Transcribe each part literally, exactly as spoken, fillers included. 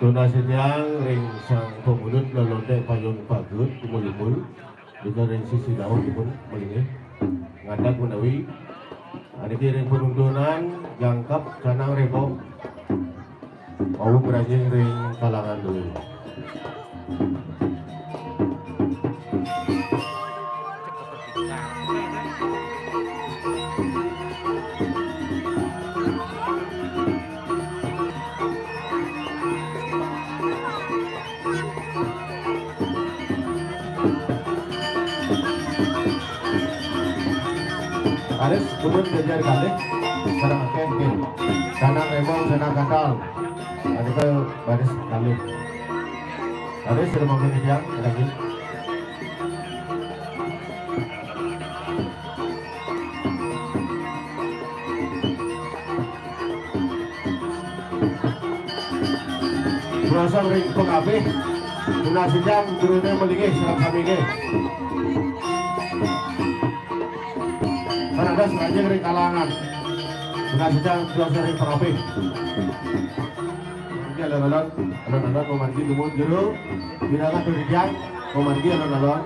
Tunas titiang ring Sang Pamulud Lelonte Payun Pagut Kumul-umul, dika ring sisi dauh dipun malinggih. Ngadeg menawi aniki ring panuntunan jangkep canang rebo. Wau ngranjing ring kalangan duwé. Raris puput jajar kalih, sareng akéh nggih. Canang rebo, canang katal. Anika baris kalih. Raris sira mangkin titiang, lagi. Prasab ring pangabih, tunas titiang guruné malinggih sareng sami nggih. Kan ada sareng ring kalangan. Tunas titiang prasab ring pangabih. Margi alon-alon, alon-alon pamargi dumun jero. Wirangan titiang pamargi alon-alon.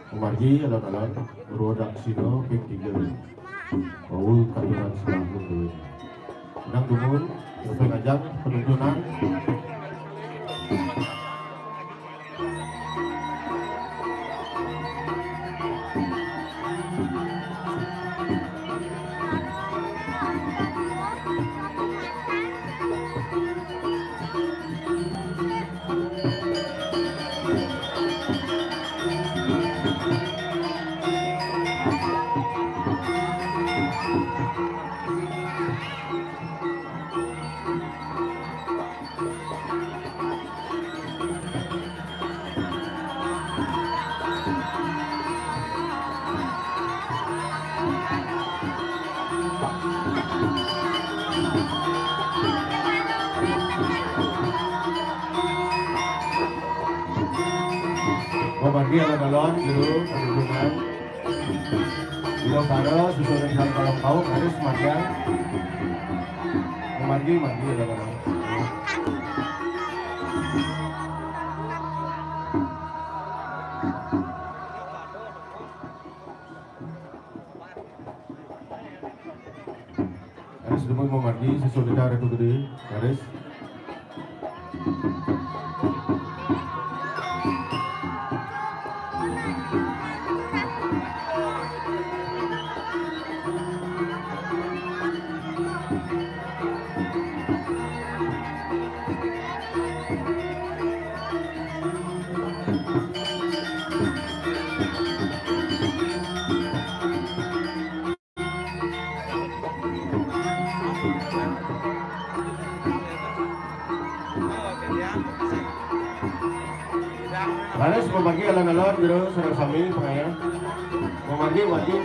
Pamargi alon-alon, Purwadaksina ping tiga. Wau katuran sebelah duwé. Nang dumun, terus ngajak penuntunan. Pamargi alon-alon, jero, panuntunan. Ida para susunan sang kalong kaum, raris margiang. Margi, margi, alon-alon. Raris dumun mamargi, sesuai Ratu Gedé, raris. Raris mamargi alon-alon, jero sareng sami pangayah. Mamargi, mamargi.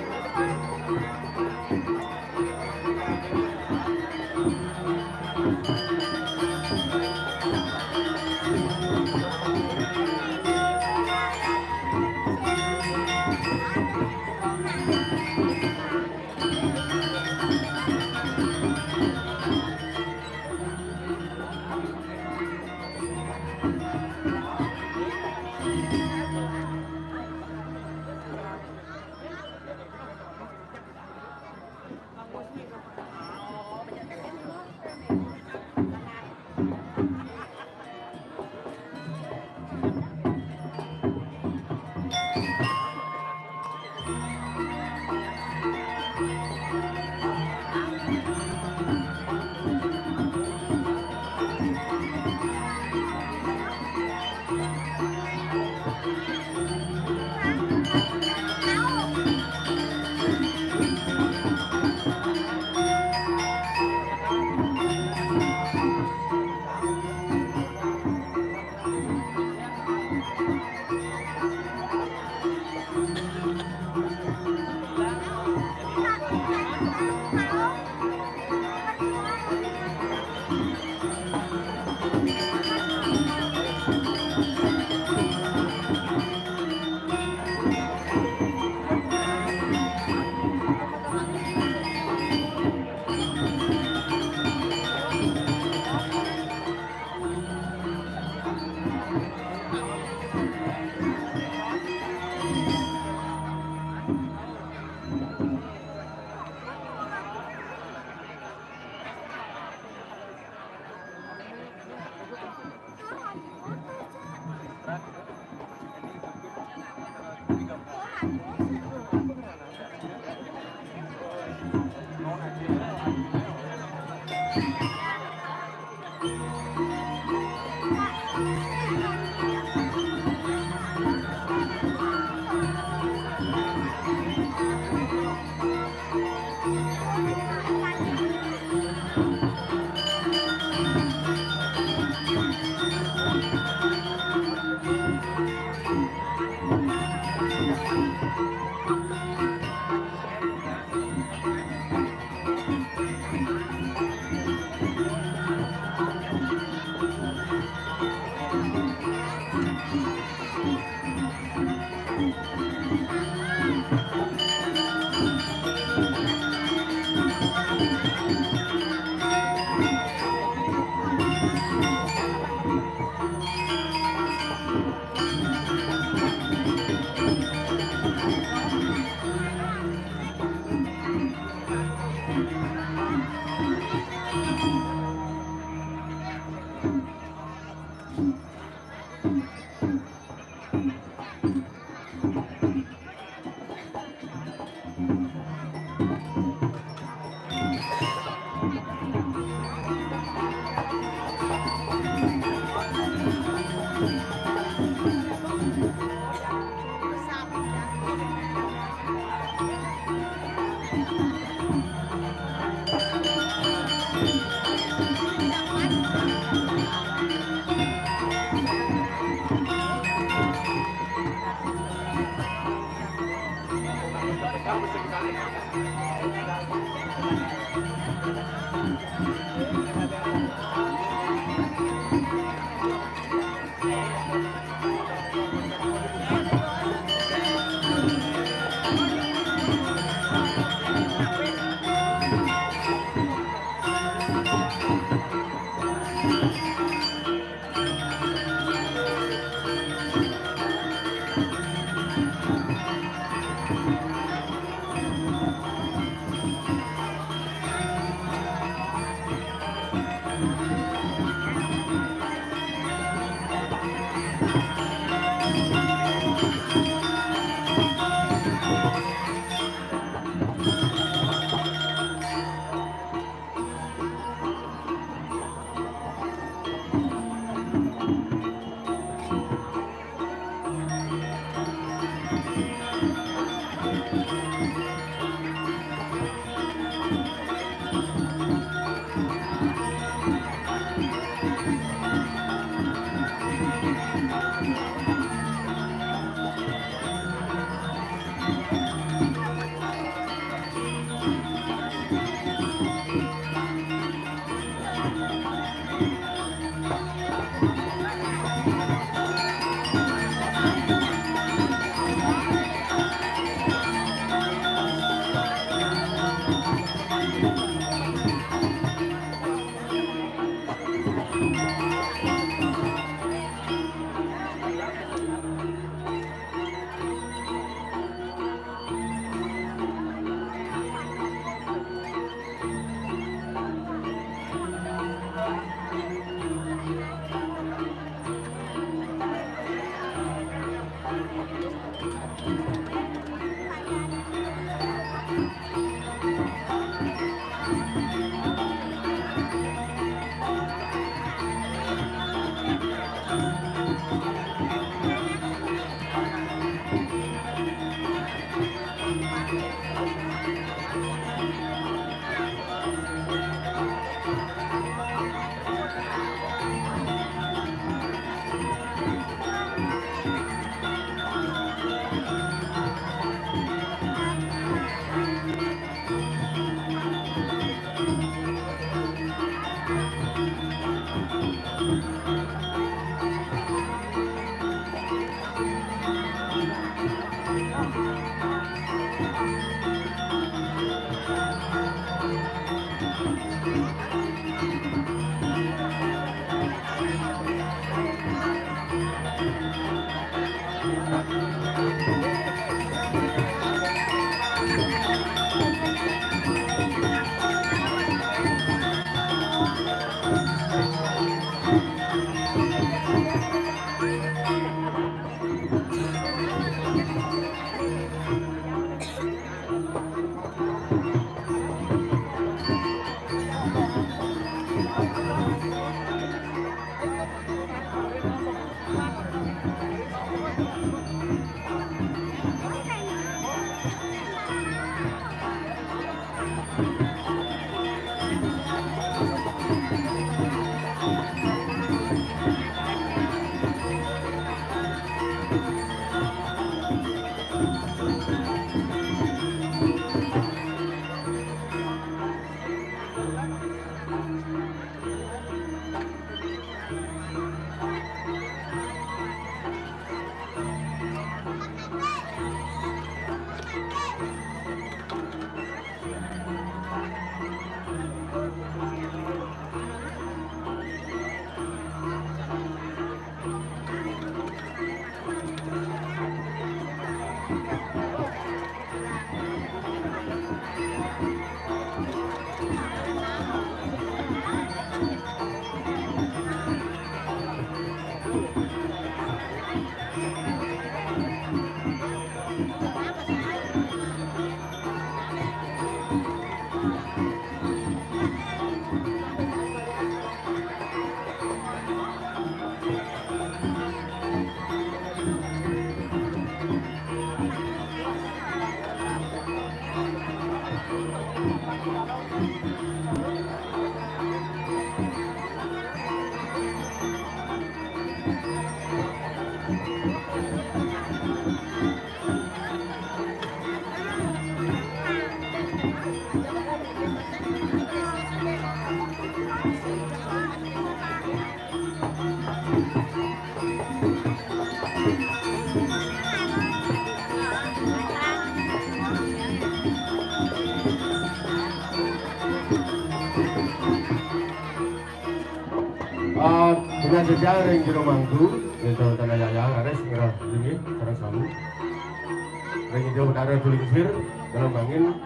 Nah, sejarah ring jero mangku, yaitu tanah yaya, raris ngrah linggih, sareng sami. Ring Ida Betara Tulingsir, dalam angin,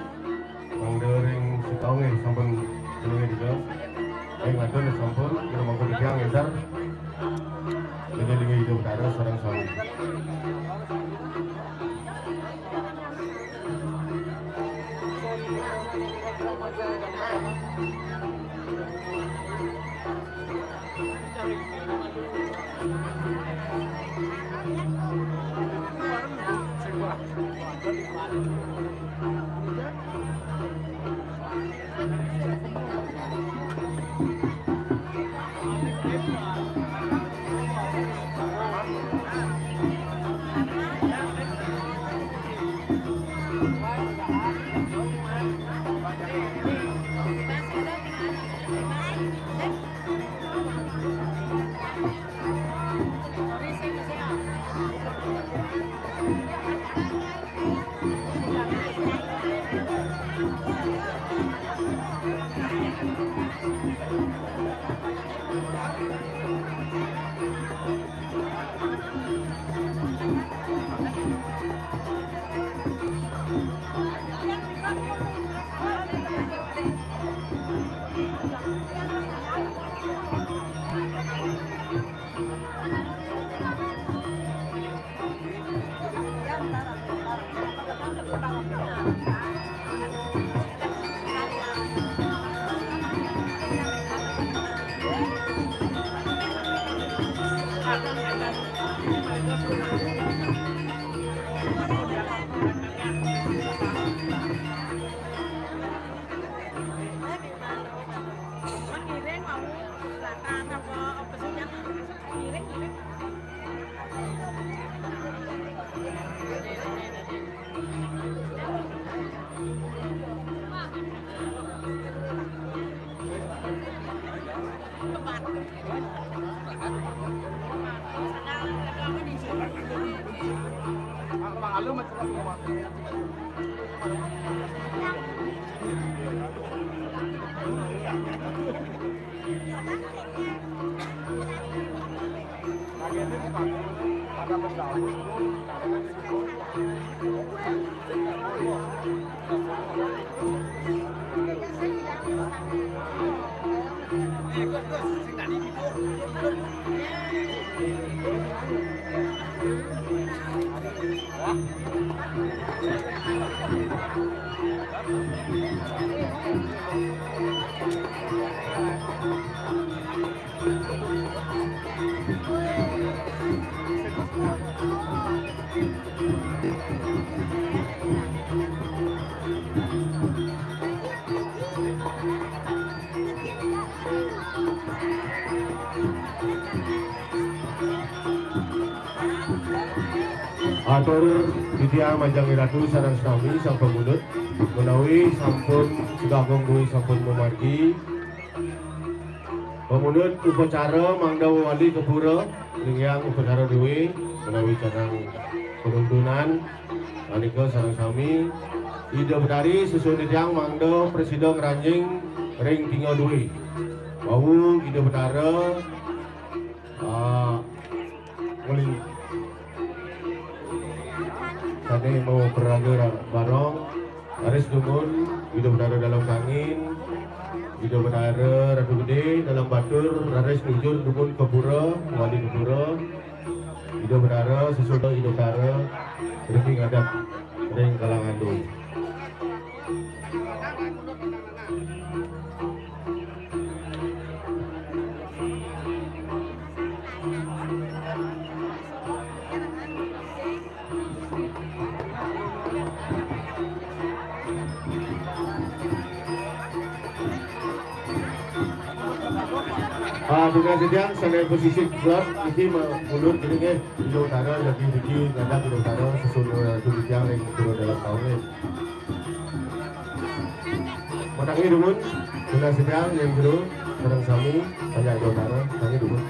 mangda ring sitaunge sampun linggih Ida. Ring atur sampun, jero mangku titiang entar. Linggih-linggih Ida Betara, sareng sami. Atur titiang majeng Ratu sareng sami sang pamundut, menawi sampun Sugeng Agung Duwé sampun mamargi, pamundut upacara mangda wali ka pura, linggihang upacara duwé, menawi canang panuntunan, punika sareng sami. Ida Betari susun titiang mangda prasida ngranjing ring tinga duwé. Wau Ida Betara, ah, Uli. Sané mau peraga ra-, barong, raris dumun, Ida Betara Dalem Kangin, Ida Betara Ratu Gedé, Dalem Batur, raris nujur dumun ka pura, wali ka pura, Ida Betara, sesudah Ida Betara, ring ngadep, ring kalangan duwé. Ah, tugas titiang sané pasisip slot, niki ma-, mundur kene nggih, Ida Utara, lagi niki ngadep Ida Utara, susun, eh, titiang ring pura Dalem Kangin. Matangi dumun, tunas titiang ring jero, sareng sami, panjak Ida Utara, matangi dumun.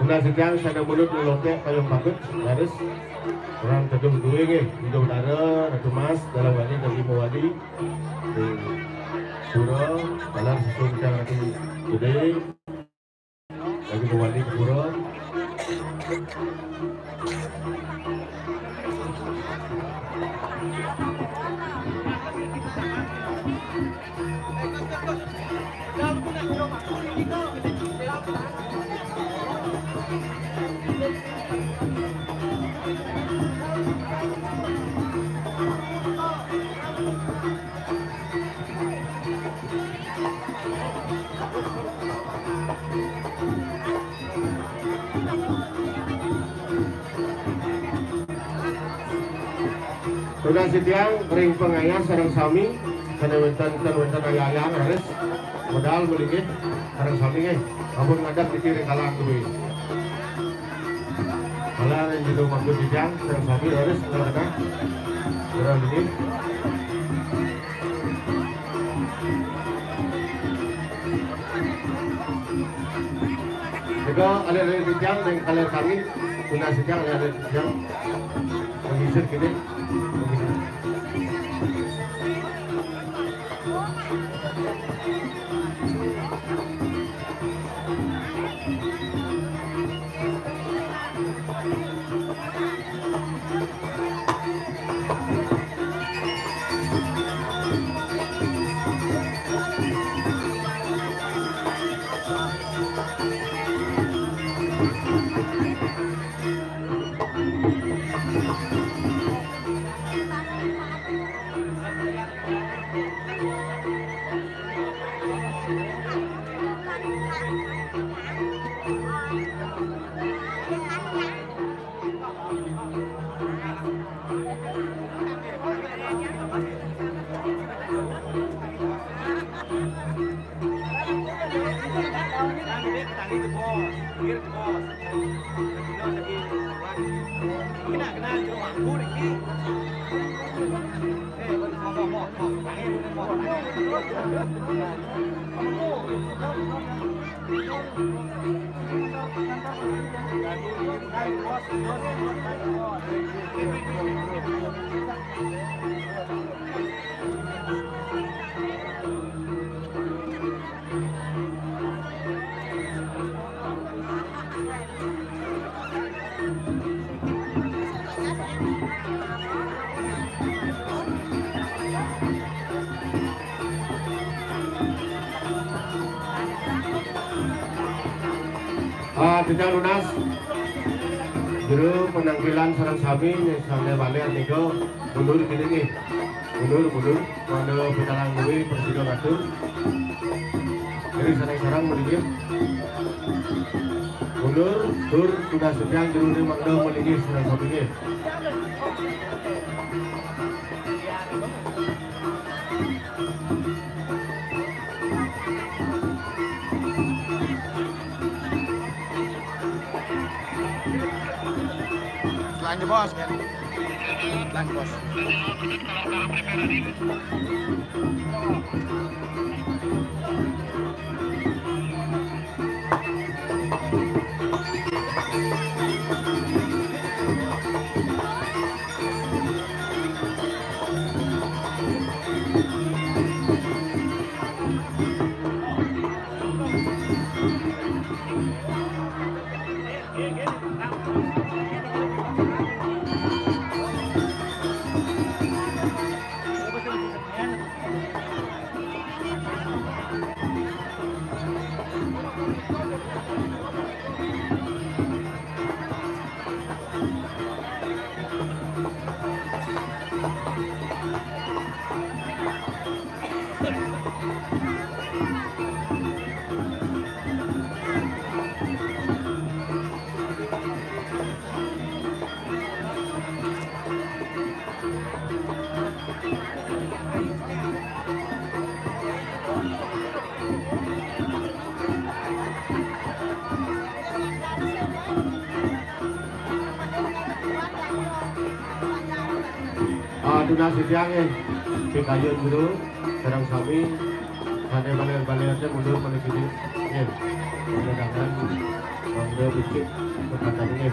Nah, sedang sada mulut lelotek payung pakut, laris. Orang teduh duwe nggih, Ida Utara, Ratu Mas, dalam wali, Dagi Mawali. Di Pura, dalam susun Ratu Gede. Dagi Mawali ke Pura. Tunas titiang ring pangayah sareng sami, sané wénten ten wénten ayah-ayah raris medal mriki sareng sami nggih. Ampun ngadeg niki ring kalangan kuwi. Kala ring jero mangku titiang sareng sami raris ngadeg. Kira niki. Nika alit-alit titiang ring kaler sami, tunas titiang alit-alit titiang. Pengisir kene. Ah, titiang nunas. Jero penampilan sareng sami, sané balik nika mundur kene nggih. Mundur, mundur. Mangda pitalang duwe prasida ngatur. Jadi sareng-sareng mriki. Mundur, tur tunas titiang jerone mangda mriki sareng sami nggih. Telanjur, Bos, kan? Telanjur, Bos. Ah, tunas titiang nggih, pikayun jero, sareng sami, sané balik-balik aja mundur malih sini. Nggih. Mudah-mudahan, Bukit, Kota Tangeh.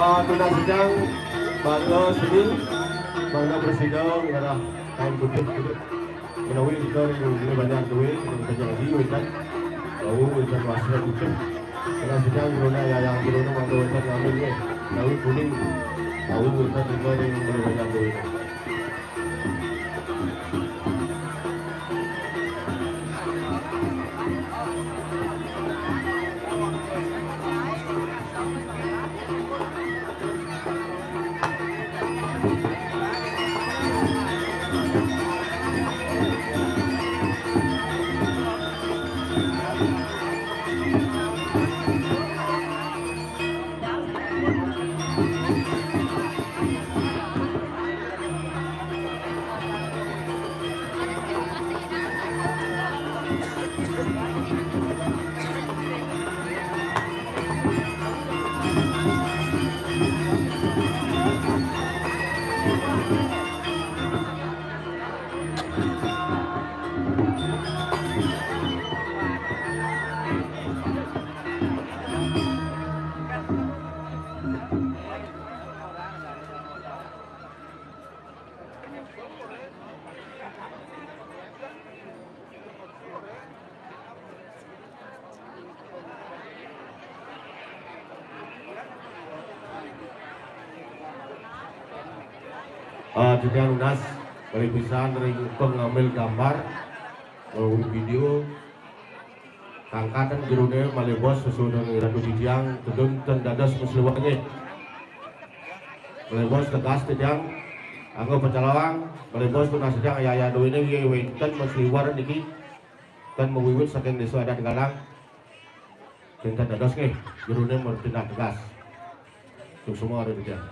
Ah, tudah sidang bangga seni, bangga presida ngarah kain putih tu. Menawi kita ni lebih banyak duit, kita banyak lagi, kan? Tahu, kan? Kuasa kita. Kalau sidang corona, ya, yang corona, maka kita ngambil ni. Tahu kuning. Tahu, kan? Kita ni lebih banyak duit. Ah, titiang nunas, balik pisan ring pengambil gambar, eh, video, kangkatan jerone malih bos sesuunan Ratu titiang, tedun ten dados masliwer nggih. Malih bos tegas titiang, anggo pacalawang, malih bos tunas titiang, aya-aya duene nggih wenten masliwer niki, ten mawiwit saking Desa Adat Galang. Tingkat dados nggih, jerone bertindak tegas. Suksma ring titiang.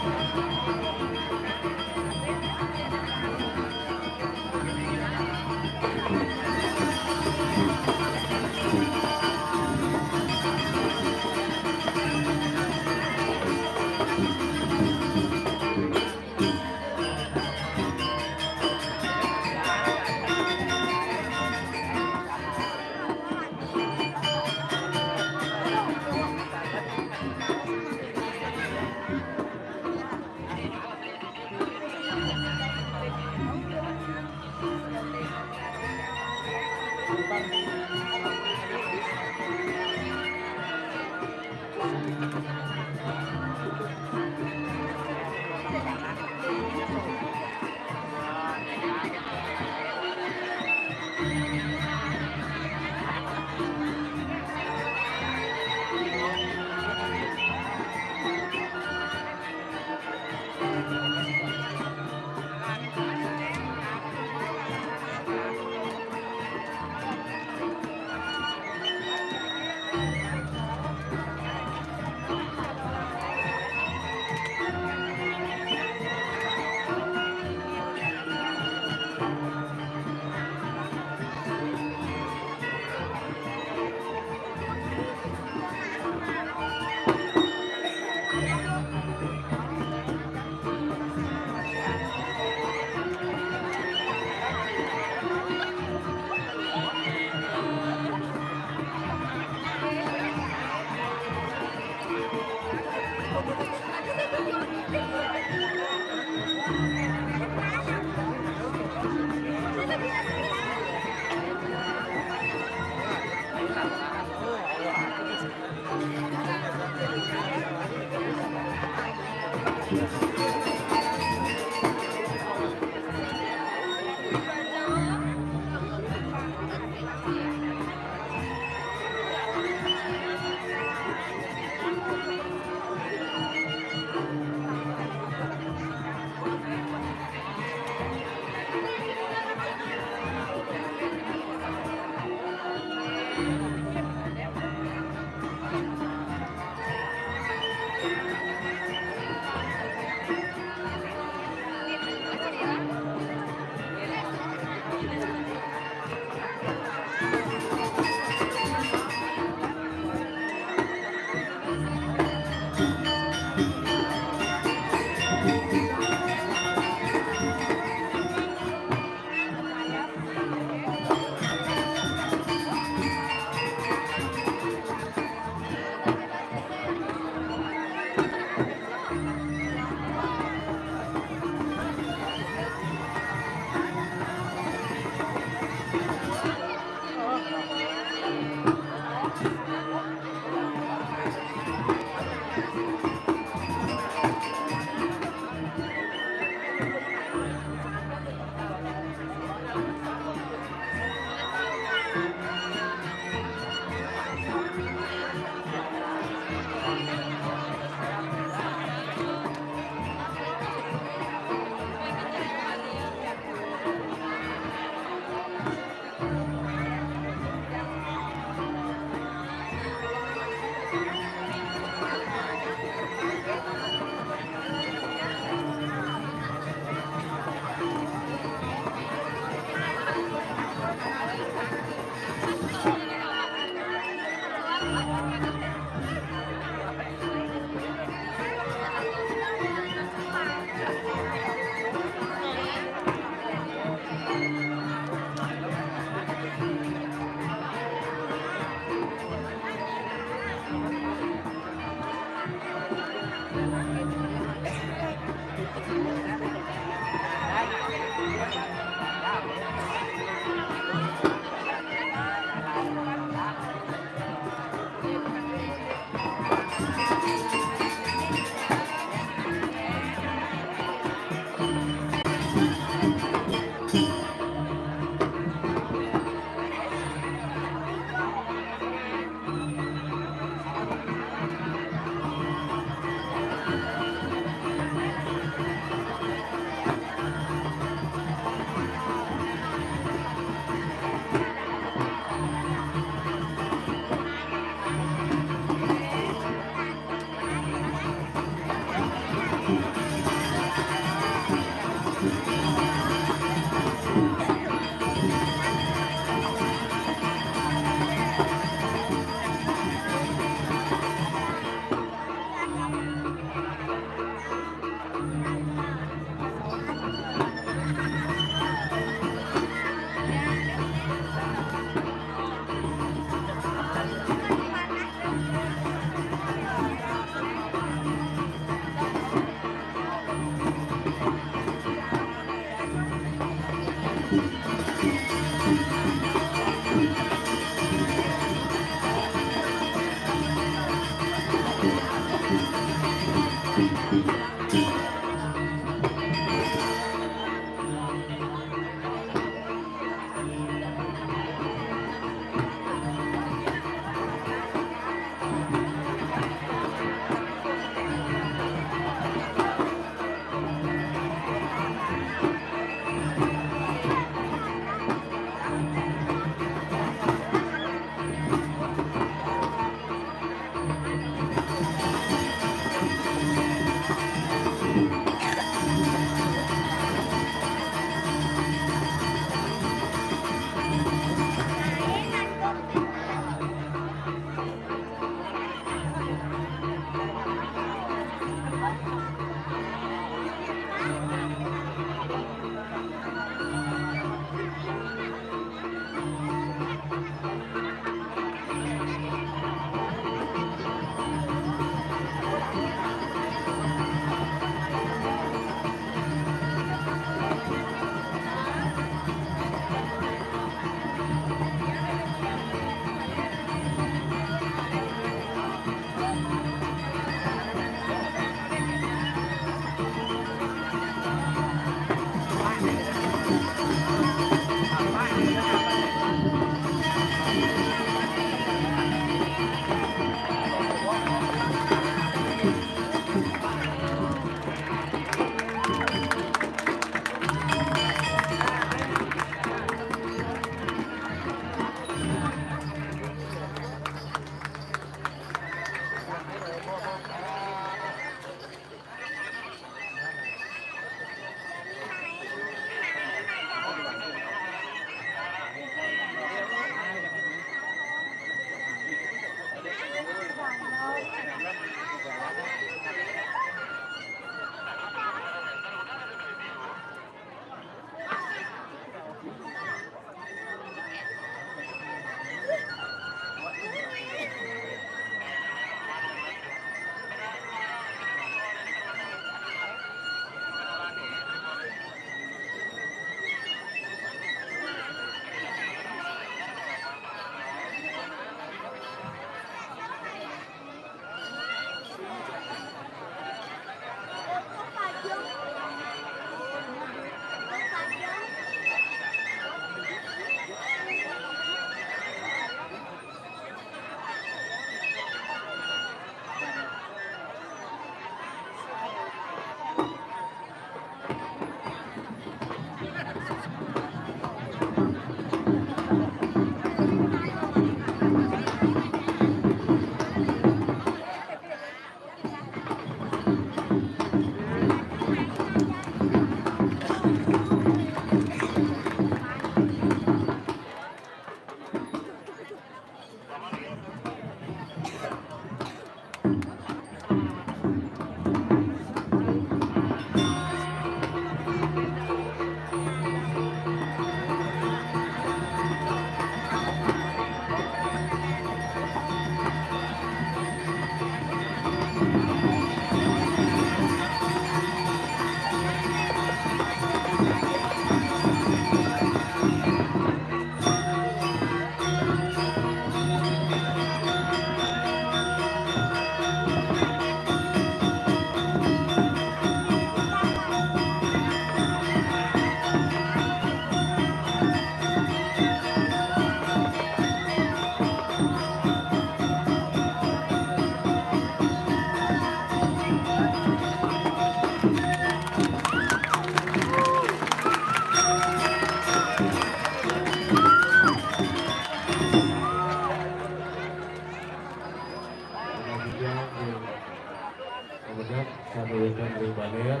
Baner,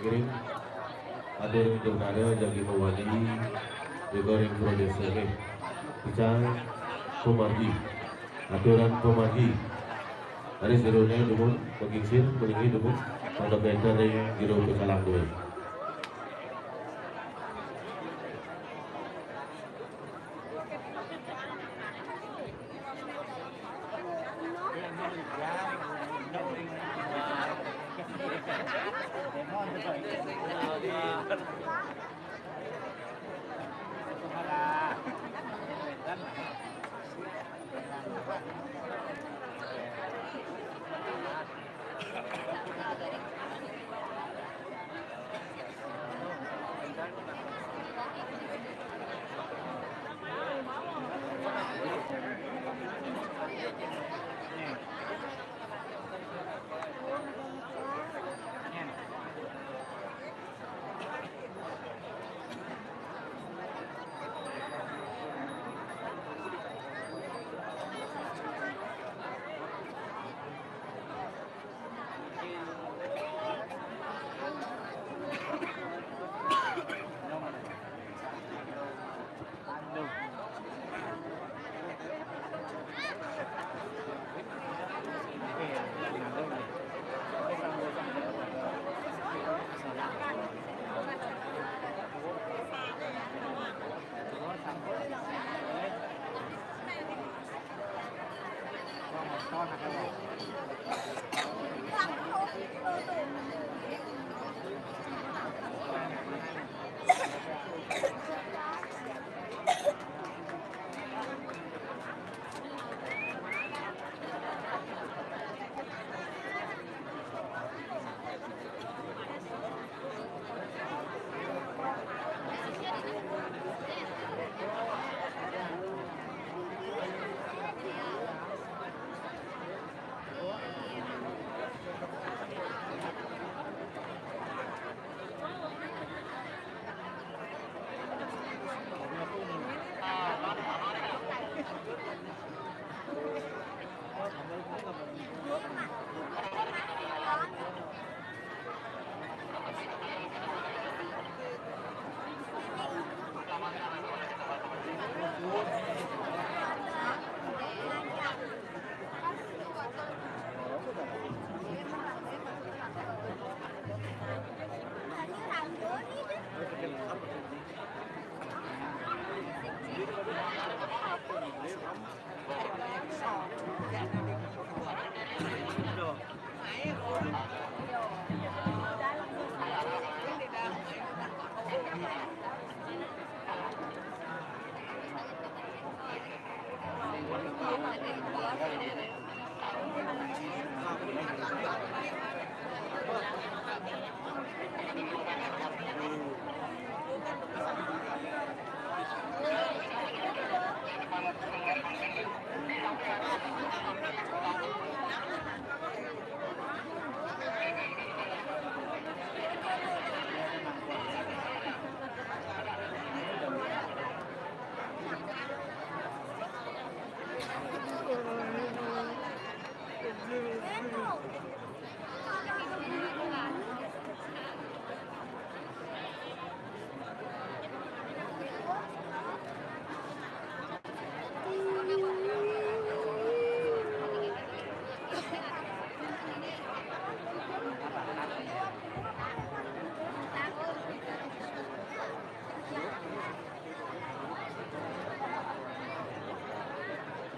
ngiring. Atur ring Betara jagi mawali, juga ring Pradésa nggih. Picang pamargi. Aturan pamargi. Raris jeroné dumun, pagingsir, palinggih dumun, mangda bénten ring jero pecalang duwé.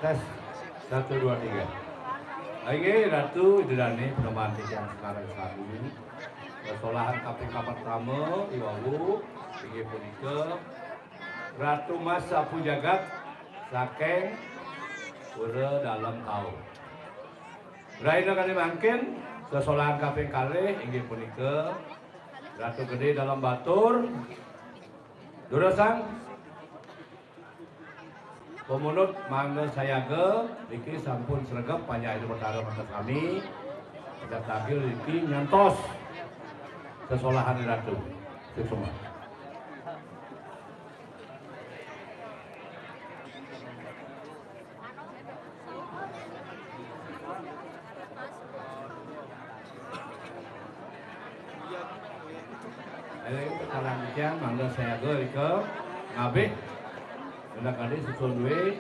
Tes, satu, dua, tiga. Inggih, Ratu, Ida Dané, Panembahan titiang sareng sami. Sesolahan kaping kapertama, iwau, inggih punika Ratu Mas Sapu Jagat saking Pura Dalem Kaur. Rahina kali mangkin, sesolahan kaping kalih, inggih punika Ratu Gedé Dalem Batur. Durusang, pamunut mangda sayaga, niki sampun sregep panjak Ida Betara mangda sami. Ida tagih niki nyantos sesolahan Ratu. Suksma. Ayo, sekarang kian mangga sayaga rika ngabih. Udah kali susun duit.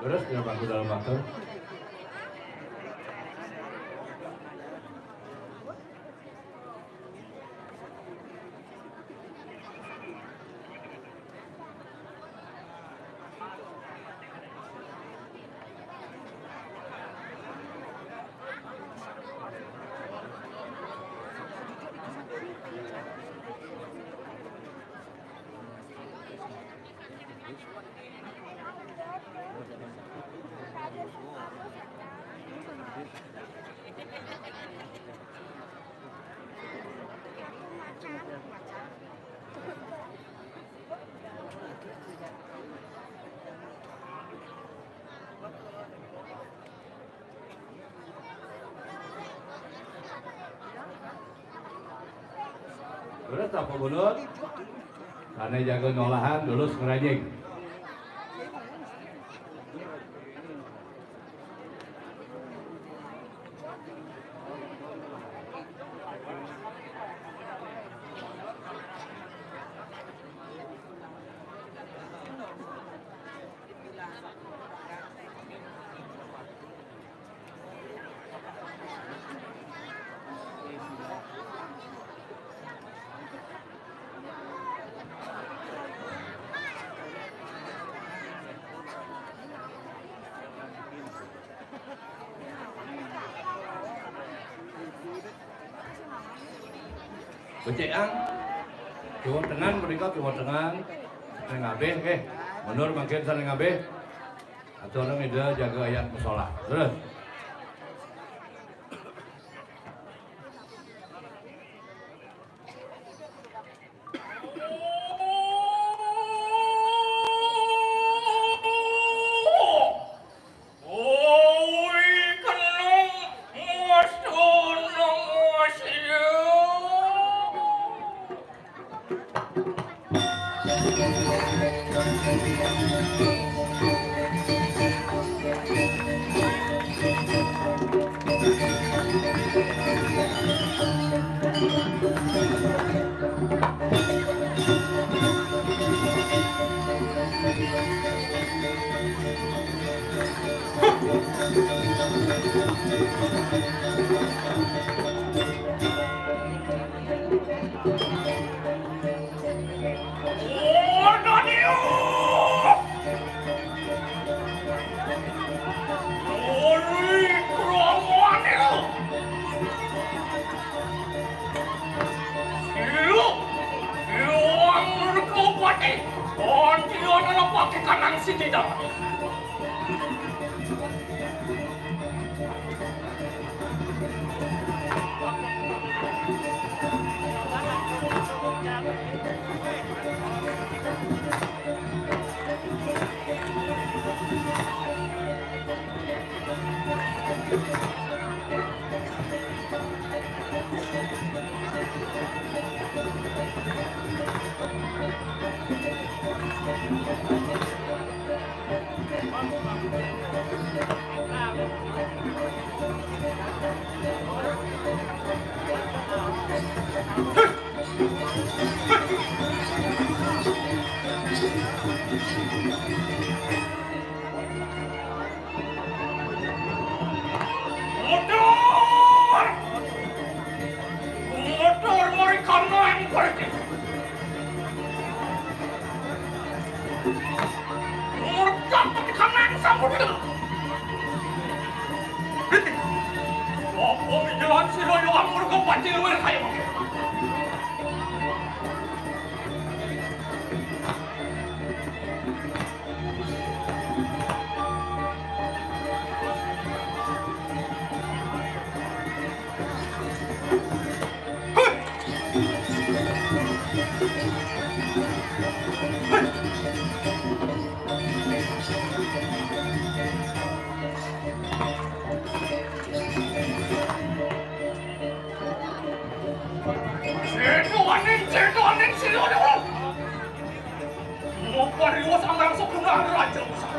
Terus dia bantu dalam waktu. Terus apa bulut? Karena jago nyolahan, terus ngerajing. Becik ang, kiwa tengan menika kiwa tengan, sané ngabih nggih. Mundur mangkin sané ngabih. Aturang Ida jaga ayat musola. Terus. Mundur! Mundur, mari kamu yang pergi. Murka pati kanan samudra. Apa mijalan sira yo amurka pati luwih kaya mengke? Setuaning, setuaning, setuaning. Mopariwa samrang sekunang raja besar.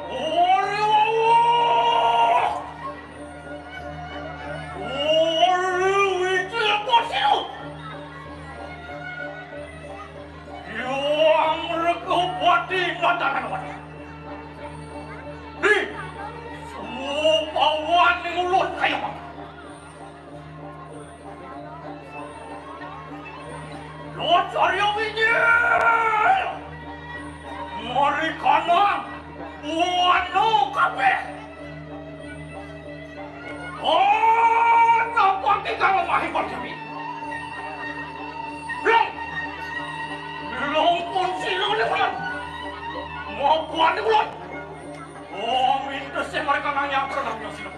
Ore wawa! Ore wiki leposino! Yoang rekopati natanan wani. Di, semua pawan yang ulut kayak apa? Lo cari yang ini. Mari kana, muano kabeh. Oh, napa ki kalau mahi pertiwi? Long, long pun silo ni bulan. Mau buat ni bulan. Oh, minta saya mereka nanya pernah punya silo.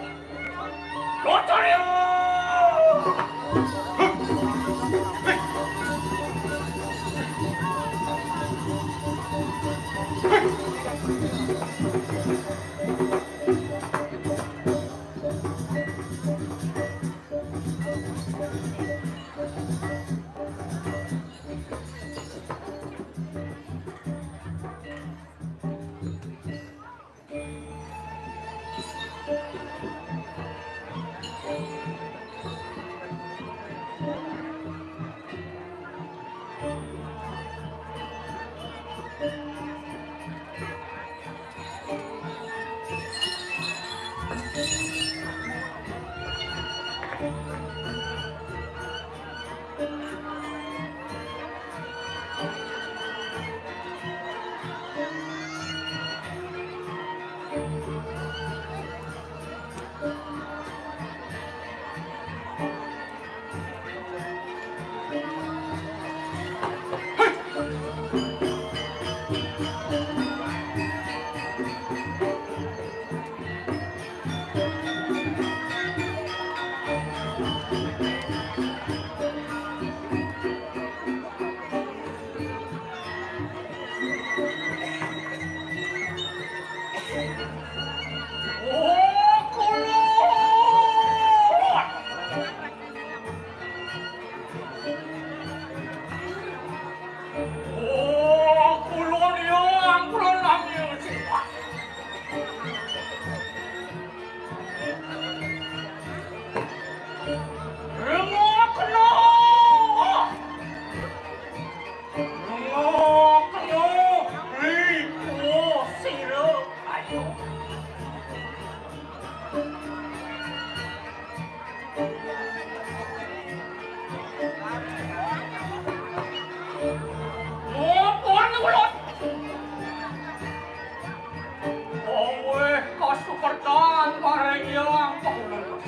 Pertang maring Hyang Paulus.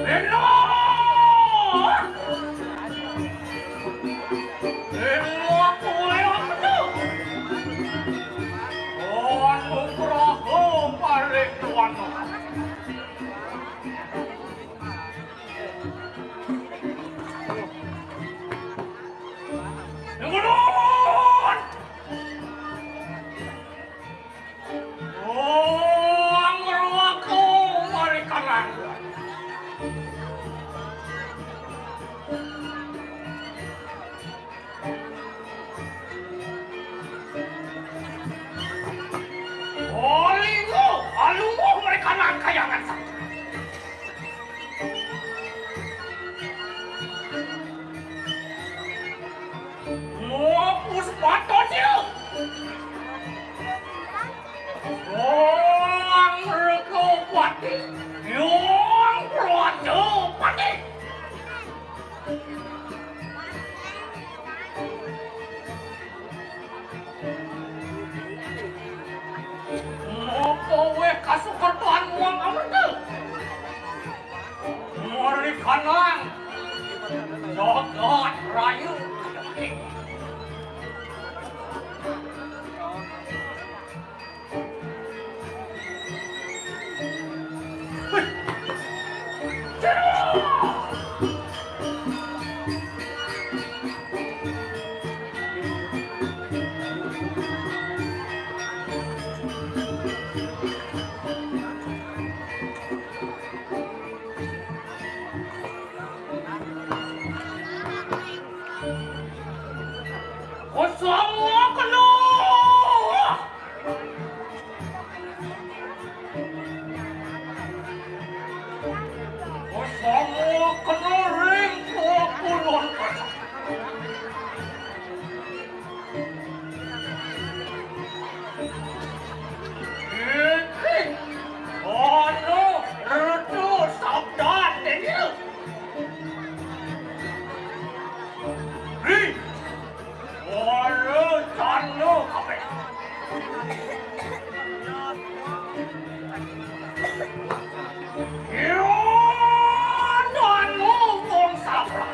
Lino! Lino kuwi aku. Oh, anugraha paring tuan. Nuwun. Oh, anugraha paring kanan. Olingo, alungo mereka nang kayangan sa. Ngopus mata sira. Wong Rekopati, wong Prajapati. Napa weh kasukertan wong amerta? Mari kanang jagat raya. Kosong kena. Kosong kena ring kulon. Iki ana retu sabdan dene. Ri. Ora tanda kabeh. Iya, tanda wong salah.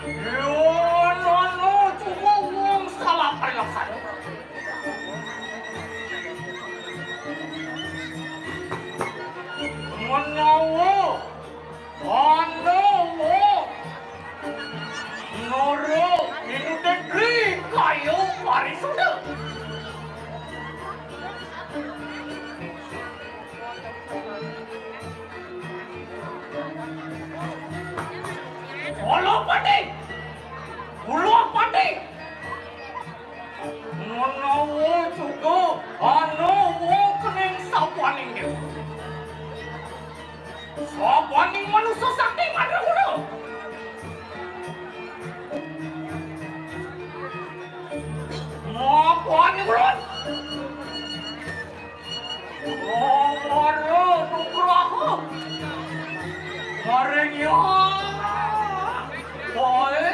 Iya, tanda cuma wong salah kaya saya. Menawa ana wong nara inute Gri Kayu Parisuda. Kula pati. Kula pati. Menawa juga ana wong kening sapaning. Sapaning manusa sakti mandraguna. Mapaning ulun. Ora nugraha. Maring ya. Wae.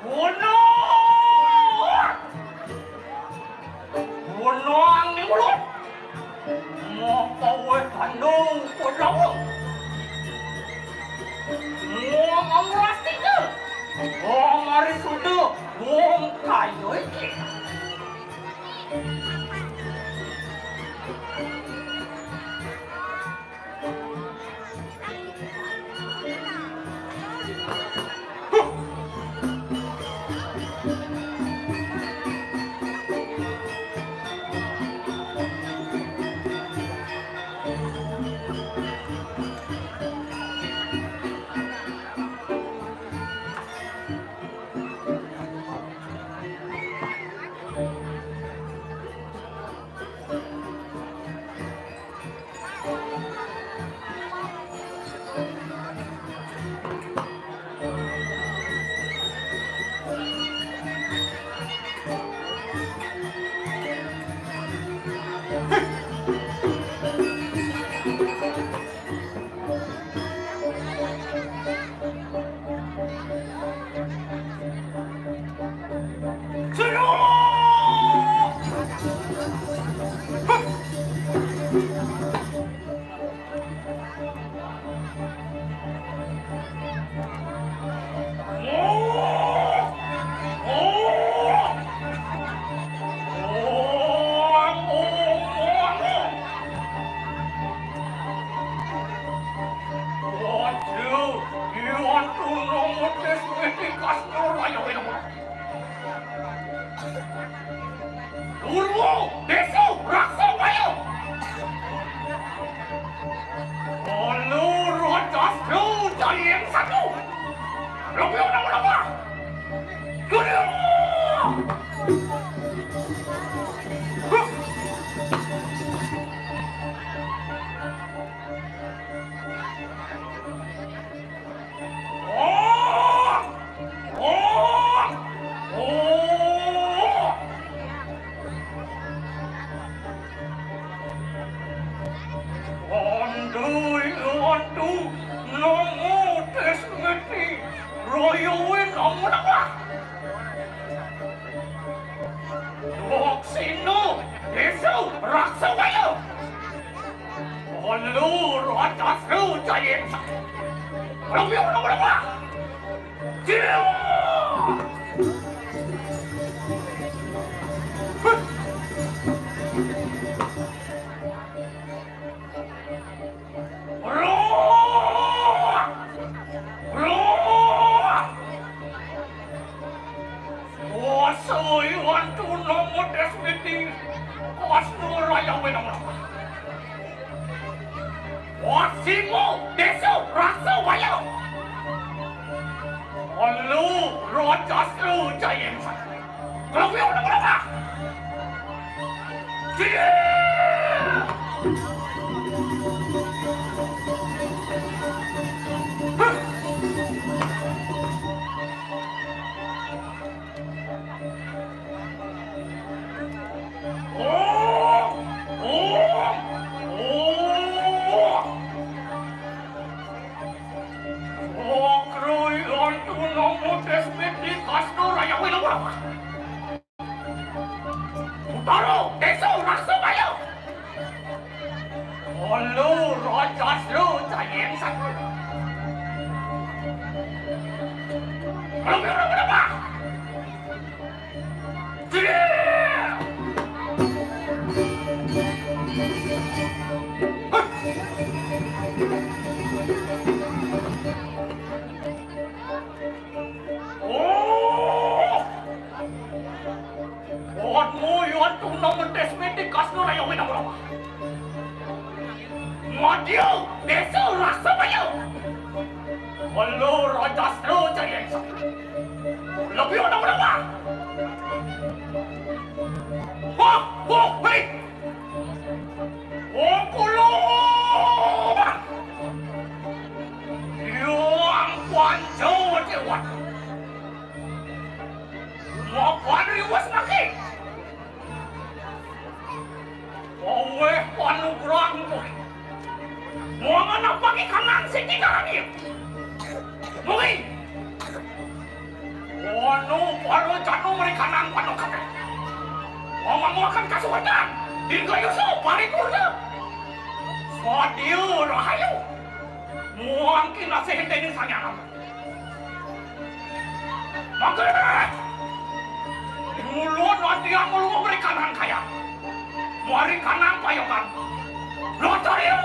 Ono! Ono angin mulut. Mapa weh kandung Kodawa? Wong Amrastika. Wong Arisuda. Wong kaya iki. Lho, piye ora menapa? Lho, lho. Oh! Oh! Oh! Andui antu namo desmeti royowe namo nama. Doksino desu raksa wayo. Olu rajasu jayen. Kalau piye namo nama? Jiwa! Roh! Roh! Kuasa Iwan Tuna Medes Miti. Kuasa Raya Winong. Wasimo Deso Raksa Wayo. Olu Rajasru Jayen. Kalau piye namo nama? Jiwa! Oh! Oh! Oh! Okroi antu namo desmeti kasno raya winong. Utara, Deso, Raksa Bayo. Olu, Rajasru, Jayen Satu. Kalau piye namo nama? Oh! Buatmu, Iwan Tuna Medes Miti Kasno Raya Winong. Madya, Deso, Raksa Bayo. Olu, Rajasru, Jayen Satu. Lebih orang berapa? Wah, wah, hei. Ongkolo! Yang Panca Dewa. Mapan riwas maki. Aweh panugrahan kowe. Muangan apa ki kanang sing dikarani? Mungkin. Wano para jano merikanang pano kabeh. Mamamuaken kasuwargan, dirgayusa paripurna. Swadya rahayu. Muang kinasih dening Sang Hyang Rama. Mangke. Mula nantiang mula merikanang kaya. Mari kanang payokan. Lotario!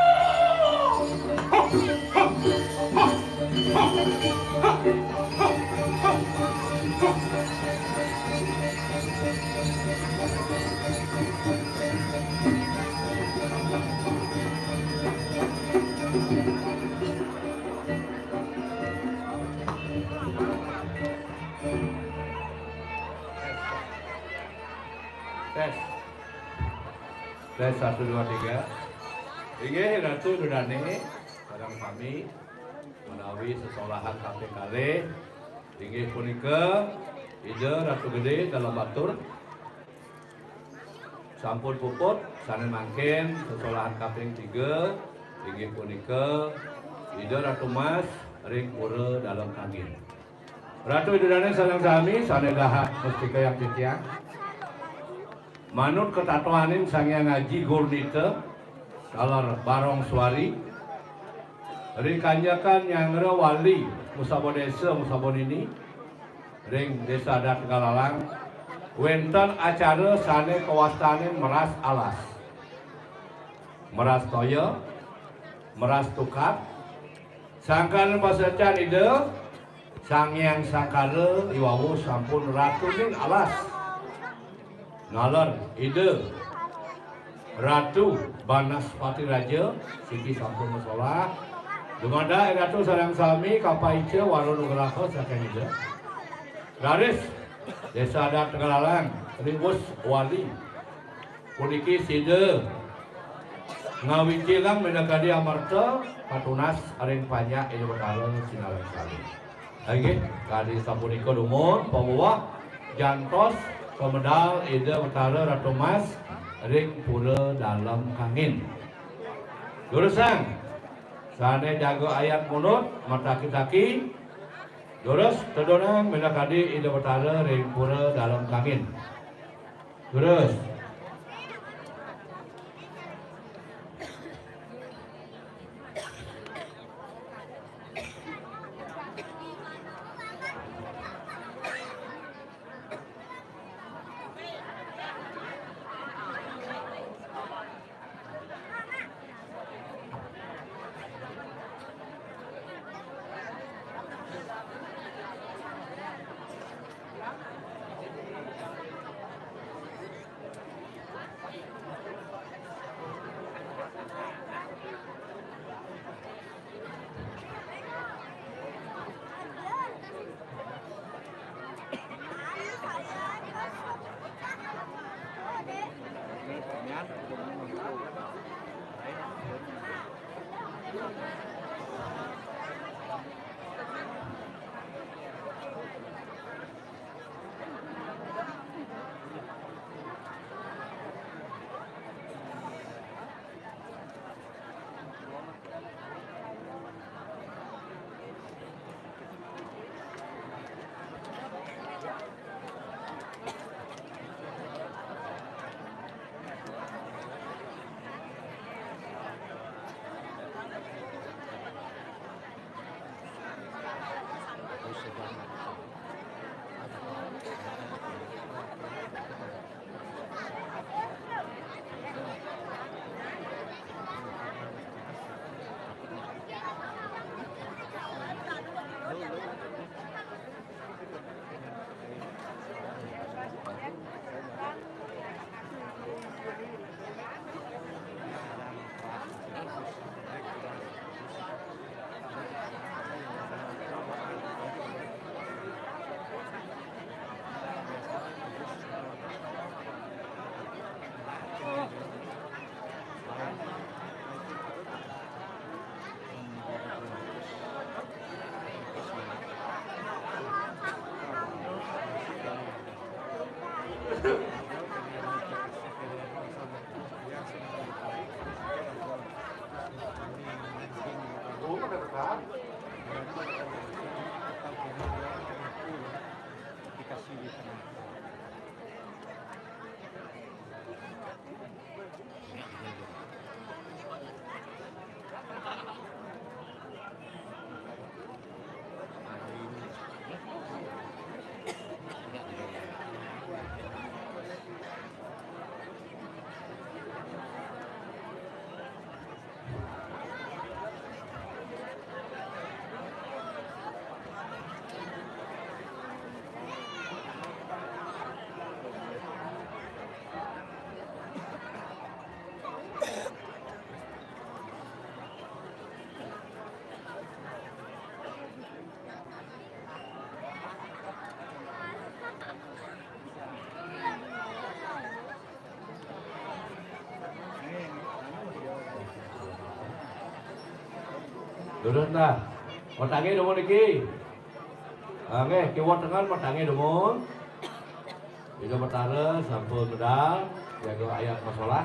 Tes. Tes, satu, dua, tiga. Inggih, Ratu Ida Dané, sareng sami menawi sesolahan kaping kalih. Inggih punika Ida Ratu Gedé Dalem Batur. Sampun puput, sané mangkin sesolahan kaping tiga, inggih punika Ida Ratu Mas ring Pura Dalem Kangin. Ratu Ida Dané sareng sami, sané dahat mustika yang titiang. Manut ketatuaning Sang Hyang Aji Gurnita, taler Barong Suari, ri kanjekan Nyanggra Wali Musaba Desa Musaba Nini, ring Desa Adat Tegalalang, wénten acara sané kawastanin meras alas. Meras toya, meras tukad, sangkan pasecan Ida, Sang Hyang Sangkara iwau sampun ratuning alas. Naler Ida Ratu Banaspati Raja, siki sampun masolah. Dumadak Ratu sareng sami kapaica wara nugraha saking Ida. Raris Desa Adat Tegalalang, Riwus Wali. Puniki sida ngawicayang minakadi amerta katunas ring panjak Ida Betara sinareng sami. Inggih, kadi sapunika dumun pamuah jantos pamedal Ida Betara Ratu Mas ring Pura Dalem Kangin. Durusang sane jaga ayat munut mataki-taki, durus tedunang minakadi Ida Betara ring Pura Dalem Kangin. Durus. Durus dah. Matangi dumun niki. Ah, nggih, kiwa tengen matangi dumun. Ida Betara sampun medal, jaga ayat masalah.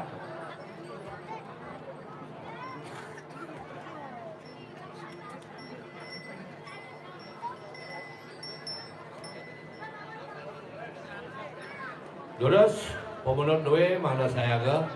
Durus, pemenut duwe mana sayaga.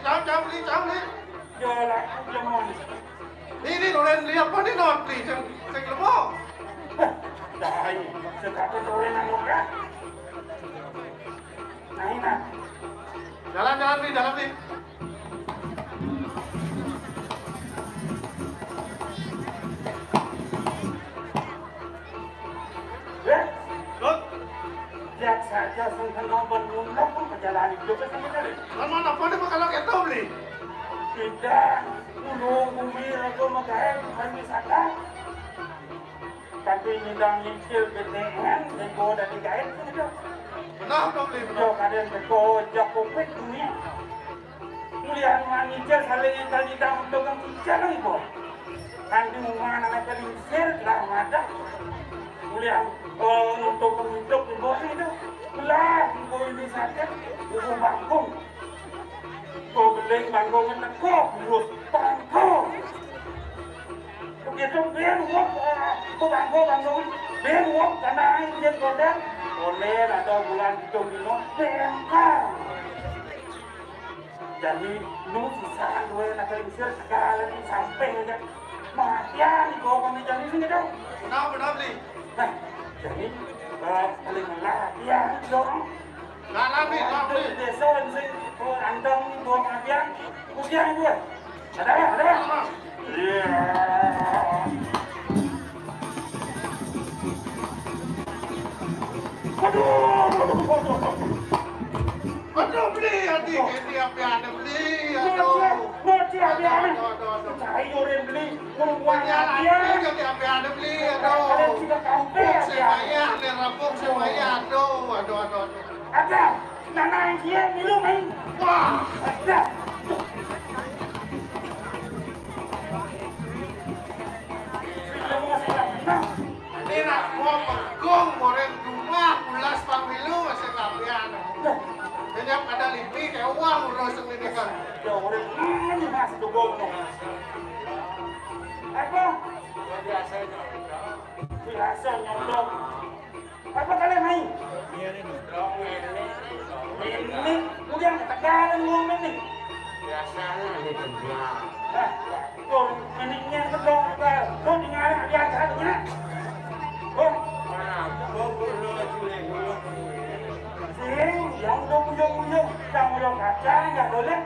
Jam, jam, beli, jam, beli. Yo lah, lemon. Ni, ni, orang lihat apa ni, not, beli, sing, sing lemon. Dah, ai, sekarang orang nak ngomong. Nah, ini. Jalan, jalan, beli, jalan, beli. Eh? Lut. Jaksa Aja sing kena ban ngundang pun perjalanan hidup sing kena. Lan manapa né bakal kéto, Bli? Kita dulu bumi raja magaé bukan wisata. Tapi nyidang nyicil B T N, nego dari gaib gitu. Benar dong, Bli, benar. Yo, kadén teko jak covid dunia. Kuliah mah nyicil saling nyidang nyidang untuk nyicil ibu. Nanti rumah anak lingsir lah madah. Kuliah, eh, untuk untuk ibu itu. Lah, ibu ini sakit, ibu bangkung. Ibu beling bangkung teko, virus bangkung. Begitu biar uap, eh, ibu bangkung bangkung, biar uap karena air dia kotor. Oleh ada bulan itu dino, bengkar. Jadi, nu susah duwe nak lingsir segala ni sampai aja. Matian kok kami jadi sini dong. Kenapa, kenapa, Bli? Nah, jadi, eh, paling latihan dong. Nah, nanti, nanti. Di desa sing, oh, anteng, oh, matian. Kemudian gue. Ada, ada. Iya. Aduh, aduh, aduh, aduh. Aduh, Bli, aduh, ini apa ada, Bli? Aduh. Mati, mati, aduh, aduh, aduh. Saya orang Bli, perempuan. Banyak lagi, ini apa ada, Bli? Aduh. Ada tiga kampung, saya bayar, ada rampung, saya bayar. Aduh, aduh, aduh, aduh. Ada, nana yang dia, milu main. Wah. Ada. Ini nak gua pegung, goreng rumah, ulas pamilu, masih kapian. Ini ada lipi, kayak uang, udah sendiri kan. Ya, goreng, ini masih dugong, no. Apa? Biasa nyodok. Apa kalian main? Ini, udah ketegalan ngomong nih. Biasanya di tengah. Nah, tuh, mendingnya kedong, tuh, di ngarang biasa tuh, nah. Oh. Mana? Gua gulu, gulu, gulu. Sing, yang udah buyung-buyung, yang udah kacang, nggak boleh.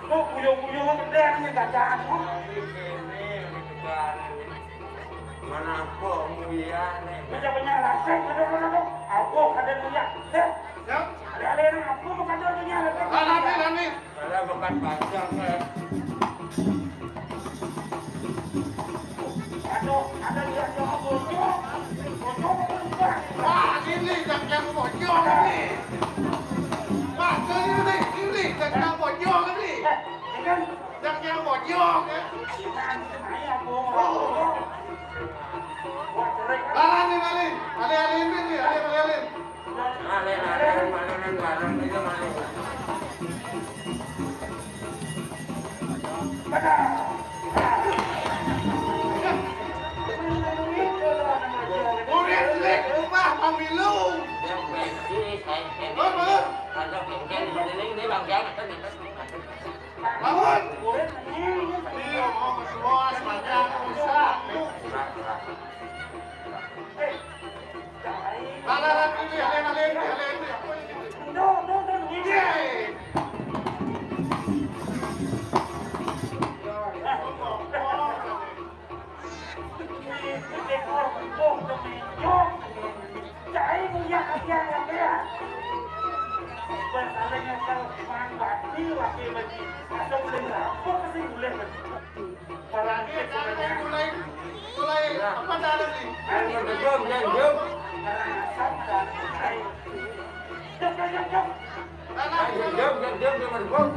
Tuh, buyung-buyung, gede, ini kacang. Mana aku mulia nih? Banyak-banyak lasik, aduh, aduh, aduh. Aku ada mulia. Deh. Ya. Ada-ada yang aku bukan ada mulia, lasik. Ah, nanti, nanti. Ada bukan panjang, eh. Aduh, ada dia, dia bocor. Bocor, bocor. Wah, ini yang, yang bocor ini. Wah, ini, ini, yang, yang bocor ini. Eh, ini kan Yang, yang bojong, ya. Lalan nih, Malin. Alih-alihin nih, alih-alihin. Alih-alihin, malunan bareng itu, Malin. Murid lek rumah pemilu. Bangun, bangun. Ada bengkel, ini, ini bangkian, ada di Bangun! Iya, mau berdoa sebanyak bisa. Lalaran ini, alih-alih ini, alih-alih ini. Yeay! Mulai, mulai apa dalam nih? Ayo, jom, jom, jom. Jom, jom, jom, jom. Ayo, jom, jom, jom, jom, jom.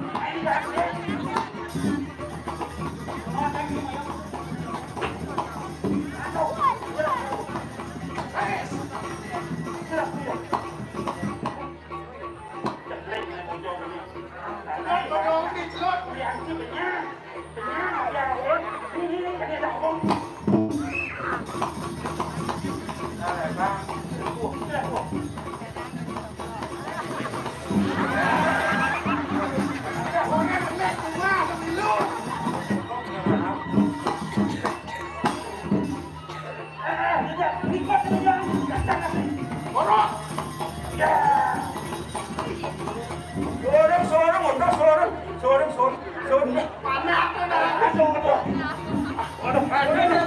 Sorong, sorong, sorong, sorong, sorong, sorong. Mana aku dah? Aduh, aduh. Aduh, aduh.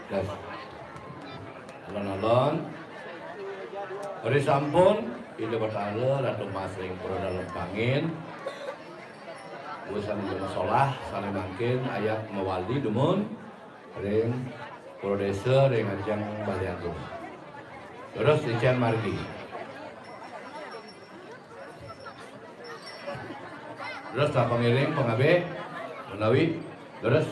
Gas. Alon-alon. Ri sampun, Ida Batara, Ratu Mas ring para dalem pangin. Usan masolah, sané mangkin ayat mawali dumun ring para désa ring ajeng Baliantu. Terus icén margi. Terus tak pangiring, pangabih, menawi. Terus.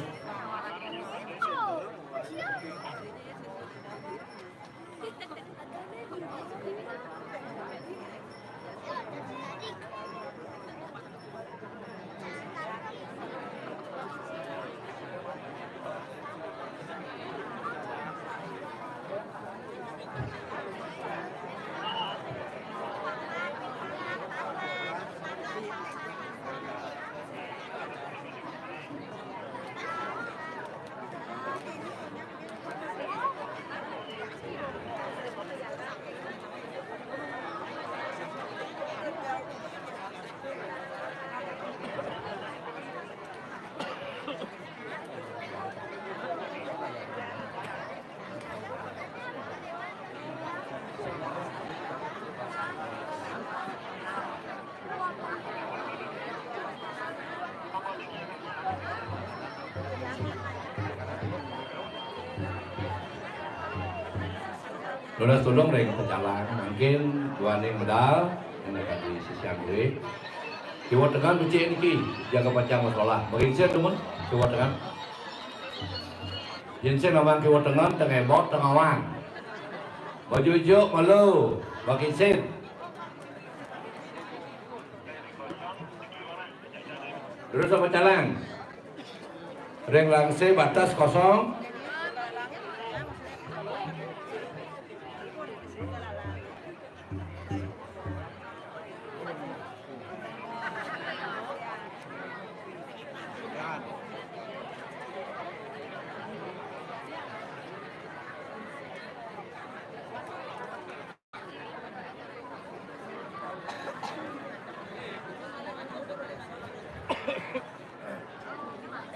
Nunas tulung ring pecalang, mangkin duaning medal, nika di sisian dué. Kiwa tengen becik niki, jaga pacang masolah. Bagi sing dumun, kiwa tengen. Yén sing nawang kiwa tengen, tengah bot, tengah wang. Baju ijo malu, bagi sing. Terus apa calang? Ring langsé batas kosong.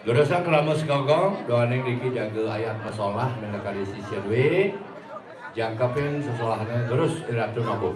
Durusang krama segaga, duaning niki jaga ayat masolah, minakadi sisia dué, jangkepin sesolahné, durus Ratu Nabu.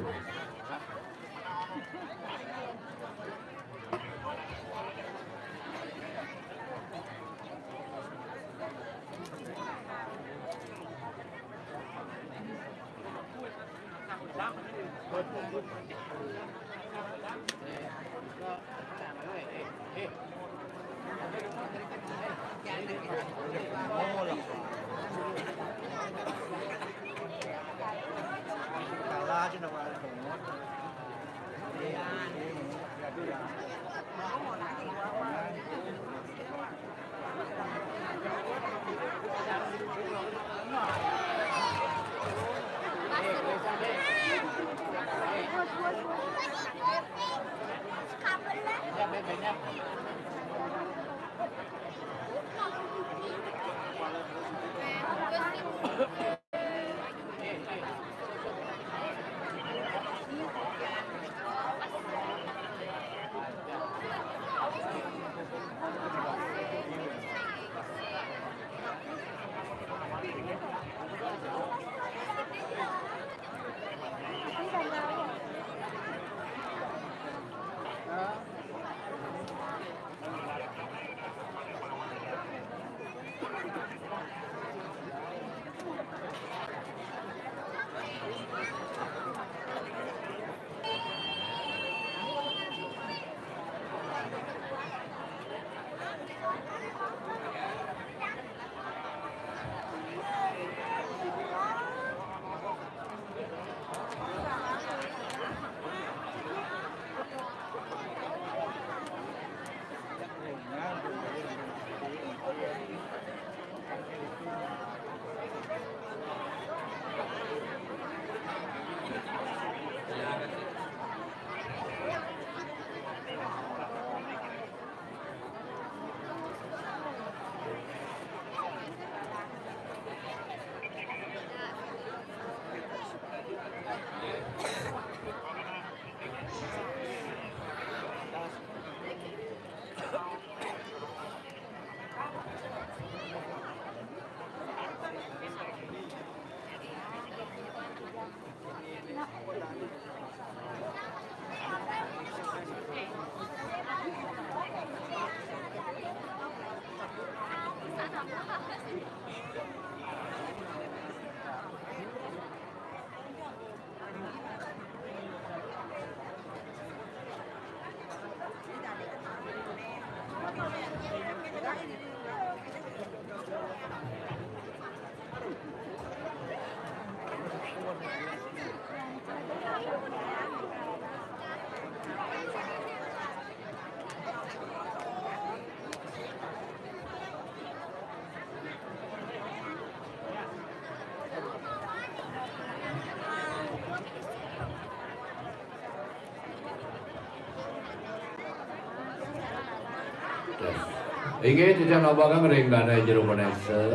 Inggih, titiang obakang ring Dané Jero Manésa,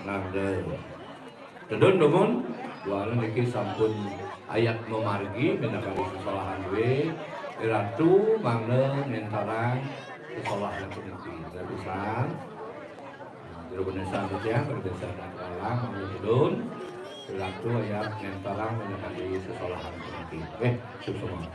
nangda. Tedun dumun, duaning niki sampun ayat mamargi minakadi sesolahan dué. Ratu mangda néntarang sesolahan puniki. Ratusan. Jero Manésa titiang, Ratusan Anak Lalang, mangda tedun. Ratu ayat néntarang minakadi sesolahan puniki. Eh, suksma.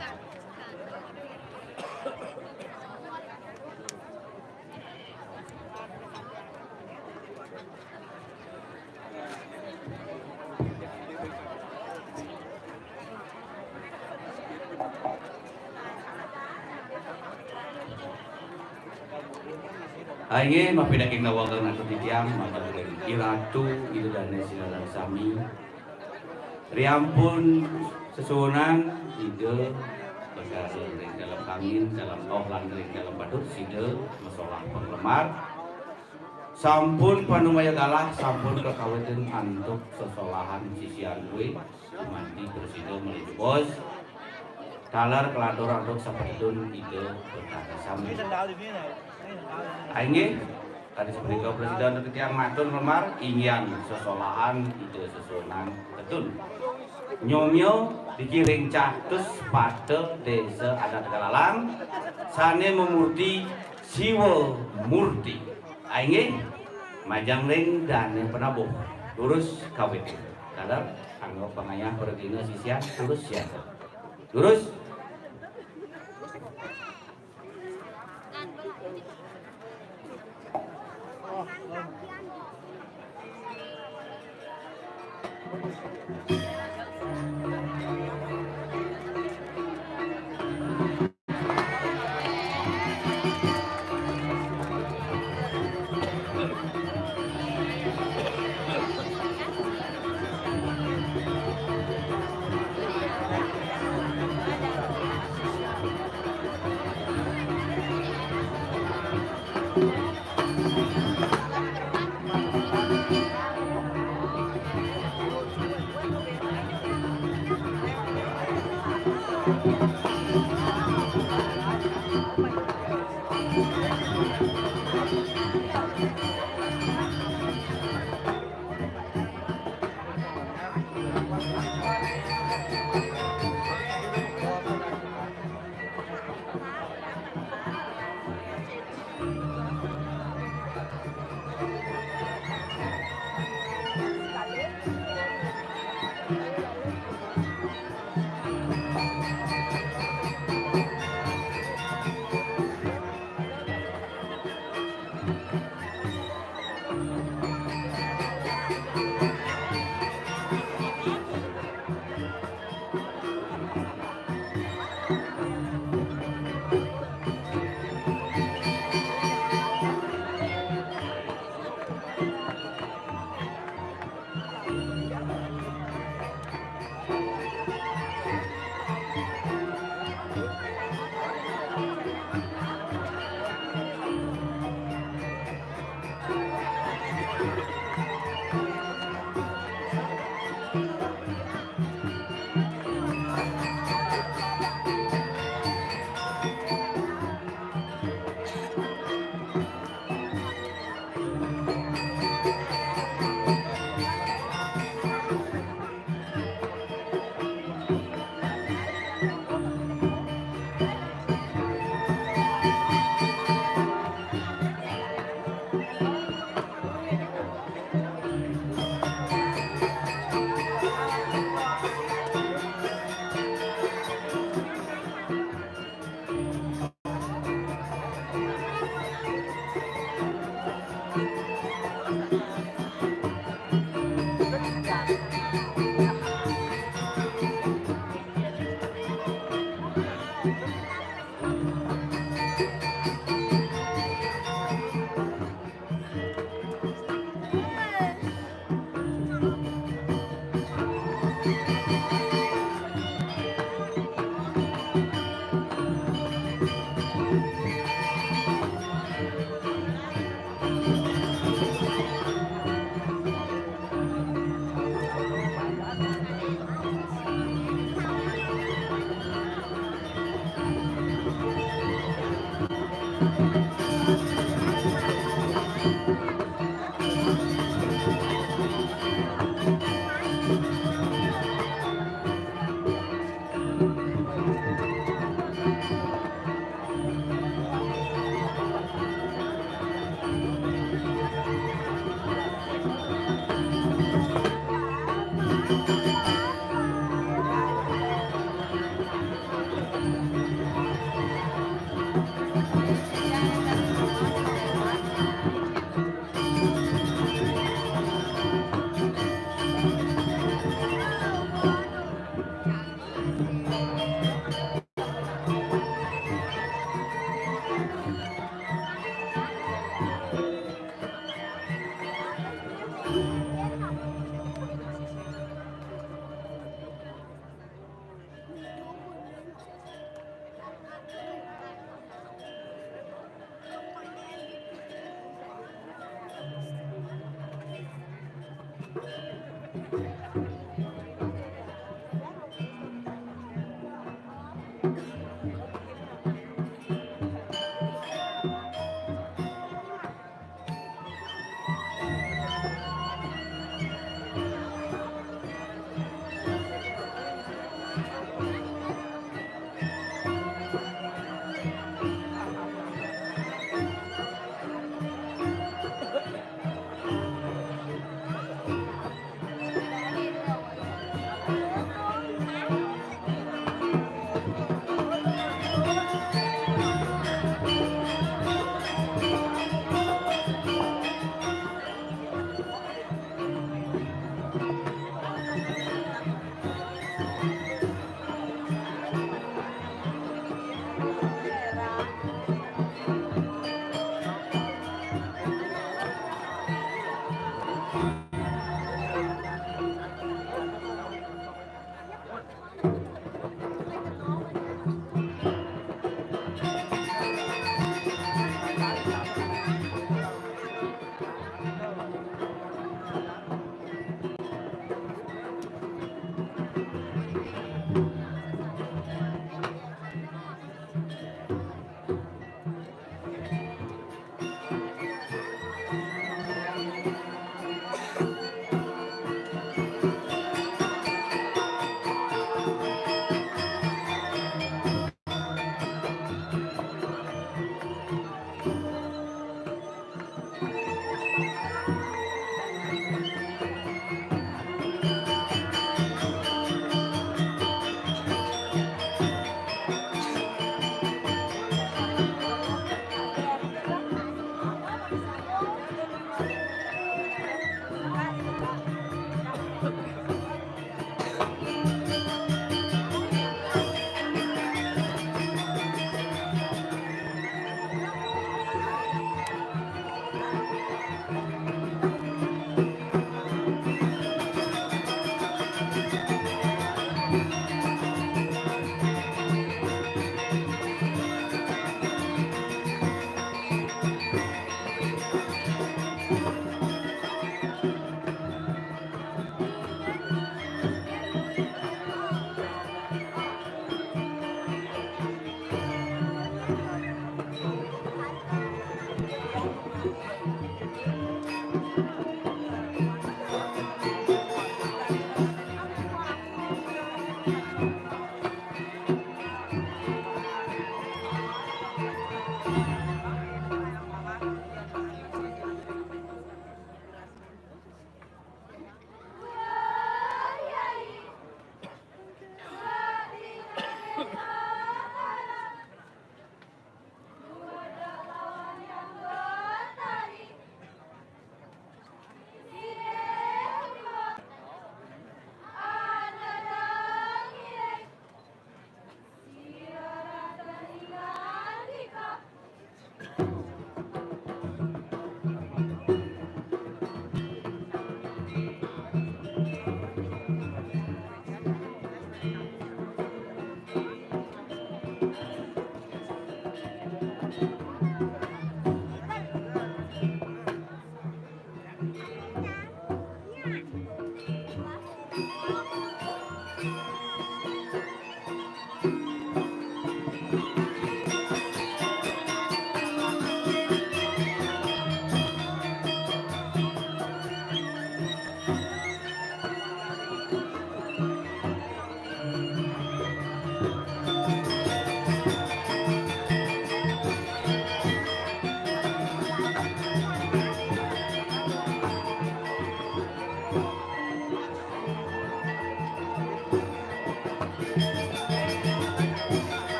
Inggih, mapidaging nawang Ratu titiang, matur ring Iratu, Ida Dané sinareng sami. Riampun sesuunan Ida Betara ring dalem angin, dalem oh lan ring dalem batur, sida masolah panglemar. Sampun panumaya galah, sampun kakawitin antuk sesolahan sisian kuwi, gumanti prasida malih jebos. Taler kalatur antuk sapatedun Ida Betara sami. Inggih, kadi sapunika prasida titiang matur lemar, inggihan sesolahan Ida sesuunan tedun. Nyomya dikiring catus pata Désa Adat Tegalalang, sané mamurti Siwa Murti. Inggih, majeng ring dané penabuh. Durus kawit. Taler, angga pangayah pragina sisian, durus siaga. Durus.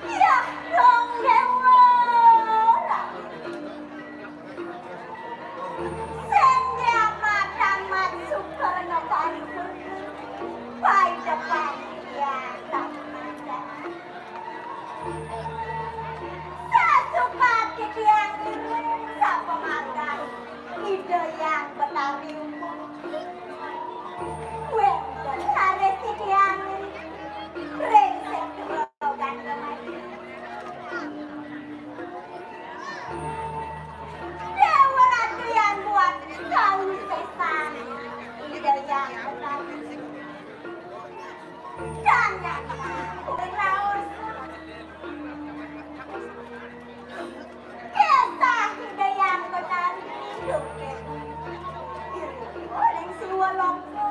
Yah, dong dewa. Sing dia mata mat suker ngebantu. Pai depan dia tak ada. Sasuka titiang iring sapamakan Ida Hyang Betari Umu. Wénten raris titiang ring sétra Gandamaya. Déwa Ratu Hyang Buat kawisésan Ida Hyang Betari. Kesah Ida Hyang Betari duké. Iring oleh Siwa Longko.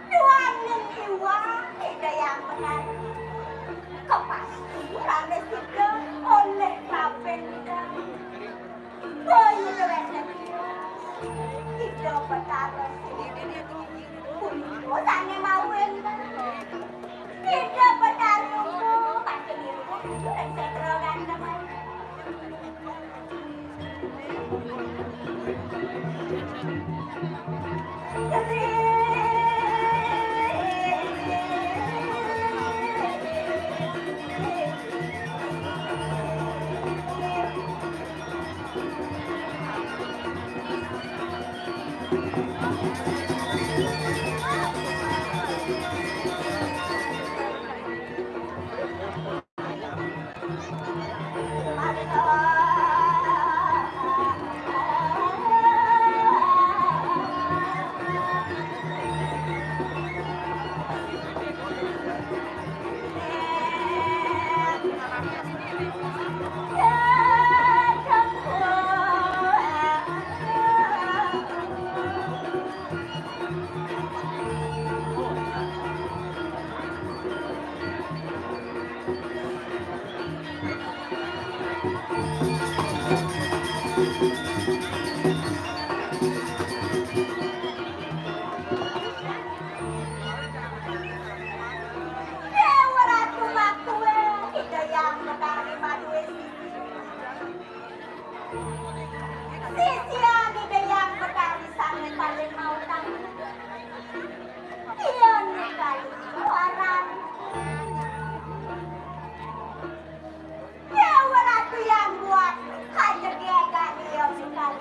Duaning iwang Ida Hyang Betari. Kepasti rané sida oleh kabéh Ida. Boya wénten Ida Betara Siwa. Punika sané mawon. Ida Betara Siwa pacang iring ring sétra Gandamaya. Déwa Ratu Matuwé, Ida Hyang Betari Matuwé sisi. Sisian Ida Hyang Betari sané paling mautama. Iya nikali waran. Déwa Ratu Hyang Buat, kajegégan iya mikal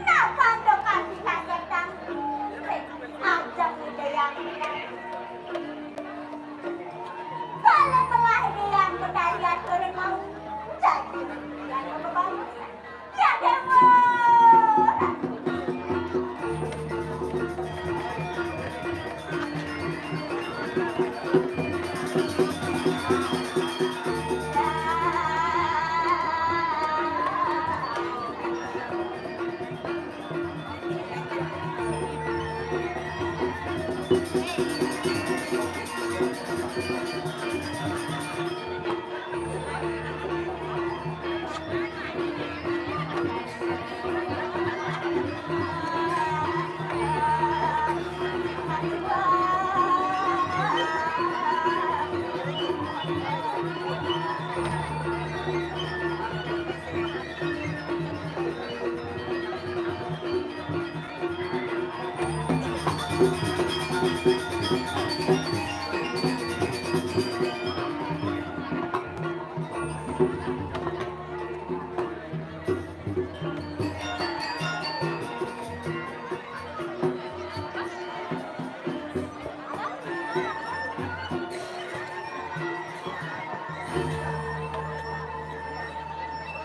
Napa ento kasih kasetan? Ajak Ida Hyang Hyang. Balik melah Ida Hyang Betari atur mau. Jadi, Ida Hyang Betari. Ya, Dewa.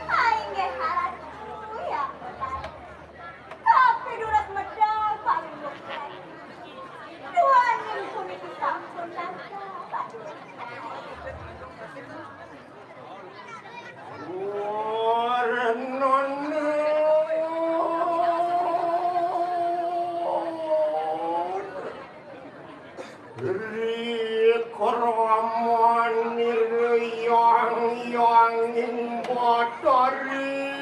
Ai, nggih, Ratu, ya, Betari. Tapi durus medal paling berat. Duaning puniki sampun langka, Pak. Ri krama nirayang yanging batari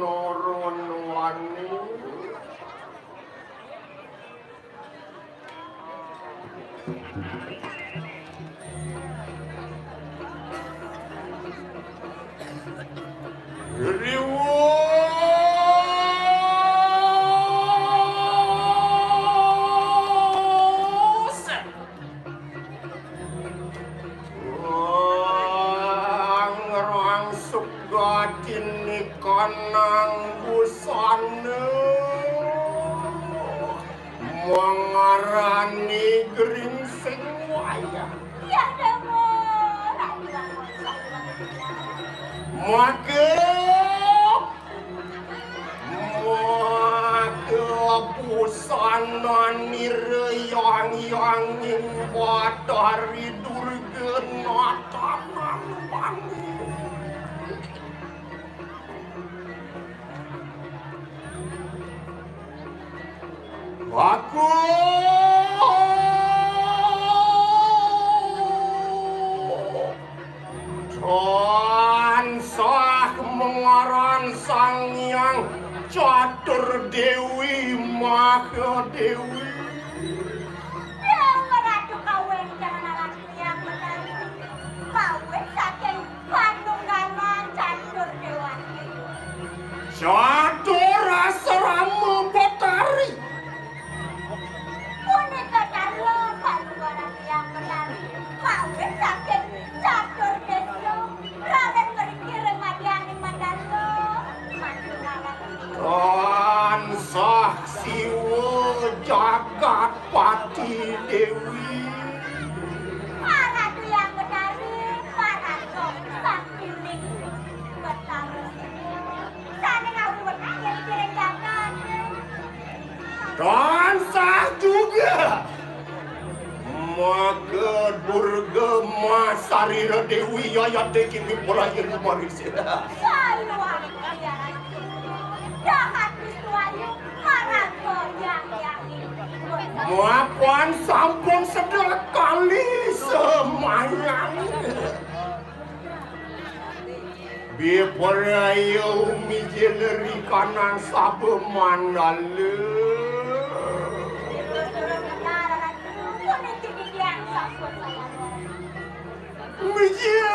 noron wani. Riwus. Ngrangsuk gatiné kanang busana. Mangarani Gringsing Wayah. Ya, Dewa. Maka, maka busana nirayang yanging batari Durga natanan wangi. Aku tansah mangaran Sang Hyang Catur Déwi Maha Déwi. Yang meratu kawin dengan anak yang menarik. Kawin saking panunggalan catur déwa. Catur asrama Betari. Punika carya panunggalan yang menarik. Kawin saking catur déwa. Raden mriki ring madyaning mandala. Tansah Siwa jagat pati Déwi. Para Duyang Betari, para Sang Sakiling Betari. Sané ngawuwut ing jagat. Tansah juga. Maka Durga Masarira Déwi Yayati Kimi Pelayan Marisira. Saluang Dahat Wisnu Ayu, maraga Hyang Hyang. Mapan sampun sedek kali semayang. Bipraya mijil rikanang saba mandala. Mijil.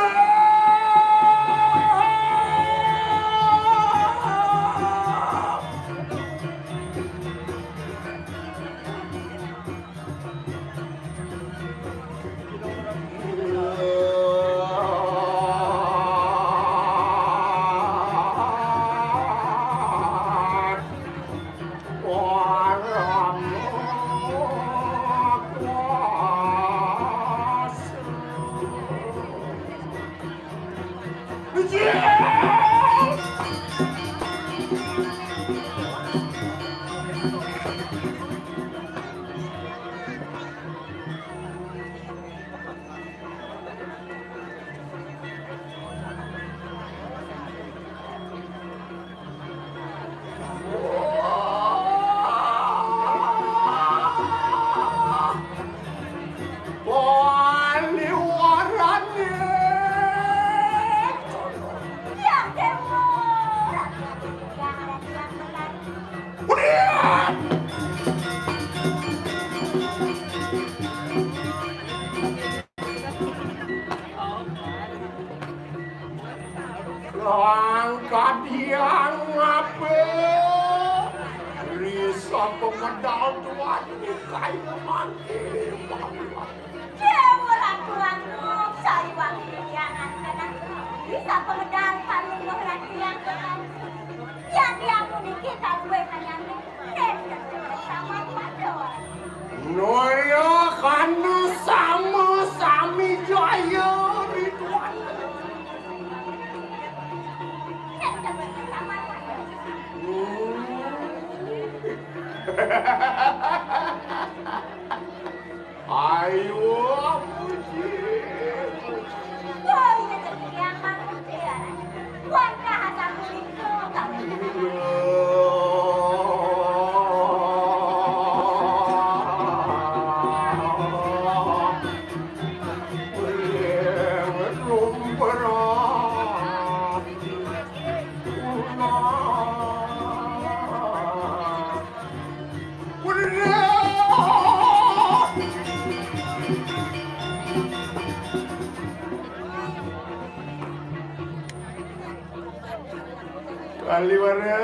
Angkat yang ngape? Risa pemedal tuan ni kayu mangke. Dewa Ratu Langkung, sariwangi pikiran kena. Bisa pemedal paling roh Ratu yang kena. Yang dia puniki kaluwe kanyane. Noya kana sama sami jaya ritual. Ayo, puji. Wah, iya, jadi yang manusia. Wah, bahasa kulit tuh, kalau Kaliwara.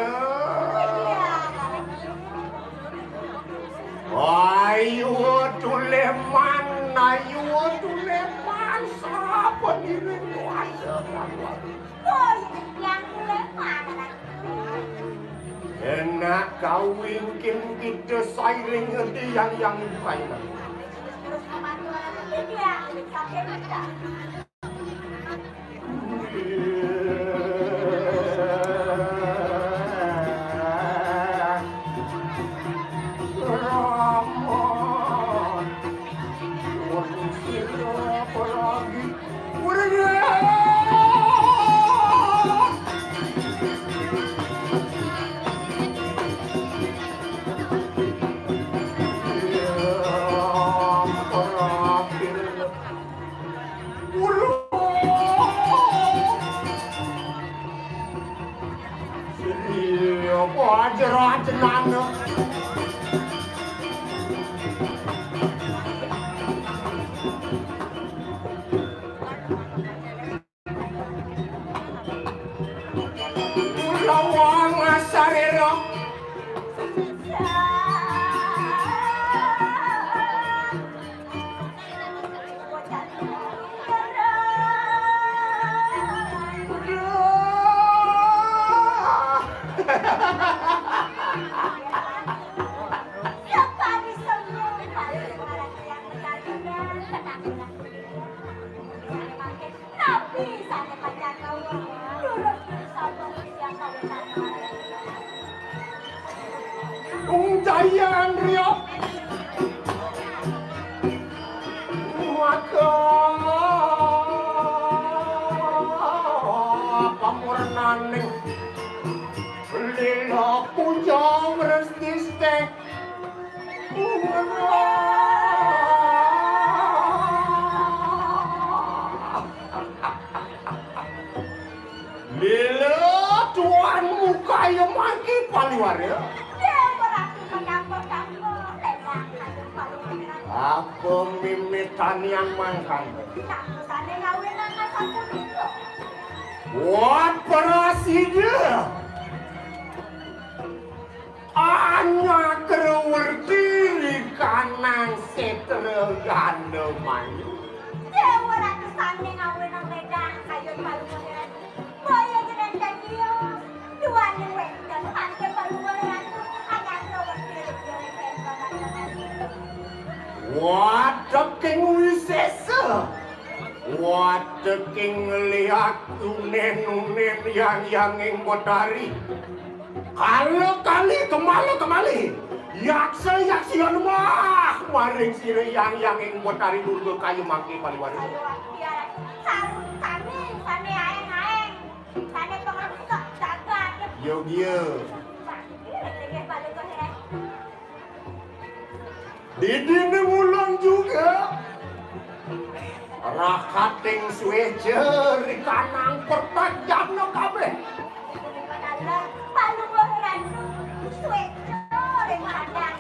Ayu tuleman, ayu tuleman, sapa diri kuasa. Enak kawingkin kita sairing ngendi yang yang ibu kayu. Terus kematuan itu dia, sampai kita. Apa aja rajenana. Lawang asarera. Ung Jaya Andria. Maka pamurnaning lila puja mrestistek. Lila tuanmu kaya mangki paliwara. Dewa Ratu menyapa-nyapa, lewat kaya paliwara. Apa mimitanian mangkana? Nakusane ngawe nang sapunika. Wat prasida. Anyakra werti rikanang setra ganda mayu. Dewa Ratu sane ngawe nang medang kaya paliwara. Boya jeneng Daniel, duane wenten mangke paluwur ratu, anyang wektu. Wateking wisesa, wateking liak unen-unen yang yanging betari. Kala kali kemala kemali, yaksa yaksi lemah maring sira yang yanging betari Durga kaya mangke paliwara. Ayo, ayo, ayo, sarung sami, sami aeng-aeng. Sane pangrusak jagat. Yo, yo. Didine mulung juga. Rakating sueca rikanang pertajamna kabeh. Paluwur ratu sueca ring kandang.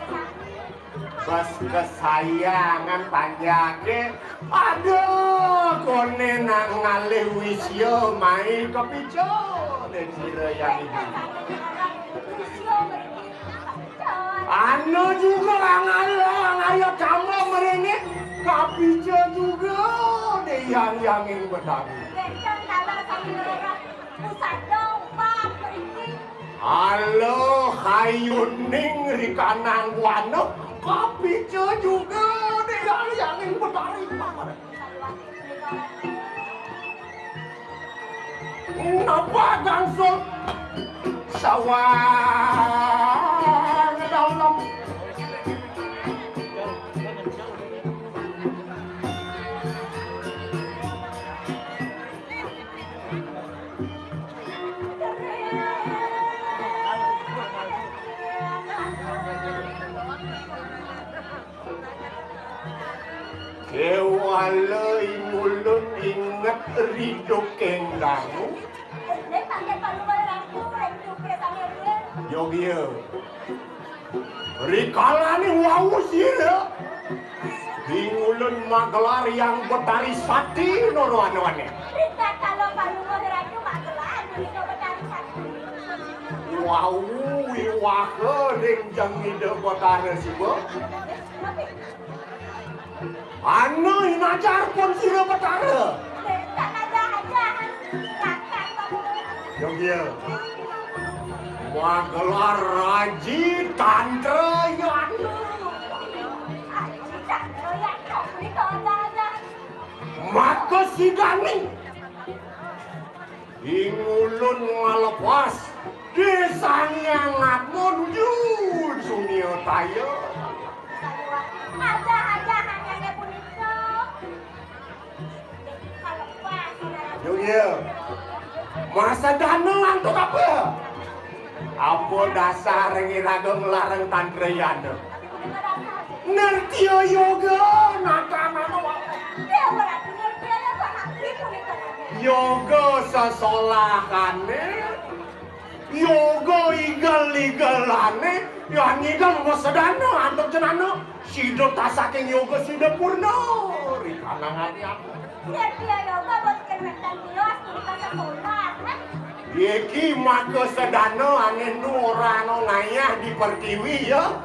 Bas kesayangan panjake. Aduh, kone nak ngalih wisya mai kepicu. Dék sira yang ibu. Ana juga angaya, angaya camba mrene. Kapica juga dék yang yanging Betari. Ala hayuning rikanang buana. Kapica juga dék yang yanging Betari. Napa gangsut sawang dalem. Kéwala ingulun inget ri dukéng dangu. Yogia. Rikalané wau sira. Ingulun magelar Hyang Betari Sati noro anané. Rikala Palungguh Ratu magelar Hyang Betari Sati. Wau wiwaha ring jeng Ida Betara Siwa. Ana inajar pun sira Betara. Yogia. Magelar Raji Tantra Yana. Maka sidaning ingulun ngalepas Sang Hyang Atma nuju sunia taya. Ada-ada hanyane punika. Kalepas. Yo, iya. Masedana antuk apa? Apa dasar iraga nglarang tantra yana? Ngertia yoga, natanana wae. Dewa Ratu ngertia yoga, napi punika? Yoga sesolahane, yoga igel-igelane, ya ngidel masedana antuk jenana. Sida tasaking yoga sida purna. Rikanangane apa? Ngertia yoga boten wenten tios punika sesolah, kan? Iki maka sedana ane nu ora ana ngayah di pertiwi, ya.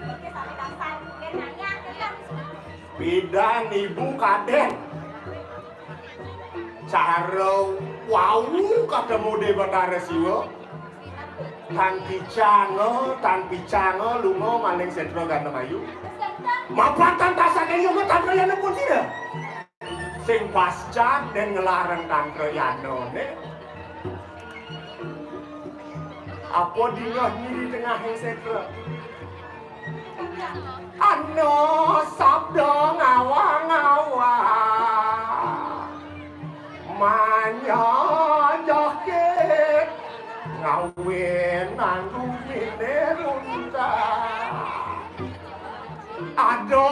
Iki sami dasar, nggih, ngayah, kan? Pidan ibu kaden. Cara wau ketemu Debata Siwa. Tan picanga, tan picanga lunga maling setra gandeng ayu. Mapan tan tasaking yoga tantra yana pun sira. Sing pasca den nglarang tantra yanane. Apa dingeh nyiri tengahing setra? Ana sabda ngawang-awang. Manyajake ngawen nanggung pinerunta. Ada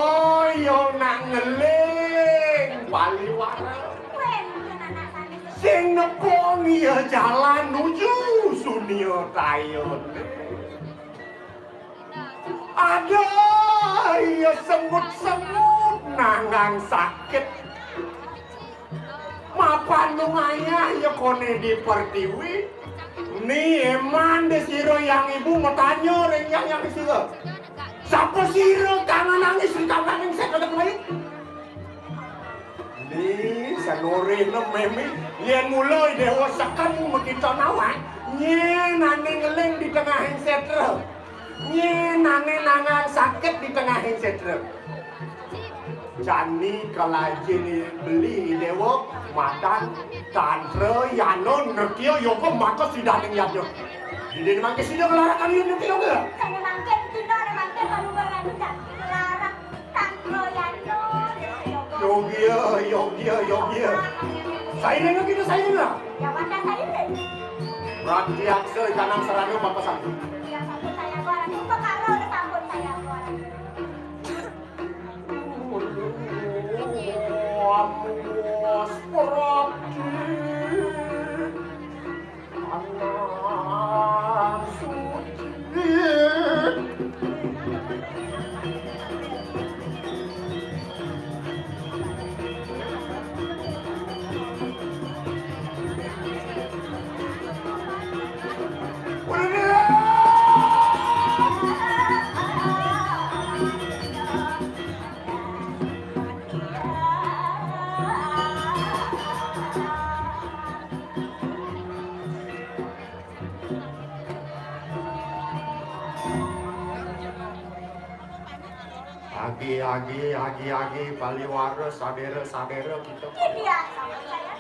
yang nak ngeling paliwara. Sing nepung iya jalan nuju sunia tayone. Ada iya semut-semut nangang sakit. Mapan nu ngayah ya kone di pertiwi. Ni eman de sira yang ibu matanya ring yang yang sira. Sapa sira kang nangis ring kamar ning sekadek mayit? Ni sanore nem meme yen mula dewa seken makita nawang. Nyen ane ngeling di tengahing setra. Nyen ane nangang sakit di tengahing setra. Jani kalajine beli dewa madan tantra yana nrtya yoga maka sidaning yadnya. Dene mangke sida nglarakan yadnya yoga. Sane mangke dina ne mangke kaluwarane jani nglarak tantra yana yoga. Yogia, yogia, yogia. Sairinga kita sairinga. Ya wadah sairing. Pratyaksa ikanang sarana bapa satu. Ya sampun saya barang upakara sampun saya barang. Agi, agi, agi, agi, paliwara, sadera, sadera, kita. Ini dia, sama saya.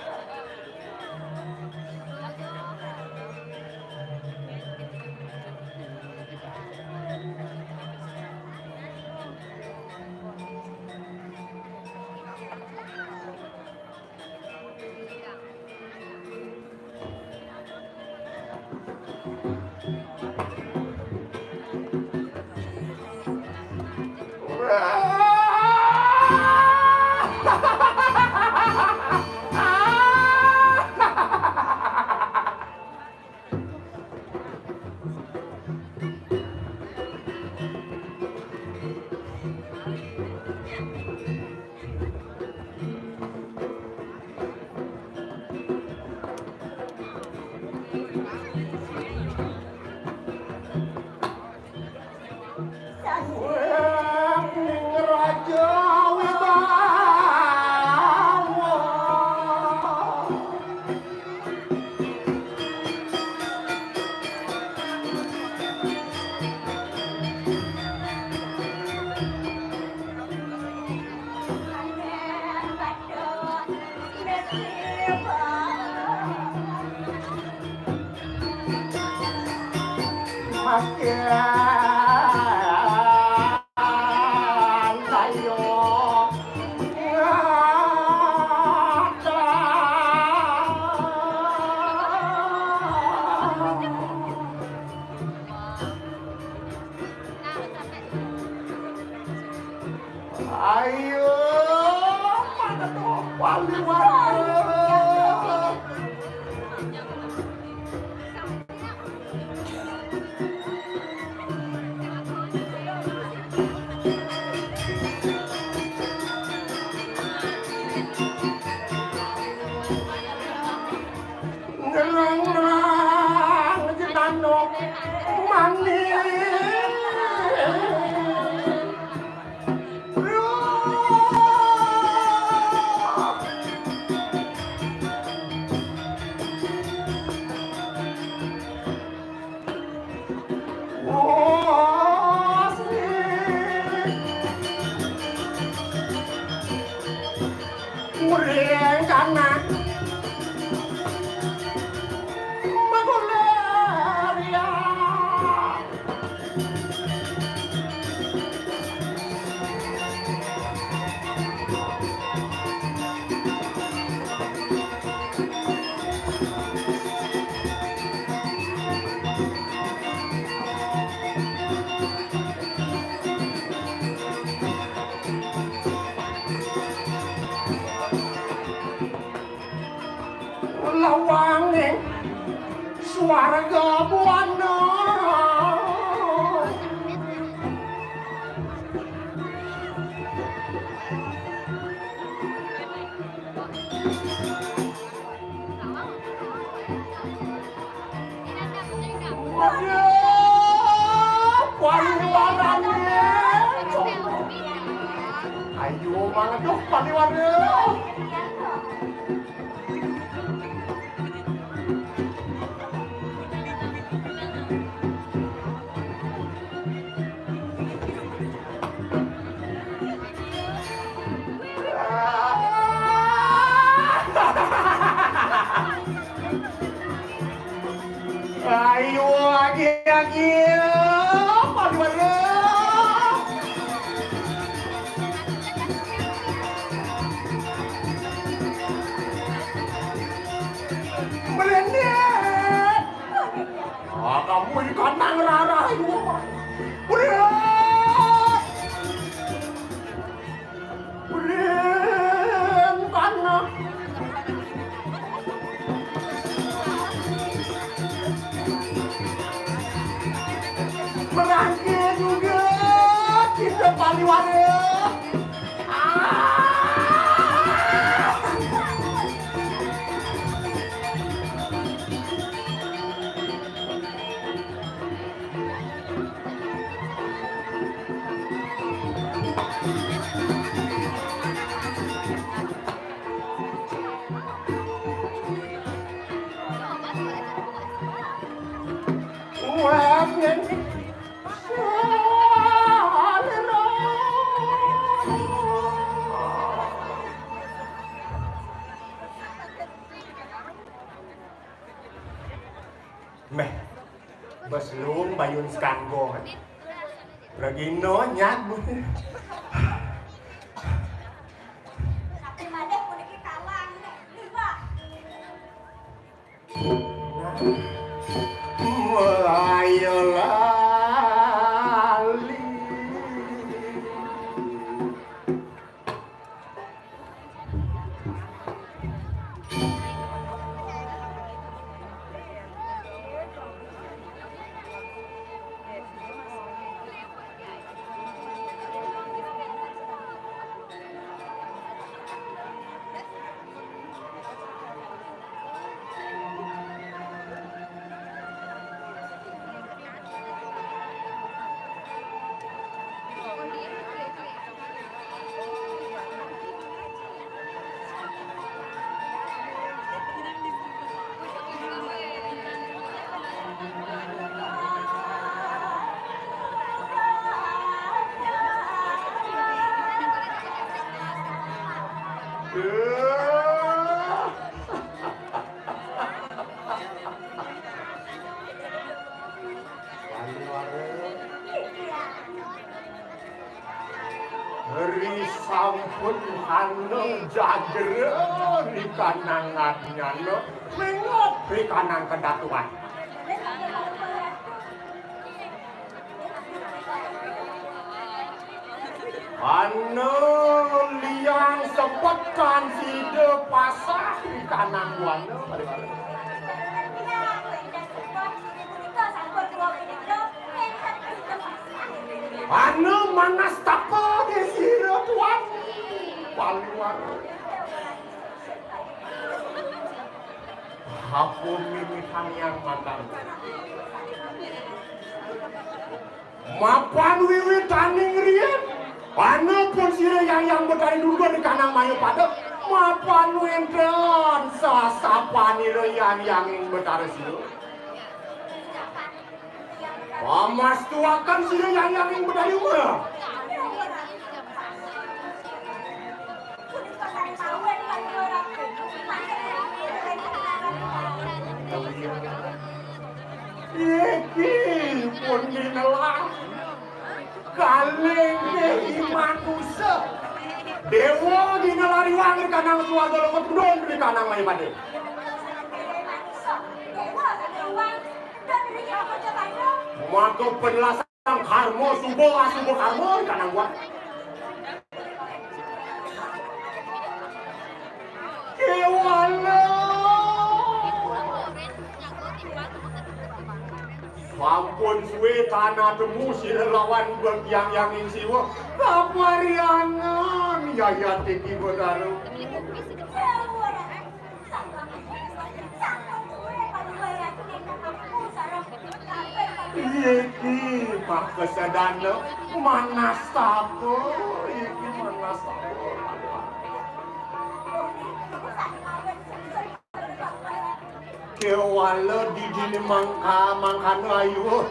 Ayo, mana tuh? Wali, wali. Ngerang-ngerang jetandok manis. Muring kana maguler ya. Lawanging swarga buana. Waduh, paliwarane. Ayo, mangeduh paliwara. Ayo, agi-agi. Paliwara. Melendit. Ah, kamu ikan nang rarah iku. Udah. Udah, kana. Merangke juga kita paliwara. Ah! Méh, bes luung bayun sekanggo. Regino nyat. Ayo lali. Ri sampun hana jagera ri kanang adnyana, mengop ri kanang kedatuan. Hana liang sepekan sida pasah ri kanang buana. Hana manastapa sira tuan. Paliwara. Apa mimihan yang makan? Mapan wiwitaning riin, hana pun sira Hyang Hyang Betari Durga ri kanang Mayapada, mapan wénten sasapanira Hyang Hyanging Betara Siwa. Pamastuaken sira Hyang Hyanging Betari Durga. Iki pun ginelar. Kalih i manusa. Déwa ginelar iwang ri kanang swarga, loko tundun ri kanang Mayapada. Maka penjelasan karma, suba asuba karma, kanang buat. Kéwala. Sampun sué tan atemu sira lawan Hyang Hyanging Siwa. Kaparianan yayat iki, Betara. Iki makasadana manastapa, iki manastapa. Kéwala didini mangka mangkana ayu.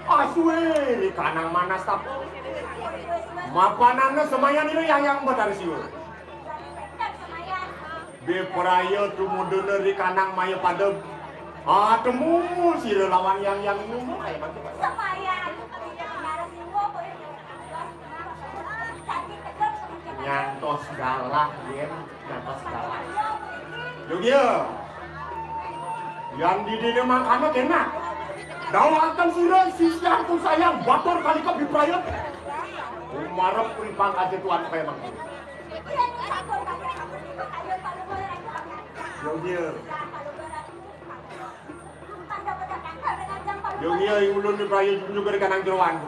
Asué ri kanang manastapa. Mapanana semayanira Hyang Hyang Betara Siwa. Bipraya tumuduna ri kanang Mayapada. Atemu sira lawan Hyang Hyang Inuma. Nyantos galah, yén. Nyantos galah. Yogya. Yan didine mangkana kénak. Dawaken sira sisian kusayang batur kalika bipraya. Umarep ri pangkaja tuan kaya mangkin. Yogya. Yogya ing ulun ni praya juga ri kanang jeroan.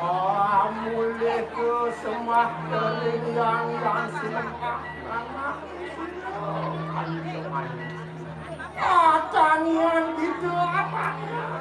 Ah, mulih ka sembah tering yang, yang sinembah. Anak, anak, anak. Atanian kita, atanian.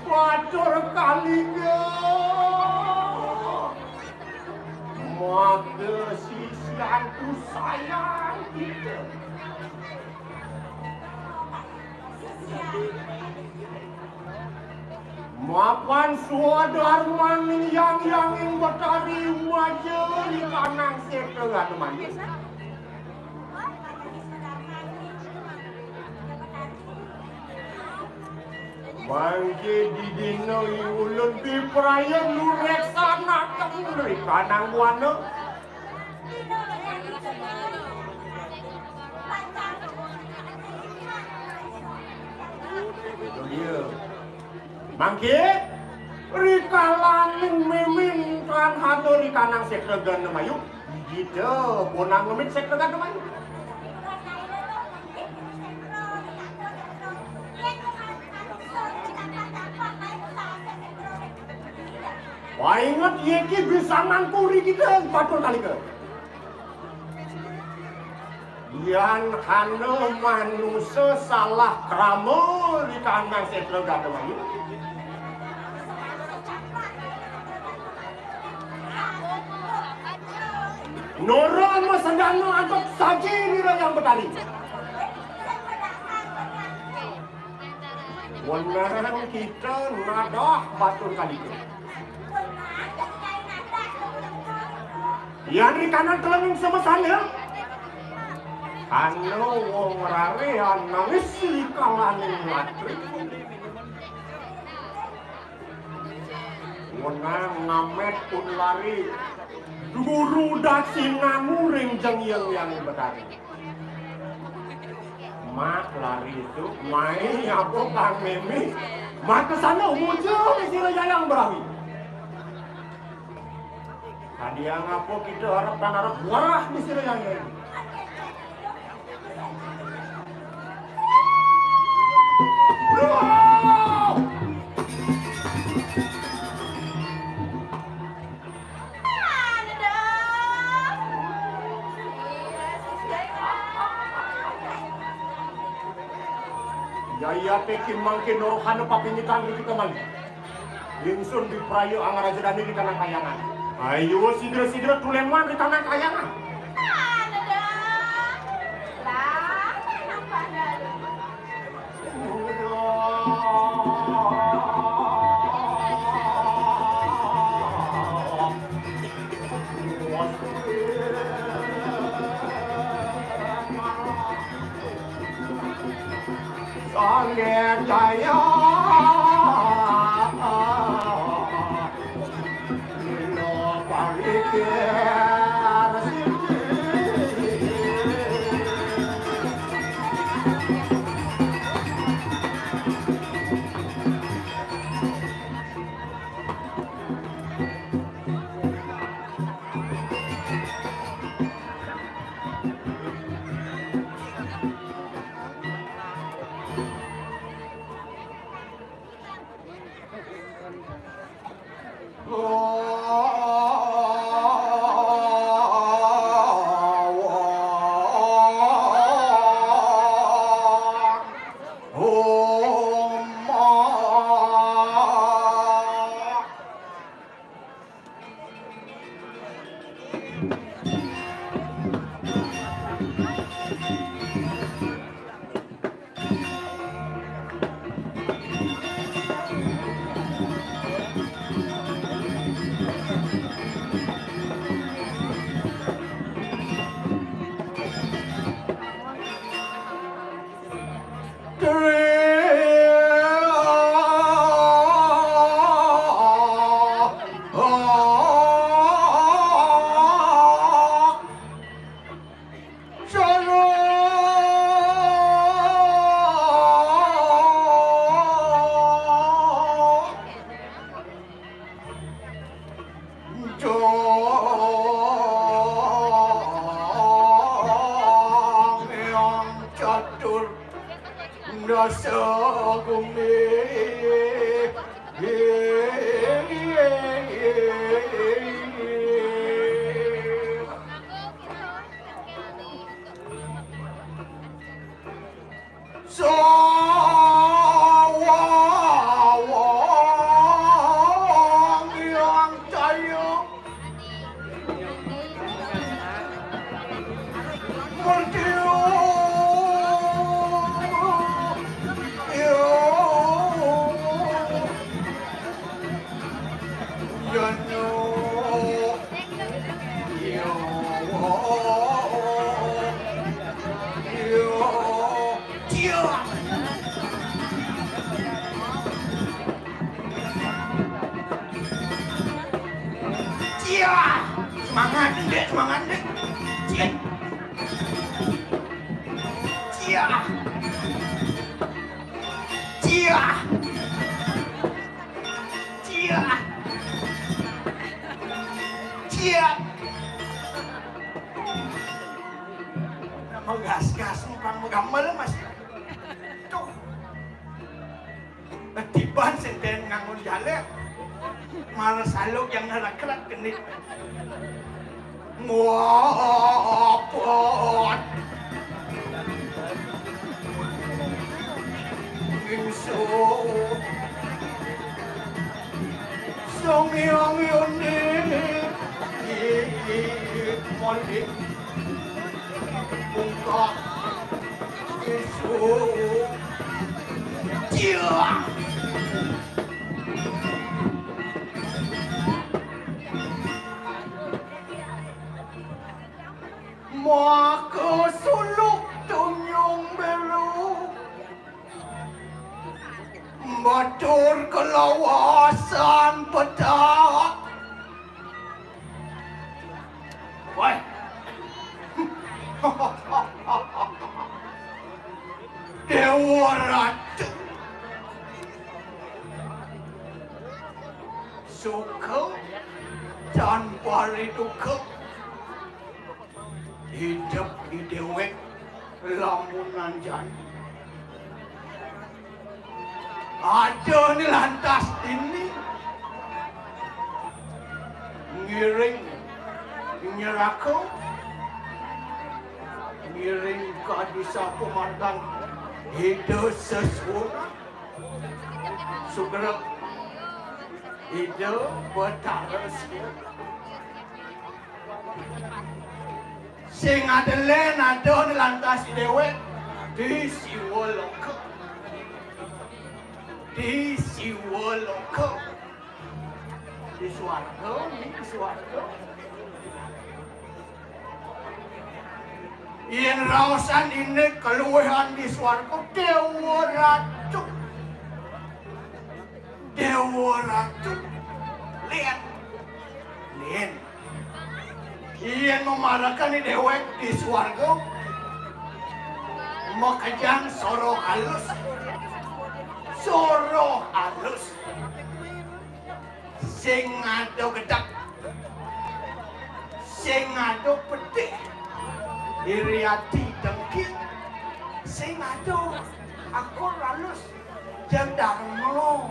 Batur Kaliga, maka sisian ku sayang kita. Mapan swadarmaning Hyang Hyanging Betari maja ri kanang setra Gandamaya. Mangke didina ulun pipraya nureksanaken ri kanang buana. Iya. Mangke, rikalaning mimin tan hada ri kanang setra Gandamaya, gigita bonang ngemit setra Gandamaya. Wah, inget, yeki bisa mangkuri kita, Batur Kaliga. Yan hana manusa salah krama ri kanang setra Gandamaya. Nora masedana antuk saji nira Hyang Betari. Wenang kita nadah Batur Kaliga. Yan ri kanang telenging semesana, kana wong rarean nangis ri kalaning latri. Wenang ngamet pun lari, guru daksinamu ring jeng Hyang Hyang Betari. Mak lari tu, mai apa kang meme? Mak kesana muncul di sira Jayang Berawi. Tadi yang apa kita harap dan harap warah di sira Jayang. Duh! Yaya teki mangkin rohana papingitan di kita mangkin. Ingsun Biprayu Angarajadani di Tanah Kayangan. Ayo, sidra-sidra tuléman di Tanah Kayangan. Ah, dadang. Lah, napa dadang? Sangin Jaya. Lila parikir siji. Jong Hyang Catur Dasa Gumi. Sawang Hyang Cahya. Mertiu. Yo. Yo, yo. Yo. Yo. Cia. Cia. Semangat, Dek, semangat, Dek. Cia. Cia. Cia. Cia. Cia. Nah, magas-gas numpang magamel, Mas. Tuh. Tiban senten ngangon jaler. Malah saluk yang ngerak-kerak genit. Muapot. Ingsun. Sang Hyang Yoni. Malik. Bungkak. Ingsun. Cia. Maka suluk tunyung belu, batur kalawasan petak. Woi. Dewa Ratu. Suka tanpa riduka. Hidup di dewek lamunan jani. Ada ni lantas ini ngiring nyeraka, ngiring ka desa pamargan Ida Sesuna. Sugra. Ida Betara Siwa. Sing ada lén ada lantas déwék di Siwa Loka. Di Siwa Loka. Di swarga, di swarga. Yén raosan indik kaluihan di swarga, Déwa Ratu. Déwa Ratu. Lén. Lén. Yén mamarekan déwék di swarga, makejang soroh alus. Soroh alus. Sing ada gedeg, sing ada pedih, iri ati dengki, sing ada akur alus, jeg darma.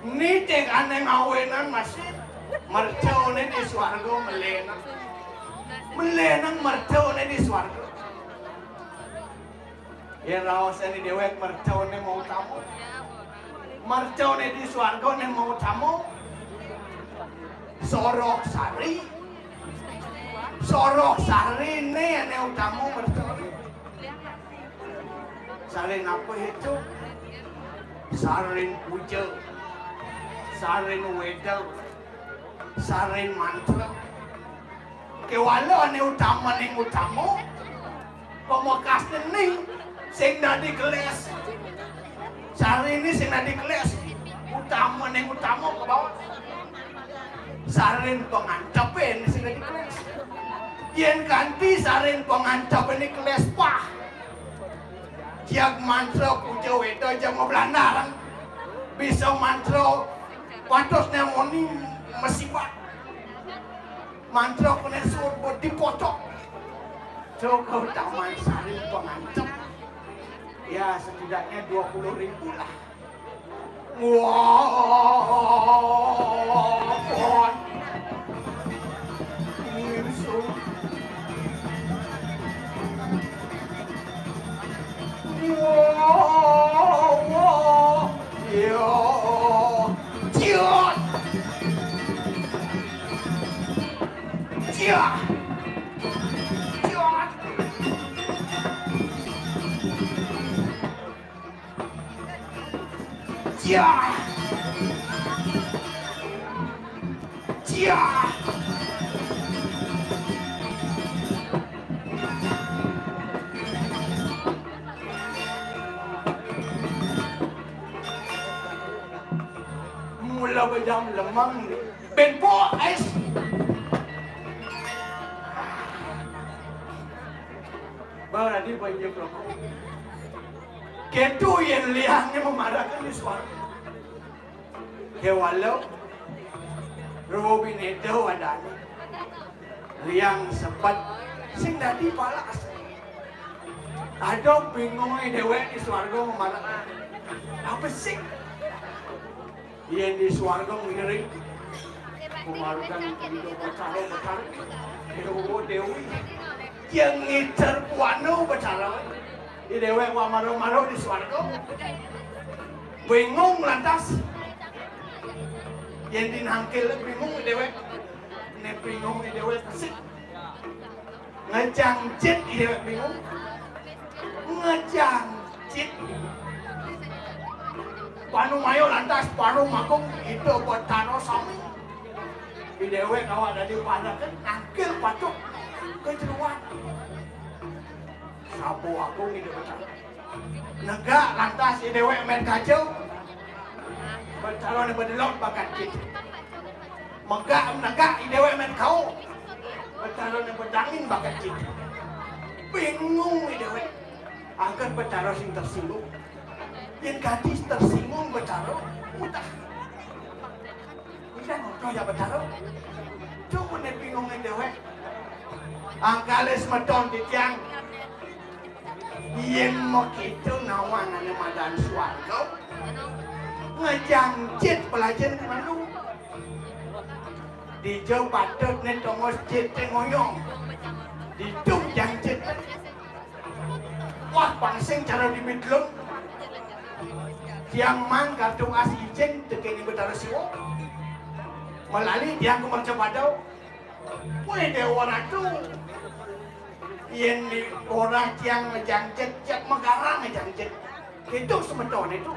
Nitih ané ngawinan masih mercané di swarga melénang. Melénang mercané di swarga. Yén raosan déwék mercané mautama. Mercané di swarga né mautama. Soroh sari. Soroh sariné ané utama mercané. Sarin apa itu? Sarin puja. Sarin wéda. Sarin mantra. Kéwala ané utama ning utama, pamekasné ning sing dadi kelés. Sariné sing dadi kelés, utama ning utama ka bawah. Sarin pangantepé sing dadi kelés. Yén kanti sarin pangantepé né kelés pah. Jeg mantra puja wéda, jeg mablandar. Bisa mantra patos né moni masibat. Mantra kena suruh dipocok. Coba taman sari pengantep. Ya, setidaknya dua puluh ribu lah. Wah, pohon. Ini langsung. Wah, wah. Ya. Ciat. Ciat. Ciat. Ciah. Ciah. Mula bejam lemang ni. Ben po ais. Barani banyak rokok. Kéto yén liangné mamarakan di suara. Kéwala, Robi Nedo adané. Liang sebet, sing dadi palas. Ada bingungé déwék di swarga mamarakan. Apa sih? Yén di swarga ngiring. Kumarudan Ida Betara, Betara. Déwa Déwi. Yang ngiter puana Betara. Di déwék wa maro-maro di swarga. Bingung lantas. Yén di nangkil bingung déwék. Né bingung déwék sik. Ngejang jit, iya bingung. Ngejang jit. Panumaya lantas Parumagung Ida Betara sami. Di déwék awak dadi parekan nangkil patuh kejeruan. Sabu Agung Ida Betara. Negak lantas i déwék mén kaca. Betarané bedelok bakat jit. Megak negak i déwék mén kau. Betarané bedangin bakat jit. Bingung i déwék. Angkat Betara sing tersinggung. Yén gadis tersinggung Betara, udah. Udah ngono ya Betara. Cuma né bingung i déwék. Angkalis meton titiang. Yén makitu nawang ané madan swarga, ngejang jit pelajen malu. Dija patut né tongos jit té ngoyong. Ditu jang jit. Wah, pangsing cara di midlum. Tiang mang kartu as ijin tekeni Betara. Siwa. Malali tiang ka mercapada. Woi, Déwa Ratu. Yén di ora tiang ngejang jit, jit magarang ngejang jit. Kéto semetoné to.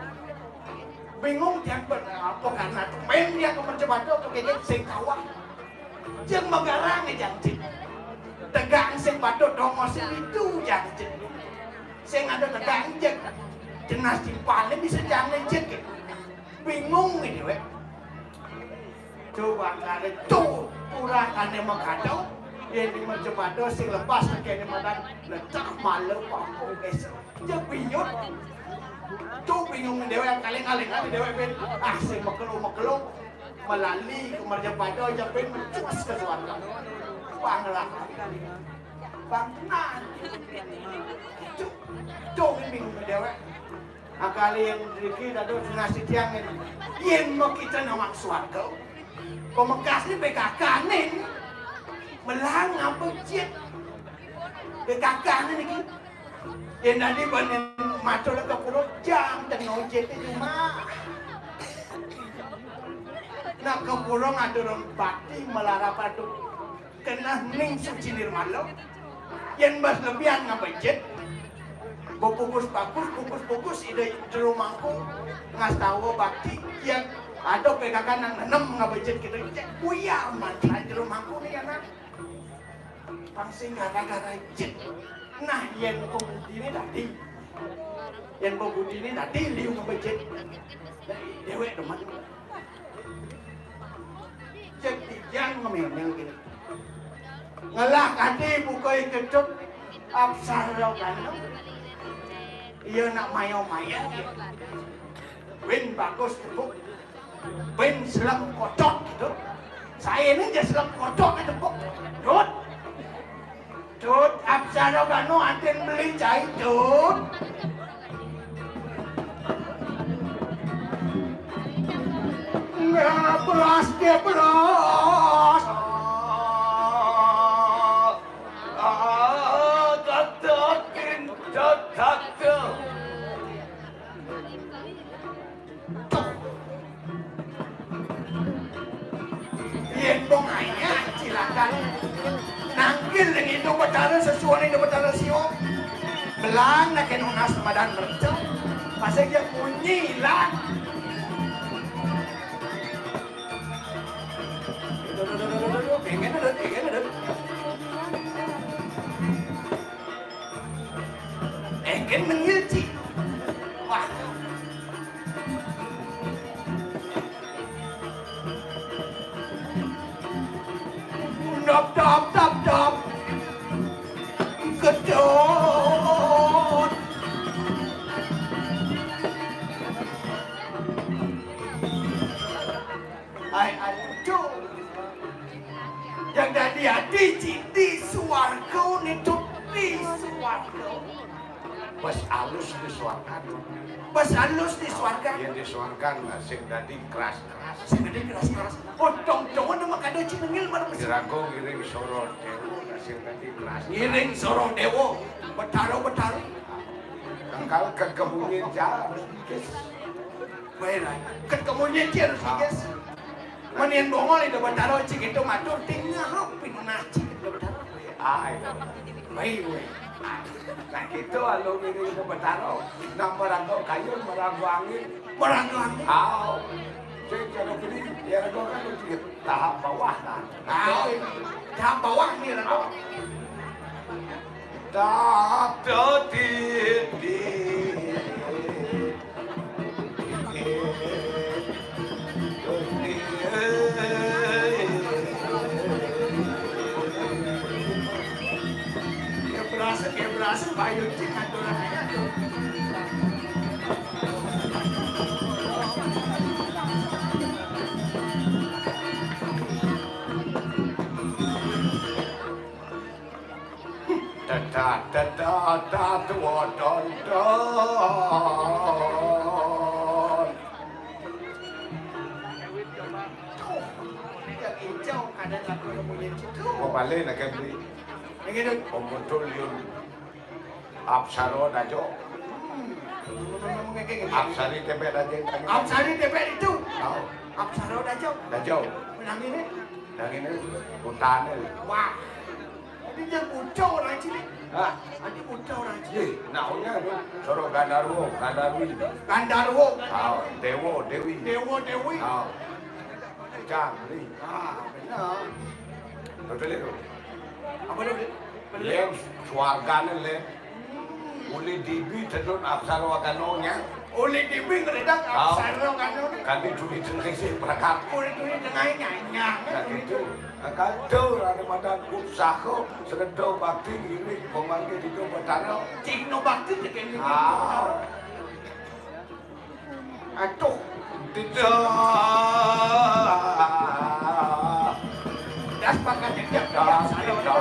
Bingung tiang, apa karena to. Main tiang ka mercapada, to kéto sing kawah. Jit magarang ngejang jit. Tegak sing patut dongos sing itu jang jit. Sing ada tegak jit. Jenas timpalné bisa jang jit kéto. Bingung déwék. Coba kali to, purakané makado, yén di mercapada sing lepas kéné madan lecak malu pangkung desa. Ya biyut. To bingung déwék, kaling-kaling déwék bén. Ah, sing makelo-makelo. Malali ka mercapada, ya bén mencus ka suarga. Panglah. Pang tenan. To, to bingung déwék. Akal yén mriki dados nasitiang ngéné. Yén makita nawang swarga, pamekasné P K K-né. Melang ngaba jit P K K-né niki. Yén dadi bani matur ka pura jam teno jit cuma. Nak ka pura ngaturang bakti malarapan to. Keneh ning suci nirmala. Yén bas lebihan ngabejit, bebungkus-bungkus, bungkus-bungkus ida jero mangkuk, ngastawa bakti, yén ada pegangan nang nenem ngabejit kita, cek buyar mantra jero mangkuk ni anak. Pang sing gara-gara jit. Nah, yén pemudine dadi. Yén pemudine dadi liu ngabejit. Dadi déwék demen. Cek tijang ngemil-mil gini. Ngelah kadi bukai ketuk apsara gana. Iya nak mayo-mayo. Win bagus tepuk. Win selem kotok gitu. Saya ini aja selem kotok tepuk. Dut. Tut, apsara gano anten beli cai, Tut. Nggak beras, dia beras. Ah, ah, kata, kata, kata. Tuh. Yén pong ayah cilakan. Nangkil ning Ida Betara sesuai Ida Betara Siwa. Belang nak nunas madan merca. Pasal dia munyi lah. Pengen ada, pengen ada. Engken mengilci. Wah. Dop, dop, dop, dop. Gedot. Ai, ai, aduh. Yang dadi ati cik di suarga nitu, di suarga. Bas alus di suarga. Bas alus di suarga. Yén di suarga lah sing dadi keras-keras. Sing dadi keras-keras. Oh, dong-dongan nama kada cik nengil mana mesti. Iraga ngiring soro déwa lah sing dadi keras. Ngiring soro déwa, betara-betara. Kengkal kekemunyin jar. Baé lah. Ket kemunyin jar, guys. Menian bongol itu betara cik itu matur tinggal pinunah cik itu betara. Ah, itu. Baik, weh. Nah, gitu, lalu ini itu betara. Nah, merangkau kayu, merangkau angin. Merangkau angin. Ah, saya cara beli, ya, gua kan udah tahap bawah, kan. Ah, tahap bawah nih, lah. Tahap tertinggi. Dia berasa, dia berasa, bayu cik atur aja tuh. Tetat, tetat, tat, wodon, don. Tuh, yang hijau ada satu yang punya situ. Mau balik nak kan beli. Yang itu. Pemutul yun. Apsara dajo. Hmm. Apsari tebek dajo. Apsari tebek itu. Tahu. Apsara Dajau. Dajau. Nang ini? Nang ini, utane. Wah. Ini dia buta orang cilik. Hah? Ini buta orang cilik. Ye, naonnya tu? Soro Gandarwo, Gandarwi. Gandarwo. Ah, Dewo, Dewi. Dewo, Dewi. Ah. Cang, ni. Ah, benar. Betul itu. Apa dia? Len, suargane, Len. Uli dibi tedun apsara wakanonya. Uli dibi ngeledak apsara wakanonya. Kan dicuri tengah sih, prakat. Uli dicuri tengah nyanyang. Nah, gitu. Nah, kacau, ada madan usaha, seredo bakti, ini, pemangke di Betara. Cik no bakti, cik ini. Ah. Aduh, tidak. Das pakai jejak, das, tidak, tidak.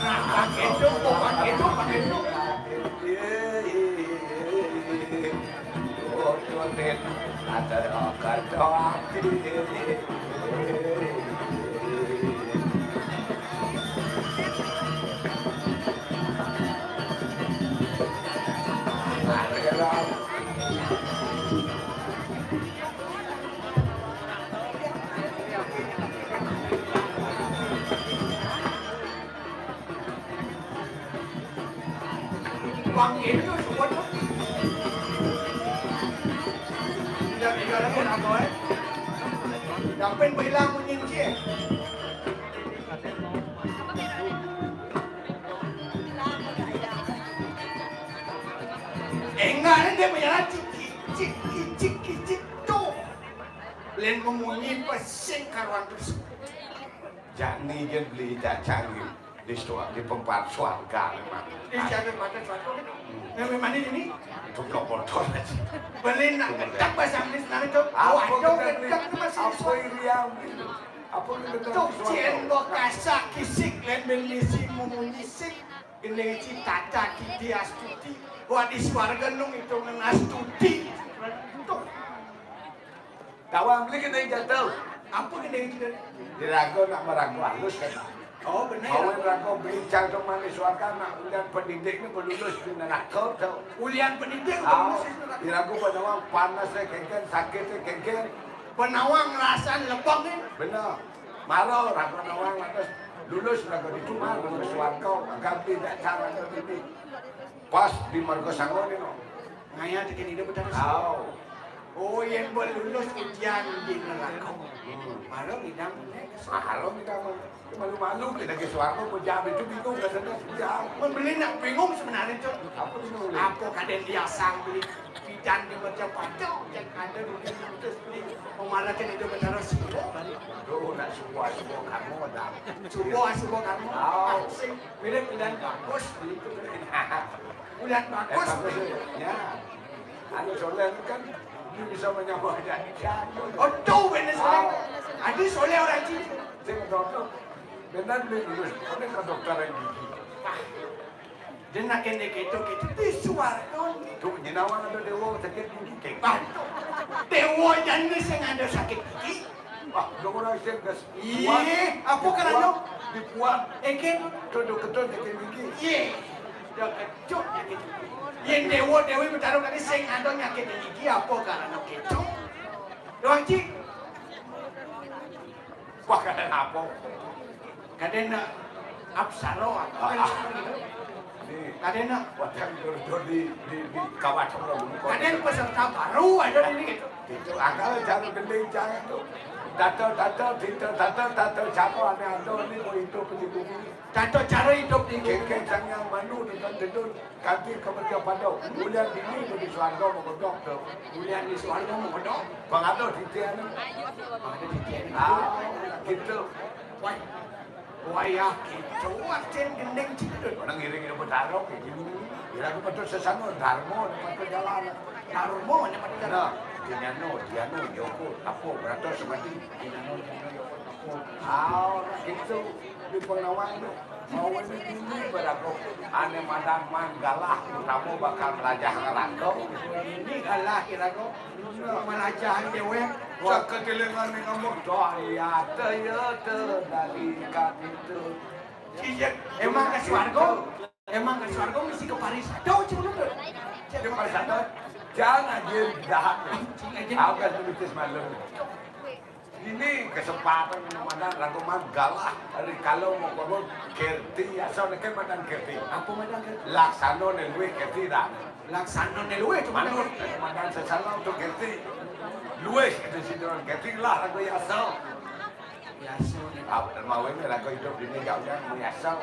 Nah, pakai itu, pakai itu, pakai itu. Bang, ini tuh support tuh. Tidak, tidak lagi, apa, eh? Sampai bilang munyi, eh. Enggak, dia punya ciki, ciki, ciki, ciki, tuh. Lain memunyi pesing karuan terus. Jani jen beli cacang di sua-, di pempat suarga memang. Di jalan mata suatu. Hmm. Yang memang ini. Itu blok motor aja. Beli nak gedek bahasa Inggris, nah, itu. Apa waduh, gedek beli? Gedek itu masih apa suara. Iriang gitu? Apa gedek tuh suara? Cien bokasa kisik, lain beli si mumunyi sik. Ini si tata kiti astuti. Wah, di suarga nung itu nang astuti. Tuh. Tawang beli kena jatuh. Apa kena jatuh? Dirago nak merago halus kan. Oh, benar. Kawin rago beli cang tu manis suarga nak ulian pendidik ni belulus di neraka tu. Ulian pendidik belulus di neraka. Dirago penawang panas saya kengken, sakit saya kengken. Penawang rasan lebong ni. Benar. Maro rago nawang lantas lulus rago di rumah, rago suarga, ganti dak cara ganti. Pas di marga sanga ni, no. Ngaya tekan ida betara. Au. Oh, yen boleh lulus ujian di neraka. Hmm. Malu ngidang, eh, kesal. Malu ngidang, malu-malu, kita ke suarga, pun jam itu bingung, katanya sejam. Mun beli nak bingung sebenarnya, Cuk. Apa bingung, Le? Apa kaden diasang beli bidan di Mercapada, yang ada dulu di Kudus beli memarahkan itu betara sila. Aduh, nak semua, semua kamu dah. Semua, semua kamu. Au. Asing. Mirip bidan bagus, beli itu. Ulian bagus. Eh, bagus, ya. Anu soleh kan, dia bisa menyambung aja. Oh, tu benar soleh. Ah. Adi soleh orang cina. Saya kata, "Dokter, benar beli lulus, mana ke dokter yang gigi?" Ah. Dia nak kena keto, keto. Di suara tu. Tu, jenawan ada dewa sakit gigi, kek. Ah, tu. Dewa janda yang ada sakit gigi. Wah, dong orang sing gas. Iye, apa karano? Dipuat. Eke. Kedo-kedo nyakit gigi. Iye. Dah kecut nyakit gigi. Yen dewa dewi betara kali sing ada nyakit gigi, apa karano kecut? Doang, Cik. Wah, karano apa? Kadena apsara, ah, kan ah, seperti itu. Ni. Kadena. Wah, yang kerja di, di, di kawasan orang. Kadena peserta baru ada ini gitu. Itu akal cara gending cara itu. Tata, tata, tita, tata, tata, siapa aneh ada ni mau hidup di bumi. Tata cara hidup di bumi. Kengkeng sang yang manu dengan dedun. Kanti kemerja pada. Mulian dini di suarga mau dokter. Mulian di suarga mau dokter. Pengado titian. Pengado titian. Ah, gitu. Wah. Wayah gitu, artin gending ciput. Mana ngiring idup betara, kayak gini. Bila aku patut sesama, dharma, patut jalan. Dharma, patut jalan. Nah, Dinano, Diano, Yoko, Tapo, Brata, Semadi. Dinano, Diano, Yoko, Tapo. Ah, gitu. Di pengawan tu. Mau ini tinggi pada kok. Ane madan man galah, kamu bakal melajah ngerangkau. Ini galah kira kok. Melajah déwék. Wah, ketelengan nih kamu. Doa ya, te, ya, te, dari kami itu. Iya, emang ke swarga? Emang ke swarga mesti ke Paris. Jauh cuma tuh. Di Paris ada. Jangan dia jahat. Aku kan tulis malam. Ini kesempatan yang mana lagu man galah hari kalau mau ngomong Gerti, asal neke madan Gerti. Apa madan Gerti? Laksana ne luwih Gerti dah. Laksana ne luwih cuma manut. Madan sesala untuk Gerti. Luwih itu situ Gerti lah lagu yasa. Yasa ne. Apa mau ini lagu hidup ini jauh yang yasa.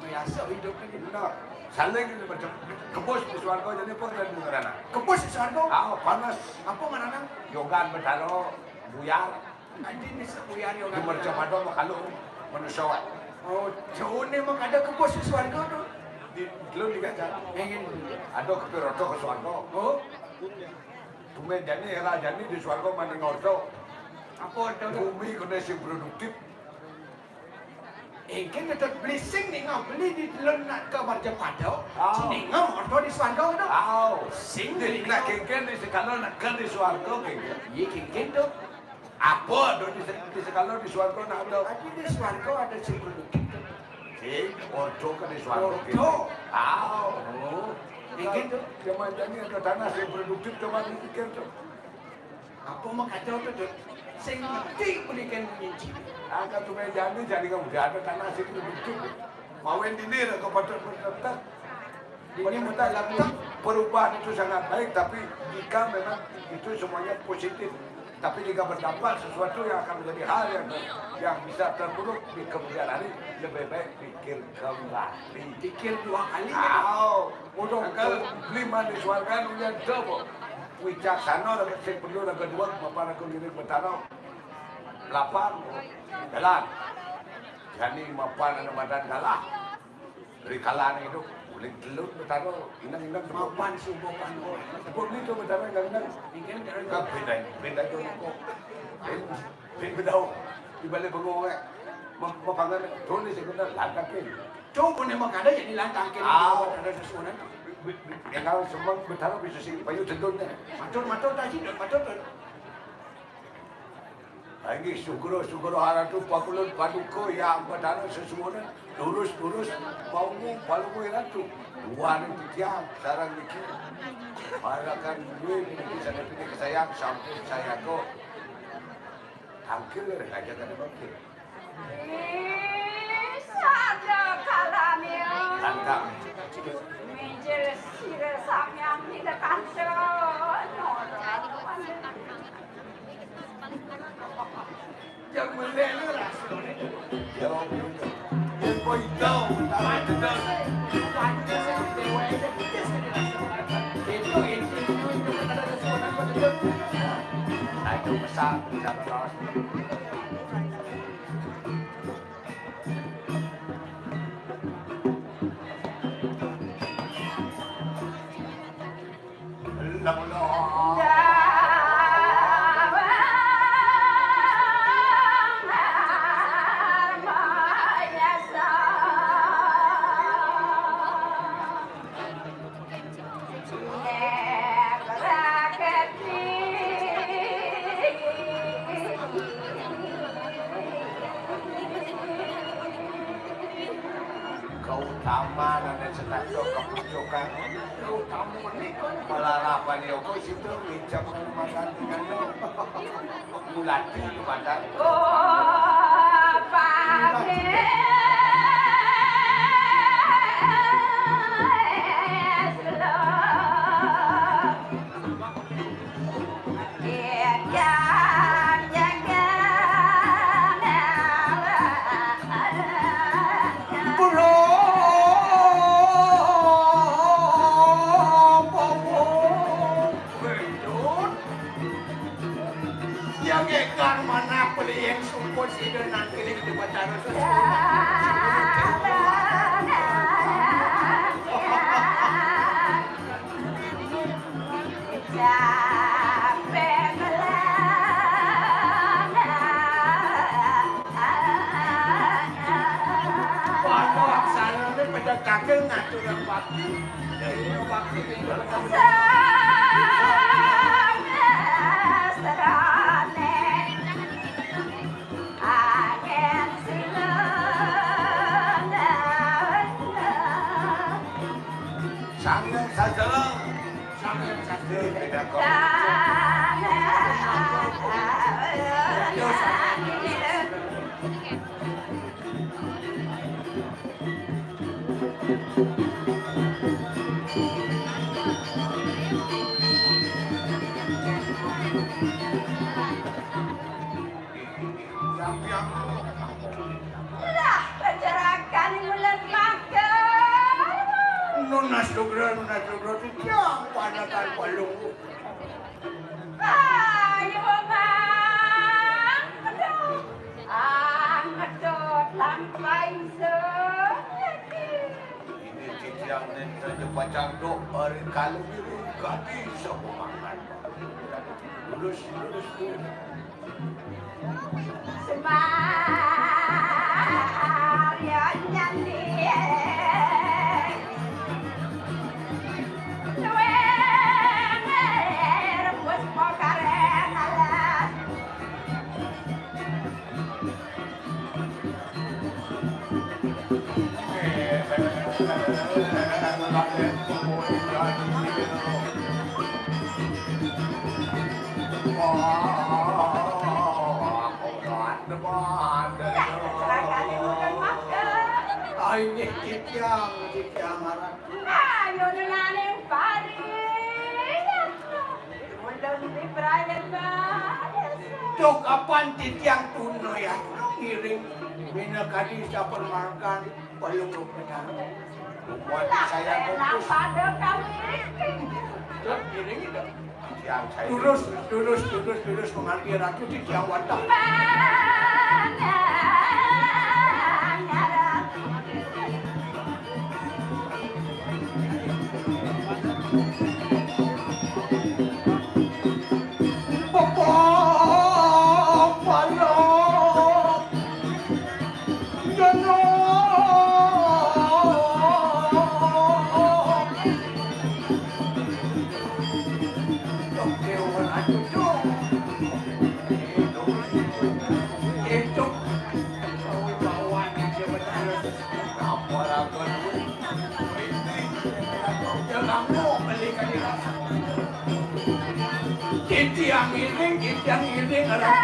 Yasa hidup ini. Benar. Saling ini macam kebus di swarga jadi pun dan mengerana. Kebus di swarga? Ah, panas. Apa mengerana? Yogan Betara, buyar. Anjing ni sebuyar yo. Di merca pada makalu manusia. Oh, jauh ni mak ada kebos di swarga tu. Di belum digajar. Ingin. Ada kepiroto ke swarga. Oh. Tumen jani era jani di swarga maning orto. Apa tu? Bumi kena sing produktif. Engken tetep beli sing ninga beli di telun nak ke marja pada. Au. Sing ninga orto di swarga tu. Au. Sing di nak kengken di sekala nak ke di swarga kengken. Iya kengken tu. Apa ada di, di sekala di swarga nak ada? Adi di swarga ada sing produktif. Sing orto ke di swarga. Orto. Ah. Oh. Kengken tu. Zaman jani ada tanah sing produktif coba dipikir tu. Apa mak kacau tu tu? Sing mesti belikan kunci. Angkat tu meja ni jadi kau udah ada tanah sing produktif. Mawen dini lah kau patut bertetap. Ini mudah lah. Perubahan itu sangat baik, tapi jika memang itu semuanya positif, tapi jika berdampak sesuatu yang akan menjadi hal yang yang bisa terburuk di kemudian hari, lebih baik pikir kembali. Pikir dua kali. Au, udah ke lima di suarga punya double. Wicaksana raga sing perlu raga dua, mapan aku ngiring betara. Lapan, jalan. Jani mapan anak badan kalah. Rikala anu idup, uling telun betara, inang-inang mapan subuh panu. Sebab ni tu betara inang-inang. Ingin kan beda, beda tu kok. Bin, bin bedau. Di balik bengong eh. Mapangan tulis yang kena lantakin. Cuma ni mak ada jadi lantakin. Au. Ada sesuatu. Yang kau semua betara bisa sih, payu telun eh. Matur, matur tadi, matur tu. Inggih, sugra-sugra ratu pakulun paduka yang betara sesuunan, durus-durus paungu palungguh ratu. Duaning titiang sareng niki. Parakan duwe niki sané piniki sayang sampun sayaga. Tangkil aja kada mungkin. Ih, sada kalane. Tangkang. Minjil sira sampeyan pindah kanca. Yang melek lu rasane. Yo, yo. Yang boy down, taman down. Itu inti itu ada sesuatu. Ayo besar, besar terus. Keutamaan ada senato kepucukan. Keutamaan ni malarapan yo ko situ ngincam makan dengan lo. Mulati kepada. Oh, pakai. Yang ekan manah pelihing sumpun sida nangkiling di Batara Sesuna. Dengan atur bakti, dengan bakti. Sanghyang Sadharma, Sanghyang Sadharma. Lah, kecerakan mulai makan. Nunas lugra, nunas lugra, titiang panatan palungguh. Ayo, Mang. Aduh. Angedot lampai se. Ini titiang nen saja pacang dok ari kalu biru gati sabumangan. Lurus, lurus, lurus. Semar ya nyandi. Nuwun rebus pokaren alas. Ai, nggih, titiang, titiang aran. Ayo, nenaning pari. Ulun piprayan, Mas. Duh, kapan titiang tuna ya, ngiring minakadi sapermargan palungguh Betara. Buat saya fokus. Pada kami. Terus ngiring itu. Titiang saya. Lurus, lurus, lurus, lurus, mengerti Ratu titiang wantah. Titiang iring, titiang iring, arah.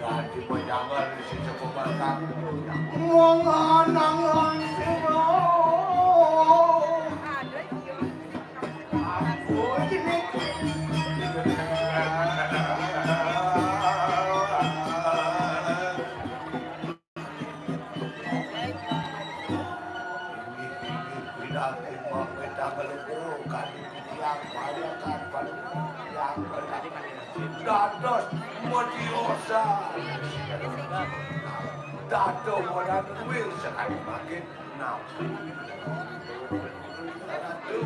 Dadi pajangan sing sepemarkan. Wong anangan sira. Ampun, Jimmy. Inggih, inggih, pinanggih mangke tanggal loro kali titiang payakan paling titiang dados mediosa. Dados modal kuil sekali makin nafsu. Ratu.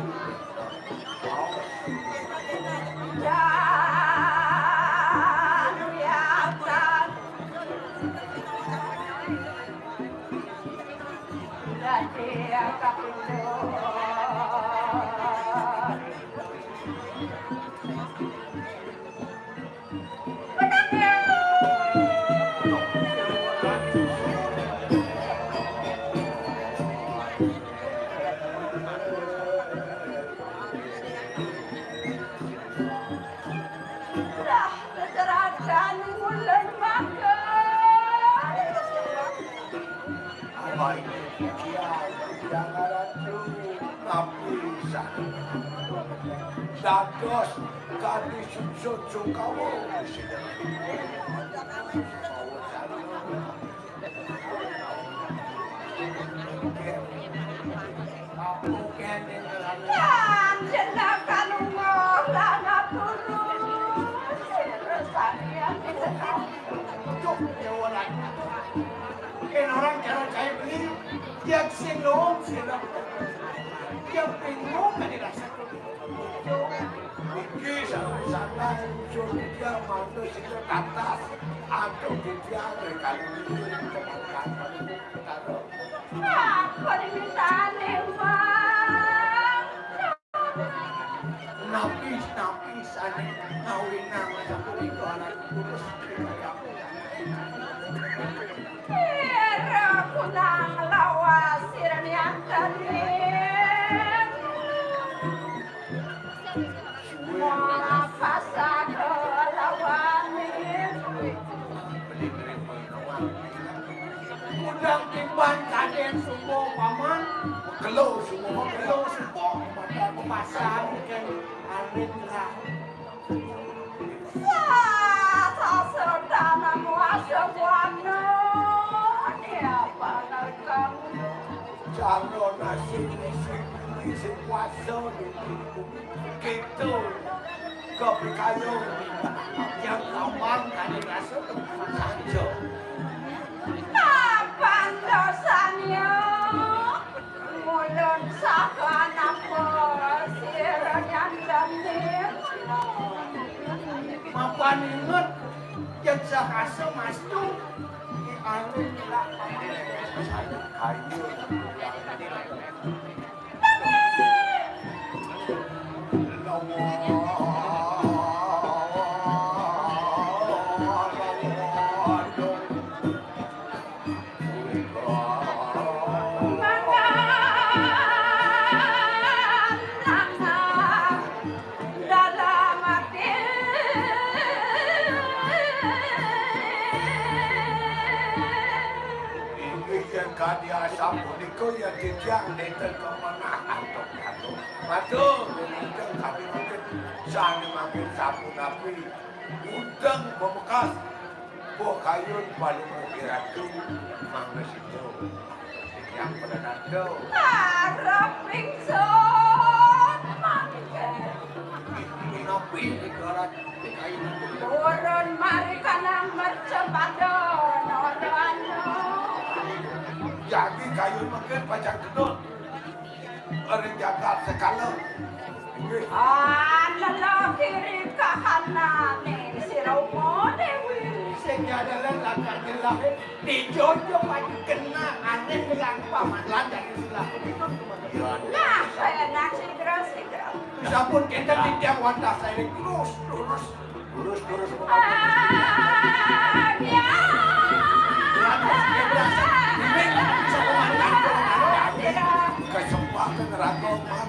Lah, kecerakan ulun mangke. Abai, kiai, jangan ngapusan. Dados kadi susu Sungkawa. Sungkawa. Sira. Yang bingung kan dirasa. Iki salah unsur dia mantu sing tatas. Aduh, dia kali ini. Aku diminta nih, Bang. Napis-napis ane ngawinang sapunika anak tulus. Ira kunang lawas sira nianten. Suwe. Malah pasaka lawane. Kudang tiban kaden sumbo paman, gelo sumbo, gelo sumbo, pada pemasan ken arit lah. Sasasodana muasa buana, niapa kamu? Jano nasib sing sing kuasa di Gitu. Kepikayun yang gampang kali rasa saja. Kapan dosanya? Mulun saha napa sira nyandani? Mapan inget, yen sahasa mastu, di anu nilak paman. Saya kayu. Inggih, yen kadi asapunika, yen titiang nenten kemenangan, Tok Datuk. Matur, nenten kadi mungkin sane mangkin sapunapi. Udeng bebekas, buah kayun paling ratu, mangga situ. Yang pada nantu. Harap ingsun mangke. Napi negara di kayun itu? Turun mari kanang mercempadon, ora anu. Jadi kayun mungkin pacang gedut. Ring jagat sekala. Inggih. Ah, lelaki ring kahanane sira Uma Dewi. Sing jadalan lakar nyelahin, dijojo pati kena aneh bilang paman lanjak istilah begitu. Nah, saya nak sigra-sigra. Sampun kenten titiang wantah saya terus, terus. Lurus, lurus. Ah, ya. Kesempatan raga man.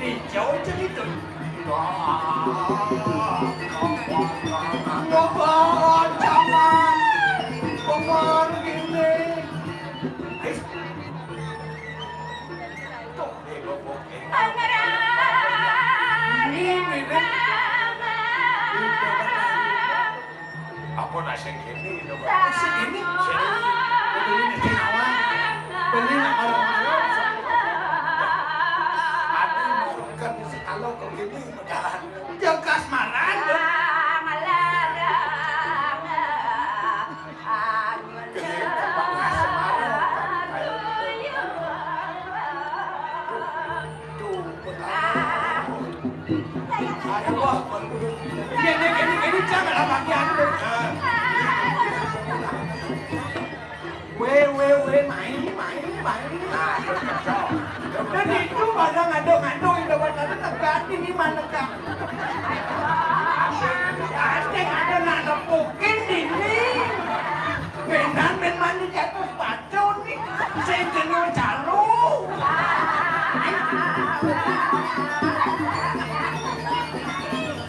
Dijauh cerita. Wah, jangan. Peman ini. Apa nak sing kene to, Pak? Sing kene? Sing. Beli nak sing awak. Beli nak malam-malam. Aku mau kan sekalo kok kene medalan. Dia kasmaran. Kene tempat kasmaran. Tuh, tuh, pertama. Ayo, wah, ini, ini, ini jangan lagi anu. Weh, weh, weh, main, main, main. Dan itu pada ngaduk-ngaduk, itu pada tegak, ini mana kak? Asik ada nak nepukin ini. Benar, ben mandi jatuh sepatu nih. Sing kena calo.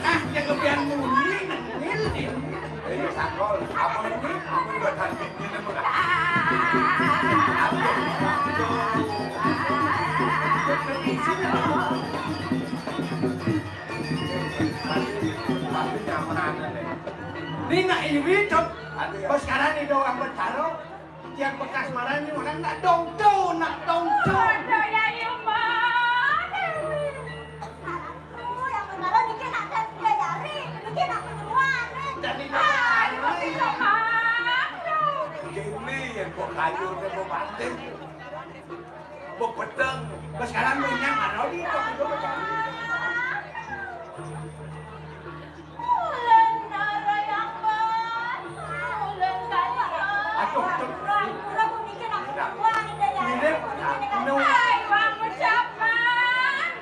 Ah, yang kebian muni, nengil, nengil. Ini sakol, apa ini? Apa ini buat hati? Ini buat hati. Ini nak iwi, Dok. Bos sekarang ini doang bertaruh. Tiang bekas marani orang nak dongdo, nak dongdo. Aduh, ya, ya, Mak. Aduh, yang benar niki nak dibayari, niki nak ketemuan, eh. Jadi, ah, ini kok bisa, Mak? Mbok kayu, mbok banting, mbok bedeng. Wis sekarang minyak karo di kok itu. Aduh, aduh. Mirip. Anu.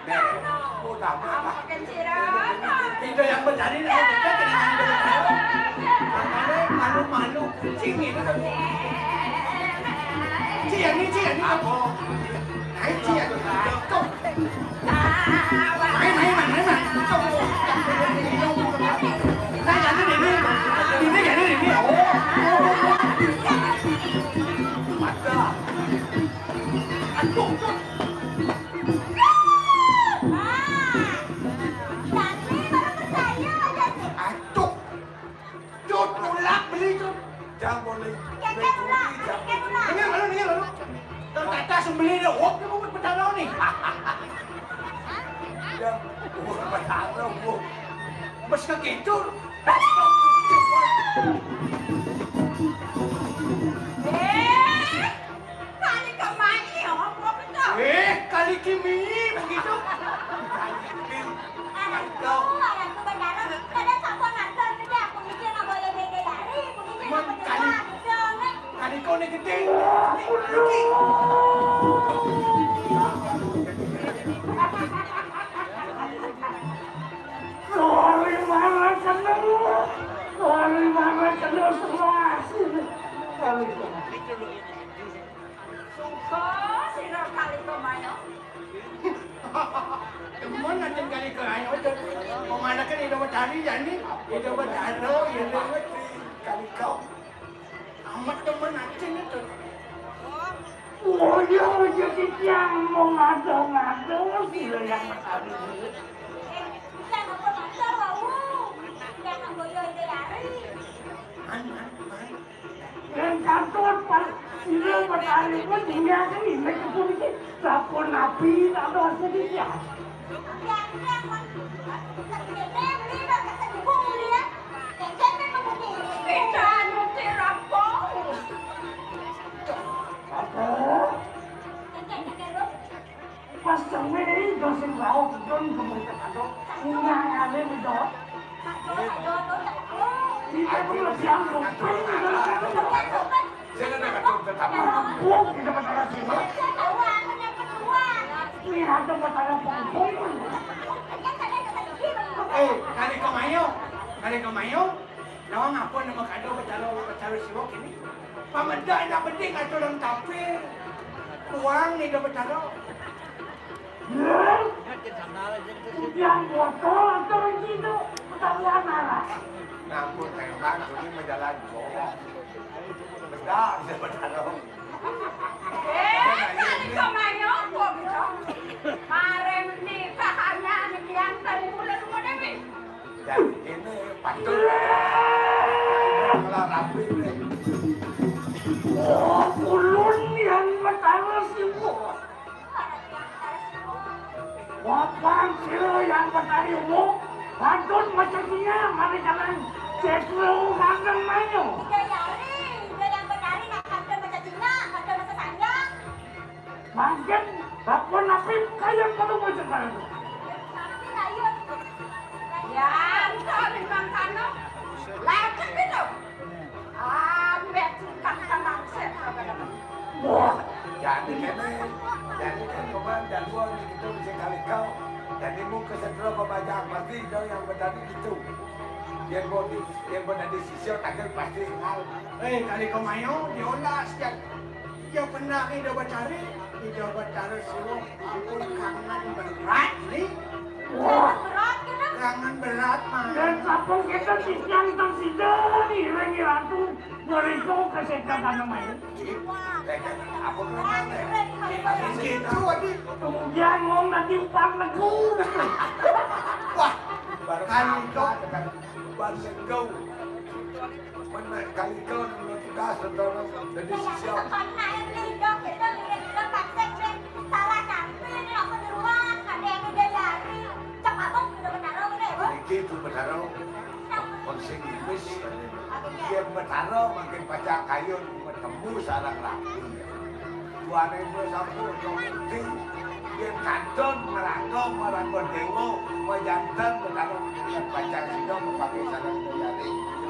Nek, udah, udah. Itu yang bencana ini, kita kena malu-malu. Sini, itu kan. Cian nih, cian nih. Apa? Nah, cian. Tuh. Main, main, main, main, main. Tuh. Nah, jadi ini. Ini jadi ini. Oh. Mata. Aduh, tuh. Aduh. Cut, ulak beli, Cut. Jangan boleh. Keke ulak, keke ulak. Ini lalu, ini lalu. Ternyata sembeli deh, wok, dia mau bertaruh nih. Ya, wok, bertaruh, wok. Bes kekincur. Eh, kali kemai, apa betul? Eh, kali kimi, begitu. Kali kimi. Anakku, anakku benar. Kada sapa ngatur, kada aku mikir nggak boleh beda dari, aku mikir nggak boleh kali. Kali kau ni gede. Lori mana kena? Lori mana kena sebelah sini? Kali kau. Suka sira kali kemana? Temen aja kali ke ayo aja. Pemanakan Ida Betari jani, Ida Betara, ya lewat kali kau. Amat temen aja nih tuh. Oh ya, jadi yang mau ngado-ngado sira yang Betari. Eh, jangan apa-apa, wau. Jangan boyo Ida Yari. Man, man, man. Yang katut, Pak. Sira Betari pun tinggal kan ini kebun iki. Dapur nabi, tak ada sedikit. Tapi aku yang, Pak. Tapi dia beli, Pak, kata ibu dia. Kecil kan kamu ini. Kita anu terampung. Apa? Kecil, kecil, lu. Pas sami dosen rauh don gemuruh kado. Undang ale bedo. Kita pun lebih angkuh. Jangan ada kado tetap. Wong kita betara sini. Ini ada betara pungpung. Eh, kali kemayo, kali kemayo. Nawang apa nama kado betara, betara siwok ini? Pameda anak beding atau dalam tapir. Uang ni dah betara. Ujian botol atau gitu ketahuan arah. Nampun tembak, ini menjalan bohong. Bedak, dia betara. Eh, tadi kau main apa gitu? Kemarin ni tak hanya ni yang tadi mulai rumah Dewi. Dan ini patut. Malah rapi ni. Oh, ulun yang betara sibuk. Wapan sira yang betari umum, pantun macam ni, mari jalan. Ceklo kandang mayo. Tiga hari, dia yang betari nak pantun macam Cina, pantun macam Sanya. Mangkin, bakwan api kaya perlu macam mana tu? Tapi lain. Ya, entah memang kano. Lain kan gitu. Ambek tukang tenang set apa kata. Wah, jadi kene, jadi kan kemarin jadwal ni kita mesti kali kau. Jadi muka setera pembajak pasti kau yang bertadi gitu. Dia buat, dia buat tadi sisir takkan pasti hal. Eh, kali kau mayo, dia olah sikit. Dia pernah ni dia bercari, dia bercari suruh. Ampun, kangen berat ni. Wah. Berat, kena. Kangen berat, Mas. Dan siapa kita sih yang tersida ni, Reni Ratu? Ngeri kau kesehatan nama ini. Apa namanya? Gitu, adik. Kemudian mau nanti upah lagu. Wah, baru kali kau. Baru kau. Mana kali kau nak tugas, saudara? Jadi sisiap. Salah nanti ini aku duluan, ada yang udah lari. Cak abang udah menaruh, udah, Bu. Iki tu menaruh. Konsing wis. Dia menaruh makin pacak kayu, tembus. Sareng rabi. Tuane wis sampun ngerti yen kadon ngrangga marang Dewa, mayanten menawi bacang sida mepake sareng liyane.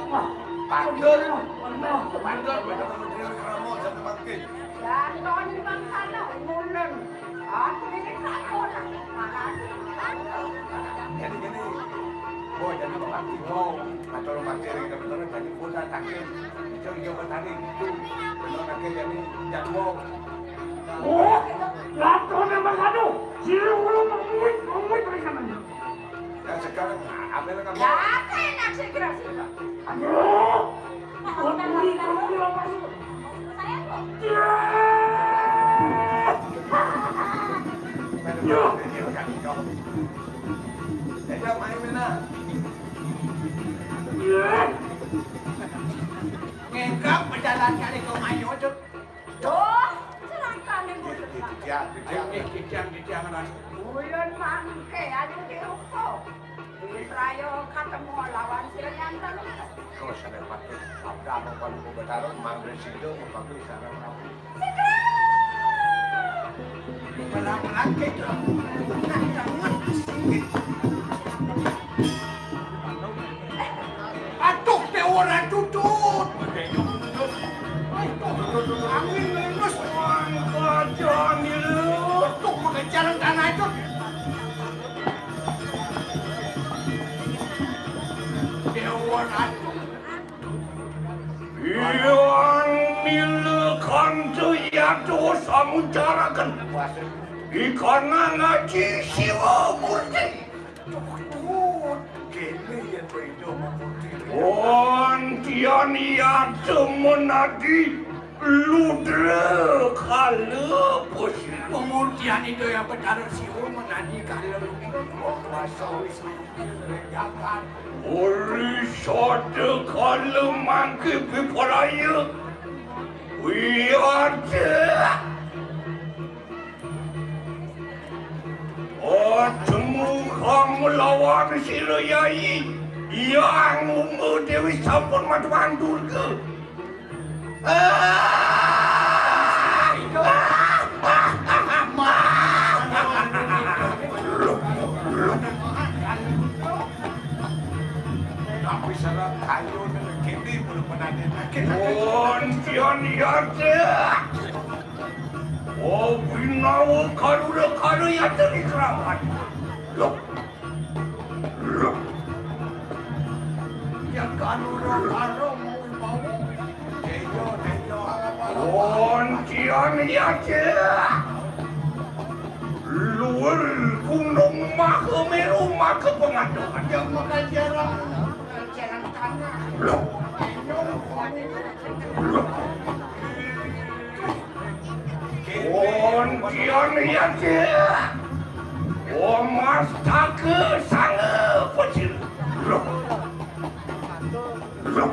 Wah, pandun, pandun menawi Dewi Krama satu mangkin. Jantoni mangkana mulen. Aku ini tak pernah malah. Jadi gini, boh, jadi mepake boh, atau mepake ring teman-teman, jadi boh tak takut. Itu dia bertani itu, benar kaki jadi jadwal. Oh, lakonnya Mas Anu, sira ulo memuit, memuit ring kanan. Ya sekarang ambil kamu. Ya, apa enak sih kira sih? Aduh, memuit, memuit apa sih? Saya kok. Ya. Ya. Ayo main mana? Ya. Ngengkang pejalan kali kau mayo, Cuk. Duh, celakane mboten. Titiang, titiang. Nggih, titiang, titiang, Ran. Ulun mangke, ayo diuko. Wis raya ketemu lawan sira nyanten. Terus ada patut. Abda apa paling Betara, mangke sida, mangke sareng rabi. Segera! Pelan-pelan gitu. Nah, jangan. Aduh, Dewa Ratu Tut. Aduh, angin ngelus. Wah, kacau nih lu. Tuh, pakai jalan tanah itu. Dewa Ratu. Yang nila kanca yadwa samucaraken. Ikana ngaji Siwa Murti. Duh, duh, kene yen Ida Murti. Wantian yada menadi ludra kala pusi. Pemurtian Ida Yang Betara Siwa menadi kala ludra. Kuasa wis jagat. Uri sada kala mangke piparaya. Wiyada. Atemu kang lawan sira Yai, Yang Uma Dewi sampun matuan durga. Ah! Tapi salah kayu dengan kini belum pernah dia sakit. Pun pian yada. Oh, binawa karura kara yada di keramat. Loh. Loh. Ya karura kara mau mau. Deyo, deyo, apa? Pun pian yada. Luwur gunung Mahameru maka pengaduan. Yang makan jarang. Loh. Wonten yadé. Wong mastaka sanga pecil. Loh. Loh.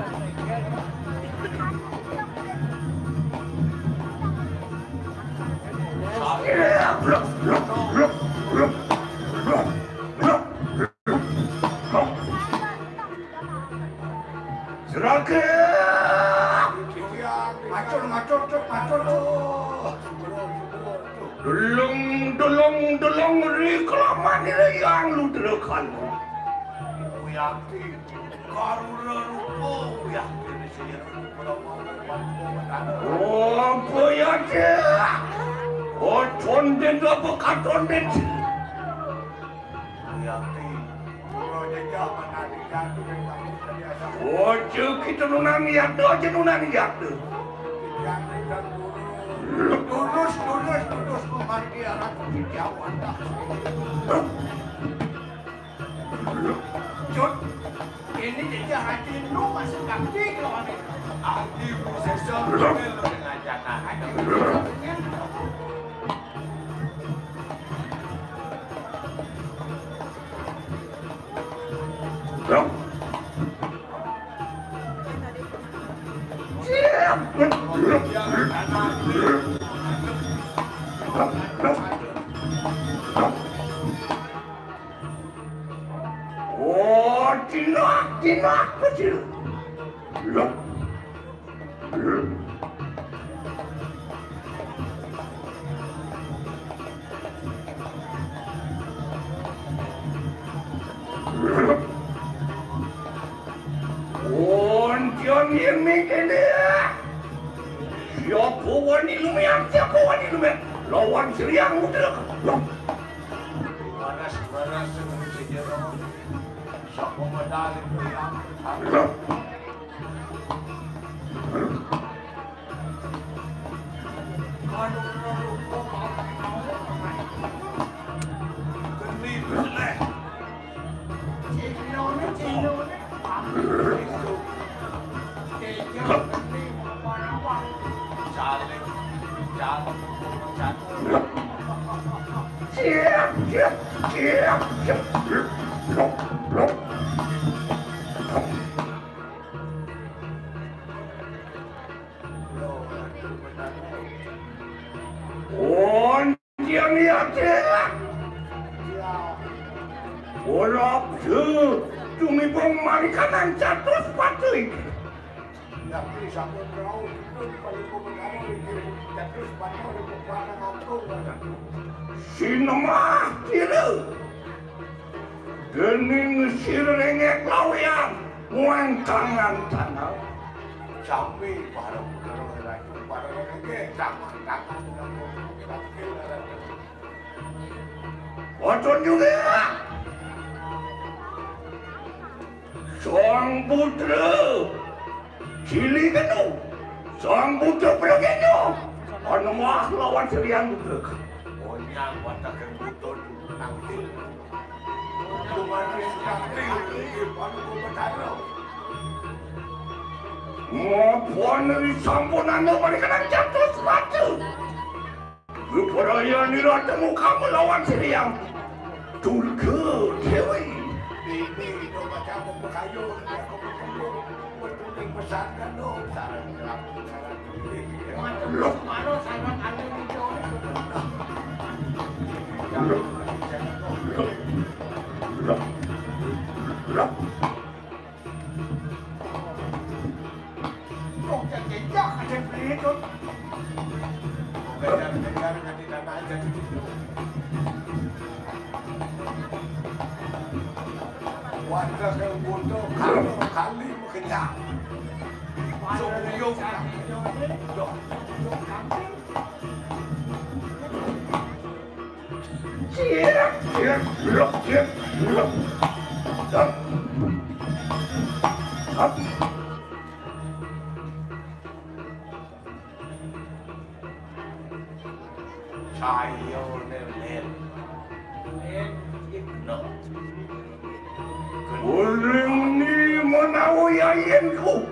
Loh, loh, loh, loh, loh, loh. Seragam. Matur, matur, Cuk, matur, Cuk. Delung, delung, delung, ri kelaman ira yang ludra kalu. Wiyakti, karura rupa, wiyakti sira. Oh, apa ya, Cik? Oh, condén apa katon, Cik? Yakti, kula jejah menadi jatuh ing kampung tadi asal. Ojo kita nunani yakti, ojo nunani yakti. Yang dan guru. Lurus, lurus, lurus memargi arah Kucing Jawa. Cut, ini jejah hati nu masuk kaki kelawan. Hati sesok dengan jana. Oh, jinak, jinak, kecil. Loh. Loh. Ontian yen mengkene. Siapa wani lumiang, siapa wani lumiang? Lawan Sri Hyang Mudra. Loh. Baras-baras sing jero. Sapa medal itu ya? Loh. Ontian ati. Ora bju tumipung marikanan catus pati. Tapi sampun rauh, itu paling utama iki catus pati ora kekuatan ampun. Sinemah kira. Dening sirengek lawean muang tangan-tangan. Sami para putra raja, para raja, tangan-tangan. Wacon juga. Sang Putra Cilikenu, Sang Putra Pragenya, ana wah lawan Sri Hyang Mudra. Onyang wataken buton nangkil. Kumanis nangkil, Paduka Betara. Ngapa ri sampun anu mereka nang jatuh sepatu? Rupaya nira temu kamu lawan Sri Hyang Durga Dewi. Ini itu macam pekayu, aku bertemu, bertemu pesan kan, oh, sarang gelap, sarang gelap. Loh. Mana sarang angin itu? Loh. Loh. Loh. Wong jajah ada berikut. Kejar-kejar nganti tanah aja gitu. Warga yang bodoh, kalau kali mengejar. Sumuyung. Loh. Saya ne len. Len, no. Uling ni menawi ayenku.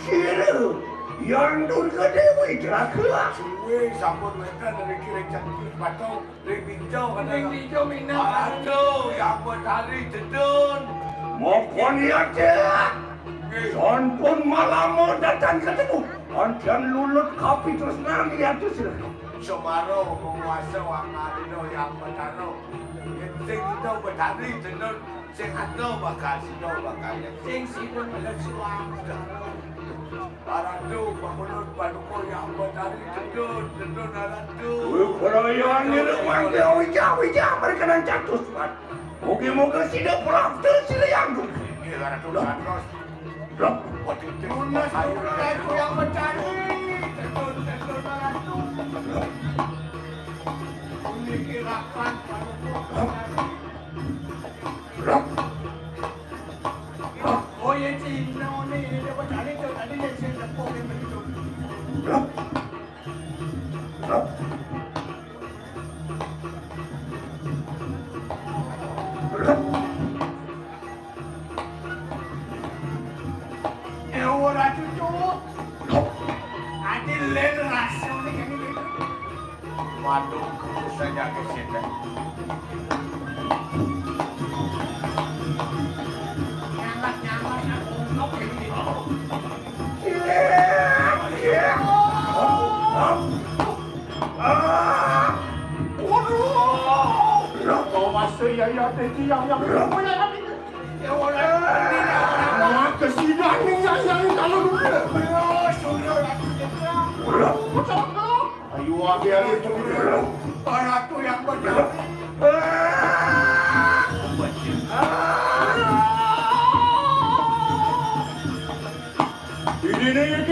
Sira, Yang Durga Dewi Jaka. Suwe sampun wenten niki ring Candi Batu, ring Binjo, ring Binjo minang. Aduh, Yang Betari jedun. Maupun ya, Cak. Nggih. Sampun malama datang ketemu. Anjan lulut kapi tresnan ya, sira. Semaro penguasa wang arina Yang Betara. Sing ida Betari jedun. Sing ada bakal sida bakal ya. Sing sida bakal suwang. Aratu, bangunan paduka Yang Betari, jedun, jedun, aratu. Wipraya niru mangke wijah-wijah merkenan catus, Pak. Mugi-mugi sida prapta sida yang. Nggih, aratu, santos. Loh. Waduh, nunas ayu. Yang Betari, jedun, jedun, aratu. Puniki rakan paduka. Loh. Oh, ya, Cina nih, ini dapat cari tuh, tadi dia sih tepung yang begitu. Eh, ora cucu. Ati len rasane kene iki. Waduh, susah nyake sita. Nyamat-nyamat aku ngok iki. Waduh. Lah, kau masih ya, ya, tadi yang, yang, yang, yang, yang, Wah, kesinan nih, yang, yang, kalau dulu. Ayo, biar itu. Para tu yang benar. Ah!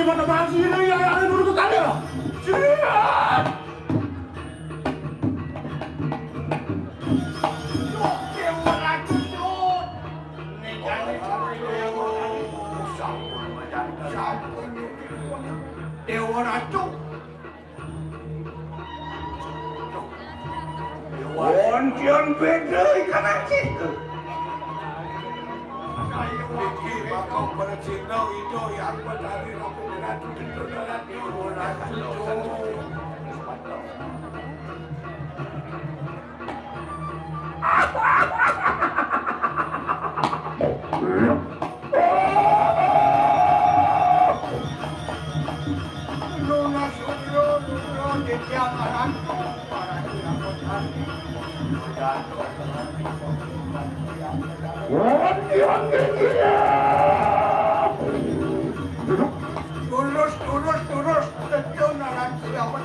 Mana bang sini ya, yang nurut ke kali ya? Siap. Duh, Dewa Ratu, duh. Ini jadi Dewa Ratu. Sampun, Dewa Ratu. Wonten beda ikan aci. Niki bakal percina ida yang betari rapi beratu tentu dalam Dewa Ratu. Lurus, lurus, lurus. Tentu naran siapa?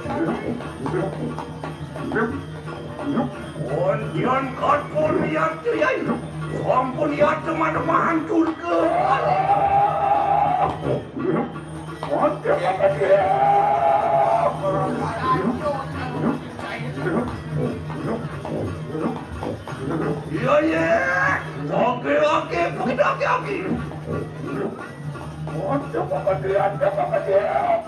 Wonten kapuriyan, Kyai. Sampun yateman mahan Durga. Wonten kapuriyan. Iya, iya. Oke, oke, begitu, oke, oke. Wonten kapuriyan, kapuriyan.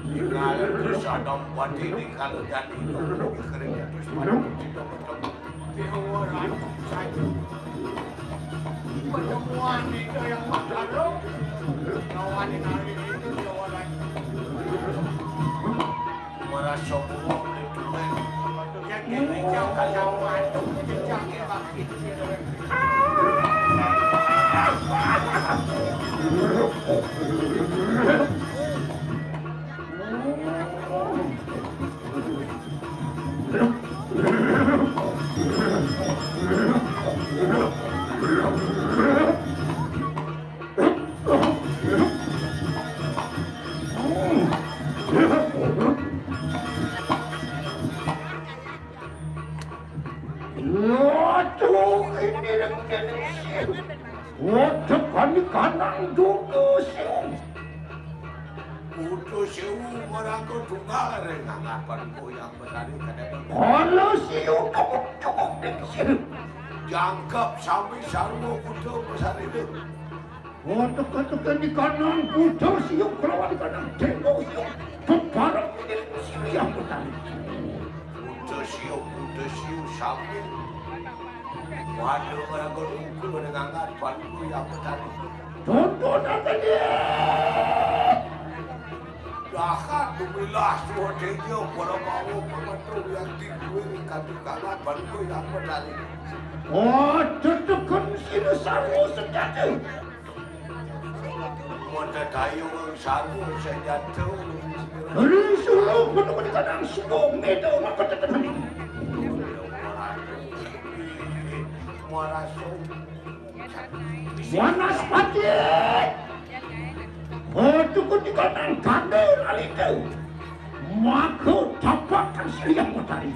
Ningali sadang pati di kalau jadi itu kering terus pada tidak bertemu. Dewa Ratu saja. Pertemuan itu yang maklum. Lawan hari itu Dewa Ratu. Merasa buruk itu kan. Jadi rijau kacang madu, jejak bakit. Waduh, ini yang jenis. Waduh, kami kanang juga sih. Kudu sewu maraga tunggal ring anggapan koyang betari kadang. Kalau siu cukup-cukup ning siu. Jangkep sami sarwa kudu besarine. Oh, teka-teka di kanan kudu siu kelawan di kanan dengko siu. Bebareng ning siu yang betari. Kudu siu, kudu siu sami. Waduh, maraga tunggal ring anggapan koyang betari. Tuntunaken ya. Dahat dumilah swadeja para bawa pematu yang tinggi kanthi kangat bangku yang medali. Oh, teteken sira sarwa sejati. Modatayo sarwa sejati. Ri suruh penemu di kadang suruh medo maka teteken. Marasung. Wanaspati. Otuku dikandang kandel alite. Maka tapakan siliang matari.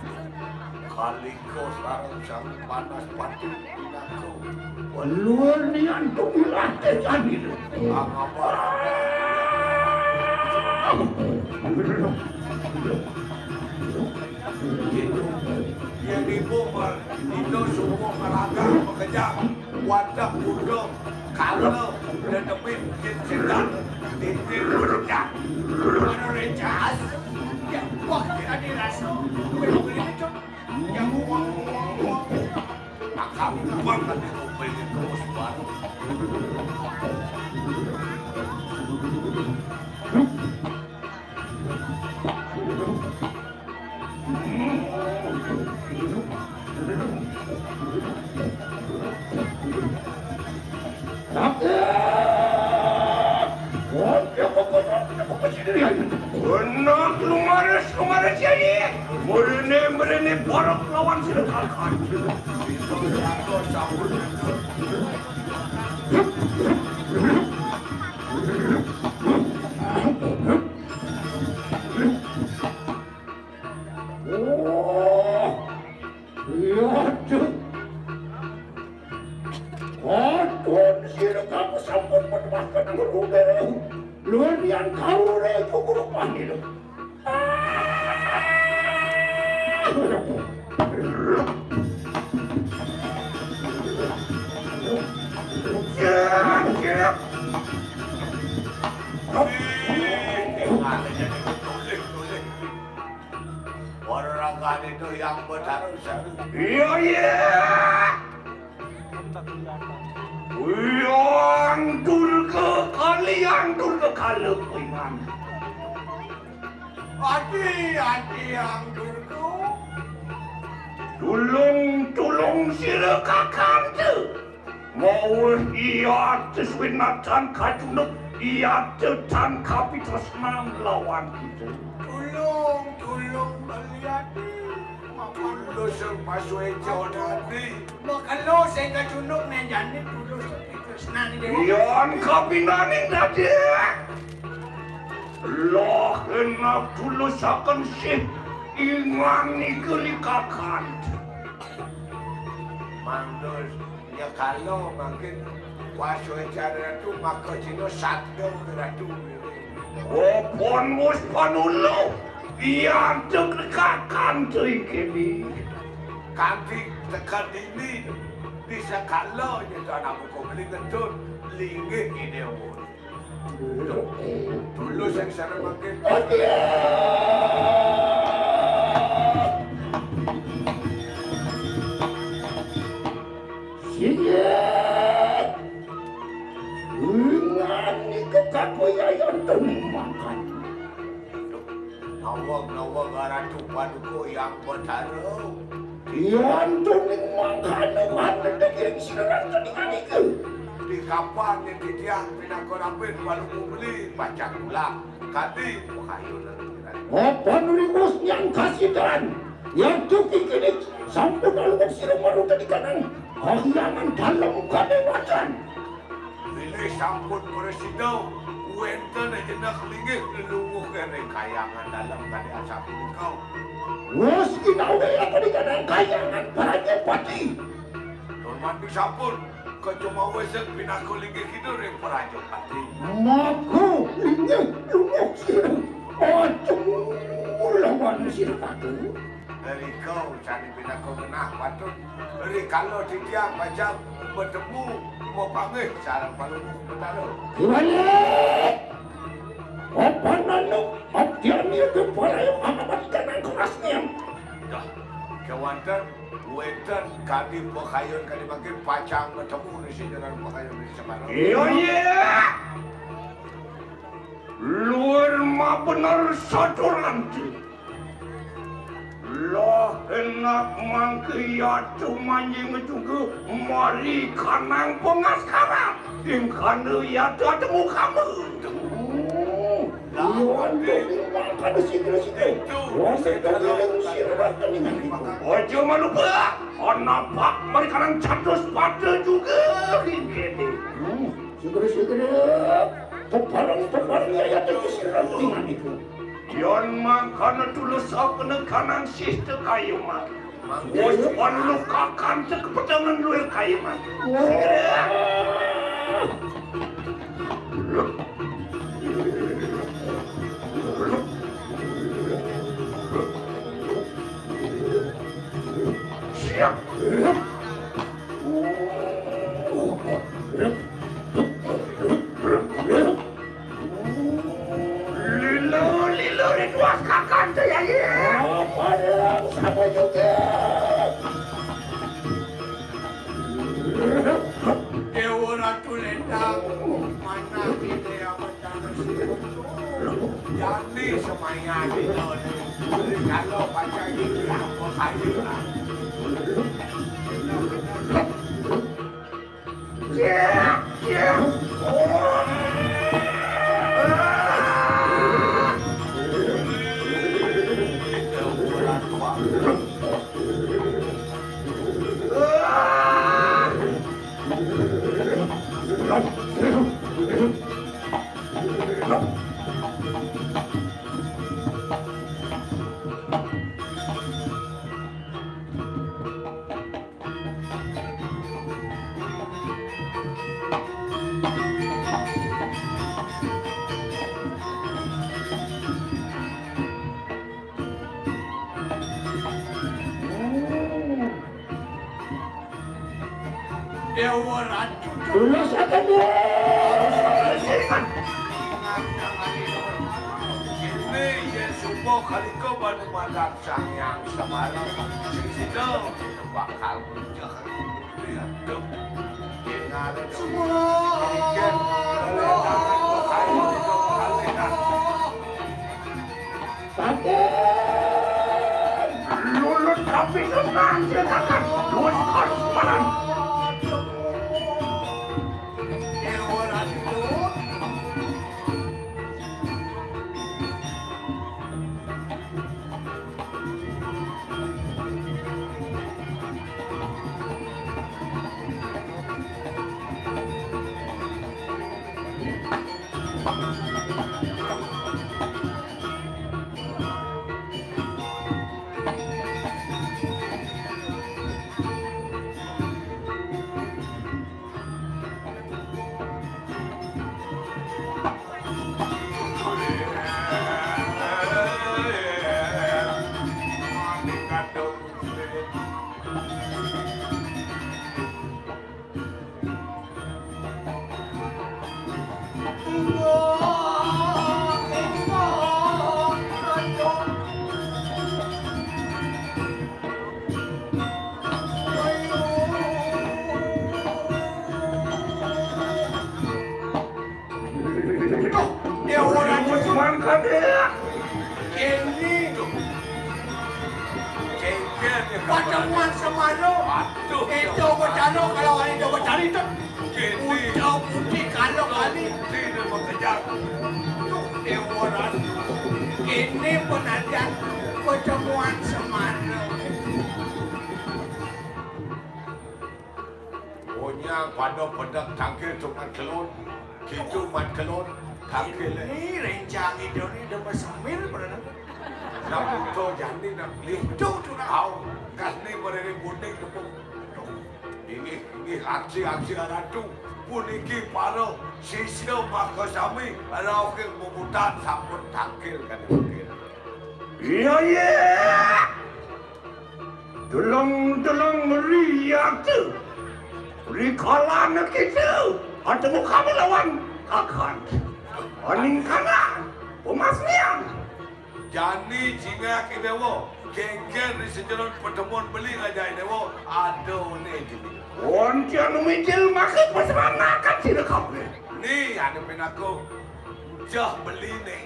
Kalika sareng sang Wanaspati pinaka. Luwur nian tumilah tejanira. Angapa? Yen ibu mer-, itu sungguh meraga pekerja. Wadah kuda, kala, dan demi mungkin setan, titik berejak. Mana rejas? Ya, wah, tidak dirasa. Duit beli itu. Yang uang, uang, uang. Akang uang kan dikumpulin terus baru. Enak lumaris, lumaris ya, Dik. Mrene, mrene, borok lawan sira kakan. Luar yang kau re cukup panggil. Orang kali itu yang bertaruh seru. Iya, iya. Yang Durga kali, yang Durga kala kuingan. Adi, adi, yang Durga. Tulung, tulung sira kakang tu. Mau iya tes winatan kajunuk, iya tetan kapitresnan lawan kita. Tulung, tulung melihat. Tulus yang pasueca adi. Makelo sing kajunuk nang jani tulus kapitresnan dewa. Yan kapinaning dadi. Lah enak tulusaken sih ingan niki likakan. Mandos. Ya kala mangkin kuasa cara ratu maka jino sabda ratu. Wapun mus panulu, iya tegekakan teingkini. Kanti teka dini, di sekala nyata namuka beli ngentut, linggih ide wun. Tulus yang sana mangkin. Singgih. Ngani kekaku yayan tening makan. Nawag, nawag, Ratu Paduka yang Betara. Yan tening mangkana mana daging sineran tening anika. Di kapan ni titiang pinaka rabin walu beli pacak tulak. Kadi pakayun. Apa nurimus yang kasidan? Yang tuki kini sampun alungan sira maru tadi kanang kahyangan dalem kadewatan. Bilih sampun prasida, wenten ajenah linggih lelunguh ring kahyangan dalem kadewatan sapunika. Wus ginawe apa di kanang kahyangan Prajapati? Tur mati sampun, kacuma wis pinaka linggih kidul ring Prajapati. Maka linggih lelunguh sira. Aduh, lawan sira patuh. Rika sane pinaka genah patut. Rikala titiang pacang betemu, mapanggih sareng Palungguh Betara. Diwalik! Apa nanu abdian iya kepala yang amat ikan angkuras niang? Dah, kewanten, wenten kadi pakayun kadi mangkin pacang betemu di sini dengan pakayun di Semarang. Iya, iya! Luar ma bener saturan tu. Lah enak mangke yatu manjing juga mari kanang pengaskaran. Ingkana yatu atemu kama. Lawan ding mangkana sikil-sikil. Wasa kalian sirah teningan itu. Aja malupa. Anapak mari kanang catus pada juga. Ingkene. Hmm, sikil-sikil. Teparang-teparang yayat itu sirah teningan itu. Yan mangkana tulus apa nekanan sista kayu mati. Wus panlukakan tekepedangan luir kayu mati. Segera. Siap. Lilo, lilo, rituas kakante, Yai. Apa yang sama juga? Dewa Ratu Lendang, mana kita yang bertahan? Jani semayani kalau pacar ini apa kayu lah. Dewa Ratu. Tulus akan dia. Ini ya semua kali kau bantu makan sang yang semalam. Sini bakal muncul. Semua. Sakit. Lulut tapi senang, silakan. Lulut harus menang. Duh, dia orang itu. Mangkane. Ini. Pertemuan semalam. Aduh. Itu bercanda kalau hari itu bercari tu. Ini. Udah putih kalau kali. Ini dia mengejar. Tuh, dia orang. Ini penantian pertemuan semalam. Onyang pada pedang tangkil tu mat kelon. Kitu mat kelon. Tangkil. Ini rencang itu ni dah bersemir pernah. Nak buto jani nak beli. Itu tu nak. Au. Kas ni berani bunding tepung. Ini, ini aksi-aksi ratu. Puniki para sisya maka sami. Rauke memutan sampun tangkil kan tangkil. Iya, iya. Deleng-deleng mriyata. Rikalane kita ketemu kami lawan Kakang. Aning kana, pemasnian. Jani jingak Dewa, kengken ri sejeron pertemuan beli Raja Dewa, ada ne jini. Wonten mijil maka peseranakan sira kabeh. Ni ada penaku. Jah beli ni.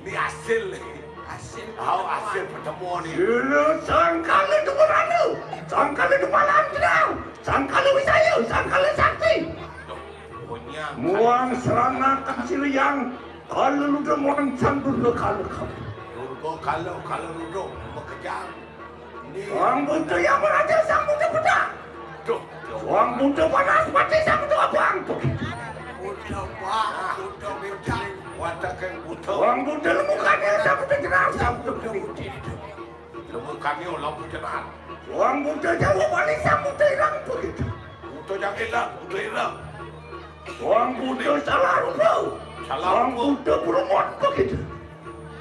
Ni hasil ni. Hasil. Au, hasil pertemuan ni. Sila sangkala dumarana, sangkala dumalan tenang, sangkala wisaya, sangkala sakti. Duh, punya. Muang seranakan sila yang kala luda muang sang durga kala kamu. Durga kala, kala luda, mekejang. Sang Buta Yang Meraja, Sang Buta Pedang. Duh, duh. Sang Buta Panas Pati, Sang Buta Abang. Buta Pak, Buta Buta. Watakan Buta. Sang Buta Lembu Kanyang, Sang Buta Jenar, Sang Buta Putih. Lembu Kanyang, Lembu Jenar. Sang Buta Jawa Bali, Sang Buta Irang Putih. Buta Jang Irang, Buta Irang. Sang Buta Salah Rupa. Salah Rupa. Sang Buta Berumut Putih.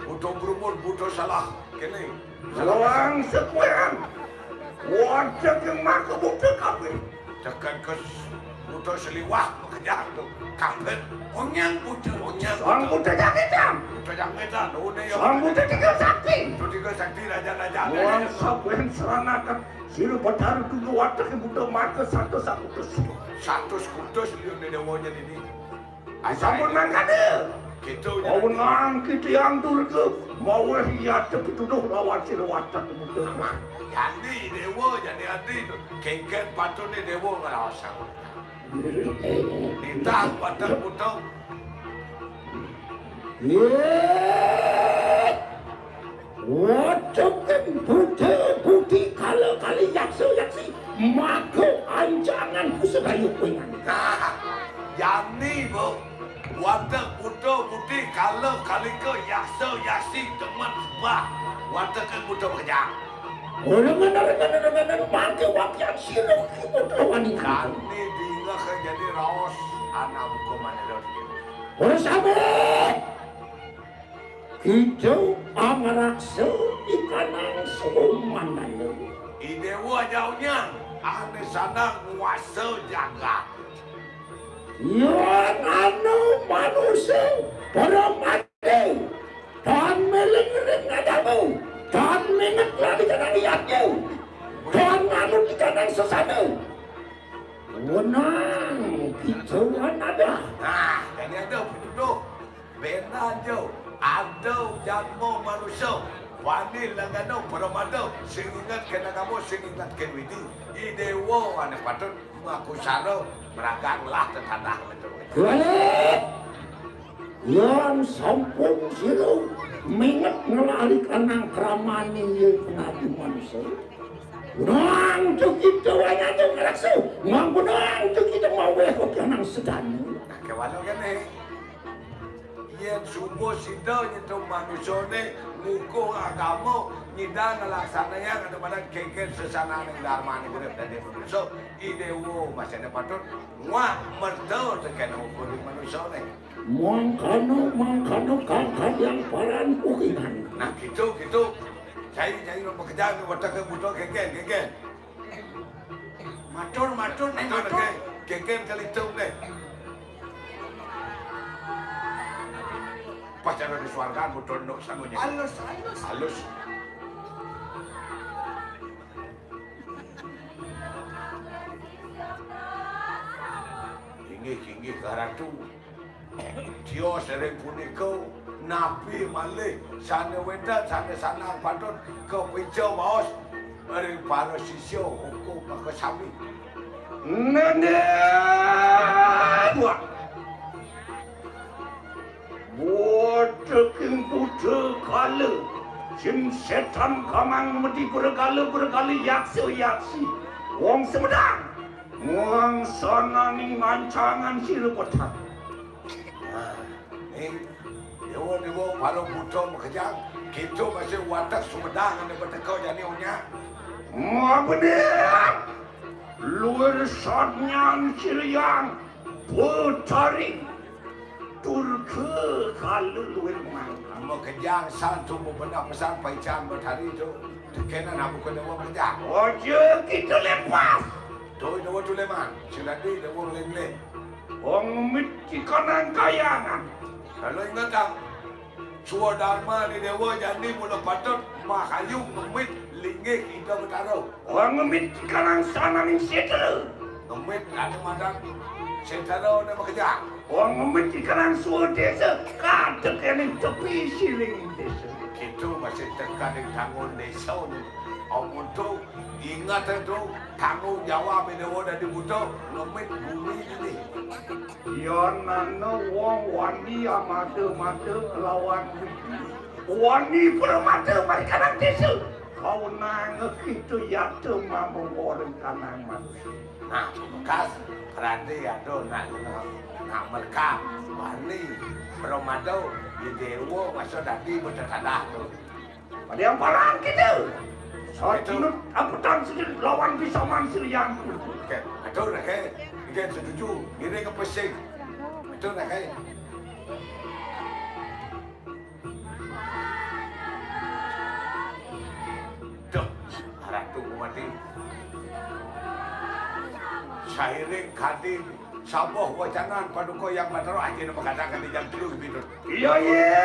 Buta Berumut, Buta Salah. Kene. Lawang sekueran. Wajah ke maka buta kabeh. Tekan ke buta seliwah makejang tu. Kabeh. Onyang buta, onyang. Sang buta jangitan. Buta jangitan. Oh, ne ya. Sang buta tiga sakti. Tu tiga sakti raja-raja. Wang saben seranakan. Sira Batara Tunggal Watak buta maka satu sakutus. Satu sakutus liu ne dewanya ini. Sampun mangkane. Gitu, ya. Wewenang kita yang durga, maweh iya pituduh lawan sira watak buta. Jani dewa, jani adi tu. Kengken patutne dewa ngeraos aku. Nitah watak buta. Ye. Waduh, buta budi kala kali yaksa yaksi, maka ancangan ku sedayu kuingan. Nah, jani, Bu. Watak buta budi kala kalika yaksa yaksi demen sembah. Watak buta bekejang. Orang mana, orang mana, orang mana, maka wakian sirah ki buta wanita. Jani dingah jadi raos anak hukuman itu. Orang sama. Kita pangraksa ikanang sumanana. I dewa jauhnya. Ané sanang nguasa jagat. Yén anu manusa para mati, tan méling-éling ngadamu, tan minget lali kanang yatnya, tan nganut kanang sesana. Wenang kita wan ada. Nah, jadi ada pituduh. Bénan jo, ada jalma manusa, wani langgana pramada, sing inget kén agama, sing inget kén widi. I déwa ané patut makusara, maragang lah tetadah betul. Kuali, yén sampun sira minget nglarikanang kramané ya pengabdi manusa. Nang tu kita wanyana ngrasa, nang benang tu kita maweh kok nang sedana. Nah, kéwala kéné. Yén suba sida nyentuh manusané ngukuh agama, nyidang nglaksanayang ada badan kéngkén sesananing darmané urip dadi manusa, i déwa masih ada patut nguak merta tekén hukum manusané. Mangkana, mangkana kangkang yang paran kukingan. Nah, gitu, gitu. Cai, cai, lo bekerja ni, watak buta kéngkén, kéngkén. Matur, matur, nih, matur. Kéngkén kali tu, nih. Pas ada di suarga, muter nuk sangunya. Halus, halus. Halus. Inggih, inggih, Ratu. Tios ring punika, napi malih sané wénten, sané sanang patut kapica baos ring para sisya hukum makasami. Nene, buah. Boteking buta kala, jin sétan kamang medi bergala-bergala yaksa-yaksi. Wong Sumedang, wong sananing ngancangan sira petang. Nah, nih, déwa-déwa para buta makejang, kita masih watek Sumedang ané beteka jani onya. Mabener. Luir sadnyan sira yang Betari. Durga kala luir mangkang. Makejang san tu bebenah pesan paican Betari tu. Tekenan aku kena makejang. Aja kita lepas. Tu déwa tu leman. Siladi déwa ngeleng-ngeleng. Wong mit ikanang kayangan. Kalau ingat, Kang. Swadarma di déwa jani mula patut mahayu ngemit linggih Ida Betara. Wong ngemit ikanang sananing sétra. Ngemit anu madan sétra né makejang. Wong ngemit ikanang swadésa kadekening tepi siling désa. Kita masih teka di tanggung désa né. Amun tu ingat tu tanggung jawab déwa dadi buta ngemit bumi ini. Yan ana wong wani amada-mada kelawan widi, wani pramada marikanan désa, kaunang kita yata mamungka ring tanang manusa. Nah, bekas berarti ada nak, nak mereka wani pramada di déwa masa dadi betetadah tu. Pada yang parang kita. Satinut apetan sedih lawan pisaman silian. Oke, atur, oke. Oke, setuju. Ini ke pesing. Atur, oke. Duh, arah tunggu mati. Sairing kadi sabuh wacanan paduka Hyang Batara, ajine makadang kadi jam telu gitu. Iya, iya.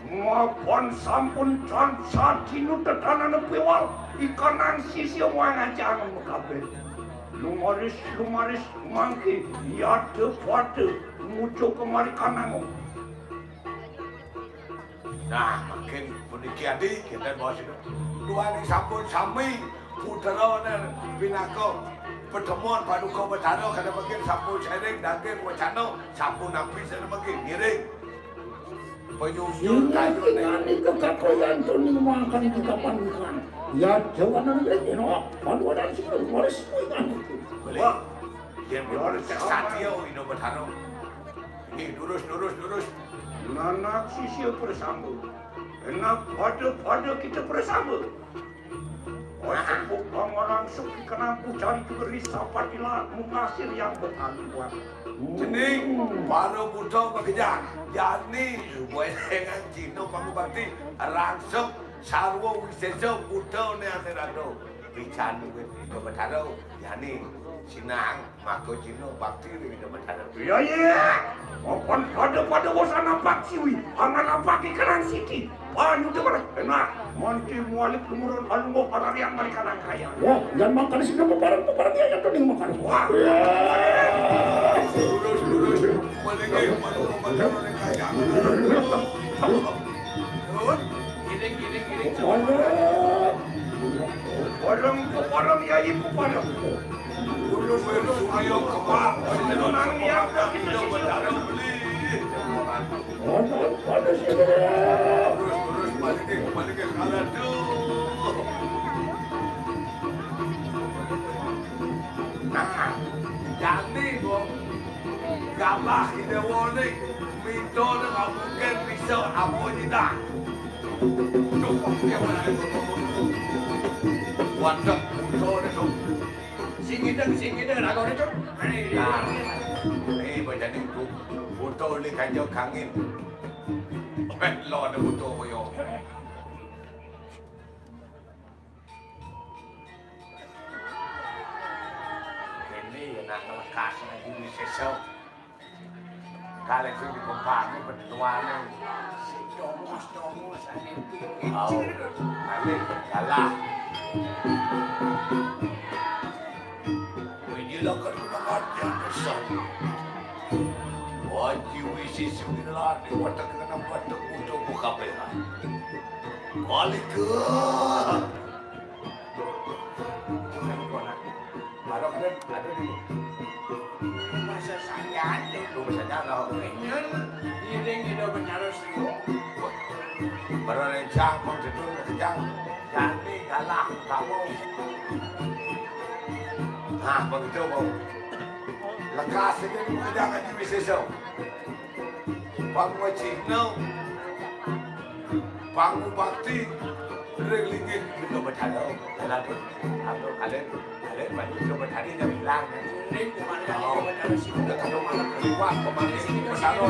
Mapan sampun tan sadina tetanana piwal, ikanang sisia wangajang kabeh. Lumaris, lumaris mangke yada pada muja kemari kanangung. Nah, mangkin puniki adi kita bawa sida. Duaning sampun sami putrane pinaka patemon paduka Batara kada mangkin sampun sering daging wacana sampun nampi sada mangkin ngiring. Penyusul kayune. Ingat kekakoyan tu ni makan di kapan bukan. Ya, jawanan dia, you know, paduanan sih, harus ingat. Boleh. Wah. Dia harus cek satia, Ida Batara. Nggih, durus, durus, durus. Nanak sisia prasamba. Enak pada-pada kita prasamba. Ojo kok ngalangsung kenang pucari juga ri sapatila mungasir yang berkaluan. Cening, para buta makejang. Jani, subai dengan Cina pangubakti, rangsuk sarwa wisesa buta ne asirado. Ican duit Ida Betara, jani sinang, maka cina bakti ring Ida Betara. Iya, iya. Mapan pada-pada wasana bakti wi, angan apa ikenan siki. Pan Ida Betara, enak. Manti mualip lumurun alungguh pararian mari kanang kaya. Wah, yan makan sini peparan-peparan dia yang kening makan. Wah. Lurus, lurus. Balik, balik, balik, balik, kaya. Lurus. Giling, giling, giling. Polong, polong, ya, ibu polong. Ulun, ulun, ayo, kepak. Ulun, nang, ya, kita sisi. Ulun, pada sini. Terus, terus, balikin, balikin, kalah, tuh. Nah, jani, Bong. Gabah Ida Wali, minta nang mungkin bisa apa tidak. Duh, dia mana itu? Waduh, minta dia tu. Sing ngideng, sing ngideng, lagu dia tu. Nah, eh, macam ni tu. Foto ni kanja kangin. Eh, lo ada foto koyo. Kene ya nak ngelekas ngaji wisesa. Kalih sing dikembangke penetuane. Sing domos-domos ane piye. Au, kalih kalah. Ini lah kan kena ngaji pesan. Ngaji wisesa ini lah, ini watak kena watak untuk buka belah. Balik ke. Bukan konak. Barok ada, ada di. Masa saya ada. Lu masa ada. Ini, ini kita bicara serius. Baru rencang, mau jadul, rencang. Ganti, galah, kamu. Nah, begitu, mau. Lekas ini, jangan di wisesa. Pangwajibna, pangubakti, ring linggih Ida Betara. Dalam tu, anu, kalian, kalian bantu Ida Betara yang bilang. Ring kumana Ida Betara sih. Udah kado malam keluar, kemarin sini Betara.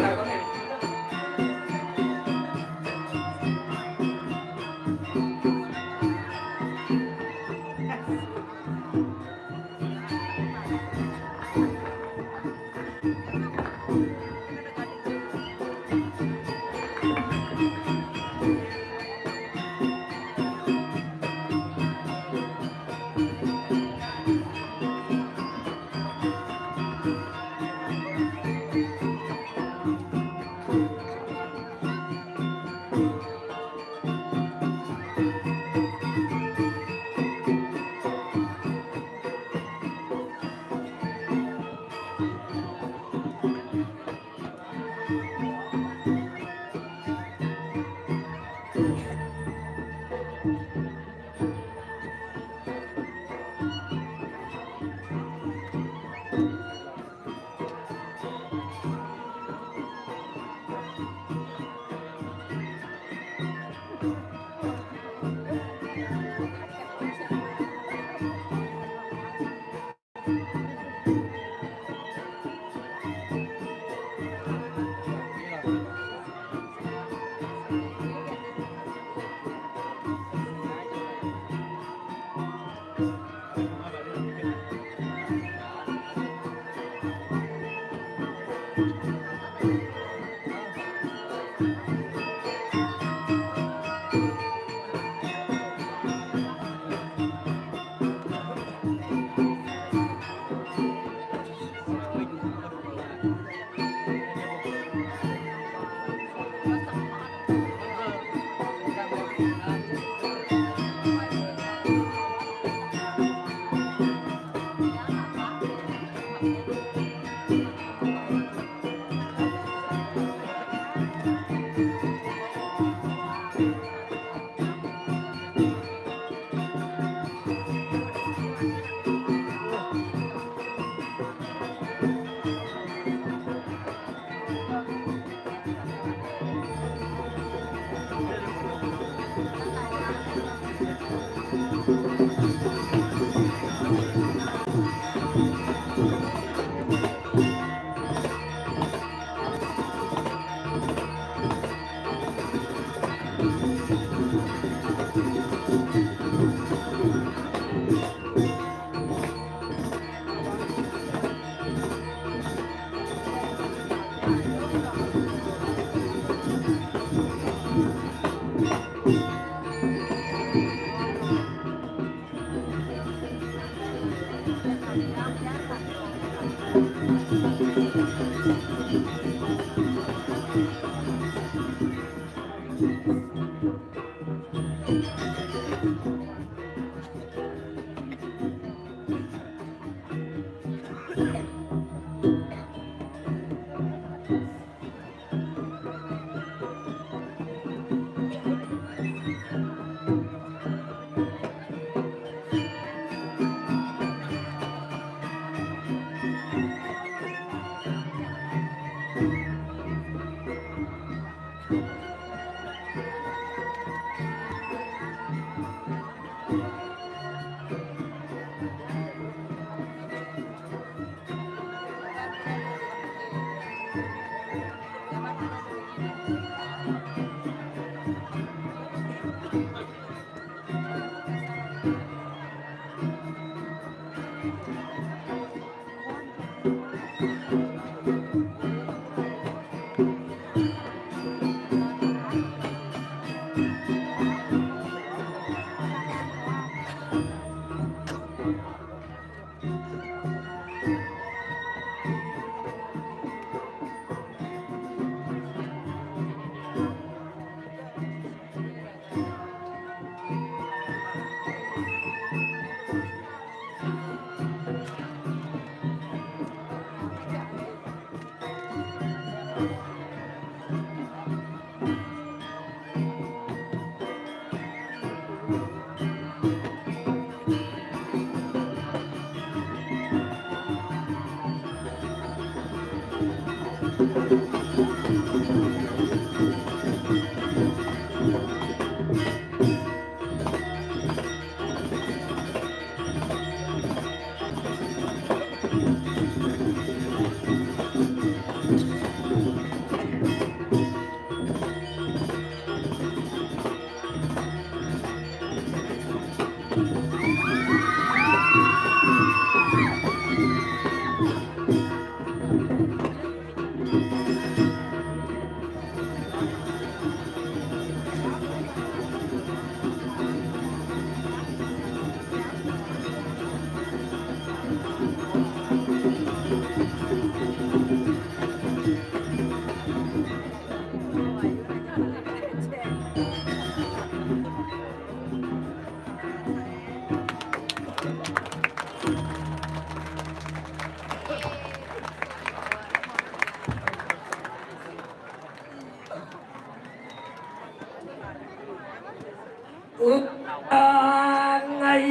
Utangai.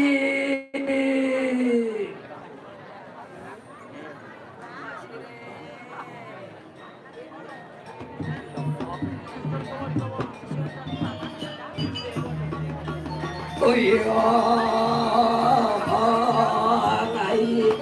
Utangai.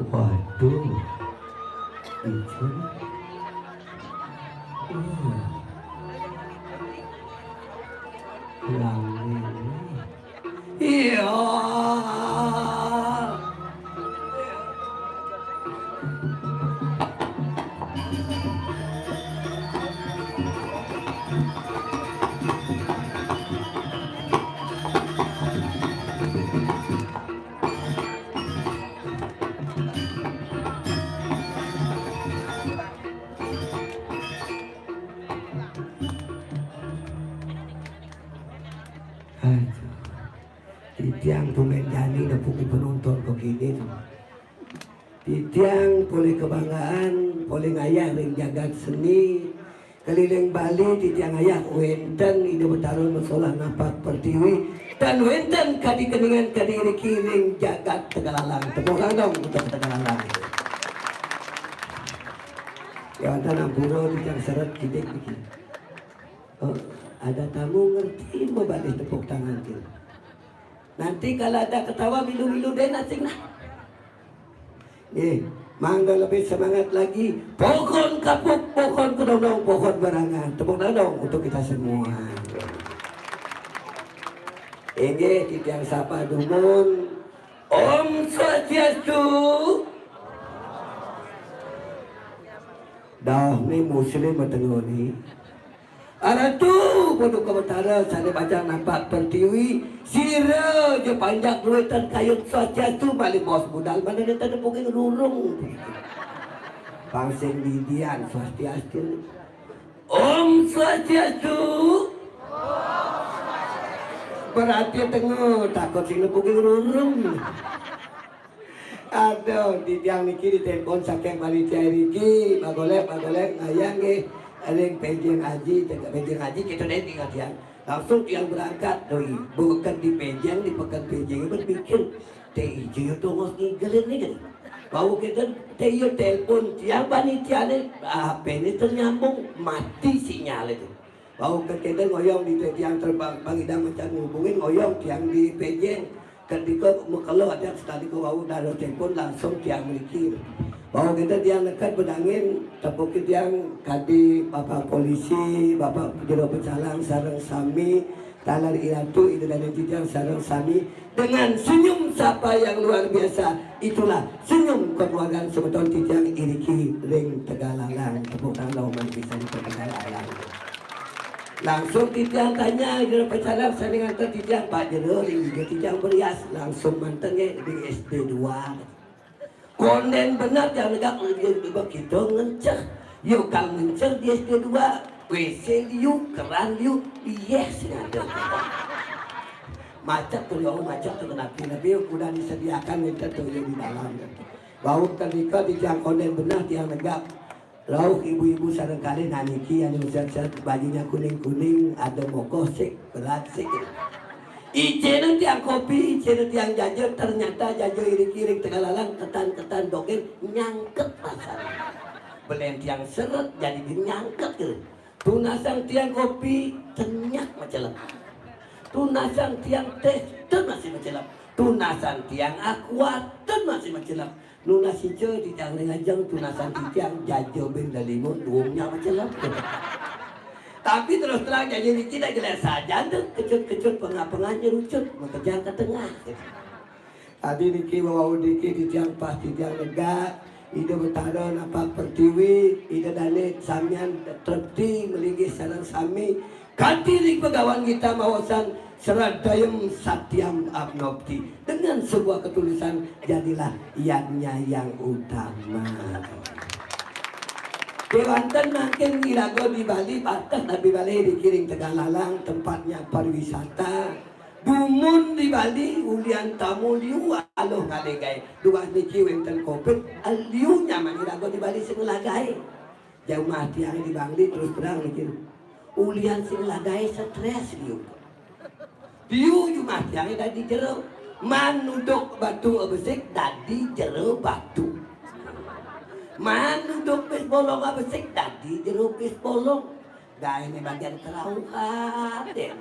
Waduh. Ijun. Uh. Langi. Iya. Aduh. Titiang tumben jani nepukin penonton kok kéné. Titiang polih kebanggaan, polih ngayah ring jagat seni. Keliling Bali titiang ngayah wénten Ida Betara masolah napak pertiwi, tan wénten kadi keningan kadi iriki ring jagat Tegalalang. Tepuk tangan dong untuk Tegalalang. Ya, wénten ampura titiang seret kidik niki. Oh, ada tamu ngerti mabalih tepuk tangan tu. Nanti kalau ada ketawa milu-milu deh nasing nah. Nggih, mangga lebih semangat lagi. Pohon kapuk, pohon kedondong, pohon berangan. Tepuk tangan dong untuk kita semua. Inggih, titiang sapa dumun. Om Swastiastu. Dah ni muslim matengah ni. Aratu Paduka Betara sané bajang napak pertiwi, sira ja panjak duitan kayun Swastiastu malih baos budal, mana nénten nepukin rurung. Pang sing didian Swastiastu. Om Swastiastu. Berarti tengah takut sing nepukin rurung. Aduh, titiang niki ditelepon saking panitia niki, Pak Golek, Pak Golek, ngayah nggih ring Pejeng Aji, cekak Pejeng Aji, kita deh tinggal tiang. Langsung tiang berangkat, doi. Bukan di Pejeng, di Peken Pejeng, berpikir, "Té ija ya tongos ngigelin nih kan." Wau kita, té iya telepon tiang panitia nih, H P nih ternyambung, mati sinyal itu. Wau kénten ngoyong di tiang terbang, pang idang macan ngubungin ngoyong tiang di Pejeng. Ketika makelo ada sekali ke wau dalam telepon langsung tiang mriki. Wau kénten tiang neked bedangin tepukin tiang kadi Bapak Polisi, Bapak Jero Pecalang sareng sami, taler iratu Ida Dané titiang sareng sami dengan senyum sapa yang luar biasa. Itulah senyum kekeluargaan semeton titiang iriki ring Tegalalang. Tepuk tangan dong, bisa di Tegalalang. Langsung titiang tanya, Jero Pecalang sané nganter titiang, "Pak Jero, ring dija titiang berias?" Langsung manten nggih, "Ring S D dua." Kondén bener tiang negak, kita ngenceh. Yuk kang ngenceh di S D dua, W C liu, keran liu, yes, ngada. Macet tuh, ya, macet tuh, kenapi, tapi udah disediakan, minta tuh, ya, di dalam. Bau ketika di tiang kondén bener tiang negak. Rauh ibu-ibu sareng kalih, nah niki anu set-set bajunya kuning-kuning, ada mokoh sik, berat sik. Icéna tiang kopi, icéna tiang jaja, ternyata jaja iriki ring Tegalalang ketan-ketan dogén nyangket rasanya. Belén tiang seret jadi nyangket gitu. Tunasang tiang kopi, tenyak macelep. Tunasang tiang téh, ten masih macelep. Tunasang tiang aqua, ten masih macelep. Nunas ica titiang ring ajeng, tunasan titiang jaja bén lelimun, duungnya macelep. Tapi terus terang, jaja niki dah jelas saja tuh, kecut-kecut, pengah-pengah nyerucut, makejang ke tengah. Tadi niki wau niki titiang pas titiang negak, Ida Betara napak pertiwi, Ida Dané samian trepti malinggih sareng sami, kanti ring Begawan Gita maosang sradayam satyam abnopti. Dengan sebuah ketulusan, jadilah yadnya yang utama. Kéwanten mangkin iraga di Bali, pateh tapi Bali dikiring Tegalalang, tempatnya pariwisata. Dumun di Bali, ulian tamu liu aluh ngalih gaé. Dugas niki wénten covid, liu nyaman iraga di Bali sing ngelah gaé. Jumah tiang di Bangli terus terang niki. Ulian sing ngelah gaé strés liu. Liu jumah tiang dadi jero. Man nuduk batu abesik dadi jero batu. Man nuduk bis bolong abesik dadi jero bis bolong. Gaéné bagian kerauhan deh.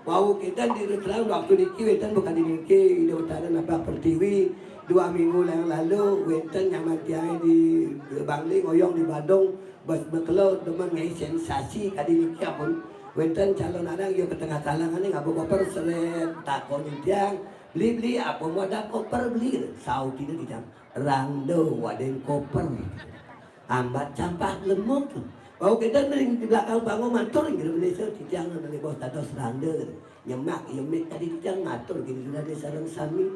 Wau kita di terang waktu niki wénten bukan di niki, Ida Betara napak pertiwi dua minggu yang lalu, wénten nyaman tiang di Bangli, ngoyong di Badung, bes bekelo demen ngai sensasi kadi niki ampun. Wénten calon anak ya ke tengah talangan nih, ngaba koper seret, takonin tiang, "Beli, beli, apa mau ada koper beli?" Saut ini di jam, "Rangda wadén koper." Ambat campah lemuk. Bau kita ring di belakang panggung matur, ngirim desa titiang nang bos dados rangda. Nyemak, yemik tadi titiang matur, gini sudah desa sareng sami.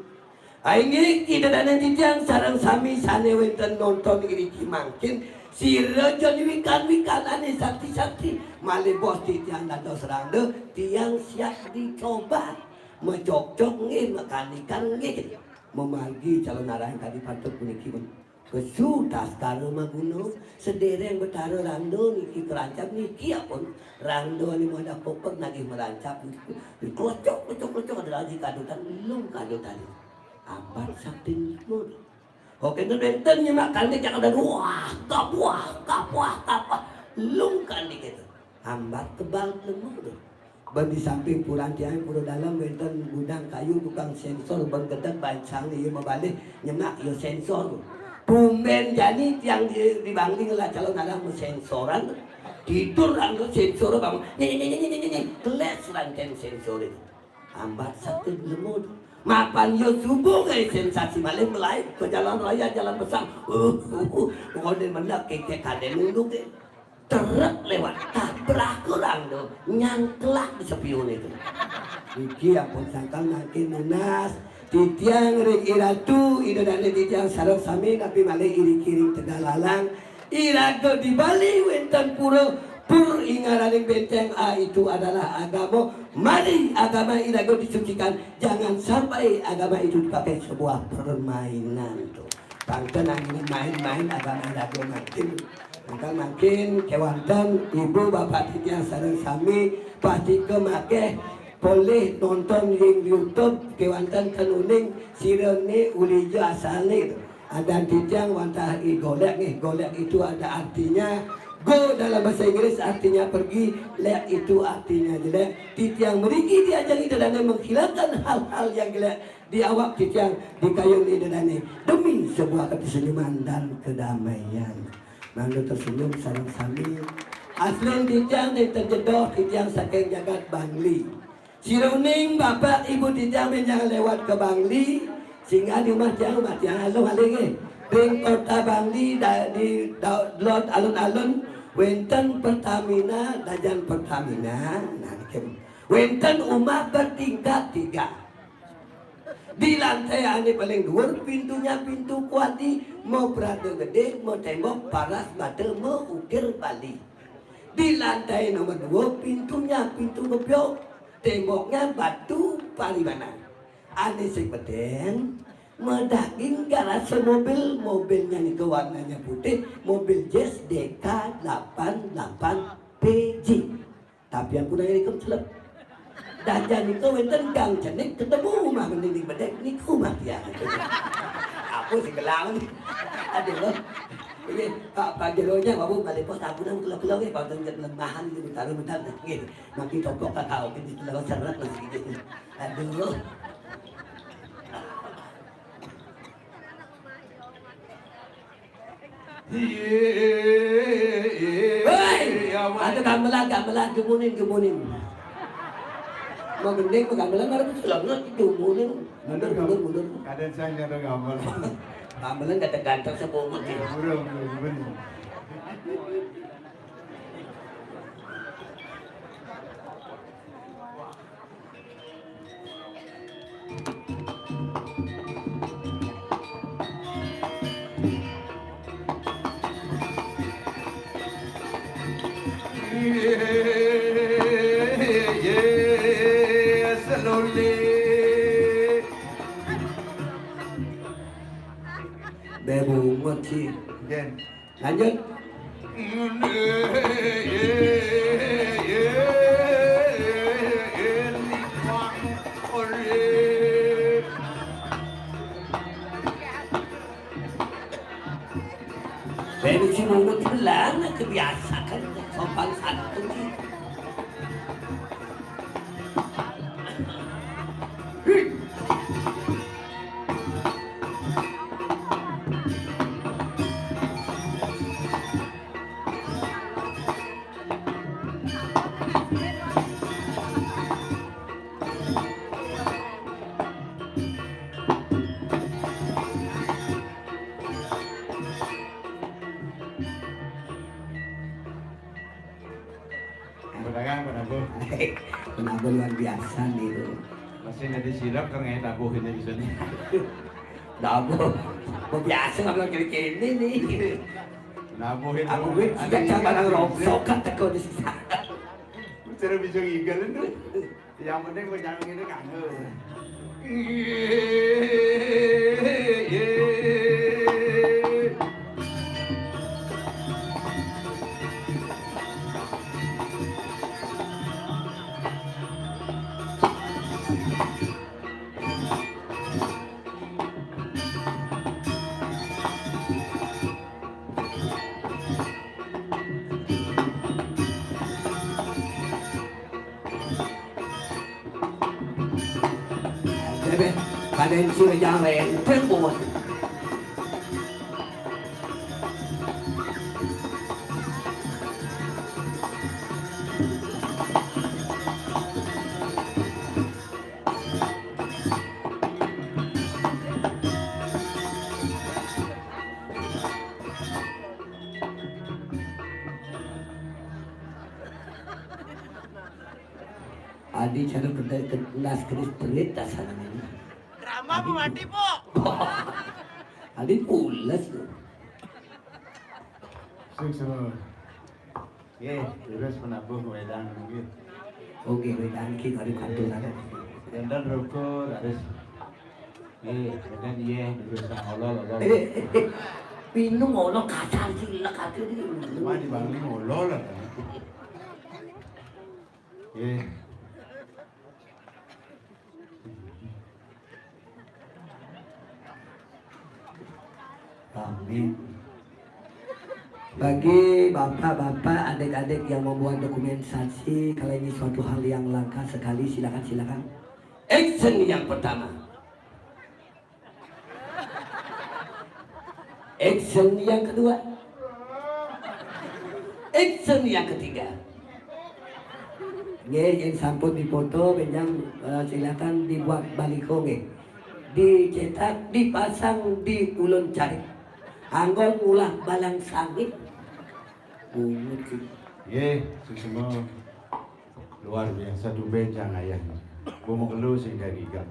Inggih, Ida Dané titiang sareng sami sané wénten nonton iriki mangkin, Sira ja wikan-wikan ané sakti-sakti, malih bos titiang dados rangda, tiang siap dicoba. Macokcok nggih, makanikan nggih. Mamargi calon arang kadi patut puniki, pun. Kesu Taskara Maguna, sedereng Betara Rangda niki kerancap niki, apun. Rangda ané madah pepet nagih merancap niku. Klocok, klocok, klocok, ada lagi kadutan, lung kadutan. Ampat sakti lima. Oké, ten wénten nyemak kandik yang ada wah, kapuah, kapuah, kapuah. Lung kandik itu. Ambat kebal lemu tu. Ban di samping pura tiang, pura dalam, wénten gudang kayu, tukang sensor, ban gedeg, bancang, iya mabalih, nyemak, iya sensor. Tumbén jani tiang di, di Bangli ngelah calon arang masensoran. Tidur anggo sensor bangun. Nyé, nyé, nyé, nyé, nyé, nyé, nyé. Keles rantén sensor itu. Ambat sakti lemu tu. Mapan yo subuh ngai sensasi malih melai ke jalan raya, jalan besar. Uh, uh, uh. Pokoknya mendak kekek kadén nunduk deh. Trek lewat, tabrak orang tu. Nyangklak di sepiun itu. Niki ampun sangkal makin nunas. Titiang ring iratu, ida dané titiang sareng sami, napi malih iring-iring Tegal Alang. Iraga di Bali wénten pura, pur ingaraning benteng, a, itu adalah agama. Mari agama iraga disucikan, jangan sampai agama itu dipakai sebuah permainan tuh. Pang ten angin main-main agama iraga makin. Maka makin kéwanten ibu bapak titiang sareng sami pasti ke makéh polih nonton ring YouTube, kéwanten ten uning sira né uli ja asalné gitu. Adan titiang wantah i golék nggih. Golék itu ada artinya, go dalam bahasa Inggris artinya pergi, lék itu artinya jelek. Titiang mriki diajeng Ida Dané menghilangkan hal-hal yang jelek di awak titiang, di kayun Ida Dané, demi sebuah ketersenyuman dan kedamaian. Mangda tersenyum sareng sami. Aslin titiang nénten jedoh, titiang saking jagat Bangli. Sira uning bapak ibu titiang benjang lewat ke Bangli, singgah di umah tiang, umah tiang alun alih nggih. Ring kota Bangli da-, di da-, delod alun-alun wénten Pertamina, dajan Pertamina. Nah, niki. Wénten umah bertingkat tiga. Di lantai ané paling dhuwur, pintunya pintu kuadi, maprada gedé, matémbok paras bata, maukir Bali. Di lantai nomor dua, pintunya pintu gebyok, temboknya batu Paribanan. Ané sing penting, madaging garasi mobil, mobilnya nika warnanya putih, mobil Jazz D K delapan delapan P J. Tapi ampun ae ikem celep. Dajan niku wénten gang cenik ketemu umah mending bedek niku umah tiang. Apa sing gelang? Aduh. Ini Pak Pak Jeronya bawa balik pos ampunan kelo-kelo nggih, Pak, ten lemahan gitu, taruh bentar nggih. Makin topok kakak oke di kelo seret masih gitu. Aduh. Hei, ada gamelan, gamelan, gemunin, gemunin. Mau gending, mau gamelan, harus selenget, gemunin. Mundur, mundur, mundur. Kadang saya nyari gamelan. Gamelan kata ganteng sebungut ya. Mundur, mundur, mundur. Bebungut sih. Jen. Lanjut. Beri si mulut belang, kebiasaan sopan santun. Pedagang penabuh. Penabuh luar biasa nih, lu. Masih ada silap kan, kayak tabuh ini bisa nih. Tabuh. Kok biasa nggak bilang kiri-kiri nih. Nah, buhit. Aku duit sejak cabang rongsokan teko di sisa. Cara bisa ngigel itu. Yang penting gue jangan ngene kangen. Bebe, pada yang sudah jangan renteng, bos. Adi cara kerja ke nas keris perit dasar ini. Drama apa mati, Pok? Adi pules tuh. Sing semua. Nggih, terus penabuh wedang nggih. Oke, wedang ki kali kantor ada. Dandan rokok, terus. Nggih, dandan iya, terus olol, olol. Eh, eh, eh, minum olol kasar sih, lek ati iki. Cuma dibangun olol lah. Nggih. Amin. Bagi bapak-bapak, adik-adik yang membuat dokumentasi, kalau ini suatu hal yang langka sekali, silakan, silakan. Action yang pertama. Action yang kedua. Action yang ketiga. Nggih, yang sampun dipoto, benjang, eh, silakan dibuat baliho nggih. Dicetak, dipasang di ulun carik. Anggon ngulah balang sangit. Bungut sih. Nggih, suksma. Luar biasa, tumben cang ayah. Bumuk elu sing dari igang.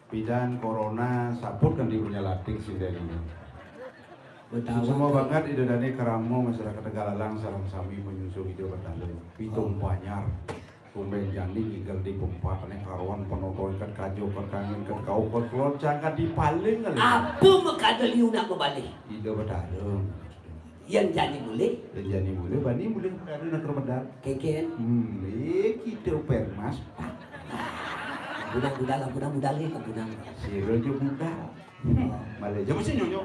Pidan corona saput kan di punya latik sing dari ini. Betul. Semua banget ida dani keramo masyarakat Tegalalang sareng sami menyusul ida bertanda. Pitung Banjar. Tumben jani ninggal di pempat ane karuan penonton ket kajo ket kangen ket kau ket kelot cangkat di paling kali. Apa mekada liu nak bebalih? Ida bertanda. Yang jani boleh? Yang jani boleh, bani boleh bertanda nak remedar. Keken. Hmm, eh, kita permas. Budang budal, budang budal ni, budang. Sira je budal. Malah je mesti nyonyo.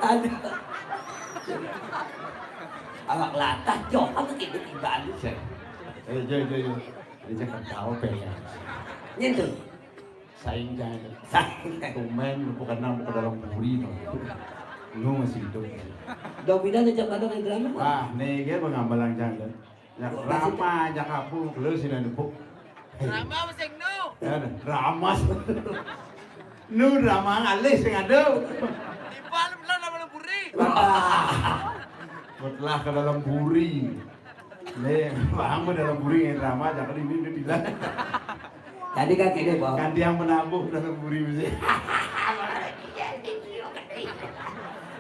Aduh. Awak latah johan tu kita tiba ni. Eh, je, je, je. Dia cakap tahu pengen. Nyentuh. Saing jangan. Saing. Tumen bukan nama ke dalam buri no. Lu masih hidup. Dok bida ni jam ada yang drama. Wah, ni dia pengambalan jangan. Ya, drama aja kapu, lu sih dan depuk. Drama apa sing nu? Ya, drama. Nu drama ngalih sing ada. Tiba lu belum nama lu buri. Wah. Betelah ke dalam buri. Nih, paham ke dalam buri yang drama, jangan ini, ini bilang. Tadi kan kene, Bang. Kan tiang menabuh dalam buri mesti.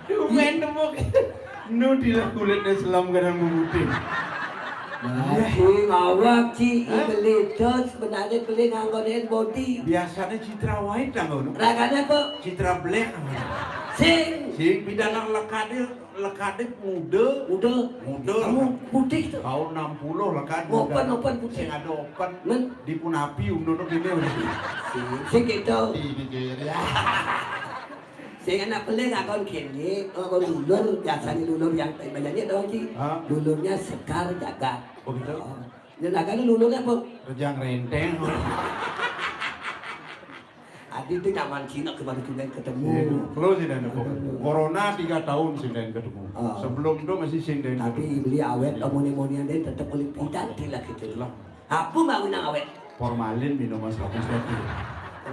Dumen tepuk. Nu dilah kulitnya selam kadang memutih. Nah, ci ngawak ci. Hah? Beli dos sebenarnya beli nganggo hand body. Biasanya citra white lah ngono. Ragane apa? Citra black. Sing. Sing bidang lekade, lekade muda. Muda. Muda. Kamu putih tuh. Tahun enam puluh lekade. Open, muda. Open putih. Sing ada open. Men? Di Punapi umno gini. Sing, sing gitu. Ini kayaknya. Sing anak pelih ngakon kene, ngakon lulur, biasanya lulur yang banyak dong, Ci. Hah? Lulurnya Sekar Jagat. Oh, gitu? Oh. Ya, nah, kan lulurnya apa? Rejang Renteng. Adi itu zaman Cina kemarin tulen ketemu. Iya, itu. Kalau sih dan apa? Corona tiga tahun sih dan ketemu. Oh. Sebelum itu masih sih dan. Tapi ketemu. Beli awet, oh, moni-monian dia tetap kulit pidan, tidak gitu. Lah. Apa mau nang awet? Formalin minuman seratus lagi.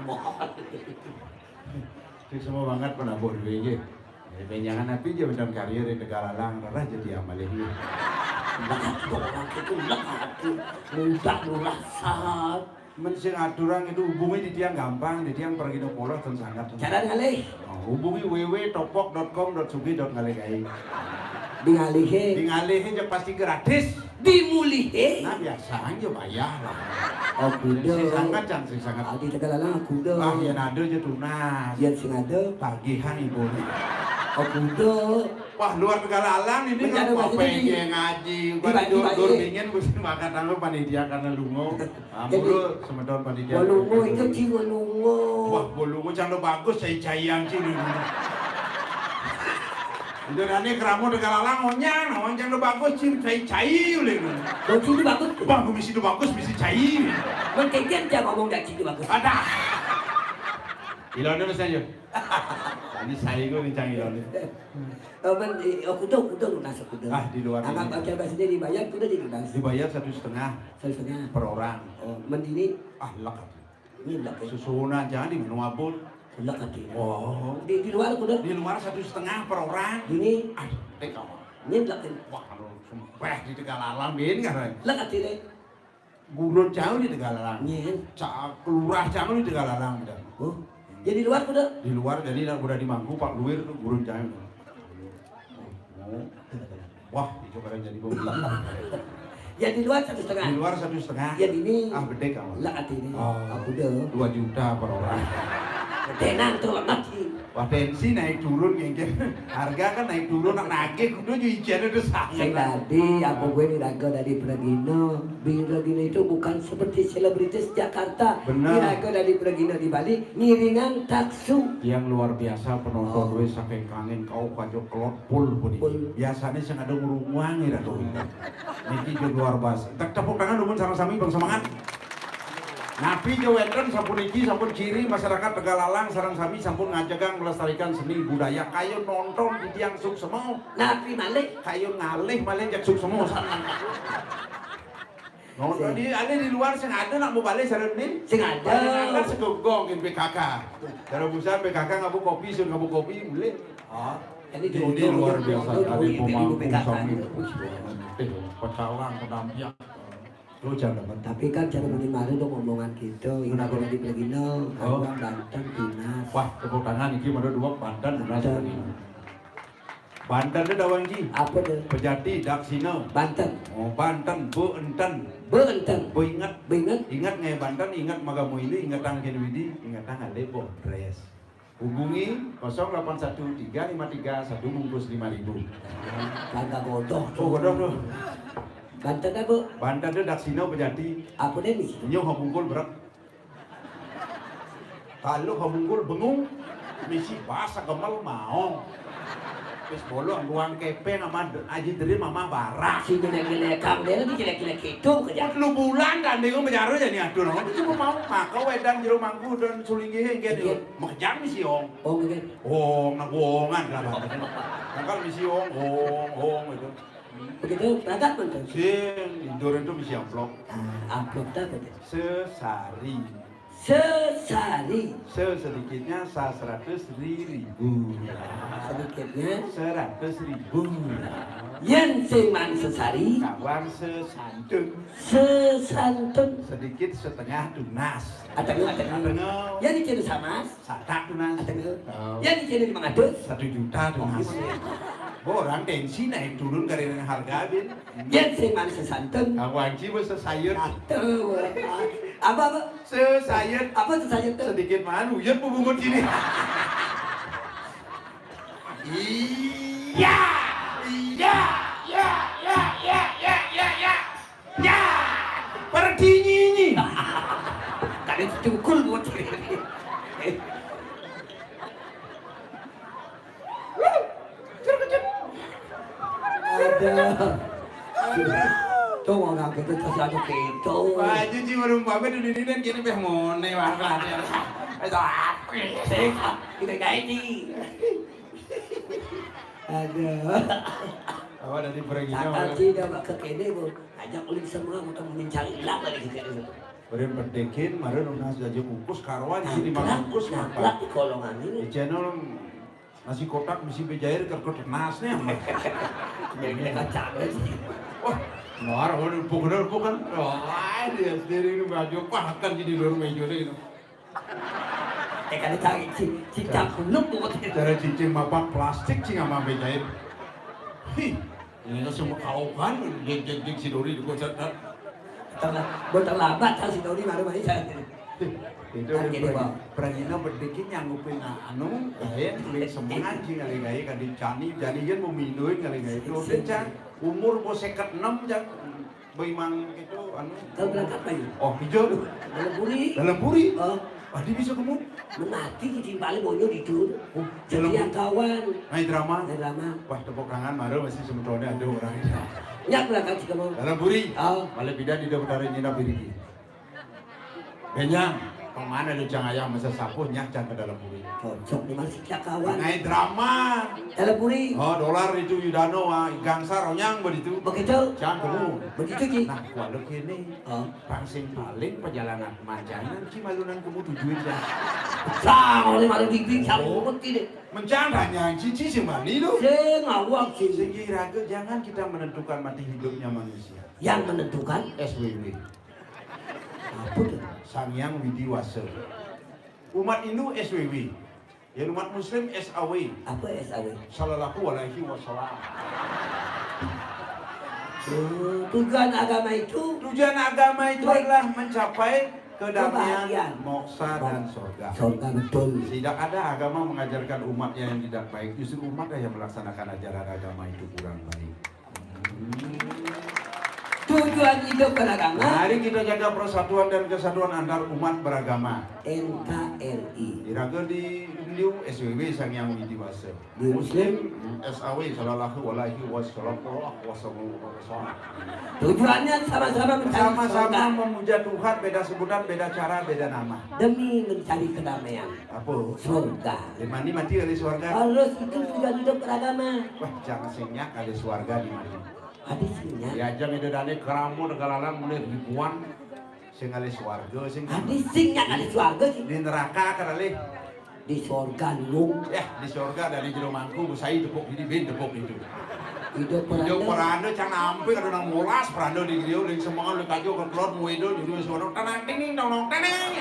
Formalin. Sing semua banget penabuh duit nggih. Ya, benjangan api aja macam karya di Tegalalang, rarah jadi amal ini. Lekat orang itu lekat. Mudah murah saat. Men sing aturang itu hubungi titiang gampang, titiang pergi no polos dan sangat. Cara ngalih. Oh, hubungi w w topok dot com dot sugih dot ngalih kae. Di ngalihe. Di ngalihe aja pasti gratis. Di mulihe. Nah, biasa aja bayar lah. Oh, kuda. Sing sangat, Cang, sing sangat. Ah, di Tegalalang kuda. Ah, yen ada aja tunas. Yen sing ada. Tagihan ibu. Oh, kuda. Wah, luar Tegalalang ini kan. Bencana apa pasti ini ngaji, di pada Bali, dur, dur dingin, mesti makan tanggal panitia karena lungo. Ah, jadi, mulu semeton panitia. Walungo itu ci walungo. Wah, walungo cando bagus, cai-caian ci. Udah dane keramo Tegalalang onyang, nah, cando bagus, ci cai-cai ulih. Lo ci itu bagus. Wah, misi itu bagus, misi cai. Mengkegen aja ngomong dak ci itu bagus. Ada. Ilone wis ayo. Ini saya gue kencang ilone. Oh, men, eh, oh, kuda, kuda lunas, kuda. Ah, di luar ini. Anggap aja sendiri dibayar, kuda dilunas. Dibayar satu setengah. Satu setengah. Per orang. Oh, men ini. Ah, lek. Ini lek, ya. Susunan jangan di menu abon. Lek hati. Oh. Di, di luar kuda. Di luar satu setengah per orang. Ini. Ah, tek kamu. Ini lek, ya. Wah, kalau sembah di Tegalalang, bin, kan. Lek hati, deh. Gurun jauh di Tegalalang. Nyen. Ca-, kelurah jauh di Tegalalang, gitu. Oh. Ya, di luar kuda? Di luar, jadi udah, udah di Mangku, Pak Luwir tuh gurun jauh. Wah, itu keren jadi pemula. Ya, di luar satu setengah. Di luar satu setengah. Ya, ini. Ah, bedek kamu. Lah, hati ini. Oh. Aku deh. Dua juta per orang. Tenang tuh, lagi. Wah, tensi naik turun, ngengker. Harga kan naik turun, nak nagih, kudu nyucian itu sangat. Sing tadi, apa gue nih raga dari Pregino? Pregino itu bukan seperti selebritis Jakarta. Benar. Ini raga dari Pregino di Bali, ngiringan taksu. Yang luar biasa penonton. Oh. Wis saking kangen kau kajo kelot pul pun ini. Pul. Biasanya sing ada ngerunguang ya tuh. Niki juga luar biasa. Tak tepuk tangan dulu sama-sama, Bang, semangat. Napi ja wénten sapuniki, sampun ciri masyarakat Tegalalang sareng sami sampun ngajegang melestarikan seni budaya. Kayun nonton titiang suksema. Napi malih? Kayun ngalih malih jak suksema. Nonton di, ada di luar sing ada nak mau balik sareng nih. Sing ada. Paling angkat segogong P K K. Cara busan P K K ngabuk kopi, sun ngabuk kopi, boleh. Oh. Ini luar biasa, ada pemangku sami. Eh, pecalang, penampian. Lu jangan. Tapi kan jangan muni maru dong omongan gitu. Ini kenapa? Lagi begini, oh. Abang Banten tunas. Wah, tepuk tangan iki, maru dua Banten tunas. Banten. Banten itu dawang ji. Apa tuh? Pejati, Daksina. Banten. Oh, Banten, Bu Enten. Bu Enten. Bu ingat. Bu ingat. Ingat ngai Banten, ingat magamu ini, ingat tang kene widi, ingat tang ale bodres. Hubungi kosong delapan satu tiga lima tiga satu bungkus lima ribu. Kagak godoh. Oh, godoh tuh. Banten apa? Banten tuh Daksina Pejati. Apa deh nih? Nyoh bungkul berat. Kalau bungkul bengung, misi bahasa gemel mau. Wis bolo ruang kepeng sama Aji Dri mama barak. Si jelek-jelek kang dia lagi jelek-jelek itu kerja. Lu bulan kan dia ngejar aja nih aduh. Aku cuma mau maka wedang jero mangku dan sulinggihe kene. Iya. Makejang misi ong. Oh, gitu. Ong, nak wongan lah. Nah, kan misi ong, ong, ong gitu. Begitu, berangkat pun tuh. Sing, tidur itu misi amplop. Ah, amplop tuh apa tuh? Sesari. Sesari. Se sedikitnya, sa seratus, ri ribu. Sedikitnya. Seratus ribu. Yen sing man sesari. Kawan sesantun. Sesantun. Sedikit setengah tunas. Atengel, atengel. Atengel. Yen iki sama. Satak tunas. Atengel. Oh. Yen iki lima ratus. Satu juta tunas. Oh, iya. Bo, orang tensi naik turun karena harga, Bin. Yen sing man sesantun. Aku anci bos sesayut. Aduh. Apa, apa? Sesayut. Apa sesayut tuh? Sedikit malu, ya, bu bungut gini. Iya, iya, iya, iya, iya, iya, iya, iya. Ya, pergi nyinyi. Tadi tukul buat. Ada. Tuh orang kita terus ada pintu. Wah, cuci warung babe dulu ini dan gini beh mone warna dia. Itu apa sih? Kita gaji. Ada. Awak dari Bragina. Kata sih dah bak kekene bu. Ajak uling semua kita mencari ilang lagi kekene. Beri pedekin, mari nunas jaja kukus karuan sih di makan kukus makan. Di channel nasi kotak misi bejair kerkut nasnya. Jadi kacang sih. Wah, Luar, oh, bukan, bukan. Oh, ai, dia sendiri ini baju pakan jadi lur meja deh itu. Eh, kada cari ci- cicak kuluk buat kita. Cara cicing mapak plastik sih nggak mampu jahit. Hih, ini kan semua kaukan, jeng jeng jeng si Dori di kocak. Terla- buat terlambat, si Dori baru main saya. Itu Kan udah gini, pergi- Bang. Pergi na bedikit nyanggupi na anu, kayak beli semangat sih kali kayak kadi cani, jadi kan meminduin kali kayak itu. Oke, Cang. Umur bos seket enam, Cang. Bagaimana itu anu? Kalau berangkat lagi. Oh, hijau. Dalam puri. Dalam puri. Oh, Adi bisa kamu? Menati kucing paling bonyo itu. Oh, Jadi dalam yang kawan. Naik drama. Ada drama. Wah, tepuk tangan, maru masih semetonnya ada orang. Nyak berangkat sih kamu. Dalam puri. Oh, Malah pindah di dapur dari nyina birigi. Benyang, kemana lu cang ayam masa sapuh nyak cang ke dalam puri. Cocok nih masih sejak kawan. Naik drama. Dalam puri. Oh, dolar itu Yudano, ah, gangsar onyang begitu. Begitu. Cang kamu. Begitu, Ci. Nah, walau kini, Oh. pangsing paling perjalanan mancangan, ci malunan kamu tujuin ya. Sang oleh malu dibing sang umet ini. Mencang tanya cici si mani lu. Sing awak sih. Sehingga raga jangan kita menentukan mati hidupnya manusia. Yang menentukan S W W. Apa tuh? Sang Yang Widi Wasa. Umat Hindu S W W. Ya umat Muslim S A W. Apa S A W? Sallallahu alaihi wasallam. Oh, tujuan agama itu Tujuan agama itu Baik. Adalah mencapai kedamaian, Kebahagiaan. Moksa dan sorga. Sorga betul. Tidak ada agama mengajarkan umatnya yang tidak baik. Justru umatlah yang melaksanakan ajaran agama itu kurang baik. Tujuan hidup beragama Mari kita jaga persatuan dan kesatuan antar umat beragama. N K R I. Iraga di Hindu S W W Sang Yang Widi Wasa. Di Muslim S A W sallallahu alaihi wasallam. Tujuannya sama-sama mencari Sama-sama surga memuja Tuhan, beda sebutan, beda cara, beda nama. Demi mencari kedamaian Apa? Surga. Di mana mati ahli swarga? Harus itu tujuan hidup beragama. Wah, jangan sinyak ahli swarga di mana? Hadisnya. Ya aja ida dane keramu tegalalang mulai ribuan sing ahli swarga sing Hadis sing nyak ahli swarga sih. Di neraka keralih. Di sorga lung. Ya, di sorga dari jero mangku, busai tepuk ini, bin tepuk itu. Hidup Jauh peranda. Peranda cang nampi kada nang molas, Peranda di griya ling semangan ling kajo ke kelon muedo juru suara tanang tining tong nong teneng.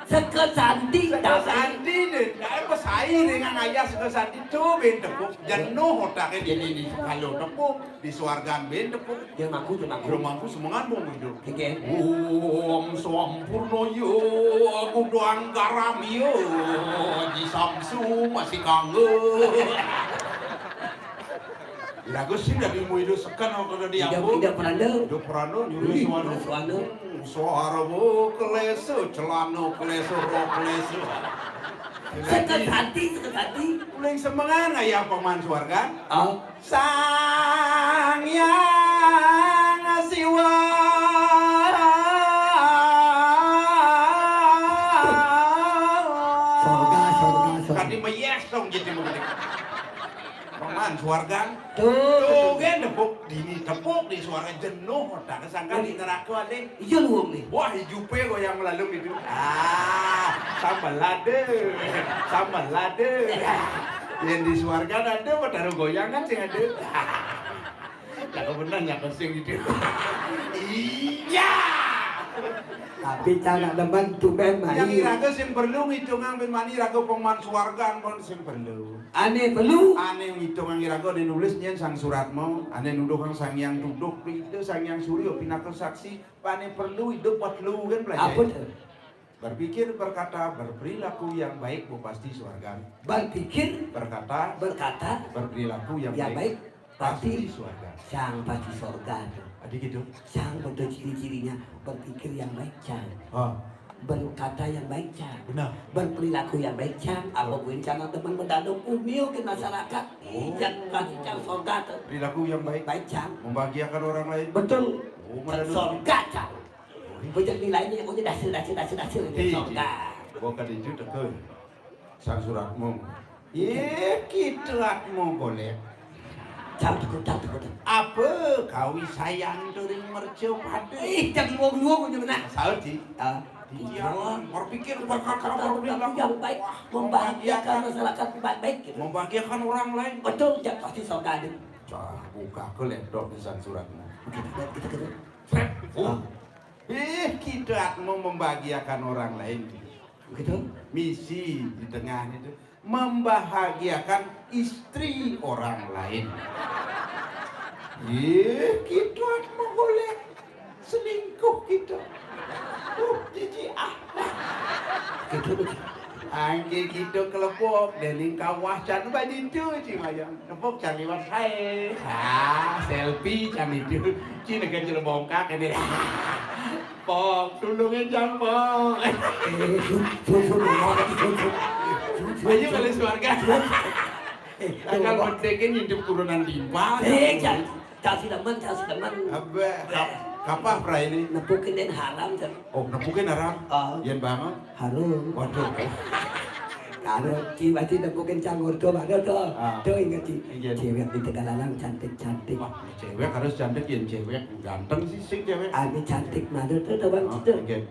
Seket santi. Seket santi deh, kae pesai dengan ayah seket santi tu bin tepuk, jenuh otaknya di ini kalau tepuk, di swargan bin tepuk. Dia ngaku, dia ngaku. Jero mangku semangan mau hidup. Oke. Om Sampurno yo, aku doang garam yo, di Samsu masih kanggo. Lagu sing dari mu itu sekan aku kada Tidak, diambung. Tidak peranda. Do peranda nyuruh Ih, suara. Suara. Suara wo keleso, celana keleso, rok keleso. Seket santi, seket santi. Uling semengan ayah paman suarga. Oh. Sang Yang Siwa. Sorga, sorga, sorga. Tadi mayas dong jadi mengetik. Paman suarga. Tuh. Tuh kan tepuk dini tepuk di suara jenuh otak sangka di neraka ada. Iya lu wong nih. Wah, hijupe goyang melalung itu. Ah, sambal lada. Sambal lada. Yang di suarga ada, taruh goyangan sing ada. Kalau benar nyapa sing itu. Iya. Tapi cara demen tuh ben Yang mani. Iraga sing perlu ngitungan bin mani Iraga paman suarga pun sing perlu. Ane perlu. Ane ngitungan Iraga ane nulis nyen sang suratmu, ane nuduhang sang yang duduk itu sang yang suryo pinaka saksi, ane perlu hidup buat lu kan belajar. Apa tuh? Berpikir, berkata, berperilaku yang baik bu pasti suarga. Berpikir, Berkata, berkata, berperilaku yang, yang baik, baik, pasti suarga. Sang pasti sorga tuh. Adi gitu. Sang betul ciri-cirinya berpikir yang baik, Cang. Oh, Berkata yang baik, Cang. benar. Berperilaku yang baik, Cang. Apa pun Cang teman mendanuk umil ke masyarakat. Oh. Ijat pasti Cang sorga tuh. Perilaku yang baik, Baik, Cang. Membahagiakan orang lain. Betul. Oh, mana dulu? Sorga, Cang. Banyak nilainya, pokoknya dasar, dasar, dasar, dasar. Iya, Sorga. Gua kan itu teke. Sang suratmu. Ye, kita atmu golek. Cang tekut, cang tekut. Apa kawisayan tu ring mercapada? Ih, cang luwung-luwung punya benar. Saut, Ci. Ah. Iya, berpikir bakal kamu bilang yang baik, membahagiakan masyarakat baik-baik gitu. Membahagiakan orang lain. Betul, cang pasti saudara. Cah, buka ke laptop nisan suratnya. Kita, kita, kita. Sret. Oh. Eh, kita mau membahagiakan orang lain. Begitu? Misi di tengah itu membahagiakan istri orang lain. Eh, kita mau golek selingkuh kita. Uh, jijik ah. Gitu. Angke kita kelepok, dening kawah can baditu, Ci Mayang. Nepuk can liwat, hai. Ah, selfie can itu. Ci negen celebongkak ini. Pok, tulungin can, Pok. Eh, sun, sun, sun, sun, sun, sun. Ayo balik suarga. Eh, akal merdeka nyintip turunan timpal. Eh, jangan. Casi demen, casi demen. Abah, kap-, kapah pra ini? Nepukin den haram, Cak. Oh, nepukin haram? Ah. Yen bangun? Harum. Waduh. Karo Ci, berarti nepukin canggur tuh, mana tuh? Ah. Tuh, inget, Ci. Inget. Cewek di Tegalalang cantik-cantik. Wah, cewek harus cantik, yen cewek ganteng sih, sing cewek. Anu cantik, mana tuh, tuh, Bang, oh, tuh. Inget.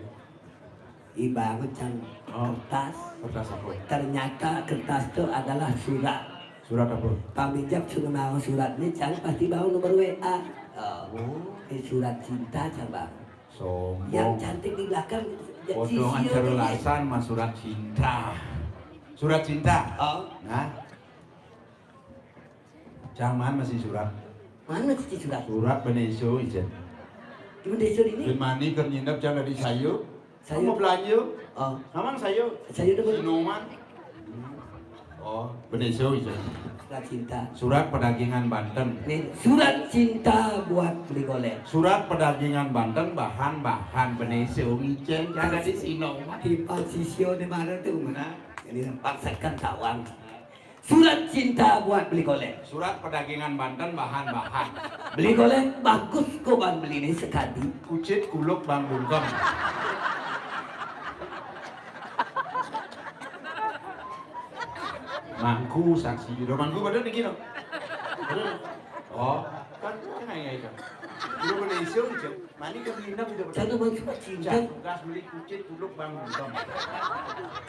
Ibarat can, oh, kertas. Kertas apa? Ternyata kertas itu adalah surat. Surat apa? Paminjak surat mau surat ini can pasti bawa nomor W A. Oh, oh. Ini surat cinta, coba. Sombong. Yang cantik di belakang, ya, potongan sisir cerulasan mah surat cinta. Surat cinta. Oh. Nah. Cang, maan masih surat? Mana sih surat? Surat beneso, ijen. Di beneso ini? Di mani keur nyindep cang dari sayur. Sayur. Kamu belanja? Oh. Mamang sayur. Sayur demen. Sinoman. Oh, beneso, ijen. Surat cinta. Surat perdagangan Banten. Nih, surat cinta buat beli golek. Surat perdagangan Banten, bahan-bahan beneso, ijen, cang dari Sinoman. Di Pak Sisio di mana tuh? Nah, ini paksakan tawang. Surat cinta buat beli golek. Surat perdagangan Banten, bahan-bahan. Beli golek bagus kok bang beli ini sekali. Kucit kuluk bang bungkem. Mangku saksi. Udah mangku pada niki no. Oh, kan kan ngai itu. Udah pada isu, Cek. Mani ke Blinda udah pada. Jangan bang surat cinta. Cak, gas beli kucit kuluk bang bungkem.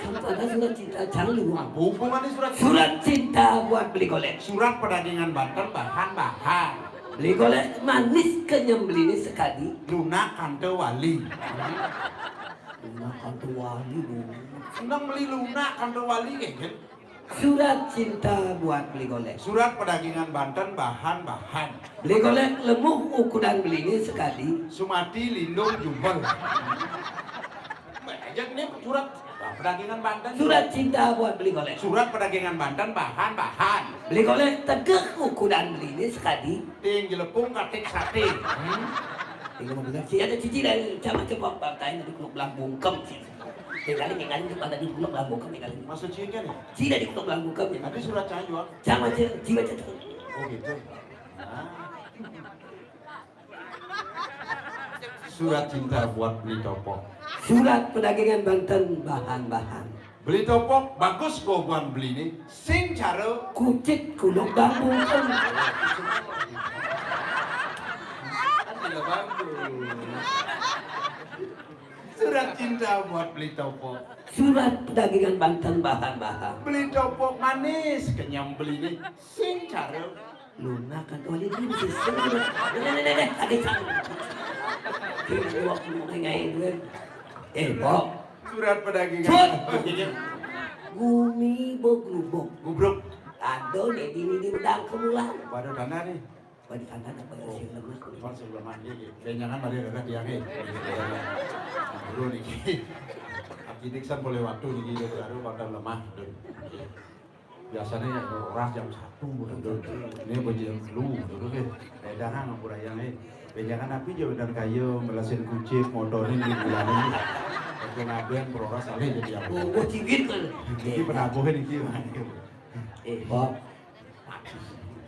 Kan pada surat cinta, jangan lu. Ah, buku mana surat? Surat cinta buat beli golek. Surat perdagangan Banten, bahan-bahan. Beli golek manis kenyem beli ini sekali. Lunak kante wali. Lunak kante wali, Bu. Senang beli lunak kante wali, kayak gitu. Surat cinta buat beli golek. Surat perdagangan Banten, bahan-bahan. Beli golek lemuh ukuran beli ini sekali. Sumati lindung jumbel. Aja ini surat perdagangan Banten. Surat cinta buat beli golek. Surat perdagangan Banten, bahan-bahan. Beli golek tegeh ukuran beli ini sekali. Ting jelepung katik sate. Hmm? Tinggal mau bilang, si ada cici dari macam-macam, Pak, Pak, tanya di Teluk Belang Bungkem, sih. Tinggalin, tinggalin, itu pada di Teluk Belang Bungkem, tinggalin. Maksud Ci kan ya? Ci dari Teluk Belang Bungkem, ya. Tapi surat saya juga. Jangan, Ci, Ci baca tuh. Oh, gitu. Ah. Surat cinta buat beli topok. Surat perdagangan Banten, bahan-bahan. Beli topok bagus, gobuan beli ini. Sing cara kucit kuluk bang bungkem. Kan tidak bagus. Surat cinta buat beli topok. Surat perdagangan Banten, bahan-bahan. Beli topok manis, kenyem beli ini. Sing cara lunak kan tuh ini bisa sing. Nih, nih, nih, nih, ada cara. Sing dua puluh ngai gue. Eh, Pok. Surat perdagangan. Sud. Gumi bogrubok. Gubruk. Aduh, nih, ini di bedang kemulan. Waduh, tanda nih. Waduh, tanda apa ya, oh, sing lemes. Cuma sing lemes, iya, iya. Dan jangan mari dekat tiang, eh. Dulu nih. Akidik san boleh waktu nih, gitu. Aduh, pada lemah. Biasanya ya, oras jam satu, gitu. Ini apa jam telu, gitu, kan. Dagangan, ngampura yang, eh. Bejangan api jauh dan kayu, melesin kucing, motorin di bulan ini. Oke, ngaben, peroras, alih jadi apa? Oh, oh, cibit kan? Ini penabuhin ini, Bang. Eh, Bob.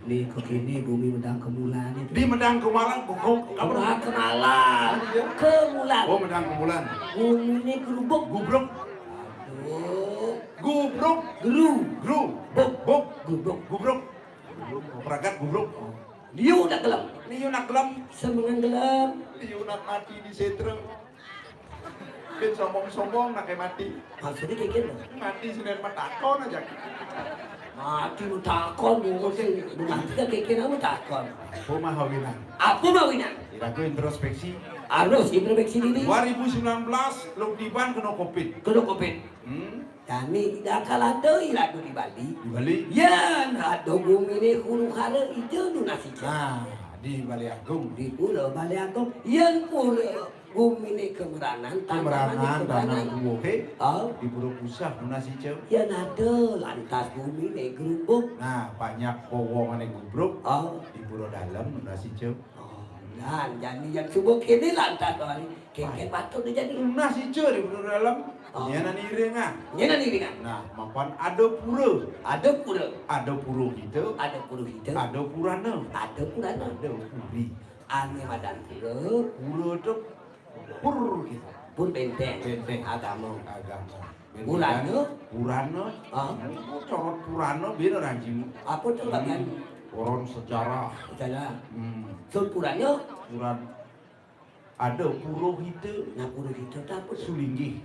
Nih, kok ini bumi medang kemulan itu. Di medang kemulan, bukuk. Kamu ah, kemulan. Iya. Kemulan. Oh, medang kemulan. Bumi ini gerubuk. Gubruk. Aduh. Gubruk. Geru. Geru. Buk. Buk. Gubruk. Gubruk. Pragat gubruk. Liu nak gelem. Liu nak gelem. Semengan gelem. Liu nak mati di setra. Bin sombong-sombong nak mati. Maksudnya kayak gitu. Mati sudah matakon aja. Mati matakon, mungkin sih. Mati kan kayak gitu matakon. Apa mahawinan? Apa mawinan? Iraku introspeksi. Harus introspeksi diri. Dua ribu sembilan belas, Luk Diban kena covid. Kena covid. Hmm. Jani, dah kalau ada iraku di Bali. Di Bali? Yan, ada gumi ni huru hara ija nunas ija. Nah, di Bali Agung. Di Pura Bali Agung. Yan pura gumi ni kemeranan, tanaman ni Kemeranan, kemeranan. Tanah Buohe. Oh. Di Pura Pusah nunas ija. Yan ada lantas gumi ni gerubuk. Nah, banyak powong ane gubruk. Oh. Di Pura Dalem nunas ija. Oh, lan jani yang subuh kini lantas kembali. Kengken patut dia jadi. Nunas ija di Pura Dalem. Oh. Nyen ane iring, ah. Nyen ane iring, ah. Nah, mapan ada pura. Ada pura. Ada pura kita. Ada pura kita. Ada purana. Ada purana. Ada puri. Ane madan pura. Pura tu pur kita. Pur benteng. Benteng. Agama. Agama. Purana. Purana. Ah. Corot purana beda ranjing. Apa tu bagian? Hmm. Koron sejarah. Sejarah. Hmm. So purana. Puran. Ada purohita. Nah, purohita tu apa tu? Sulinggih.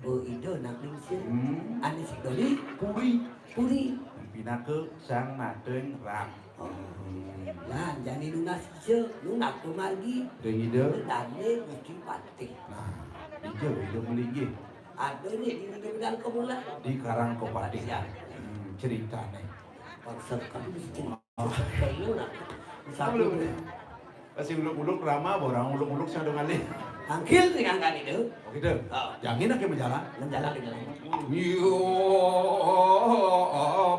Berida nak lingsir. Hmm. Ane sik doli. Puri. Puri. Pinaka sang nateng rang. Oh. Hmm. Nah, jani nunas ija, nunas pemargi. Deng ida. Dane Gusti Patih. Nah, ija ida melinggih. Ada ni di negeri Karang Kepatihan. Di Karang Kepatihan. Hmm, ceritane. Paksa kami mesti. Perlu nak. Satu. Masih uluk-uluk rama, orang uluk-uluk sing ada ngalih. Tangkil ni kan itu. Oh, gitu. Ha. Jangin ake menjalan. Menjalan di jalan. Yo,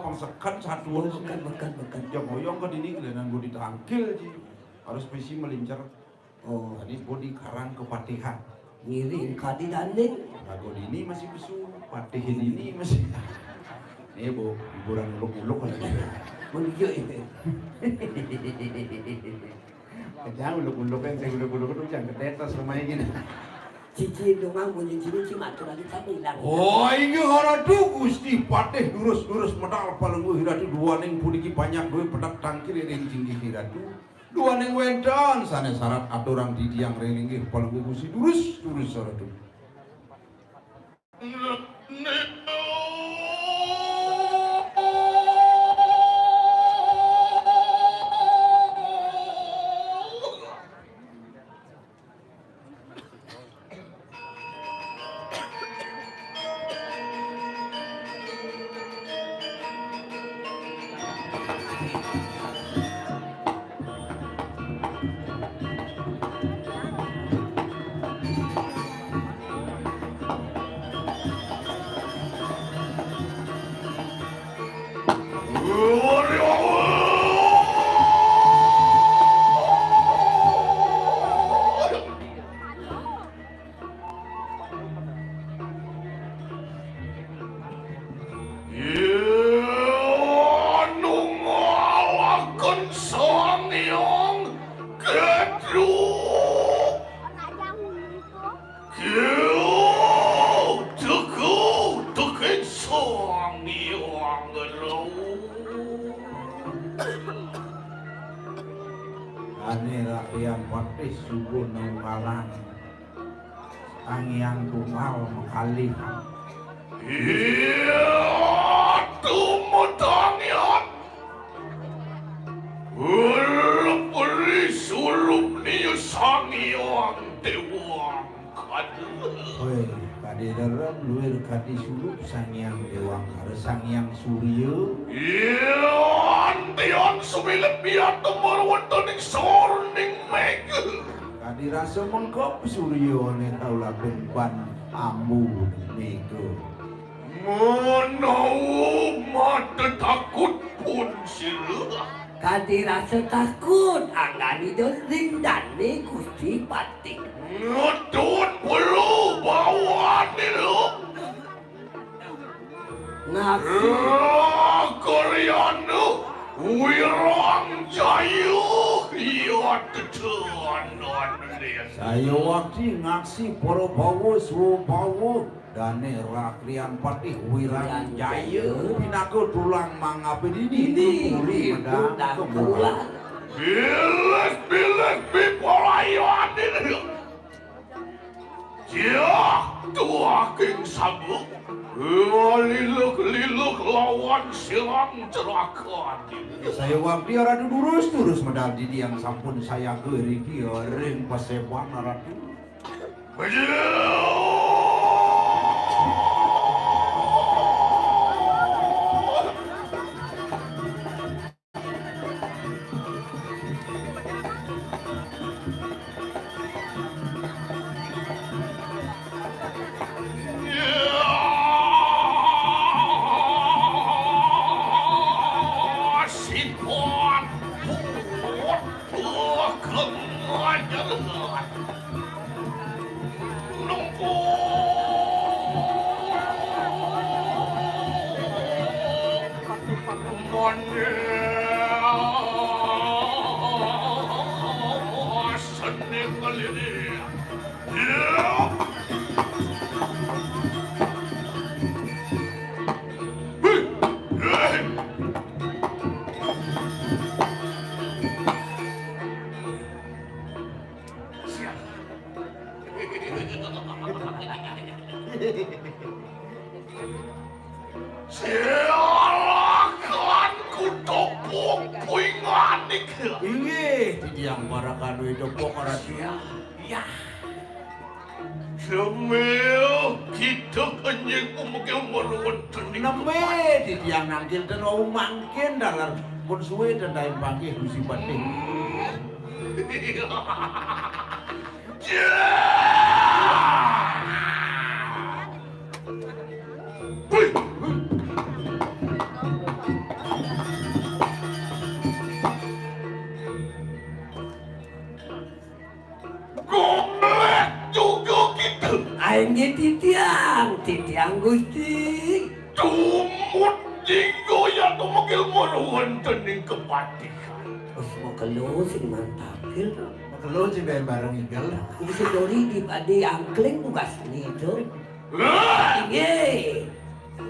pangsekan satu. Bukan, bukan, bukan. Ya, goyong ke dini, kelihatan gue ditangkil, ji. Harus visi melincer. Oh. Tadi gua di Karang Kepatihan. Ngiring kadi dane. Lagu dini masih besu, patihin ini masih. Ini, Bu, hiburan uluk-uluk kan gitu. Mun iya ini. Kejang uluk-uluk kan, saya uluk-uluk tuh jangan ketetes rumahnya gini. Cici dongeng bunyi cici matur lagi kami hilang. Oh, inggih haradu Gusti Patih durus-durus medal palengguh hiratu duaning puniki banyak duwe pedak tangkil ring jinggih hiratu. Duaning wénten sané sarat aturang titiang ring linggih palungguh Gusti durus, durus saratu. Anu ngalaken Sang Hyang Ketru. Kiu, teku, tekin Sang Hyang Rawu. Ane rakyat patih subuh nang ngalang. Sang Hyang Tunggal makalih. Iya, tumut Sang Hyang. Ulep uli sulup niu Sang Hyang Déwa Angkasa. Woi, kadi derem luir kadi sulup Sang Hyang Déwa Angkasa, Sang Hyang Surya. Iya, antian sumilip biat temur wonten ing sorning mega. Kadi rasa mengkep suryané kaulaken ban ambu mega. Menawa mata takut pun sira. Kadi rasa takut anggan Ida ring dané Gusti Patih. Ngedun bulu bawané lo. Ngaku. Karyana wirang jaya iya tetenan desa. Saya wakti ngaksi para bawa swabawa. Dane Rakrian Patih Wiranjaya. Wiranjaya. Pinaka tulang mangapé dini. Dini. Puri medang kemula. Bilih-bilih pipalayan ini. Jah, tuah king sabu. Liluk-liluk lawan silang jerakan. Saya wakti Ratu durus-durus medal dini yang sampun saya geriki ring paseban Ratu. Sipon. Buat. Buat. Buat. Silakan kutepuk pinganik. Inggih, titiang para kanu itu pok Ratu. Ya. Semil kita kenying umukil meruwet tening. Nembé, titiang nangkil ten wau mangkin dalar pun suwe ten daim panggih Gusti Patih. Golek juga kita. Inggih titiang, titiang Gusti. Tumut jinggo ya tumukil meruwet tening kepatihan. Wis makelo sing mantapil. Makelo sing bareng igel. Iki sedori di, di angkling bukas ni itu. Lah. Inggih.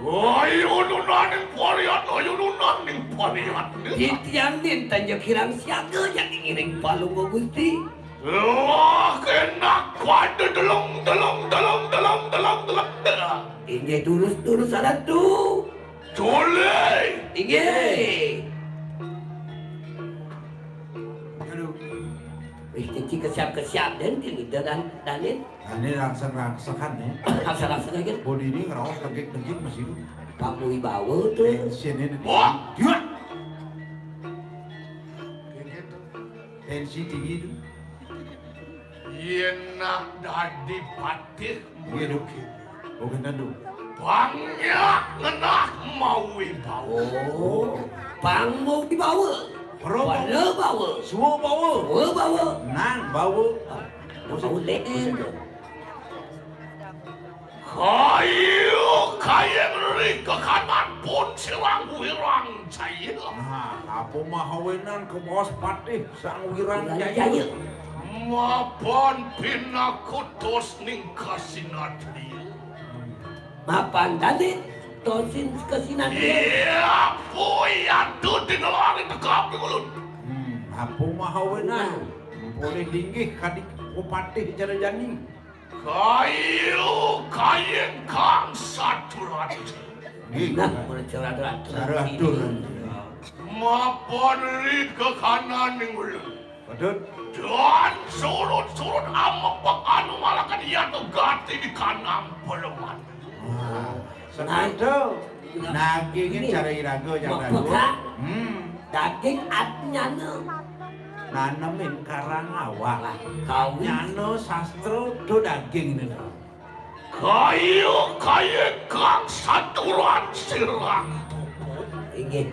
Ayo nunaning pariat, ayo nunaning pariat. Titiang dinten ya kirang siaga ya ngiring palungguh Gusti. Wah, kenak pada delong, delong, delong, delong, delong, delong. Inggih, durus, durus, Ratu. Jolé. Inggih. Aduh. Wis, cici kesiap-kesiap, den, di lidah dan, danin. Nah, ini rangsek-rangsekan, ya. Rangsek-rangsekan, kan? Bodi ini ngeraos tegik-tegik masih itu. Pak Wibawa tuh. Tensi ini. Wah! Iya. Tensi tinggi itu. Yén nak dadi patih. Iya, Duk. Mulukin. Oh, kénten, Duk. Banyak ngenah mawibawa. Oh, pang mawibawa. Para bawa. Para bawa. Suwa bawa. Suwa bawa. Nang bawa. Bawa lén. Kayu kayeng ri kekanan pun silang wirang jaya. Nah, apa mahawenan kemaos patih Sang Wirang Jaya. Wirang Jaya. Mapan pinakutos ning kasinatria. Mapan dadi tosin kasinatria. Iya, puya tu dinelari tekapi ulun. Hmm, apa mahawenan? Nah. Boleh linggih kadi kupatih cara jani. Kayu kayeng kang satu ratu. Nggih. Nah, mulai satu ratu. Satu ratu. Mapan ri kekanan ning ulun. Patut. Dan surut-surut amepek anu malakan iya tu gati di kanang peleman. Wah, segitu. Nah, dagingin ini cara iraga yang mau lalu. Pegang. Hmm. Daging atnyana. Nanemin karang awak. Wah, kau. Nyana sastra tu daging ini. Kayu kayeng kang saturan sirang tubuh. Inggih.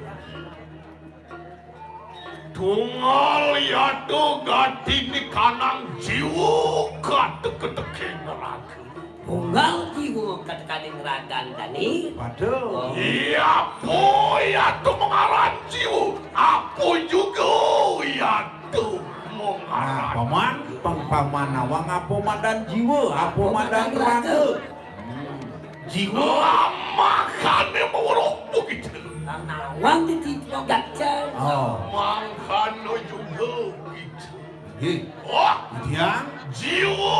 Tunggal yada gatine kanang jiwa kateka-teke neraga. Tunggal jiwa katekaning ragan dani. Waduh. Oh. Iya, boya tu mengaran jiwa. Apa juga ya tu mengaran. Nah, paman, pang paman nawang apa madan jiwa, apa madan raga. Hmm. Jiwa. Lah makané weruh begitu. Nawang di titik gacang. Oh. Mangkana juga begitu. Nggih. Wah, Tiang. Jiwa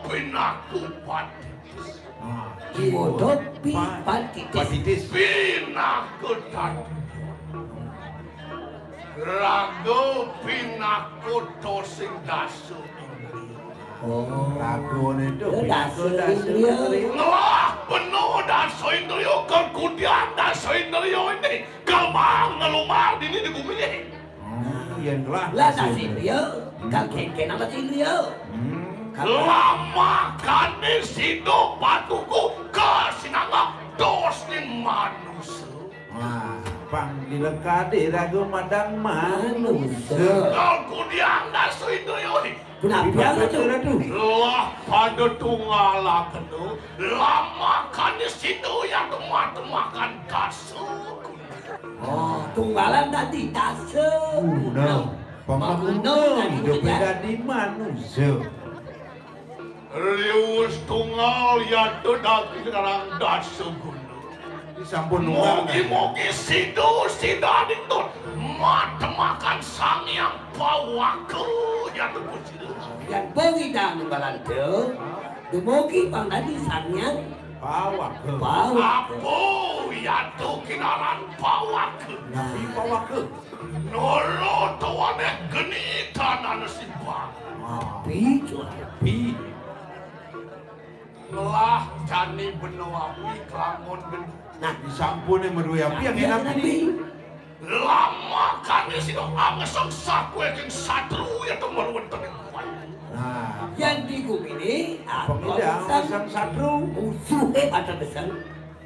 pinaka patitis. Nah, jiwa dok pi-, pa-, patitis. Patitis. Pinaka tatujon. Raga pinaka tosing dasa indriya. Oh. Ragané to pinaka dasa indriya. Ngelah bena dasa indriya, kekudian dasa indriya ini, kemang ngelumar dini di guminé. Oh, yén ngelah dasa indriya, kal kénkénang dasa indriya. Hmm. Lah makané sida patuku kasinangga dosning manusa. Wah, pang dilekadi raga madan manusa. Kal kudiang dasa indriya. Punapi anu to? Lah pada tunggalakena, lah makané sida ya temak-temakan dasa guna. Oh, tunggalan dadi dasa guna. Pamaguna idupé dadi manusa. Riwus tunggal yata daging rang dasa guna. Sampun nunggal. Mugi-mugi sida, sida adinipun matemakan Sang Hyang Pawaka yata pusila. Yan pangidang nunggalan to, dumugi pang dadi Sang Hyang Pawaka. Pawaka. Apa yata kinaran Pawaka? Nah. Pawaka. Nolo tawané geni tanana simbang. Api, api. Ngelah jani bena api kelamun geni. Nah, disampuné madué api yang enak api. Lah makané sida angesang sakuéking satru ya temel wénten ing kuwan. Nah, yang di guminé pemida angesang satru. Musuhé pada gesang.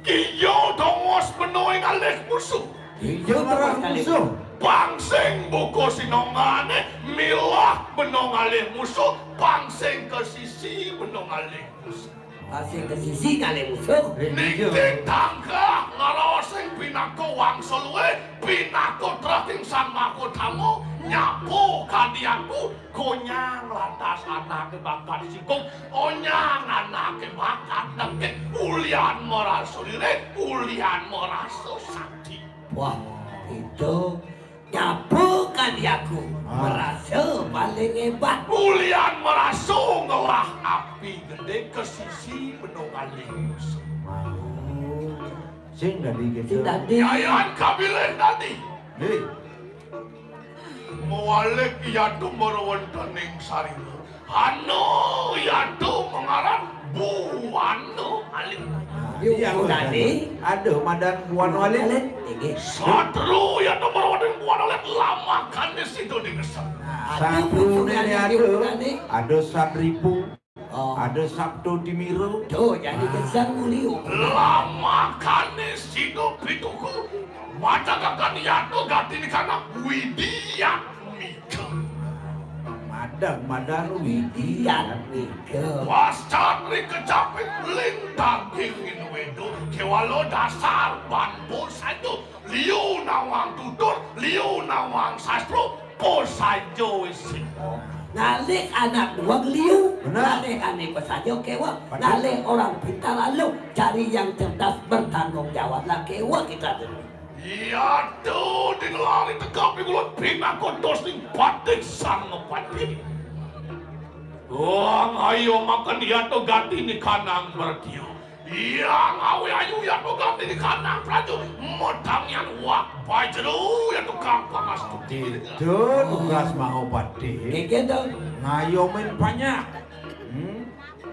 Kija tongos bena ngalih musuh. Kija ngalih musuh. Pang sing buka sinongané milah bena ngalih musuh, pang sing ka sisi bena ngalih musuh. Pang sing ka sisi ngalih musuh. Ningtih tangkah ngraosang pinaka wangsul luih, pinaka treking Sang Maha Utama, nyapa kadi aku, konyang lantas anaké bakat sikung, onyang anaké bakat dengkit, ulian marasa lirik, ulian marasa sakti. Wah, itu nyapa kadi aku, ah, marasa paling hébat. Ulian marasa ngelah api gedé ka sisi bena ngalih musuh. Sing dadi gitu. Sing dadi. Yayan kabilih dadi. Nggih. Mawalik yatu mara wénten ing sarira. Anu yatu mangaran Buana Alit. Nah, iya, ada madan Buana Alit. Alit, inggih. Satru yatu mara wénten Buana Alit, lah makané sida digesang. Nah, satruné ada. Ada Satripu. Oh. Ada Sabda Timira. Tuh, jadi gesang uliu. Lah makané sida pituku, madangaken yatu gati nikana Widiatmika. Madan, madan Widiatmika. Pasca ri kecaping lintang ing Weda, kéwala dasar ban bosaja. Liu nawang tutur, liu nawang sastra, posaja wis. Ngalih anak duweg liu, benar, ngalih ané posaja kéweh, betul, ngalih orang pintar lalu, cari yang cerdas bertanggung jawab lah kéweh kita dulu. Iya tuh, di ngelah ri teka pingulun pinaka dosning patih sang patih. Wong ayo makan iya tuh gati nikanang bertio. Iya, ngawi ayu ya tukang dini kandang prajurit. Medang yan wak bajru ya tukang pangastu. Itu tugas Mahapati. Nggih, nggih, to. Ngayomin panyak. Hmm?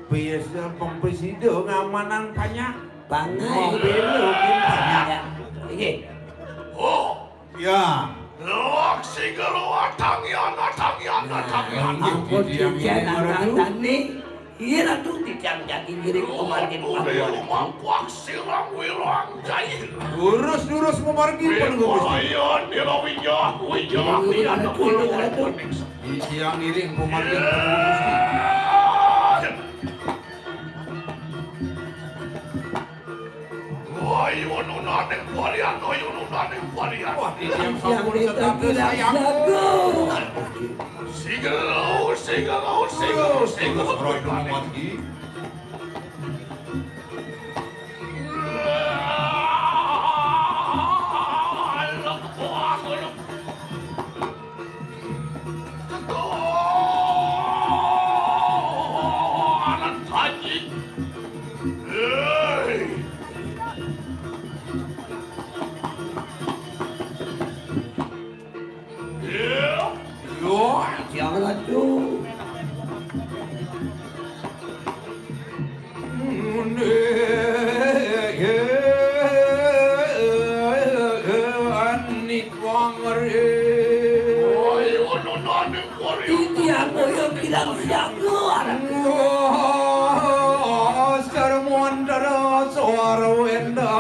Biasa pempresida ngamanan panyak. Pangai. Mobil mungkin panyak. Ya. Nggih. Oh, ya. Lak sigala atangyan, atangyan, nah, atangyan. Ampun, titiang titiang ini maradu. Atangyan. Iya, Ratu, titiang jagi ngiring pamargin. Ratu, pabuan. Rumampak sirang wirang jair. Lurus, lurus pamargin, Panunggal Gusti. Wiraya nira wijah, wijah, iya, iya, Ratu, iya, Ratu. Titiang ngiring pamargin, Panunggal Gusti. Iya. Wah, iya nunaning walian, oh, iya nunaning walian. Wah, titiang sampun setata sayang. Sigelo, sigelo, sigelo, sigelo. Roy Panunggal Gusti. Titiang boya kirang siaga, Ratu. Wah, Sarmantara Swarwenda.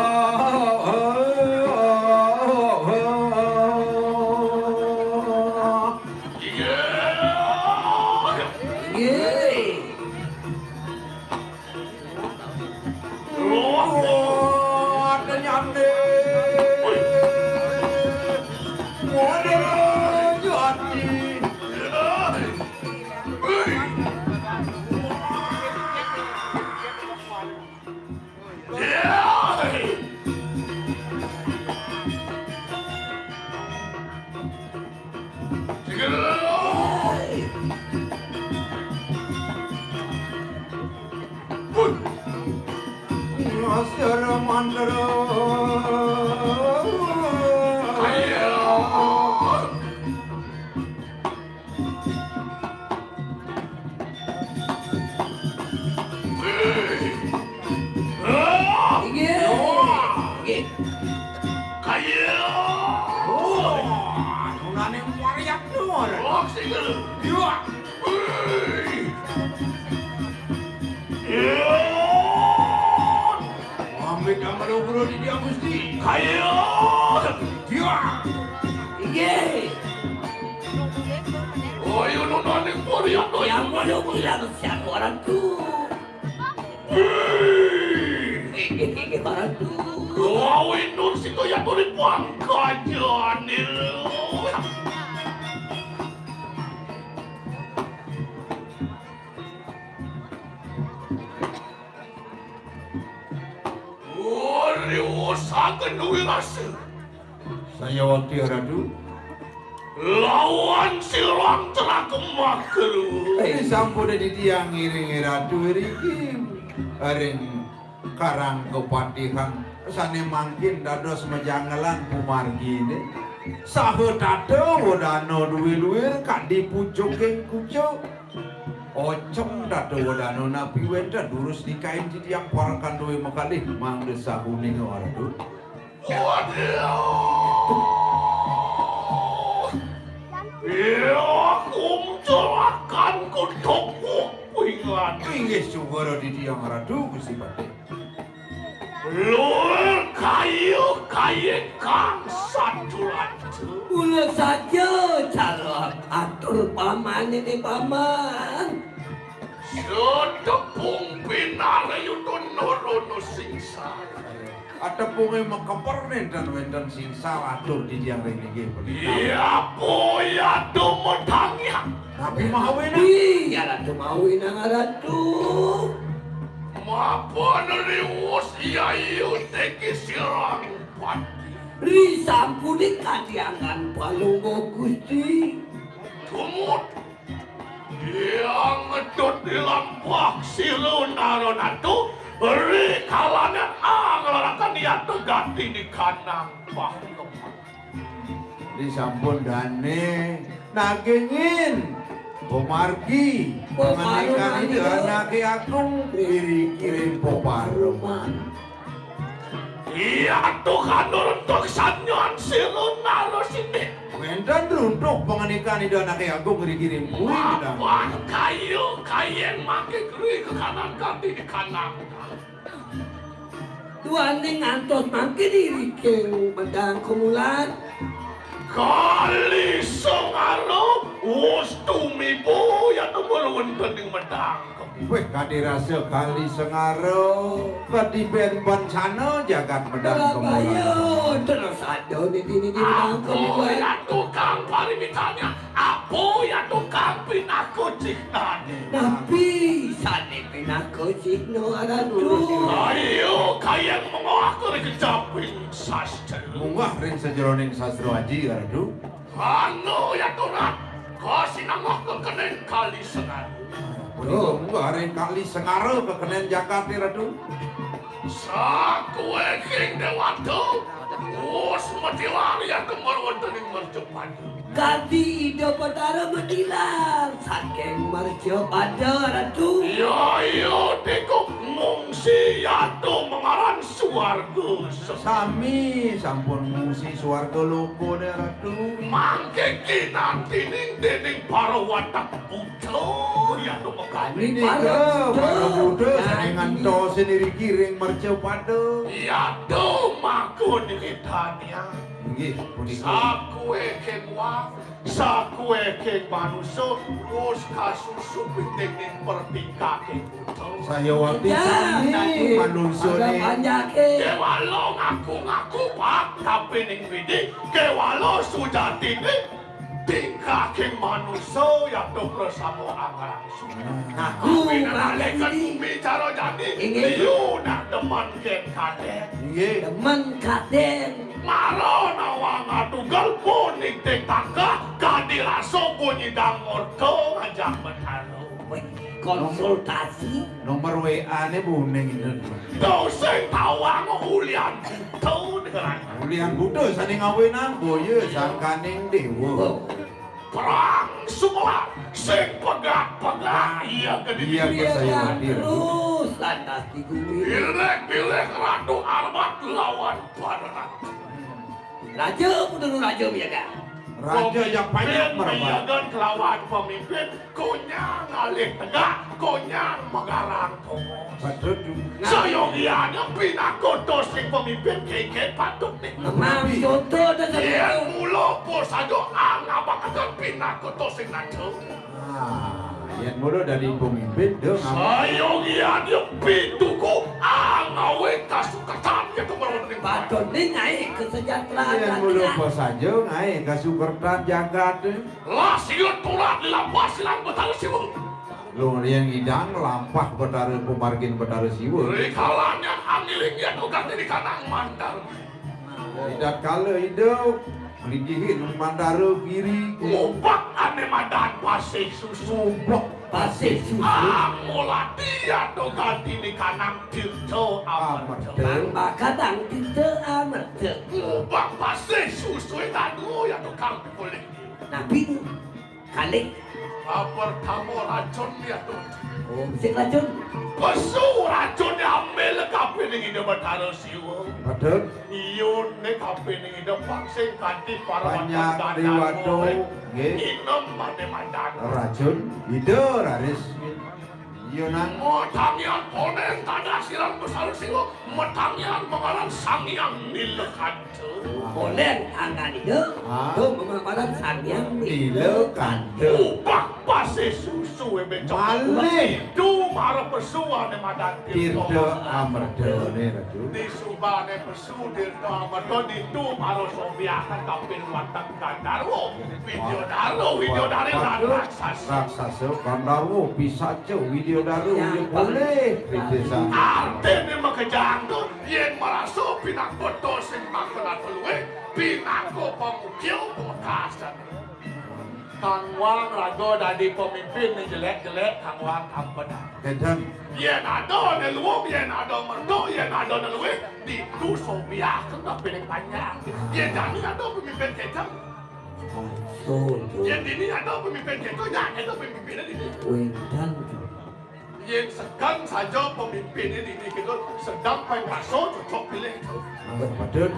Nggih. Wah, ada nyande. Wah, ada nyande. Ngasara mantra. Ayo. Inggih. Inggih. Kaya. Oh, nunane wariat nur. Oh, sing. Iya. Wih. Iya. Amit damel ugra di dia Gusti. Kaya. Iya. Inggih. Ayo nunane wariat nur. Yang mau bilang siapa orang tu? Inggih, inggih, Ratu. Wau inun sing kaya turi pangkajane. Ori usaha duwe rasa. Sayawakti Ratu. Lawan silang celaka makru. Eh, sampun titiang ngiringi Ratu riki. Ring Karang Kepatihan sane mangkin dados majangelan pumargine. Saha tata wedana duwe luwir kadi pucuking kucuk. Ocem tata wedana napi wenten durus dikain titiang parekan duwe makalih mangda sahuning Ratu. Waduh. Ya, kumcelakan kutuk kupingan. Inggih suwara titiang Ratu Gusti Patih. Luwir kayu kaye kang satu laju. Mula saja cara atur paman ini, Paman. Setepung pinarayuta nuruna singsara. Atepunge makeper nenten wenten singsal atur titiang ring inggih punika. Iya, boya dumetangnya. Napi mawinang? Iya, Ratu mawinang, Ratu. Mapan riwus iya iya teki sirang pati. Ri sampune kadiangan palungguh Gusti. Tumut. Yang ngedut di lampak silu naron atu, ri kalanan anglarakan yata gati di kanang pahlung. Disampun dane nagingin pemargi Peparuman pangandikan ida. Anake agung iri kirim peparuman. Iya tuh kanurun tuh sanyon silu naros ini. Wenten runtuh pangandikan ida anake agung iri kirim kuwi. Mapan kayu kayen mangke kuwi ke kanan kati di kanan. Duaning ngantos mangkin iriking medang kumulan. Kali Sengara wus tumiba ya tumul wonten ing medang. Weh, kadi rasa Kali Sengara, kadi ben bencana jagat medang kumulan. Ayo, terus ada di sini di medang kumulan. Apa ya tukang parimitanya? Apa ya tukang pinaka cihnane? Napi sane pinaka cihna Ratu? Ayo, kayang mengolah ke kejaping sastra. Munggah ring sajeroning sastra aji, Ratu. Anu ya turat, kau sinamah kekenen Kali Sengara. Punika munggah ring Kali Sengara kekenen jagate, Ratu. Sakueking dewata, wus matilar ya kembar wonten ing mercapada. Kadi Ida Batara matilar saking mercapada, Ratu. Ya, iya, teko mung Siatu mangaran suarga. Sami sampun ngungsi suarga loka, Ratu. Mangke kinantining dening para watek buta, Yatu Megari. Nika para buta sane ngantosin iriki ring mercapada. Yatu maka nitania. Inggih, punika. Sakueking wong, sakueking manusa, terus kasusu pining pertingkaking buta. Sayawati sami manusane. Kewala ngaku-ngaku pakapining Widi, kewala sujatine tingkaking manusa yatu prasama angrangsu. Ngaku. Tapi nek nalika bumi cara jani, inggih, liu nak demen ken kaden. Inggih. Demen kaden. Mara nawang atugal puning tangkah, kadi rasa bunyi dangorta ngajak Betara. Weh, konsultasi. Nomor W A-ne buning itu. Tusing tawang ulian buta, Ratu. Ulian buta sane ngawenang boya sangkaning dewa. Oh. Perang sumela sing pegat-pegat. Iya, kedidi. Iya, iya, saya hadir. Terus lantas di gumi. Bilih-bilih Ratu Arbat lawan Bararat. Raja, kudu raja miyaga. Raja yang banyak. Pemimpin merembat. Miyaga kelawan pemimpin, konyang ngalih tegak, konyang megarang tongos. Betul juga. Sayogianya pinaka tusing pemimpin kengken patut nih. Memang contoh dah. Yen mula apa saja angabakaken pinaka tusing raja. Ah, yen mula dadi pemimpin, dong. Sayogianya pituku angawe kasukertan ya kemaroning. Patut nih nyai kesejahteraan. Yen mula apa saja ngae kasukertan jagat. Lah sila tulat di lampah silang Betara Siwa. Lho, yen ngidang lampah Betara pamargin Betara Siwa. Rikala nyan angiling yen ugan diri kanang mandar. Idat kala ida mligihin mandara kiri. Ngubak ane madan pasih susu. Ngubak pasih susu. Amulati atau ganti di kanang tirta amerta. Amerta. Bang bakadang tirta amerta. Ngubak pasih susu itu ya tukang kulit. Nabi tu. Kalih. Pertama racun dia tu. Oh, sing racun. Pesu racun diambil kapining Ida Betara Siwa. Betul. Iya ne kapining Ida pang sing kanti para banyak dewata. Nggih. Inem mane madan. Racun, Ida raris. Iya, nang. Matangian ponen tadah silang Betara Siwa, matangian mangaran Sang Hyang Nilakanta. Ponen anggan Ida, ah, tu mangaran Sang Hyang Nilakanta. Ubak pasih susu e becok. Malih. Itu mara pesu ane madan tirta. Tirta amerta ne, Ratu. Di subane pesu tirta amerta ditu mara sobiakan kaping watek Gandarwa, Widyadara, Widyadari lan raksasa. Raksasa, Gandarwa, Pisaca, Widyadara, ya, boleh. Artine makejang tu, yen marasa pinaka tusing makenata luwih, pinaka pamukil pamekasane. Kang Wang raga dadi pemimpin ne jelek-jelek, Kang Wang kampedang. Kenten. Yen ada ne luung, yen ada merdu, yen ada ne luwih, ditu sobiaken kapining panjang. Yen jani ada pemimpin kenten. Betul, betul. Yen dini ada pemimpin kenten, nya ada pemimpin dini. Wenten. Yen seken saja pemimpin dini kita sedang paling rasa cocok pilih. Ah, betul.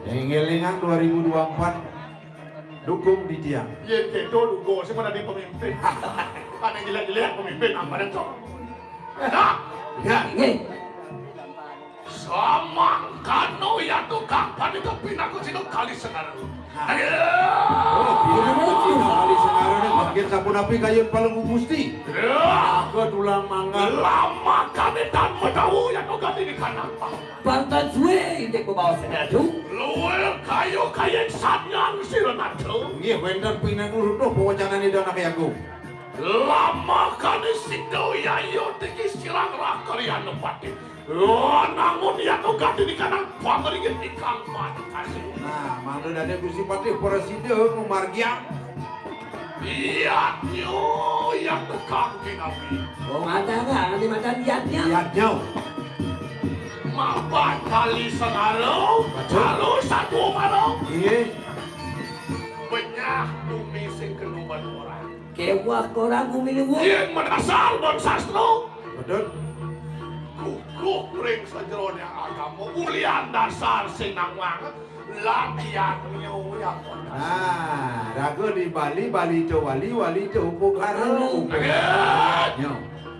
Yang ngelingan dua ribu dua puluh empat. Dukung di tiang. Yen keto dukung sing mana di pemimpin. Ane jelek-jelek pemimpin apa dah tu? Nah, ya. Nggih. Samangkana ya tukang panita pinaka sida kali Sengara. Nah. Ayo. Oh, pinaka kali Sengara ni mangkin sapunapi kayun Palungguh Gusti? Ya. Ketulang mangga. Lamakane tan medawa ya tukang ini kanapa? Pantan suwe indik bebaos Ratu. Luwih kayu kayen sanyan sira Ratu. Nggih, wenten pinangun utuh pawacanane Danak Yagung. Lamakane sida yaya tiki silang rakarian pati. Namun ya to gati di kanang pamaringin ikang panakane. Nah, mangda dane Gusti Patih prasida ngumargiang. Yadnya, ya tukang kinabi. Oh, mata kan, nanti makan yadnya. Yadnya. Mapan kali Sengara, betul. Lalu satu barang. Iya. Benyah bumi sing kenuban orang. Kewah korang bumi luwung. Yen madasar ban sastra. Betul. Kukuring sajeroning agama ulian dasar sing nangwang lan yadnya yang. Ah, raga di Bali, Bali to wali, wali to upakara. Upakara.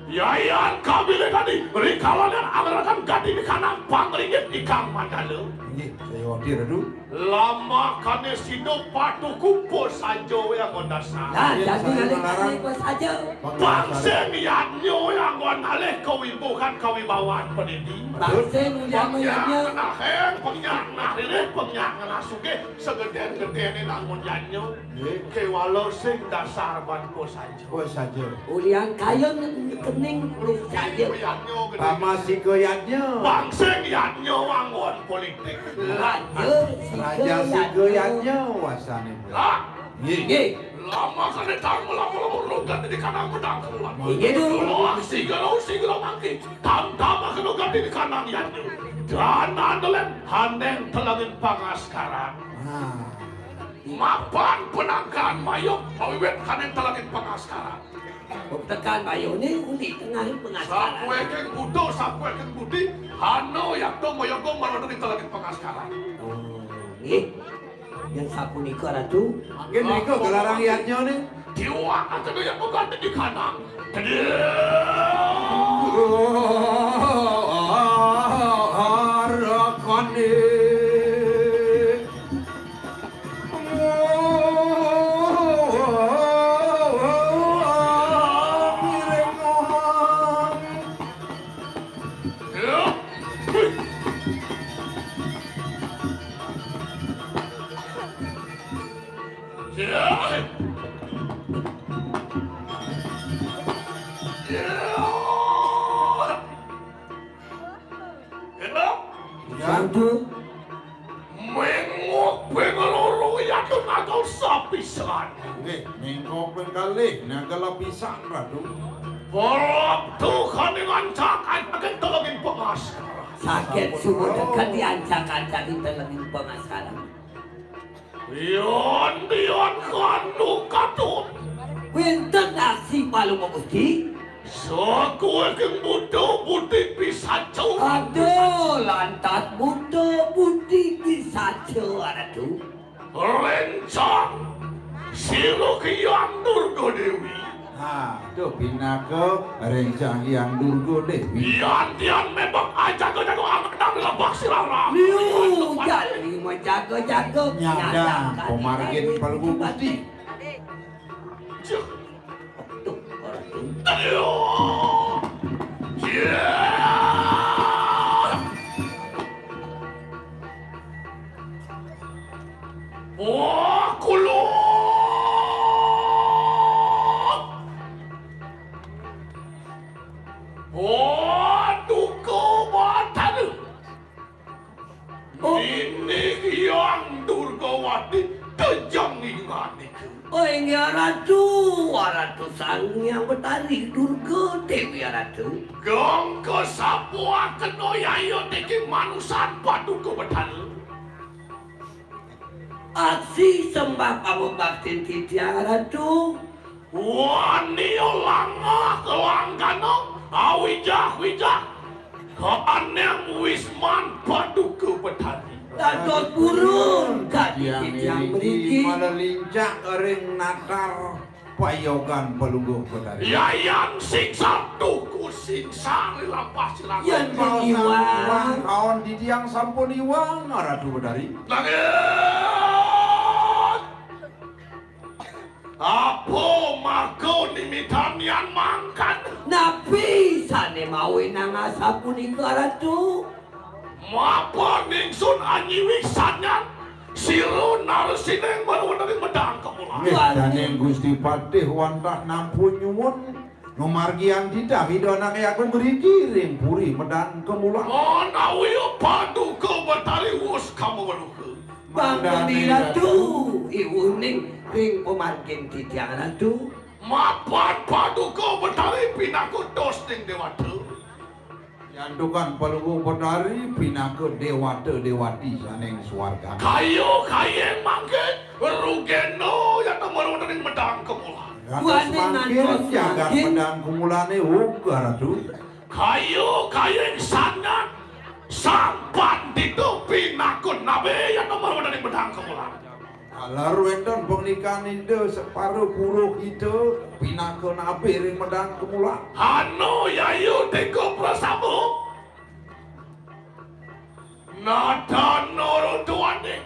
Yayan kabilih tadi, rikalaning angarakan gati di kanang pangringgit ikang mandala. Inggih, saya wadir, aduh. Lamakané sida patuku pasaja yang dasar. Nah, jadi ngalih kasih pasaja. Bangsa yadnya yang ngalih kawibuhan kawibawan penidi. Bangsa yang yadnya. Penyak ngenah heng, penyak ngenah rilih, penyak ngenah sugih, segedén-gedéné nangun yadnya. Nggih. Kéwala sing dasar ban pasaja. Oh, saja. Ulian kayun kening percaya. Pamasika yadnya. Bangsa yadnya wangun politik. Raja Raja sika yadnya. Sika yadnya wasané. Lah. Nggih. Nggih. Lama kali tamu lama-lama rogan di kanang pedang kemulan. Inggih, duh. Wah, sigala, sigala mangki. Tam-tam akan rogan di kanang yadnya. Dan andeleng haneng telengin pangaskaran. Nah. Mapan penangkan mayup mawiwit haneng telengin pangaskaran. Tekan mayuné uli tengahing pengaskaran. Sakuéking buta, sakuéking budi, hana yakta mayaga marwatani telenging pengaskaran. Oh, nggih. Yén sapunika, Ratu. Mangkin nika gelarang yadnyané. Diwakakena yakta ganti di kanang. Tedil. Harakane. Enak. Ya. Satu. Mengok ping loro yadun atau sapisan. Nggih, mengok ping kalih, nang kalapisan, Ratu. Prapta kaning ancak-ancaking telenging pengaskara. Saged sumundheken di ancak-ancaking telenging pengaskara. Yan, yan kanu katut. Wénten aksi Palungguh Gusti. Sakuéking buta budi pisaca. Aduh, lantas buta budi pisaca, Ratu. Rencang sira Hyang Durga Dewi. Ha, to pinaka rencang Hyang Durga Dewi. Yan tiang mebak ajaga-jaga angadang lebak sirara. Liu jani majaga-jaga nyadang pamargin Palungguh Gusti. Cih. Aduh, aduh. Aduh. Cih. Wah, kuluk! Wah, duka batara! Oh. Nini Hyang Durgawati kejang inganika. Oh, inggih Ratu, Ratu Sang Hyang Betari Durga Dewi Ratu. Gong kesapuakena yaya tiki manusan Paduka Betara. Aksi sembah pangubaktin titiang, Ratu. Wania langah langgana, awijah-wijah, kaneng wisman Paduka Betari. Dados purun kadi titiang mriki. Malelincak ring natar payogan Palungguh Betari. Yayan sing satu ku sing sari lampah silang. Yen iwang. Iwang kaon titiang sampun iwang, Ratu Betari. Langit! Apa maka nimitan yan mangkan? Napi sané mawinan asapunika, Ratu? Mapa ningsun anyiwi sanyan sira narsining marwatani medang kemulan. Nggih, daning Gusti Patih wantah nampu nyuwun ngamargiang titah Ida Anaké Agung mriki ring puri medang kemulan. Manawi Paduka Betari wus kamaweruha. Mangdani Ratu, iwuning ring pamargin titiang Ratu. Mapan Paduka Betari pinaka dosning déwata. Yantukan Palungguh Betari pinaka déwata-déwati saning swarga. Kayu kayeng mangkin rugena yata marwatani medang kemulan. Ngantos mangkin jagat medang kemulané uga, Ratu. Kayu kayeng sangat, Sang Pandita pinaka nabi yen nomor wonten ing Medang Kemulan. Taler wenten pangandikaning Ida Separa Purohita pinaka nabi ring Medang Kemulan. Anu yayu tiga prasama. Nadana ratuaning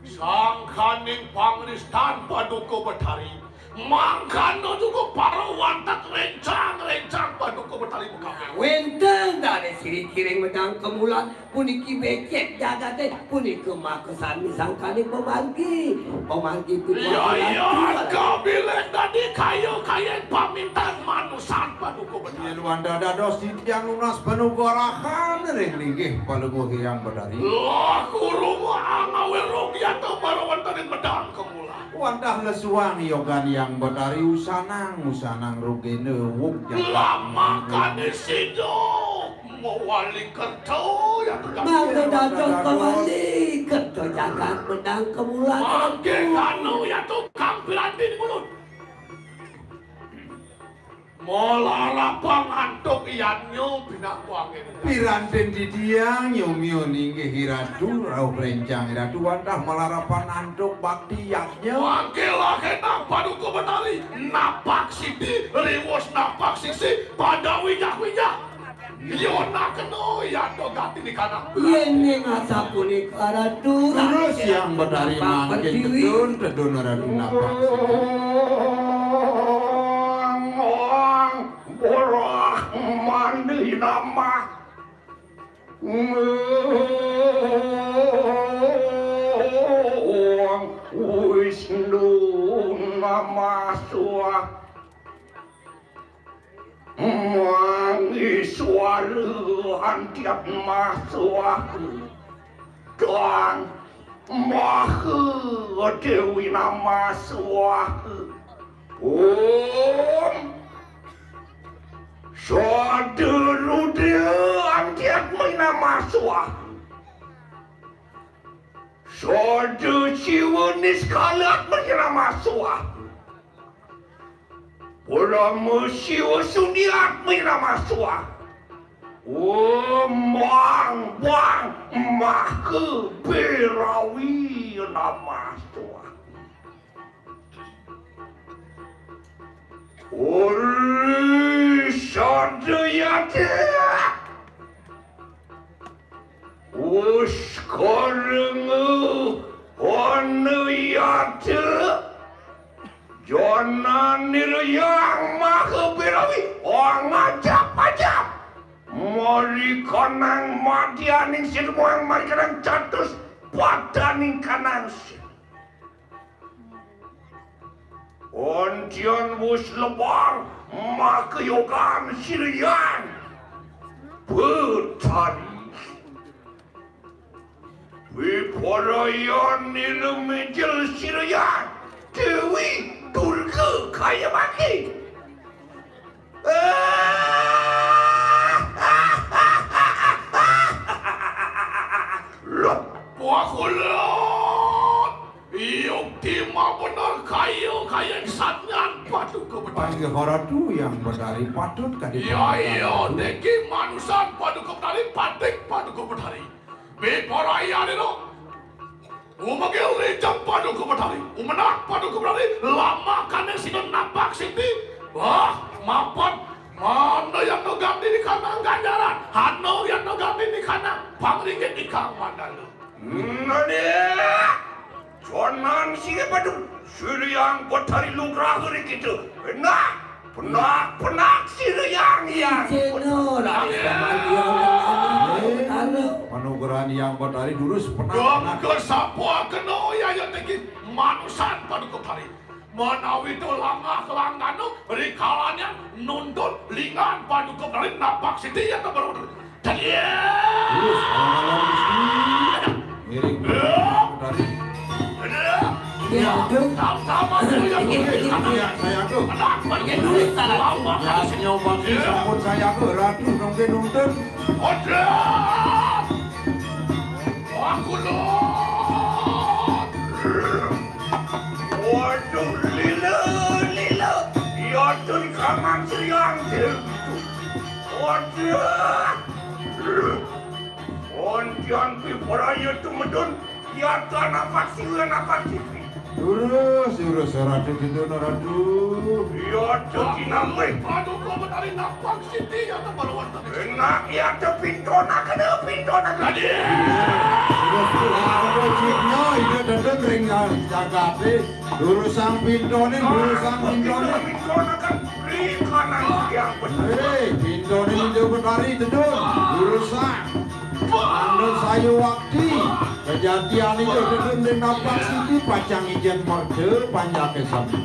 sangkaning pangristan Paduka Betari. Mangkana juga para wantet rencang-rencang Paduka Betari mekabe. Wenten dane siriki ring Medang Kemulan, puniki becek jagate, punika makasami sangkaning pamargi. Pamargi putra. Iya, iya, kabilih dadi kaya-kaya pamintan manusan Paduka Betari. Yen wanda dados titiang nunas panugrahan ring linggih Palungguh Hyang Betari. Lah, kurung angawe rugi atau para wonten ing Medang Kemulan. Wantah lesuang yogan Hyang Betari usanang, usanang rugene wug jagat. Lamakane sida mawali kerta ya tukang. Mangke dados mawali kerta jagat Medang Kemulan. Mangke kanu ya tukang piranti di mulut. Malarapan antuk iyannya pinaka angin. Pirantin titiang nyomia ninggih Iratu rauh rencang Iratu wantah malarapan antuk bakti yadnya. Wangkilah enang Paduka Betari, napak sidi, riwus napak sisi, pada wijah-wijah. Yona kena yadnya gati di kanang. Yen ning asapunika Ratu. Terus Hyang Betari mangkin tedun, tedun Ratu napak sisi. Ong, ong, Brahmandi namah. Wisnu namah swaha. Mangiswara antiatma swaha. Dang Maha Dewi namah swaha. Om Sada Rudra antiatma namah swaha. Sada Siwa niskala atma namah swaha. Parama Siwa sundi atma namah swaha. Om Bang Bang Maha Berawi namah swaha. Ori sadayata. Uskaranga anayata. Jananira Hyang Maha Berawi. Ong ajap-ajap. Mari kanang madyaning sirmuang, mari kanang catus padaning kanang sir. Antian wus lebar makayogan Sira Hyang Betari. Wiparayan nila mijil Sira Hyang Dewi Durga kaya mati. Lepuh kulit. Yukti mabener kaya, kaya sanyan Paduka Betari. Panggih Ratu Hyang Betari patut kadi. Ya, iya, niki manusan Paduka Betari, patik Paduka Betari. Biparaya dino. Umegil rijeng Paduka Betari, umenak Paduka Betari, lamakane sida napak siti. Wah, mapan, manda yang ganti di kanang ganjaran, hano yang ganti di kanang pangringgit ikang mandala. Nane, jonan sige padu, Sira Hyang Betari lugraha ri kita. Nah, Penak, penak Sira Hyang, Hyang. Ceno, raris pamanggih. Halo. Panugrahan Hyang Betari durus penak, penak. Dong kesapa kena ya, ya, tinggi manusan Paduka Betari. Menawi to langah kelanggana, rikalanya nuntun lingan Paduka Betari napak siti ya, tebar. Terus, alang-alang Gusti. Ngiring dari. Ya, aduh. Tahu-tahu aku yang begini. Iya, saya tuh. Kenapa? Ya, dulu, salah. Lama. Ya, nyoba sampun saya tuh, Ratu, nunggu nuntun. Aduh. Aku loh. Waduh, lila, lila. Ya, tuh, kaman siang, tuh. Aduh. Ontian pi paraya tumedun, yata napak siwa napak sipi. Durus, durus, Ratu Kiduna, Ratu. Yata kinampe. Paduka Betari napak siti, yata baluan tadi. Enak, yata pintonaken, pintonaken. Tadi. Durus, durus, Ratu Kiduna, ida deden ring jagate. Durusang pintonin, durusang pintonin. Pintonaken, ri kanan tiang bener. Hei, pintonin Ida Betari tedun. Durusang. Anda saya wakti. Kejatian itu tedun ring napak siti pacang ijen merda panjake sami.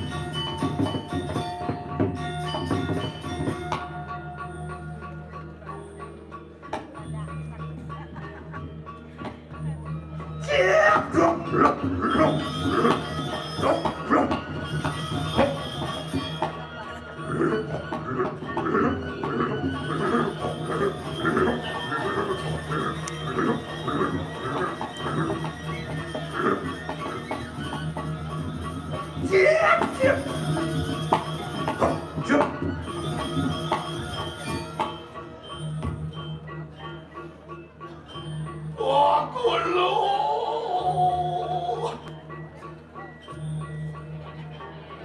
Wah, kulo.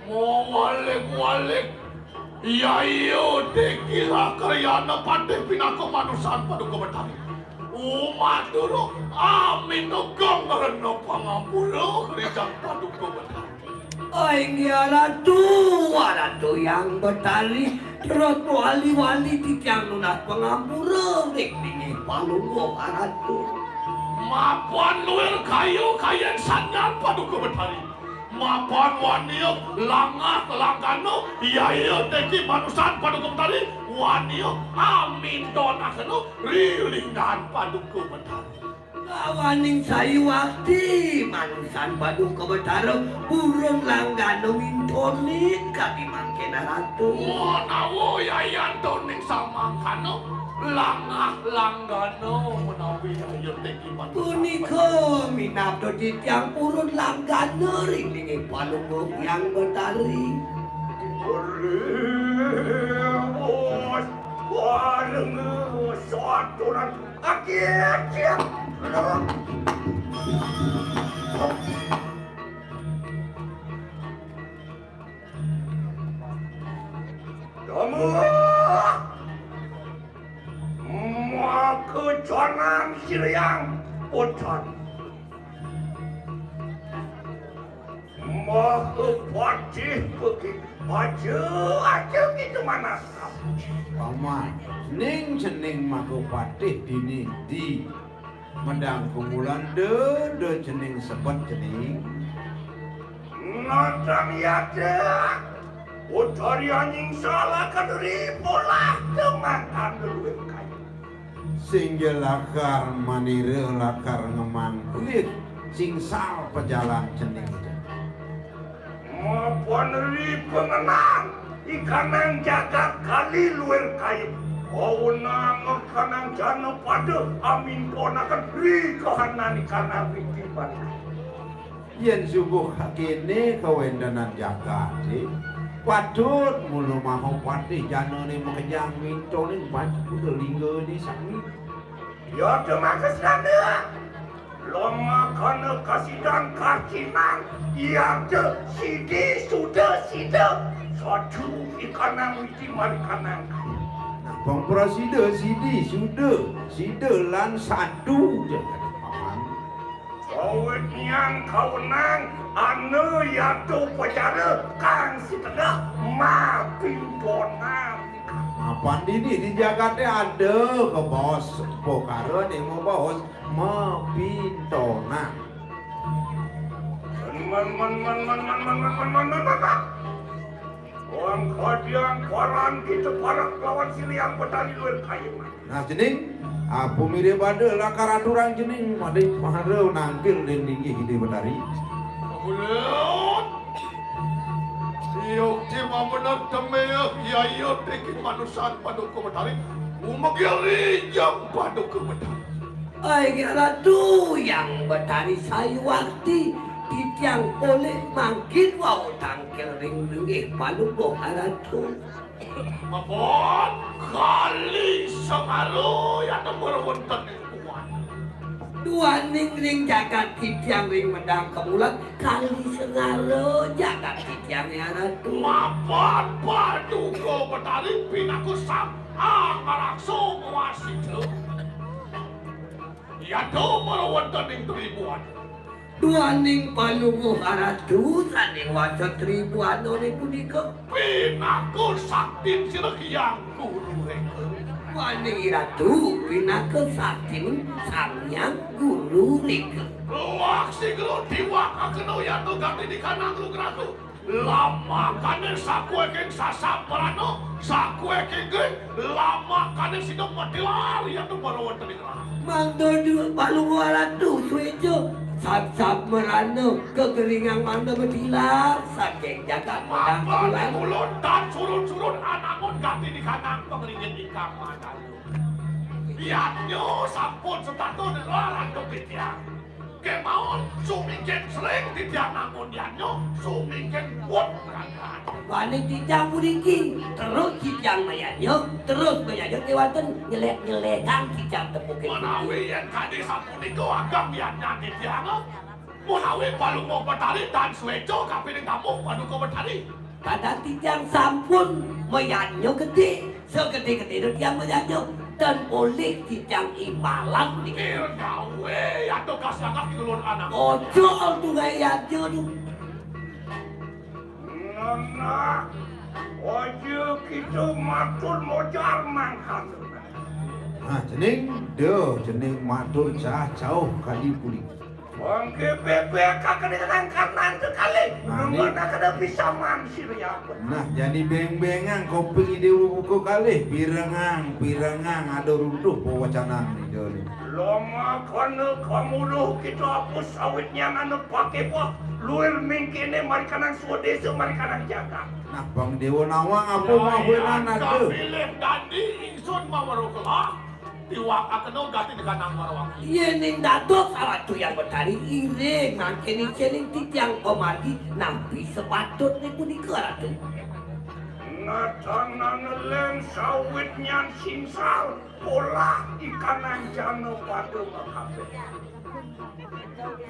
Mawalik-walik. Yaya Deki Lakryana Patih pinaka manusan Paduka Betari. Umatur amin geng rena pangampura rijang Paduka Betari. Oh, inggih Ratu, Ratu Hyang Betari, terus wali-wali titiang nunas pangampura ring linggih Palungguh Ratu. Mapan luir kaya kayen sanjan Paduka Betari. Mapan wania langah langgana yaya teki manusan Paduka Betari, wania amintonakena ri linggan Paduka Betari. Kawaning sayuwakti manusan Paduka Betara purun langgana mintonin kadi mangkin Ratu. Menawi yayan toning samangkana langah langgana menawi yayan teki manusan. Punika minabda titiang purun langgana ring linggih Palungguh Hyang Betari. Ring os, wareng, saturan. Akhir, akhir. Damuh. Maka janan siriang udan. Mahapatih begitu aja, aja gitu manas. Paman, ning cening Mahapatih dini di medang kumulan de, de cening sebet cening. Nonton ya, Dek. Utari anying salah kaduri polah kemangkan luwih kayu. Singgih lakar manira lakar ngemangkuih singsal pajalan cening. Mapan ri pangenang ikanang jagat kali luwir kayu. Awenang ikanang jana pada amintonaken ri kahanan ikanang witiban. Yen subuh kene kawentenan jagate, patut mula Mahapatih janane makejang mintoning Pancakuta Linggane sami. Ya, dumados nanda. Lamakana kasidan karcinan, yata sidi suda sida, sadu ikanang witi marikanang. Nah, pang prasida sidi suda sida lan sadu, jagat paman. Awit nyang kawenang anu yatu pacara kang sitedah mapintonan. Mapan dini di jagate ada kabaos pokara ning mabaos mapintonan. Men, men, men. Wong kadiang paran kita parak lawan siliang petani luwih kayu. Nah, cening, apa mirip pada lakar aturang cening, pada mahara nangkil ring linggih Ida Betari. Bulut. Yukti mamenet temeh, yaya teki manusan Paduka Betari. Umegil rijang Paduka Betari. Ai, Ratu Hyang Betari sayuwakti, titiang polih mangkin wau tangkil Inggih Palungguh Ratu. Mapun kali sengara ya tembur wonten ing kuwan. Duaning ring jagat titiang ring Medang Kemulan, kali sengara jagat titiang ya Ratu. Mapan Paduka Betari pinaka sang anggaraksa ngwasita. Ya tembur wonten ing tribuan. Duaning Palungguh Ratu sané wasa tribuanané punika. Pinaka saktin sira Hyang Guru Reka. Duaning Ratu pinaka saktin Sang Hyang Guru Reka. Luwak sigra diwakakena yata gati dikanang lugraku. Lamakané sakuéking sasab merana, sakuéking gring, lamakané sida matilar yata para wonten ing rahat. Mangda dua Palungguh Ratu suéca sasab merana kageringang mangda matilar saking jagat Medang Mangda Kemulan. Kulon tan surun-surun anangun gati dikanang pangringin ingkang mandalu. Yadnya sampun setata nelar antuk titiang. Kemawon sumingkin sering titiang nangun yadnya, sumingkin pun berangkat. Bani titiang puniki, terus titiang mayadnya, terus mayadnya kéwanten nyelek-nyelekang titiang tepukin. Menawi yén kadi sapunika ageng yadnya titiang, menawi Palungguh Betari tan suéca kapining tamu Paduka Betari. Kadang titiang sampun mayadnya gedé, sagedé-gedéné titiang mayadnya, tan polih titiang imbalan niki. Gawé aduh kasangap di ulun anak. Ojo tunggai yadnya tu. Nah, aja kita matur mojar mangkana. Nah, cening, duh, cening matur cah jauh kali pulih. Bangké bébék kakene nang kanan sekali. Nah, nunggu ini nak kena bisa mansir ya. Nah, jadi beng-bengang koping ide buku kalih, pirengang, pirengang, ada runtuh pewacanan ide ni. Lama kena kamuduh kita hapus sawitnya anu pakai buah. Luir mingkine mari kanang swadesa, mari kanang jagat. Nah, Bang Dewa Nawang, apa mau ada? Pilih dandi ingsun maweruh kelah. Diwakakena gati dikanang marwaki. Yening dados Ratu Hyang Betari iring mangkene cening titiang pamargi nampi sepatutne punika, Ratu. Natanana len sawit nyan singsal polah ikanang jana pada makabeh.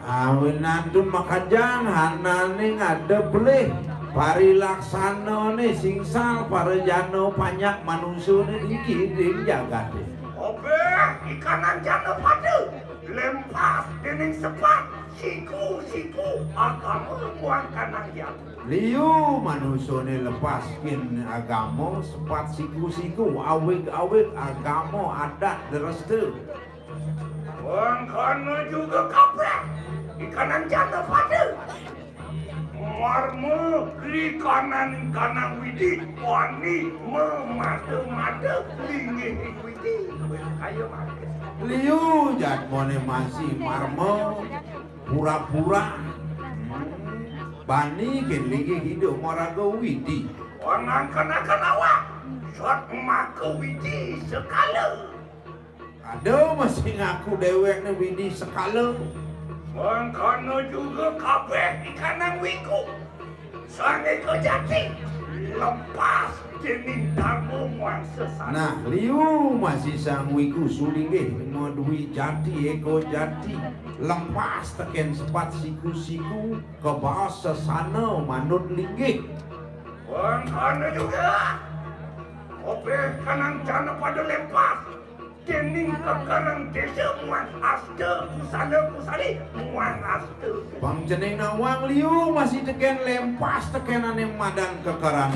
Awinantu makajan hanane ngadep lih parilaksanane singsal parajana panyak manusane iki ring jagate. Obeh ikanang jana pada lempas dening sepat siku-siku agama muang kanang yang. Liu manusane lepas kin agama sepat siku-siku awig-awig agama adat dereste. Mangkana juga kabeh ikanang jana pada. Marma likanan kanang widi wani memada-mada linggih widi. Ayo mangke. Liu jadmane masih marma pura-pura. Bani ken linggih hidup maraga widi. Wangangkanakan awak sat maka widi sekala. Ada masih ngaku dewekne widi sekala. Mangkana juga kabeh ikanang wiku. Sang eka jati lepas dening dharma muang sesana. Nah, liu masih sang wiku sulinggih madui jati eka jati lepas teken sepat siku-siku kebaos sesana manut linggih. Mangkana juga kabeh kanang jana pada lepas. Dening kekereng desa muat asta kusala kusali muat asta. Bang cening nawang liu masih teken lempas tekenane madan kekeran.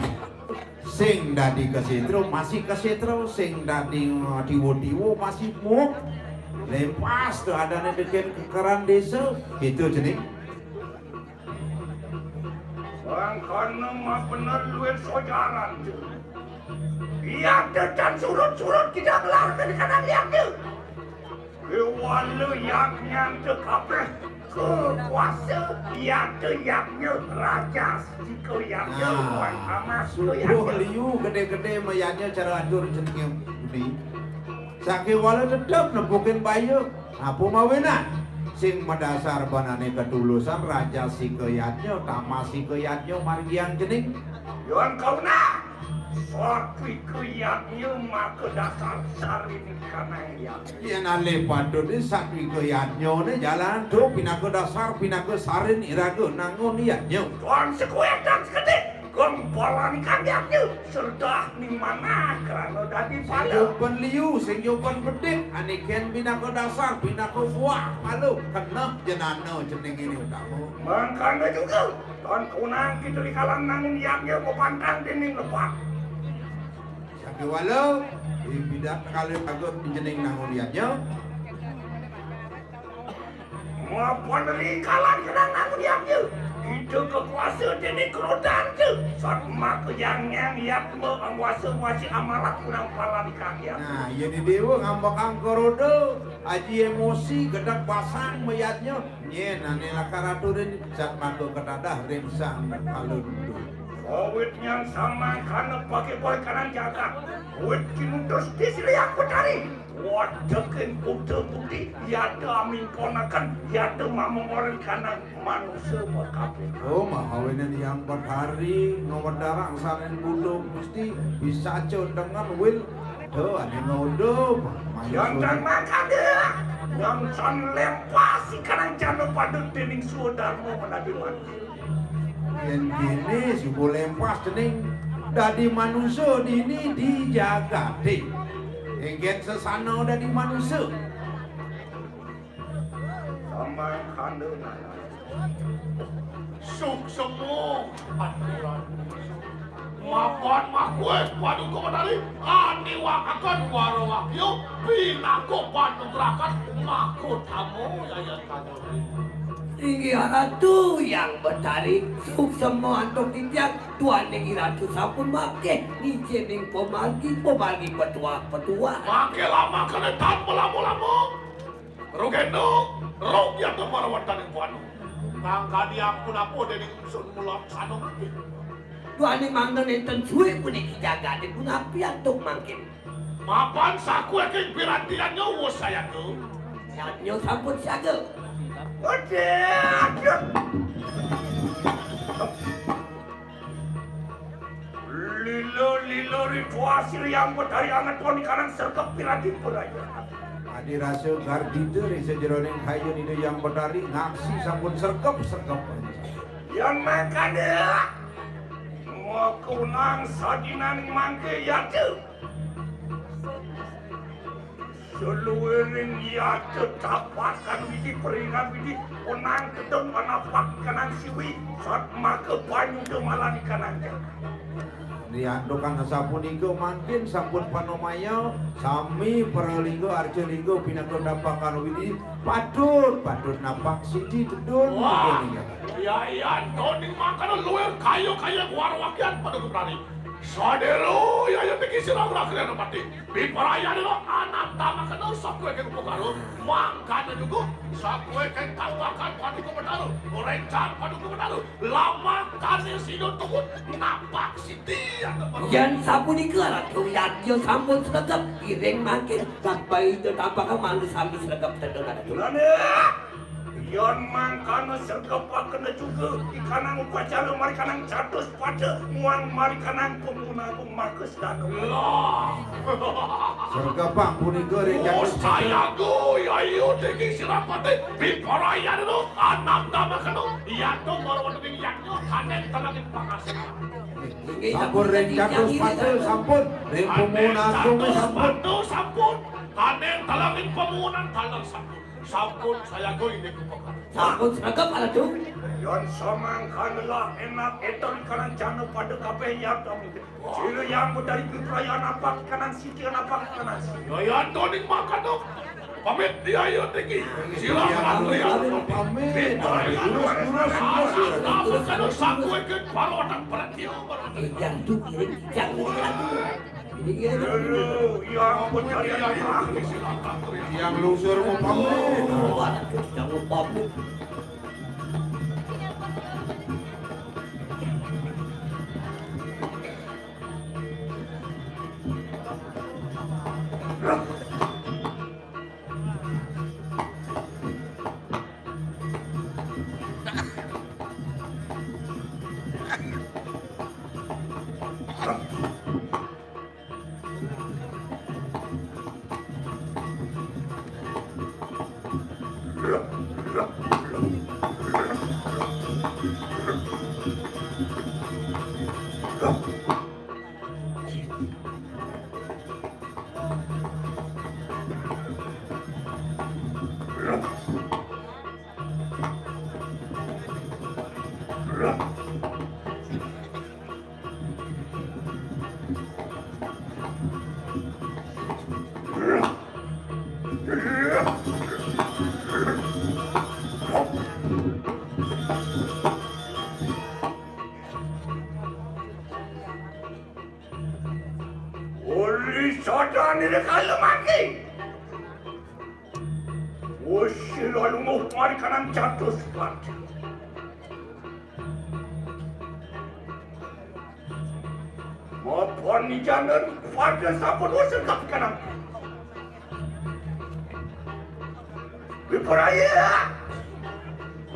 Sing dadi kesetra masih kesetra, sing dadi, eh, diwa-diwa masih muk. Lempas tu adane teken kekeran desa. Gitu cening. Mangkana mabener luwih sojaran. Iya tetan surut-surut kita ngelarke di kanan liang tu. Kewala yagnyante kabeh kekuasa yagnya rajas jika yagnya wan amas subuh yagnya. Liu gede-gede mayanya cara atur jenenge budi. Sakewala tetep nepukin bayu. Apa mawinan? Sing madasar banané katulusan, rajasika yadnya, tamasika yadnya margiang cening. Yan kauna, satwika yadnya maka dasar sarin kanang yadnya. Yén alih patut, satwika yadnya né jalan to pinaka dasar, pinaka sarin iraga nangun yadnya. Tuan sekuétan seketik. Gong palané kanggé abdi, serdah ni manah krana dadi pala. Sing nyupen liu, sing nyupen bedik, ané kén pinaka dasar, pinaka buah pala, keneh jenana cening ini utama. Mangkana juga, tan kunang kita dikalang nangun yadnya mapantang dinding lepak. Sakéwala, di bidak kali tagut cening nangun yadnya. Mapan ri kalan kenang nangun yadnya. Kita kakuasa dene kerodan tu. Sat maka jangan yatma anguasa masih amalat kurang pala di kaki. Nah, iya di dewa ngambekang keroda, aji emosi, gedeg basang mayadnya. Nyén ané lakar aturin, sat maka ketadah ring sang kalundu. Awit nyang samangkana pakai boy kanan jagat. Wit kinutus di siliak petari. Wadeking kuda budi, yada amin ponakan, yada mamongoran kanang manusa makapin. Oh, mahawinan Hyang Betari, ngawedarang sanen kuda Gusti, bisa aja dengan wil. Tuh, ane ngodo, manusa. Yang dan makanya, yang san lempasi kanang jana pada dening Swadarma menadi mati. Yén kéné suba lempas cening dadi manusa dini di jagaté. Engkén sesana dadi manusa. Samang kanda nanas. Suksema aturan. Mapan makué paduka Betari, aniwakaken wara wakya, pinaka panugrahan makutama yayan kanyang. Inggih Ratu Hyang Betari, suksema antuk titiang, duaning Ratu sampun mangkih ngicening pamargi, pamargi petuah-petuah. Mangke lamakane tan malama-lama. Rugendo, rugyata marawataning buana. Kang kadi ampun apa dening ingsun mula sana mangkin. Duaning mangda nenten suwe puniki jagate punapi antuk mangkin. Mapan sakueking piranti yadnya wus sayaga. Yadnya sampun siaga. Oke, aduh. Lila-lila ritual siriang betari angeton ikanang sergep piranti puraja. Adi rasa gardita ring sajeroning kayun Ida Hyang Betari ngaksi sampun sergep-sergep. Yan mangkana makunang sadinaning mangke yata. Saluiring yata tapakan widi peringan widi onang kedem panapak kanang siwi sat maka panyuda malani kanang. Riantukan sapunika mangkin sampun panomaya sami pralingga arca lingga pinaka tapakan widi patut, patut napak siti tedun. Wah, ya, ya, toning mangkana luwih kayu-kayu warwakian pada kuprani. Sadero yaya tiki sira ngrakriana pati. Piparayana anam tamakena sakueking upakara. Mangkana juga sakueking tapakan paduka Betara. Rencan paduka Betara. Lamakane sida tukut napak siti anam. Yen sapunika Ratu Yadnya sampun sregep iring mangkin. Tapakan malu sami sregep tedun Ratu. Lan, ya. Yan mangkana sregepakena juga ikanang upacara marikanang catus pada muang marikanang pemunagung maka sedana. Lah. Sregepang punika ring catus pada. Sayaga yayu tinggi sirapati piparayana anam tamakena yadnya marwati yadnya kanen talangin pangasih. Sampun ring catus pada, sampun ring pemunagung sampun. Sampun kanen talangin pemunan talang sampun. Sampun sayaga indik upakara. Sampun sregep, Ratu. Yan samangkana lah enak eton kanang jana pada kabeh yadam. Sira yang dari piparayana napak kanang siti napak kanang siti. Yan toning mangkana. Pamit diaya tiki. Sira pamit. Pamit. Pamit. Terus, terus, terus. Napak kanang sakueking parwatan pratya. Yang tu, yang tu, Ratu. Yang lungsur mau pamit. Yang mau pamit. Uli soda nire kalu maki. Usi lalu muh mari kanan jatuh sekat. Mapan ni jangan pada sampun usul kaki kanan. Biparaya.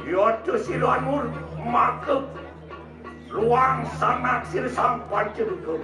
Yotu siluanmu maka ruang sanak sir sampan cedukum.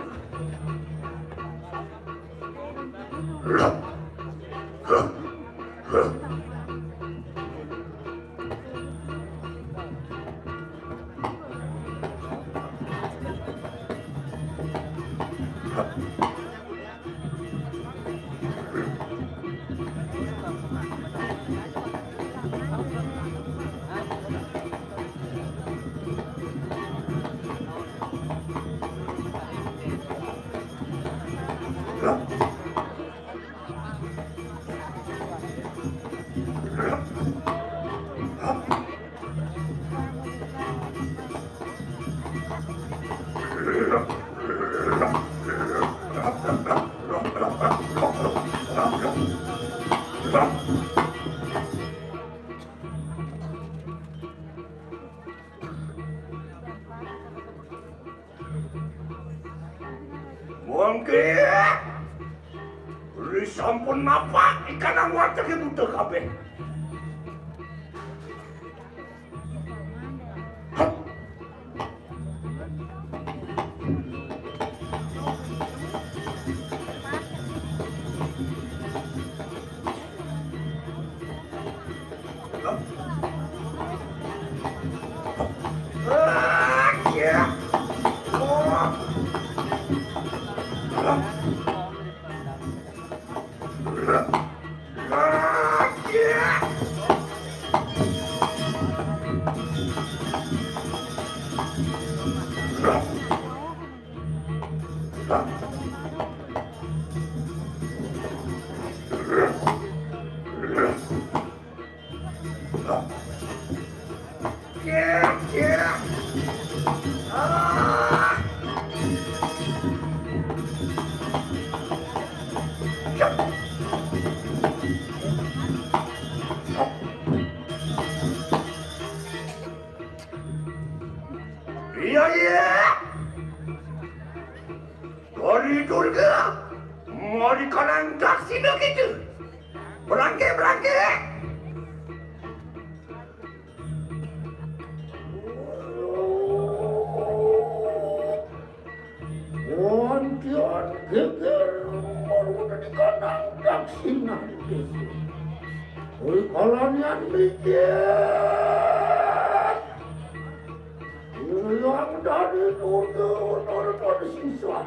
Mungkin uli sampun napak ikan ang wajah buta kabeh. Iya, iya. Dari Durga, mari kanan daksina kita. Berangke, berangke. Wonten geger marwuda di kanang daksina. Ri kalanian mijil. Yang dari Durga, nara pada siswa.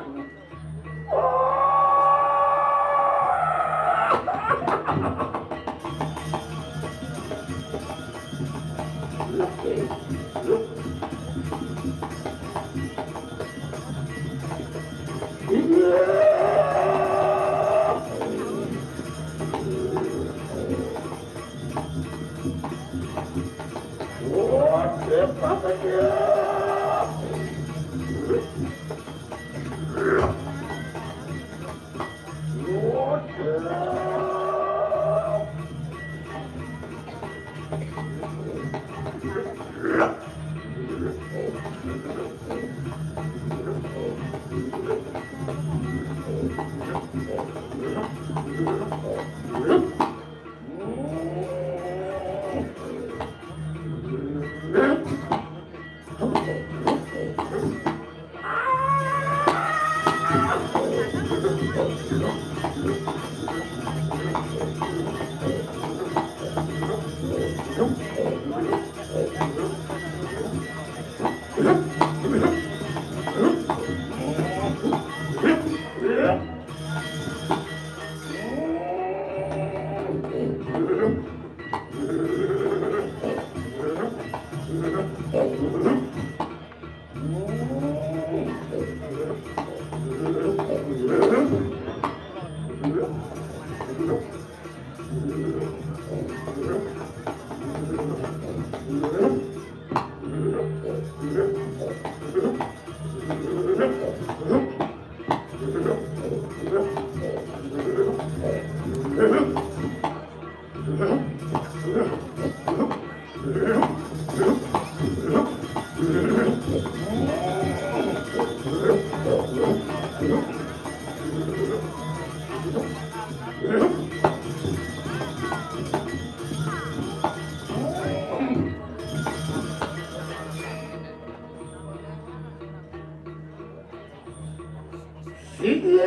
Sidik!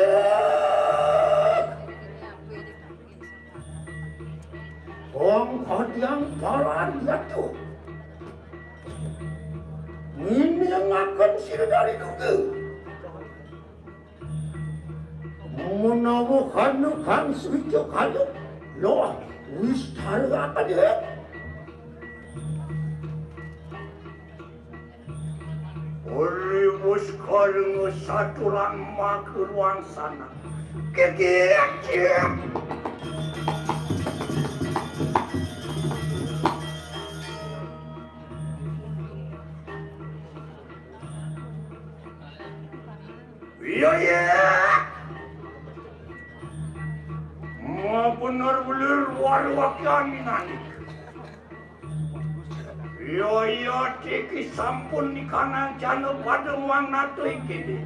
Wong kadiang paran jatuh. Nginingaken sira dari duga. Menawa kanu kang suci kayu, loh, wis tarakaken ya. Uriwus karungu saturan makuruang sana. Kiki, kiki. Iya, iya. Mau bener belir waru wakian minanik. Iya, iya, tiki sampun nikanang jana pada muang natu iki.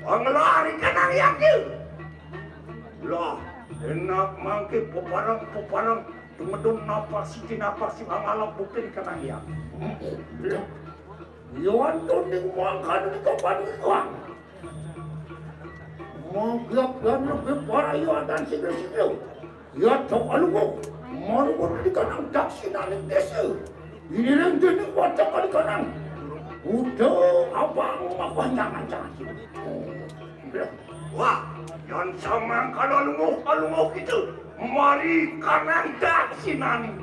Panglari kanang yakin. Lah, enak mangke peparang-peparang tumedun napas siji napas sing ngalap bukti kanang yakin. Iya, antuning mangkana nika panuwang. Manggiap lan lebih para iya dan sikil-sikil. Iya cok aluwo. Maruwun di kanang daksinaning desa. Iniring dening wajah kali kanang. Udah abang mapan jangan-jangan. Wah, yan samangkana lunguh-lunguh kita. Mari kanang daksinaning.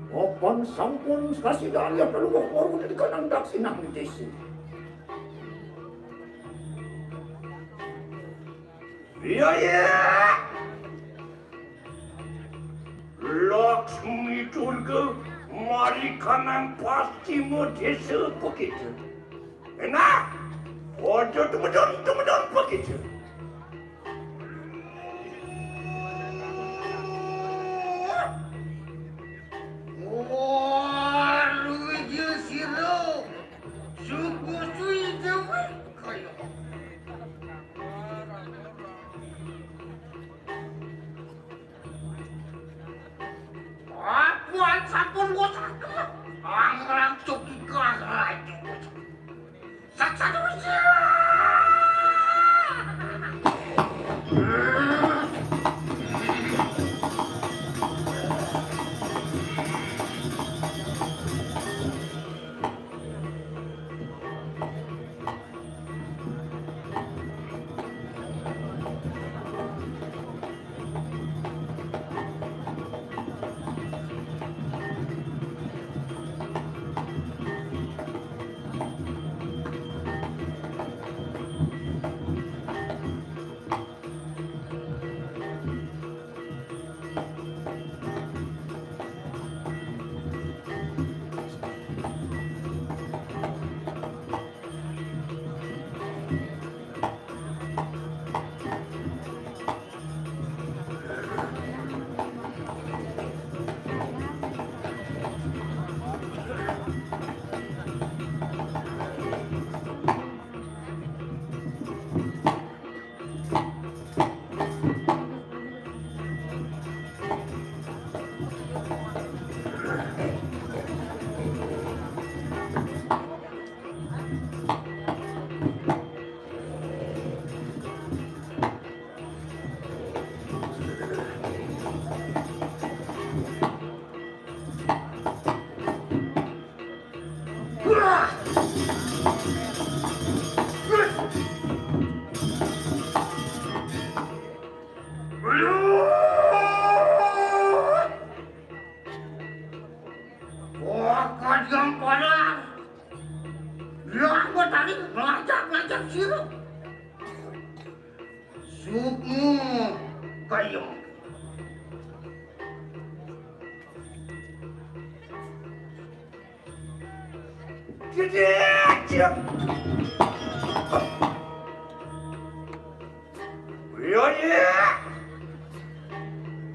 Papan sampun kasidan ya pelungguh korun di kanang daksinaning desa. Iya, iya. Laksmi Durga mari kanang pascima desa begitu. Enak. Aja tumedun-tumedun begitu. Waluya sira, suku suwi dewe kaya. Aku sampun ngucap. Angrang cuki kang raja. Satu-satunya. Iya, iya.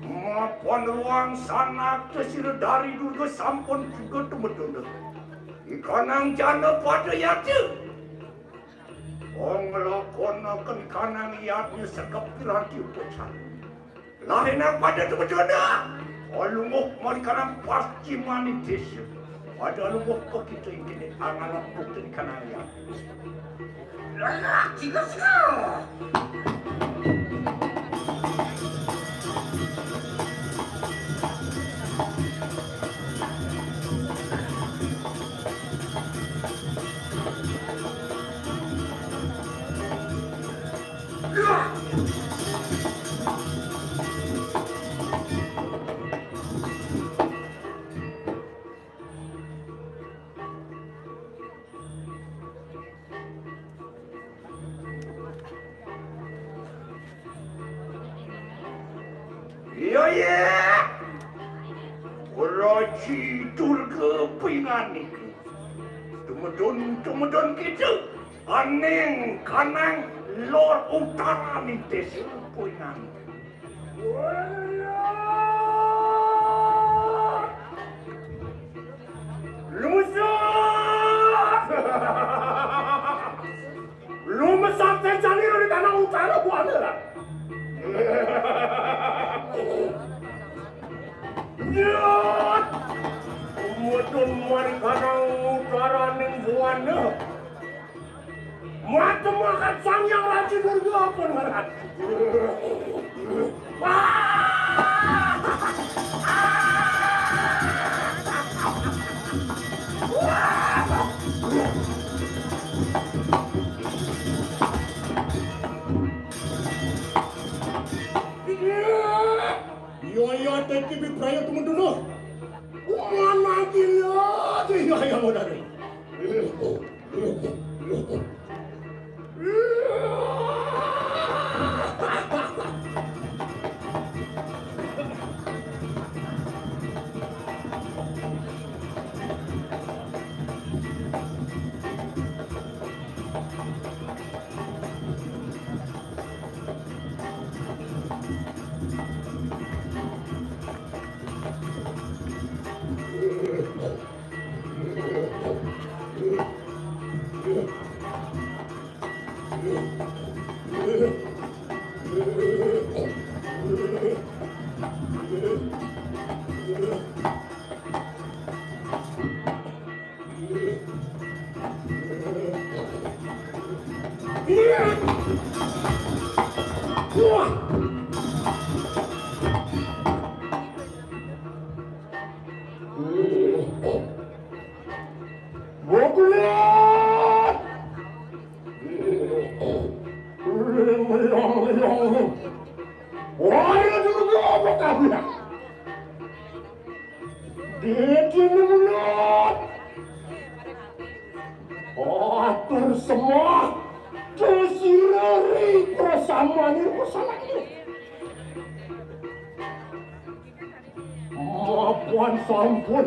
Mapan ruang sanak tesira dari Durga sampun juga tumeduna. Ikanang jana pada yata. Wong nglakonaken kanang yadnya sekep piranti upacara. Lahenang pada tumedana, alungguh marikanang paschimani desa. Pada alungguh pekita ingkene angalap bukti kanang yadnya. Lelah, jiga, jiga. Iya, iya. Raji Durga pingan iki. Tumedun, tumedun kita. Aning kanang lor utaraning desa pingan. Lumesat! Lumesat jani di kanang utara buana. Yat! Tumedun mari kanang utaraning buana. Matemakan Sang Hyang Raja Durga pun ngerat. Iya, iya, teki bipraya tumeduna. Mana gila, iya, iya, modal. Dene melut. Atur semah. Desireri prasamani prasamani. Mapan sampun.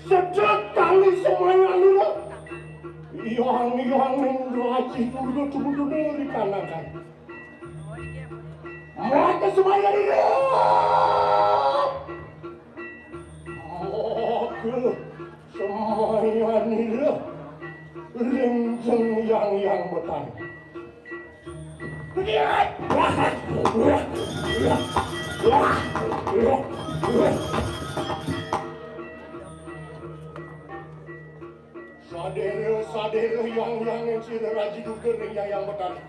Sedek tali semayanira. Yang-yang ning raji Durga tumedun ri kanang. Maka semayanira. Maka semayanira. Ring Jeng Hyang Hyang Betara. Sadera, sadera, yang, yang, sira raji Durga ring Hyang Hyang Betara.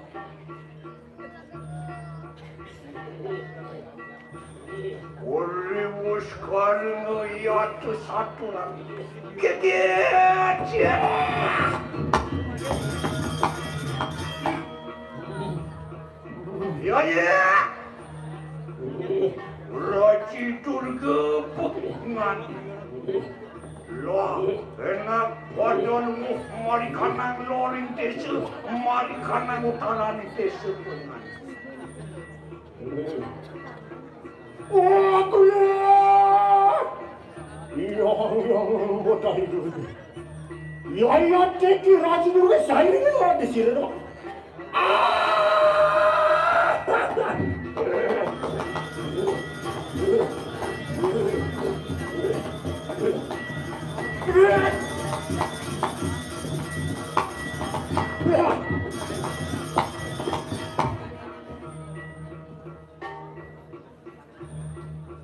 Uriwus karena yata saturan. Geget. Ya, ya. Raji Durga pengan. Lah, enak badan mu marikanang loring desa, marikanang utaraning desa pengan. Oh, aku ya. Iya, iya, bodoh itu. Yaya teki raju dulu saya ini orang di sini dong.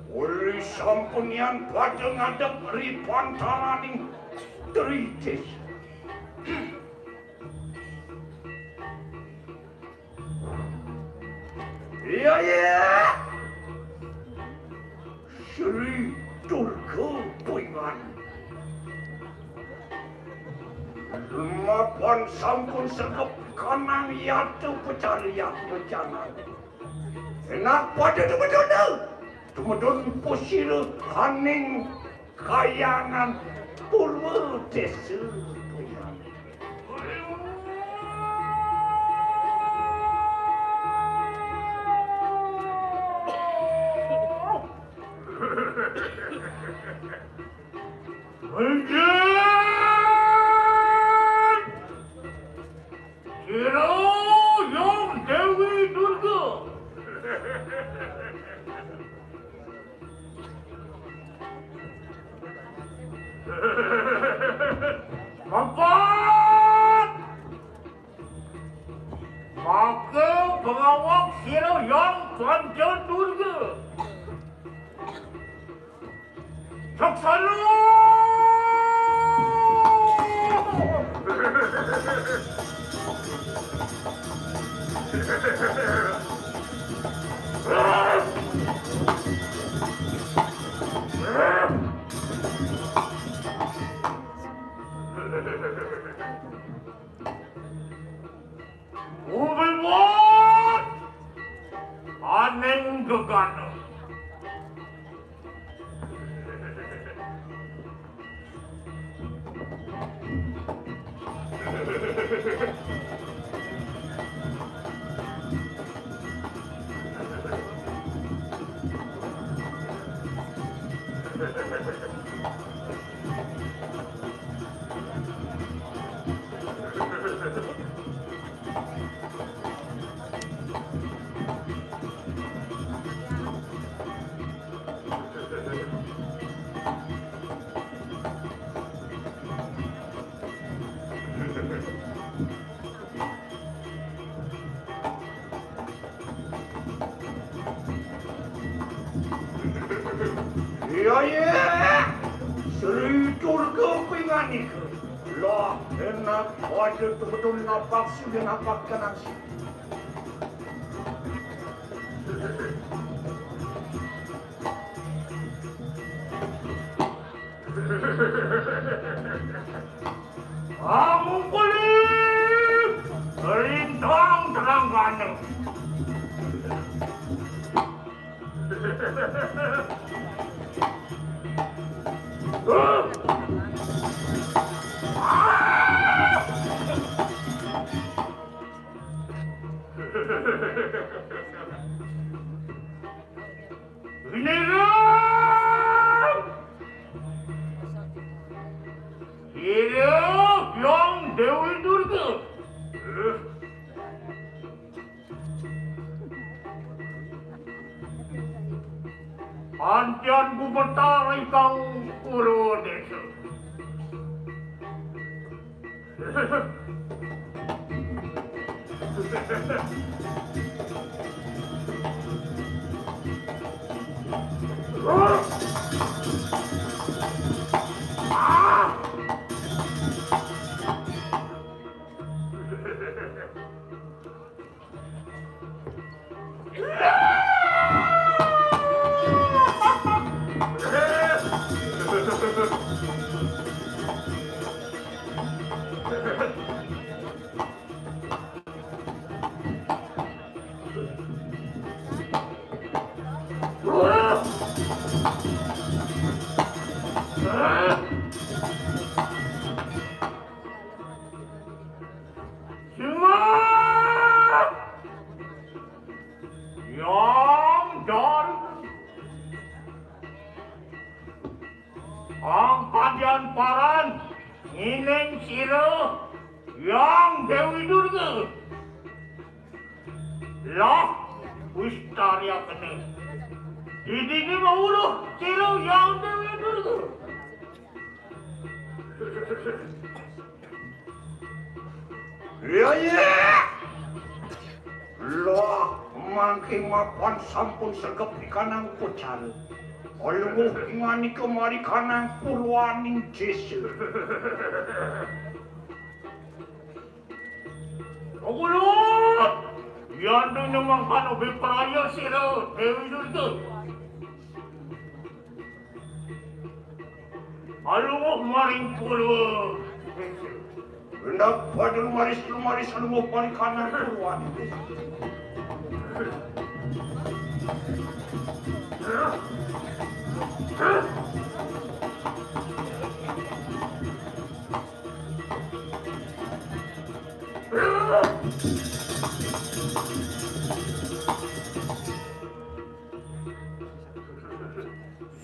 Uli sampunian pada ngadep ri pantaraning tritis. Iya, iya. Sri Durga Puyuhan. Mapan sampun segep kanang yatu pecarian bencana. Enak pada tumedun. Tumedun pusira kaning kayangan Purwa Desa Puyuhan. Sira Hyang Dewi Durga. Mapan. Maka pangawak sira Hyang Panca Durga. Saksana! Umiwat aning gegana. Iya, iya. Sri Durga pinganika. Lah, enak aja betul napak sudah napak kanan. Amung kulit, lintang terangkana. Inilah! Inilah Hyang Dewi Durga. Pantian gumetar ingkang Purwa Desa. Yang dari Angkadian paran Ineng sira Hyang Dewi Durga. Lah, wis tarya kene. Didine mau uruh sira Hyang Dewi Durga. Iya, iya. Lah, mangke mapan sampun sregep ikanang pucal. Aluwuh nganika mari kanang purwaning desa. Ogulut! Yan nyemang pano bepraya sira Dewi Durga. Aluwuh maring purwa. Hendak pada lumaris-lumaris aluwuh maring kanan purwa.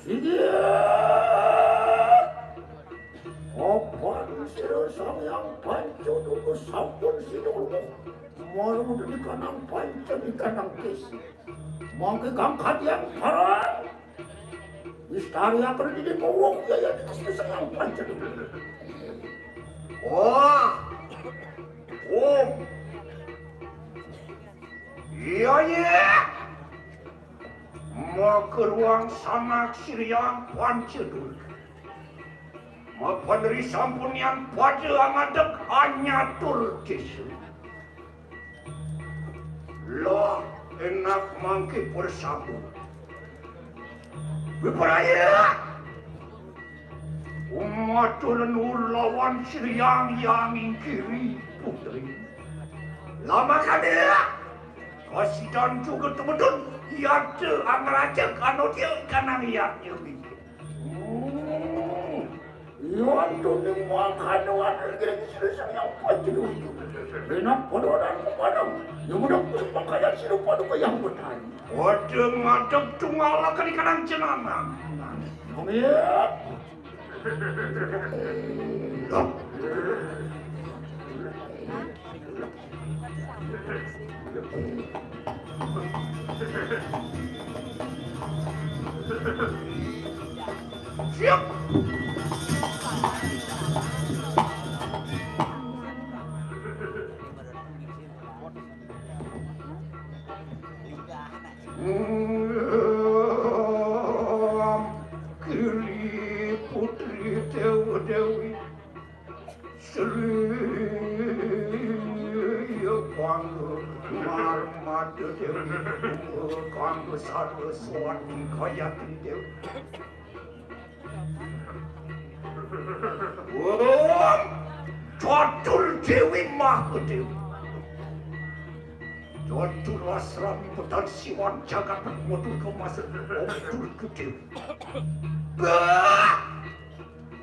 Inggih. Apan sira Sang Hyang Panca Durga sampun sinulung marang dening kanang panca ing kanang desa. Mangke kang kadian parang. Wis tariaken dene mawuh yaya dikesne Sang Hyang Panca Durga. Wah. Om. Iya, iya. Maka ruang sanak siriang panca durga. Mapan ri sampunian pada angadeg anyatur desa. Lah, enak mangke persambung. Beberaya. Umat lawan siriang yang ingkiri putri. Lama kadea. Kasidan juga temedun, yata angraja kanodia kanang yatnya bingkit. Hmm. Iwan tuning mangkano atur kira sira Sang Hyang Panca Durga. Enak padha wadang kepadang. Yang mudah pun pakaian sira paduka yang bertani. Waduh, ngadeg tunggal akan ikanang jenangan. Amin. Siap. Kili putri dewa dewi. Sri ya kanggo marmada dewi, kanggo sarwa suwati kayati dewi. Om Catur Dewi Mahadewi. Catur Asrami Petan Siwan Jagat Modur Kemas. Om Durga Dewi. Bah!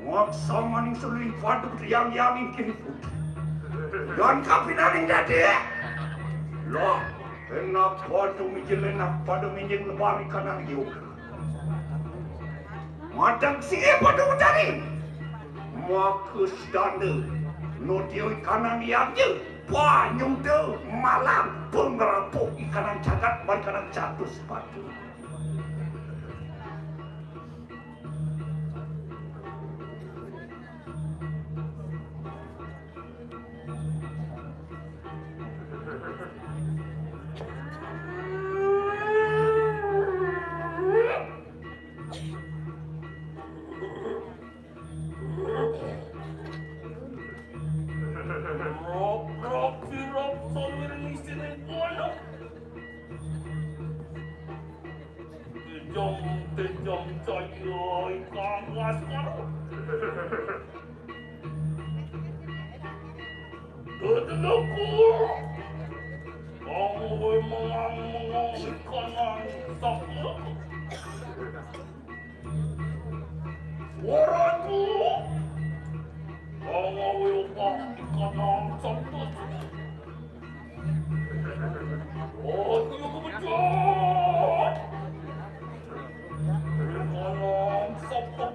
Ngaksa maning seluring padu yang yang ingkir putri. Yan kapinaning dadi. Lah, enak padu mijil enak padu minjing lebar ikan yang yuk. Madang siye padu mencari. Maka sedana. Nutio ikan yang yang yuk. Panyuda malam pengerapuh ikan yang jagat, ikan yang jatuh sepatu. Rok-rok sirap sawiring isine kono. Tejang, tejang cahya ingkang laskar. Tetenaku. Kang we mengang-mengang ikanang sakya. Waratu. Kang we opah ikanang sakya. Oh, iya kebencot. Ikanang sakya.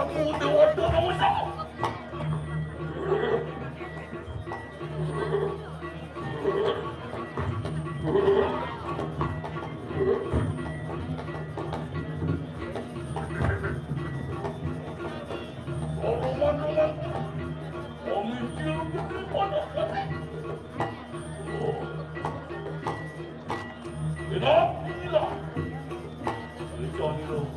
Aku Dewata Nawangsa. Roman-roman. Kami tiru putri pada kami. Enough! Enough! Enough!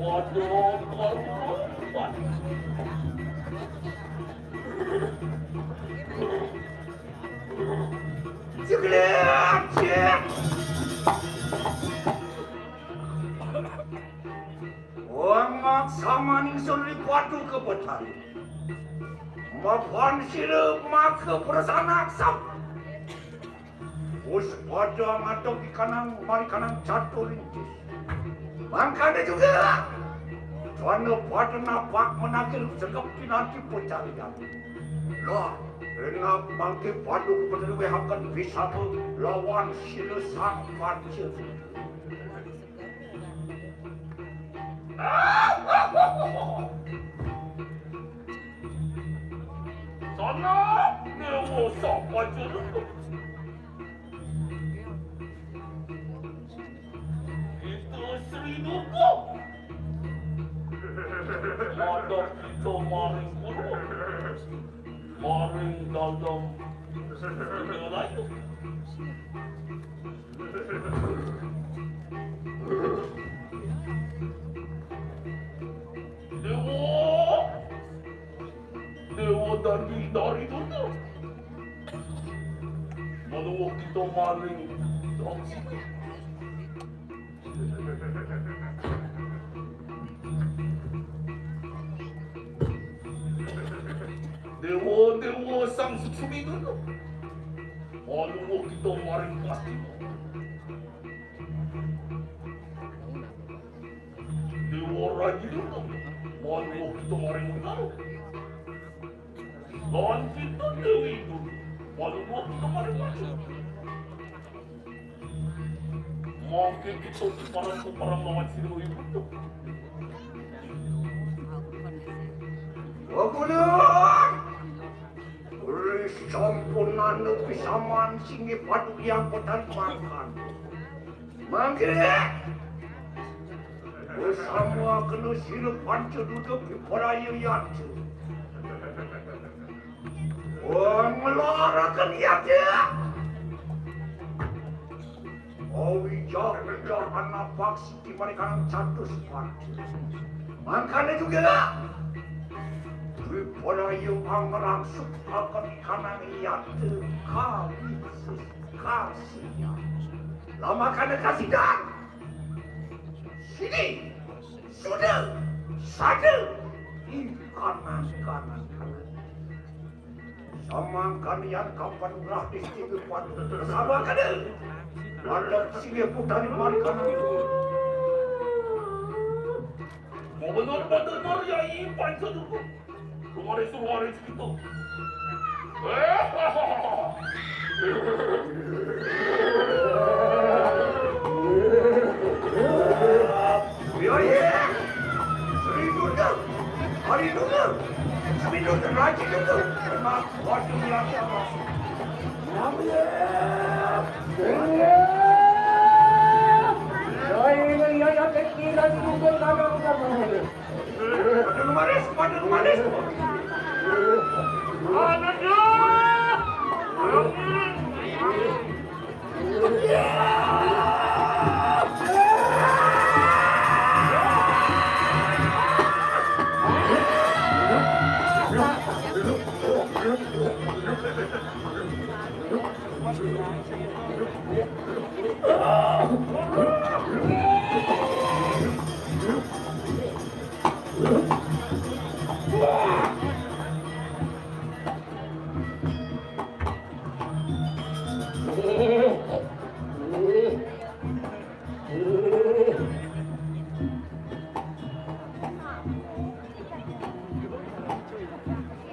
Waduh, waduh, waduh. Jeglek, jeglek. Wong maksamaning sun ripadu ka Betari. Mapan sira maka prasanaksam. Wus pada ngadeg ikanang marikanang catur rintis. Mangkana juga, dwana pada napak menakir segep pinanti pacarian. Lah, enak mangke pada kepada wehaken wisata lawan sila sang panca. Sanak Dewa Sapaja Rengga. Kita Sri Durga. Madep kita maring guru. Maring dalam dunia lain. Dewa, Dewa Dandi Dari Durga. Manuwuh kita maring dalam sini. Dewa, Dewa Sang Suksma Durga. Manuwuh kita maring pasti. Dewa Raja Durga. Manuwuh kita maring utara. Lan kita Dewi Durga. Manuwuh kita maring pasti. Mangke kita parang-parang lawan sira ibu. Gugulung! Ri sampun anu pisaman singgih padu yang petari makan. Mangke. Bersama kena sila panca duta piparaya yatra. Wong ngelaraken yatra. Awija-wija anapak siti marikanang catus panca. Mangkana juga. Dwi Podayu angrangsuk akan kanang yata kawisus kasinya. Lamakana kasidan. Sini. Sudah. Sada. Ih, kanang, kanang, kanang. Samangkanian kapan ulah distiwi padu. Samangkana. Pada singgih putari mari kanan. Gubernur Badar Maryai Panca Durga. Rumare suruh hari segitu. Iya, iya. Sri Durga. Hari Durga. Sri Durga, Raja Durga. Memang waktu yang sama. Iya, iya. Iya, iya, iya, iya. Pada rumanis, pada rumanis. Anak dia.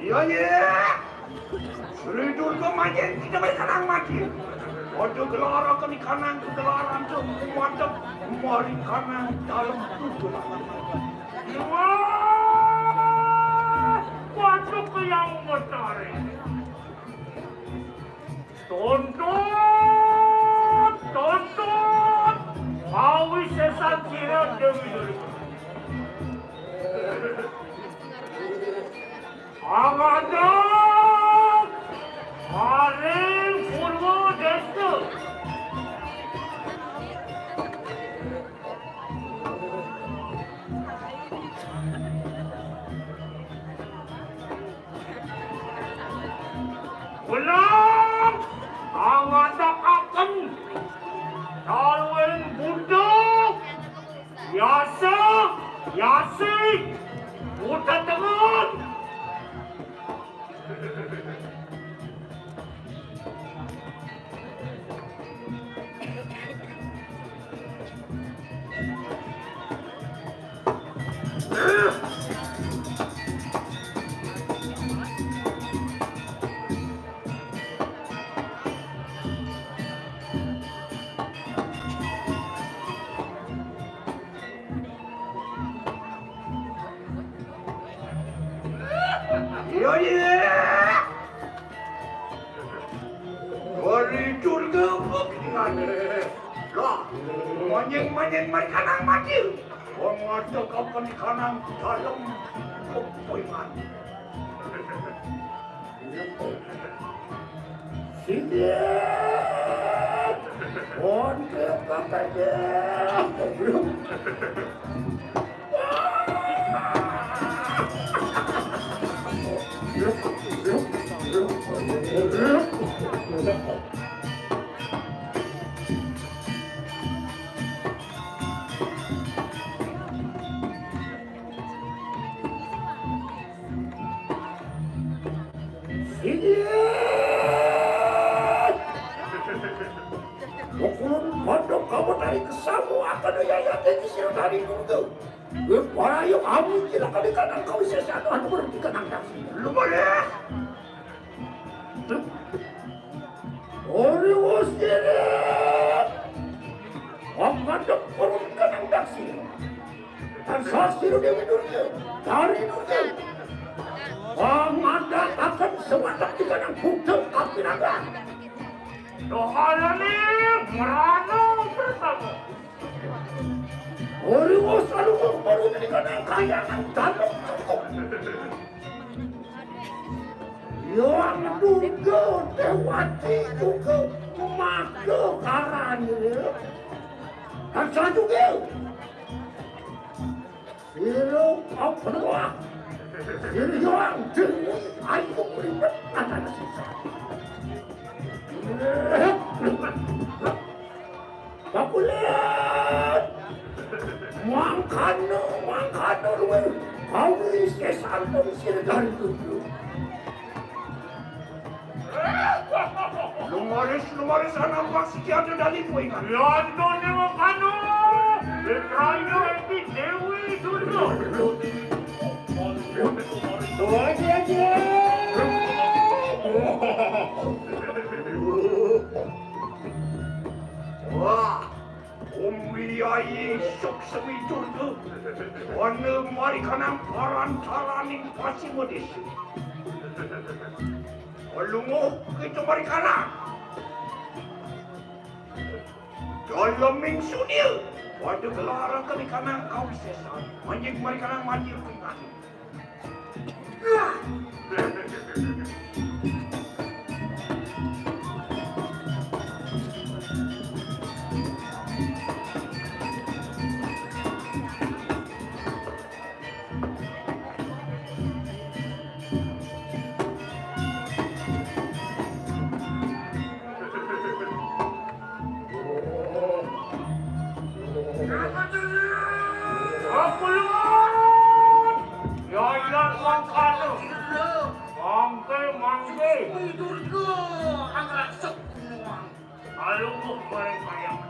Ya, ya. Sri Durga manjing kita balik kanang mati. Ojo gelara keni kanang kegelaran tu muadep mari kanang dalam tubuh. Wah, waduh yang betari. Tuntut, tuntut. Awi sesan sira Dewi Durga. Amadang maring Purwa Desa. Ulang angadaken saluwing Buddha Yasa, yasi, putra tengen. Iya, iya. Wali Durga bukti. Lah, monyeng-monyeng mari kanang mati. Wong ada kapan kanang dalam kepuingan. Siap. Wonten kakaknya. Inggih. Kulun pondok kamu dari kesamu akan yayat iki sira dari Durga. Wiparayo kami kira kali kanang kawisesan anu berarti kanang daksi. Lu boleh. Ori wos kiri. Wong mandek purun kanang daksi. Tansah sira Dewi Durga, Dari Durga. Pangandhakaken sewatek tikanang budal kapinagan. Dohalane merana pertama. Ori wos lalu baru tikanang kayangan dalam cukup. Yang Durga Dewati juga maga karane. Dan selanjutnya, Sira apa? Sira yang dewi ayu ribet ada sisa. Bakulan. Mangkana, mangkana luwe. Kawis kesantun sira dari dulu. Lumaris, lumaris, anampak siki ada dari kuingan. London dewa kanu, Ibrahim eki Dewi Durga. Tuh aja, aja. Wah, umbiyayi suk semi Durga. Wana mari kanang parantaraning pasima desa. Lungguh kita mari kanang. Daleming sunia, pada gelara kali kanang kawisesan. Manjing mari kanang manjing kuingan. Aku luar. Yayan mangkana. Mangke, mangke. Durga, anggrek sek gunung. Aluh, bareng bayang.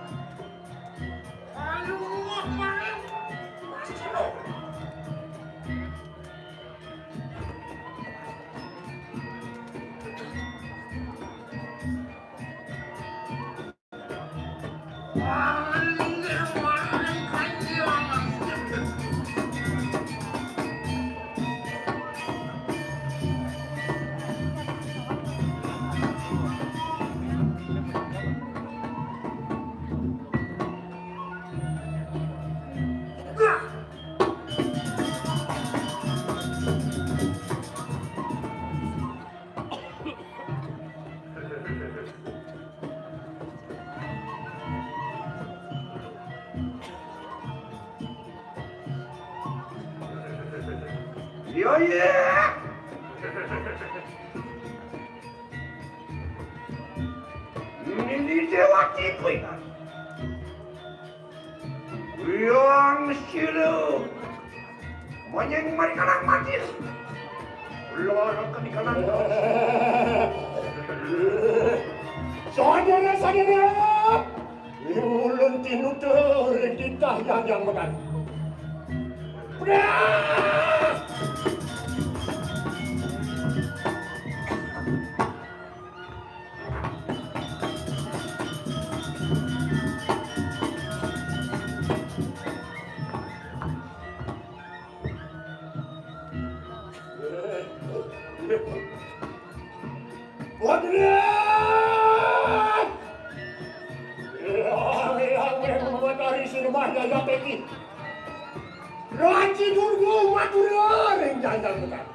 Aluh, bareng. Pasti lo. Iya, iya. Nini Dewa Tipe. Yang silu. Manyeng mari kanang mati. Lorong ke di kanang. Saudara-saudara, ulun tinutur titah yang yang medan. Yang, yang, yang, matahari sinumah yaya teki. Raji Durga matura ring Jajang Bekan.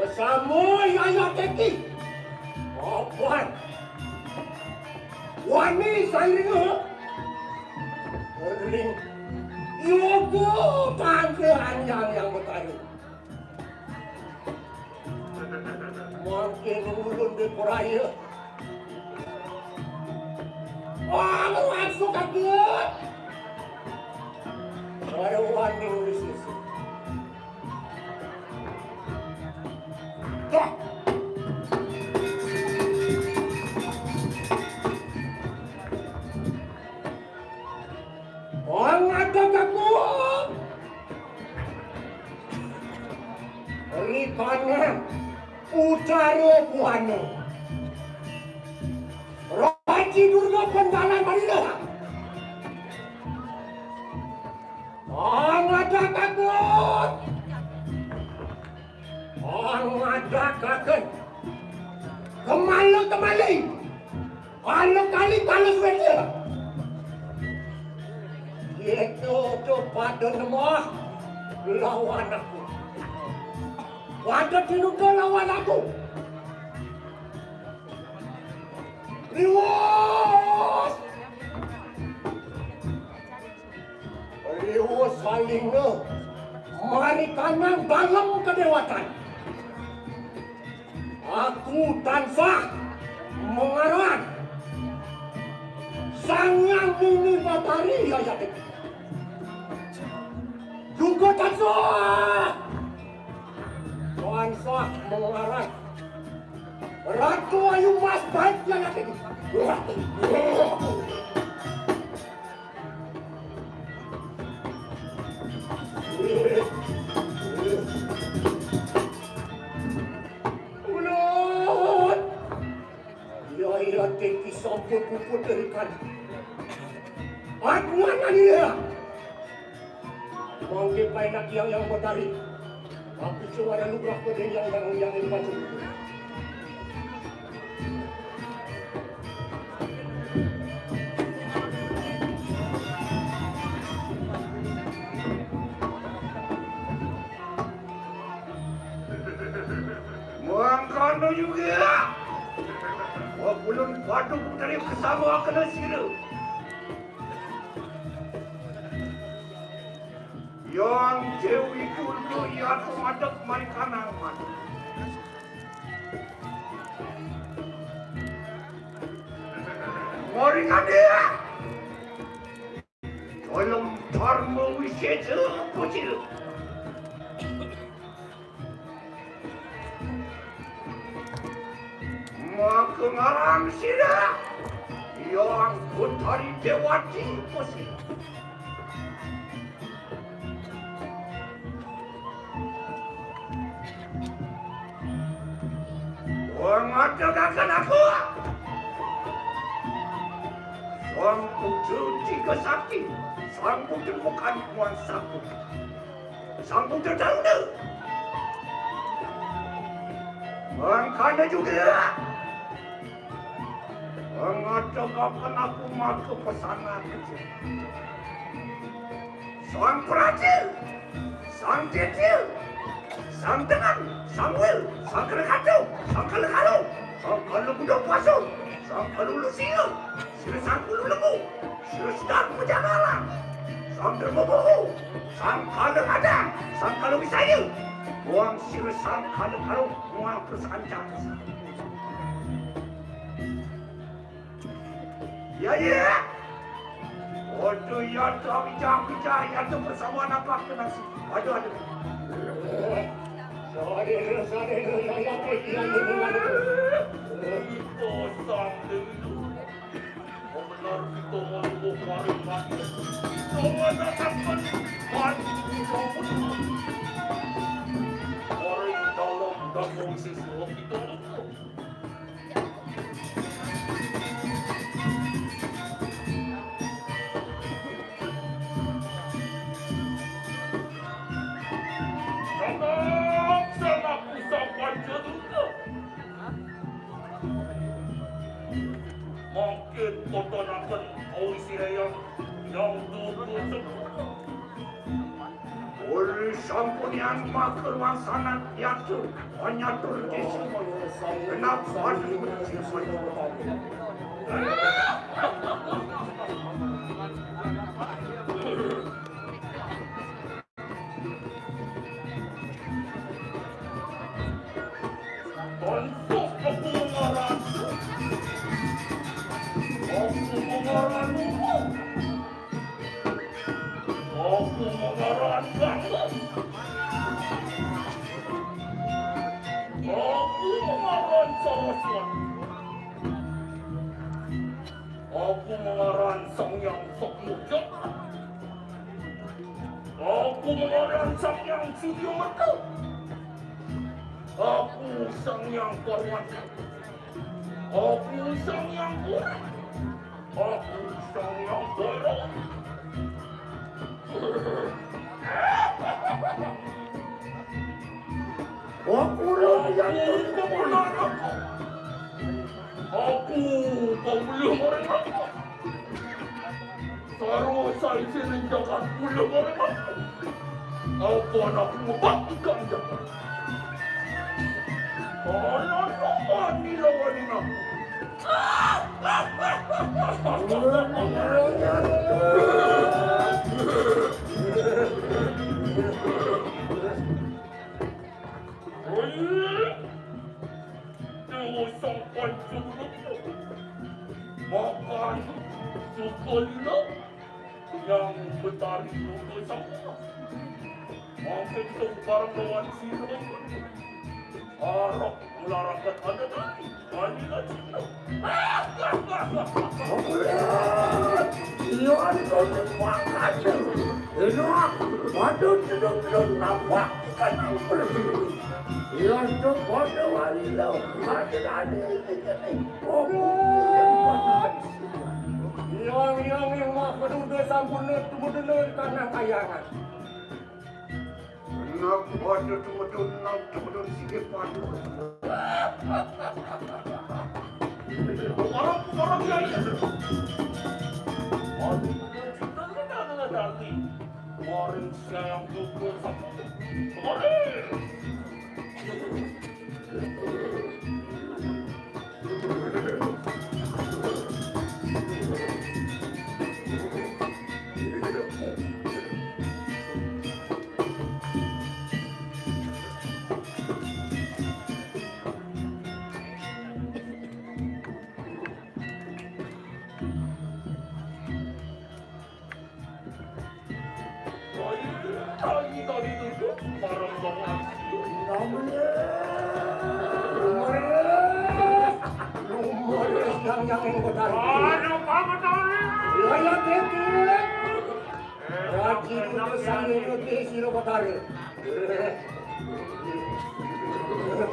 Bersama Yaya Teki. Papan. Wani sairinga. Ring. Yoga tangke anjang yang betara. Mangkin ulun diperaya. Wah, langsung kaget. Ada wani nulis. Orang ada gangguan. Rikana utara buana. Raji Durga pendalan marilah. Orang ada gangguan. Pangajakaken. Kemala kemali. Kala kali kala suwéta. Yéto to pada nemah lawan aku. Pada tinuka lawan aku. Riwus. Riwus salingna marikanang dalem kadéwatan. Aku tansah mangaran Sang Hyang Nini Batari ayat iki. Juga tansah, tansah mangaran Ratu Ayu Mas Baik ayat iki. Ulun. Iya, iya, teki sampun puput dari kan. Aku anak iya. Mangke paenak yang yang batari. Aku cuma ada lubrah pada yang yang yang yang baca. Mangkana juga. Wah, ulun padu dari bersama kena sira. Yang Dewi Durga yatu madep marikanang madu. Marikanang. Dalam dharma wisésa pacil. Maka ngaran sira Yang Betari Dewati pacil. Wong adegaken aku. Sang Putra Tiga Sakti, Sang Putra Bukan Muan Sapu, Sang Putra Taruna. Mangkana juga. Mengatakan aku maka pesanan. Sang Prajil, Sang Titil, Sang Tengan, Sang Wil, Sang Kena Kacau, Sang Kena Karung, Sang Kena Budak Pasung, Sang Kena Ulu Singa, Sila Sang Kena Lembu, Sila Sedang Pejagalan, Ambil buku, sangkala kadang, sangkala wisaya. Buang sira sangkala karo muang perusahaan jahat. Ya, ya. Waduh, ya, tak bijak, bijak, ya, tu persamaan apa kena si. Aduh, aduh. Sorry, sorry, ya, ya, ya, ya, ya, ya. Kosong dulu. Benar kita mau maring mati. Kita mau datangkan mati. Orang dalam dan kondisi semua kita. Sanak-sanak pusaka jatuh. Mangkin kotonaken kawisayang yang tutu sempurna. Uli sampunian makaruang sanat yatu, manyatur desa. Genap batu. Tonsok aku mengaran. Aku mengaran. Aku mengaran Gangga. Aku mengaran Saraswati. Aku mengaran Sang Hyang Sakya. Aku mengaran Sang Hyang Surya Merta. Aku Sang Hyang Parwata. Aku Sang Hyang Puri. Aku Sang Hyang Bhairawa. Aku Sang Hyang Kemenangan. Aku kau belum orang apa. Sarwa saisine jagat kula marang aku. Apa anakmu bakti kanjeng? Ana wani lawaning aku. Dewa Sang Panca Rata. Makan sukalina yang betari nuduh sama. Mangkin tungkar lawan sira. Arep nglaraket ada tadi. Kalina cinta. Iya, ada kau makan. Ino, waduh, sedang-sedang nampak ikan yang berbulu. Iya, coba ada wali lo. Ada, ada, ada, ada. Oh, yang, yang, yang mah peduda sampun tumeduna tanah kayangan. Nak waduh tumedun, nak tumedun sikit waduh. Orang, orang ya, ya. Waduh, tumedun sikit, tumedun, tumedun, tumedun. Kemarin saya yang pukul satu. Kemarin.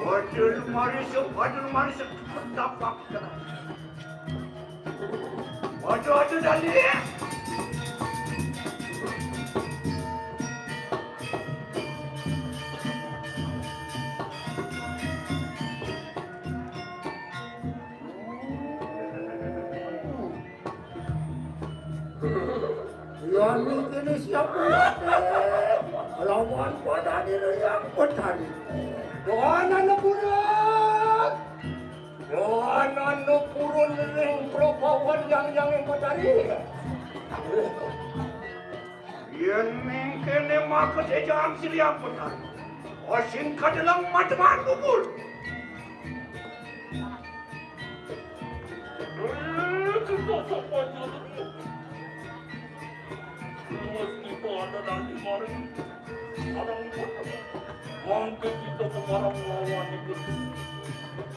Waduh, marisuk, waduh, marisuk, tapak. Aduh, aduh, Dali. Yan ini siapa? Lawan pada diri yang bertani. Doanan pura. Doanan purun ring propawan yang yang bertani. Yén mangkéné maka séjaan Sri Ampétan. Asin kadelang mateman gugur. Éh, kita sapa jalan? Terus kita ada nanti mari. Sekarang kita mangké kita sekarang lawan itu.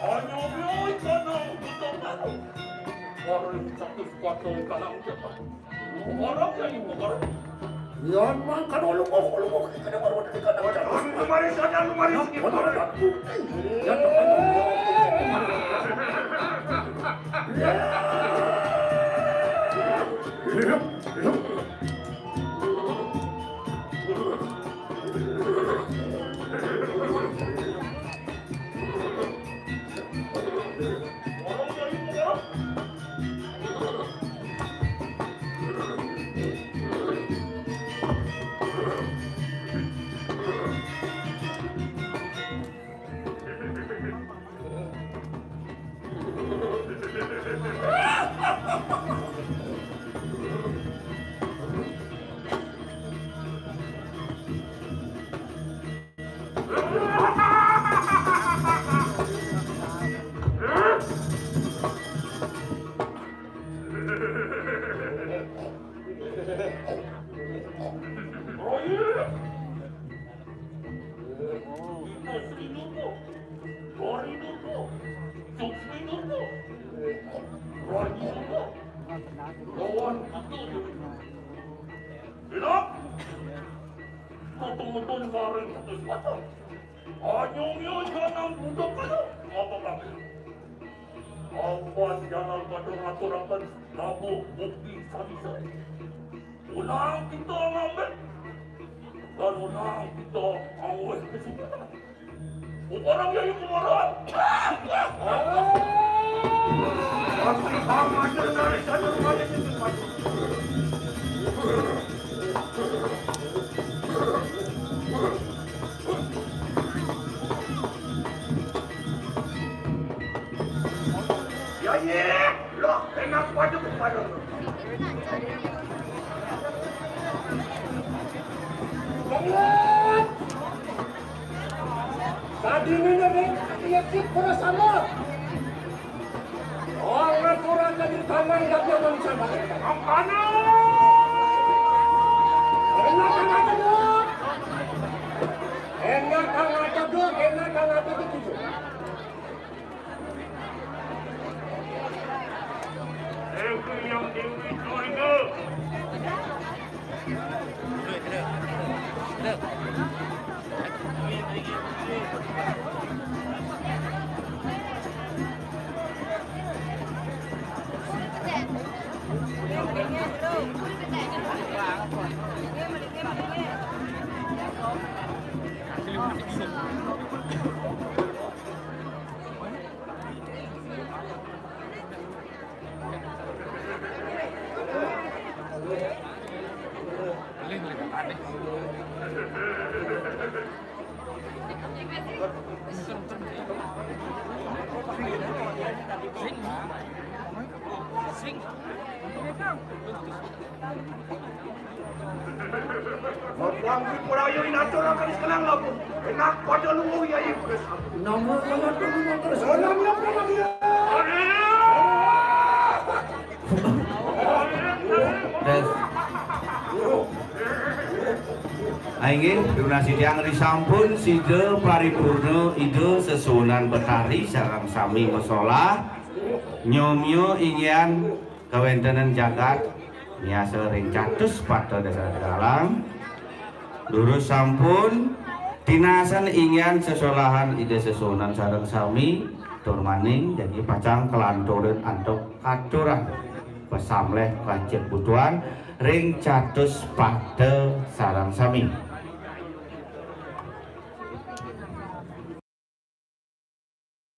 Hanya biar kanang kita tahu. Orang satu sepatu kanang kita. Orang yang itu orang. Yan man kano lungok, lungok, kada marwat di kada wajah. Kemarin saja, kemarin. Yan man kano lungok. Yan man kano lungok. Bilang, betul-betul kemarin satu sepatu. Anyong yo jangan budak kada. Apa kami? Apan jangan pada ngaturakan nabuh bukti samisal. Unang kita ngambil dan unang kita ngawih kesimpulan. Orang yang kemarin. Pasti sama aja dari sana kemarin itu. Ya, ya. Loh, enak pada kepala. Bangun! Tadi ini nih, iya, kita sama. Orang kurang jadi taman gak dia bangsa banget. Makanya. Enak, enak, enak. Enak, enak, enak, enak, enak, enak. Mapuang di pulayo inatur akan sekenang labu. Enak pada luwung ya ibu. Nama nama nama terus. Nama nama nama. Terus. Ah, inggih, tunas titiang risampun sida paripurna Ida Sesuunan Betari sareng sami masolah. Nyomya inggihan kawéntenan jagat miasa ring catus pata dasar galang. Durus sampun tinasen inggihan sesolahan Ida Sesuunan sareng sami tur maning jagi pacang kalanturin antuk katuran pasamleh kacip butuhan ring catus pata sareng sami.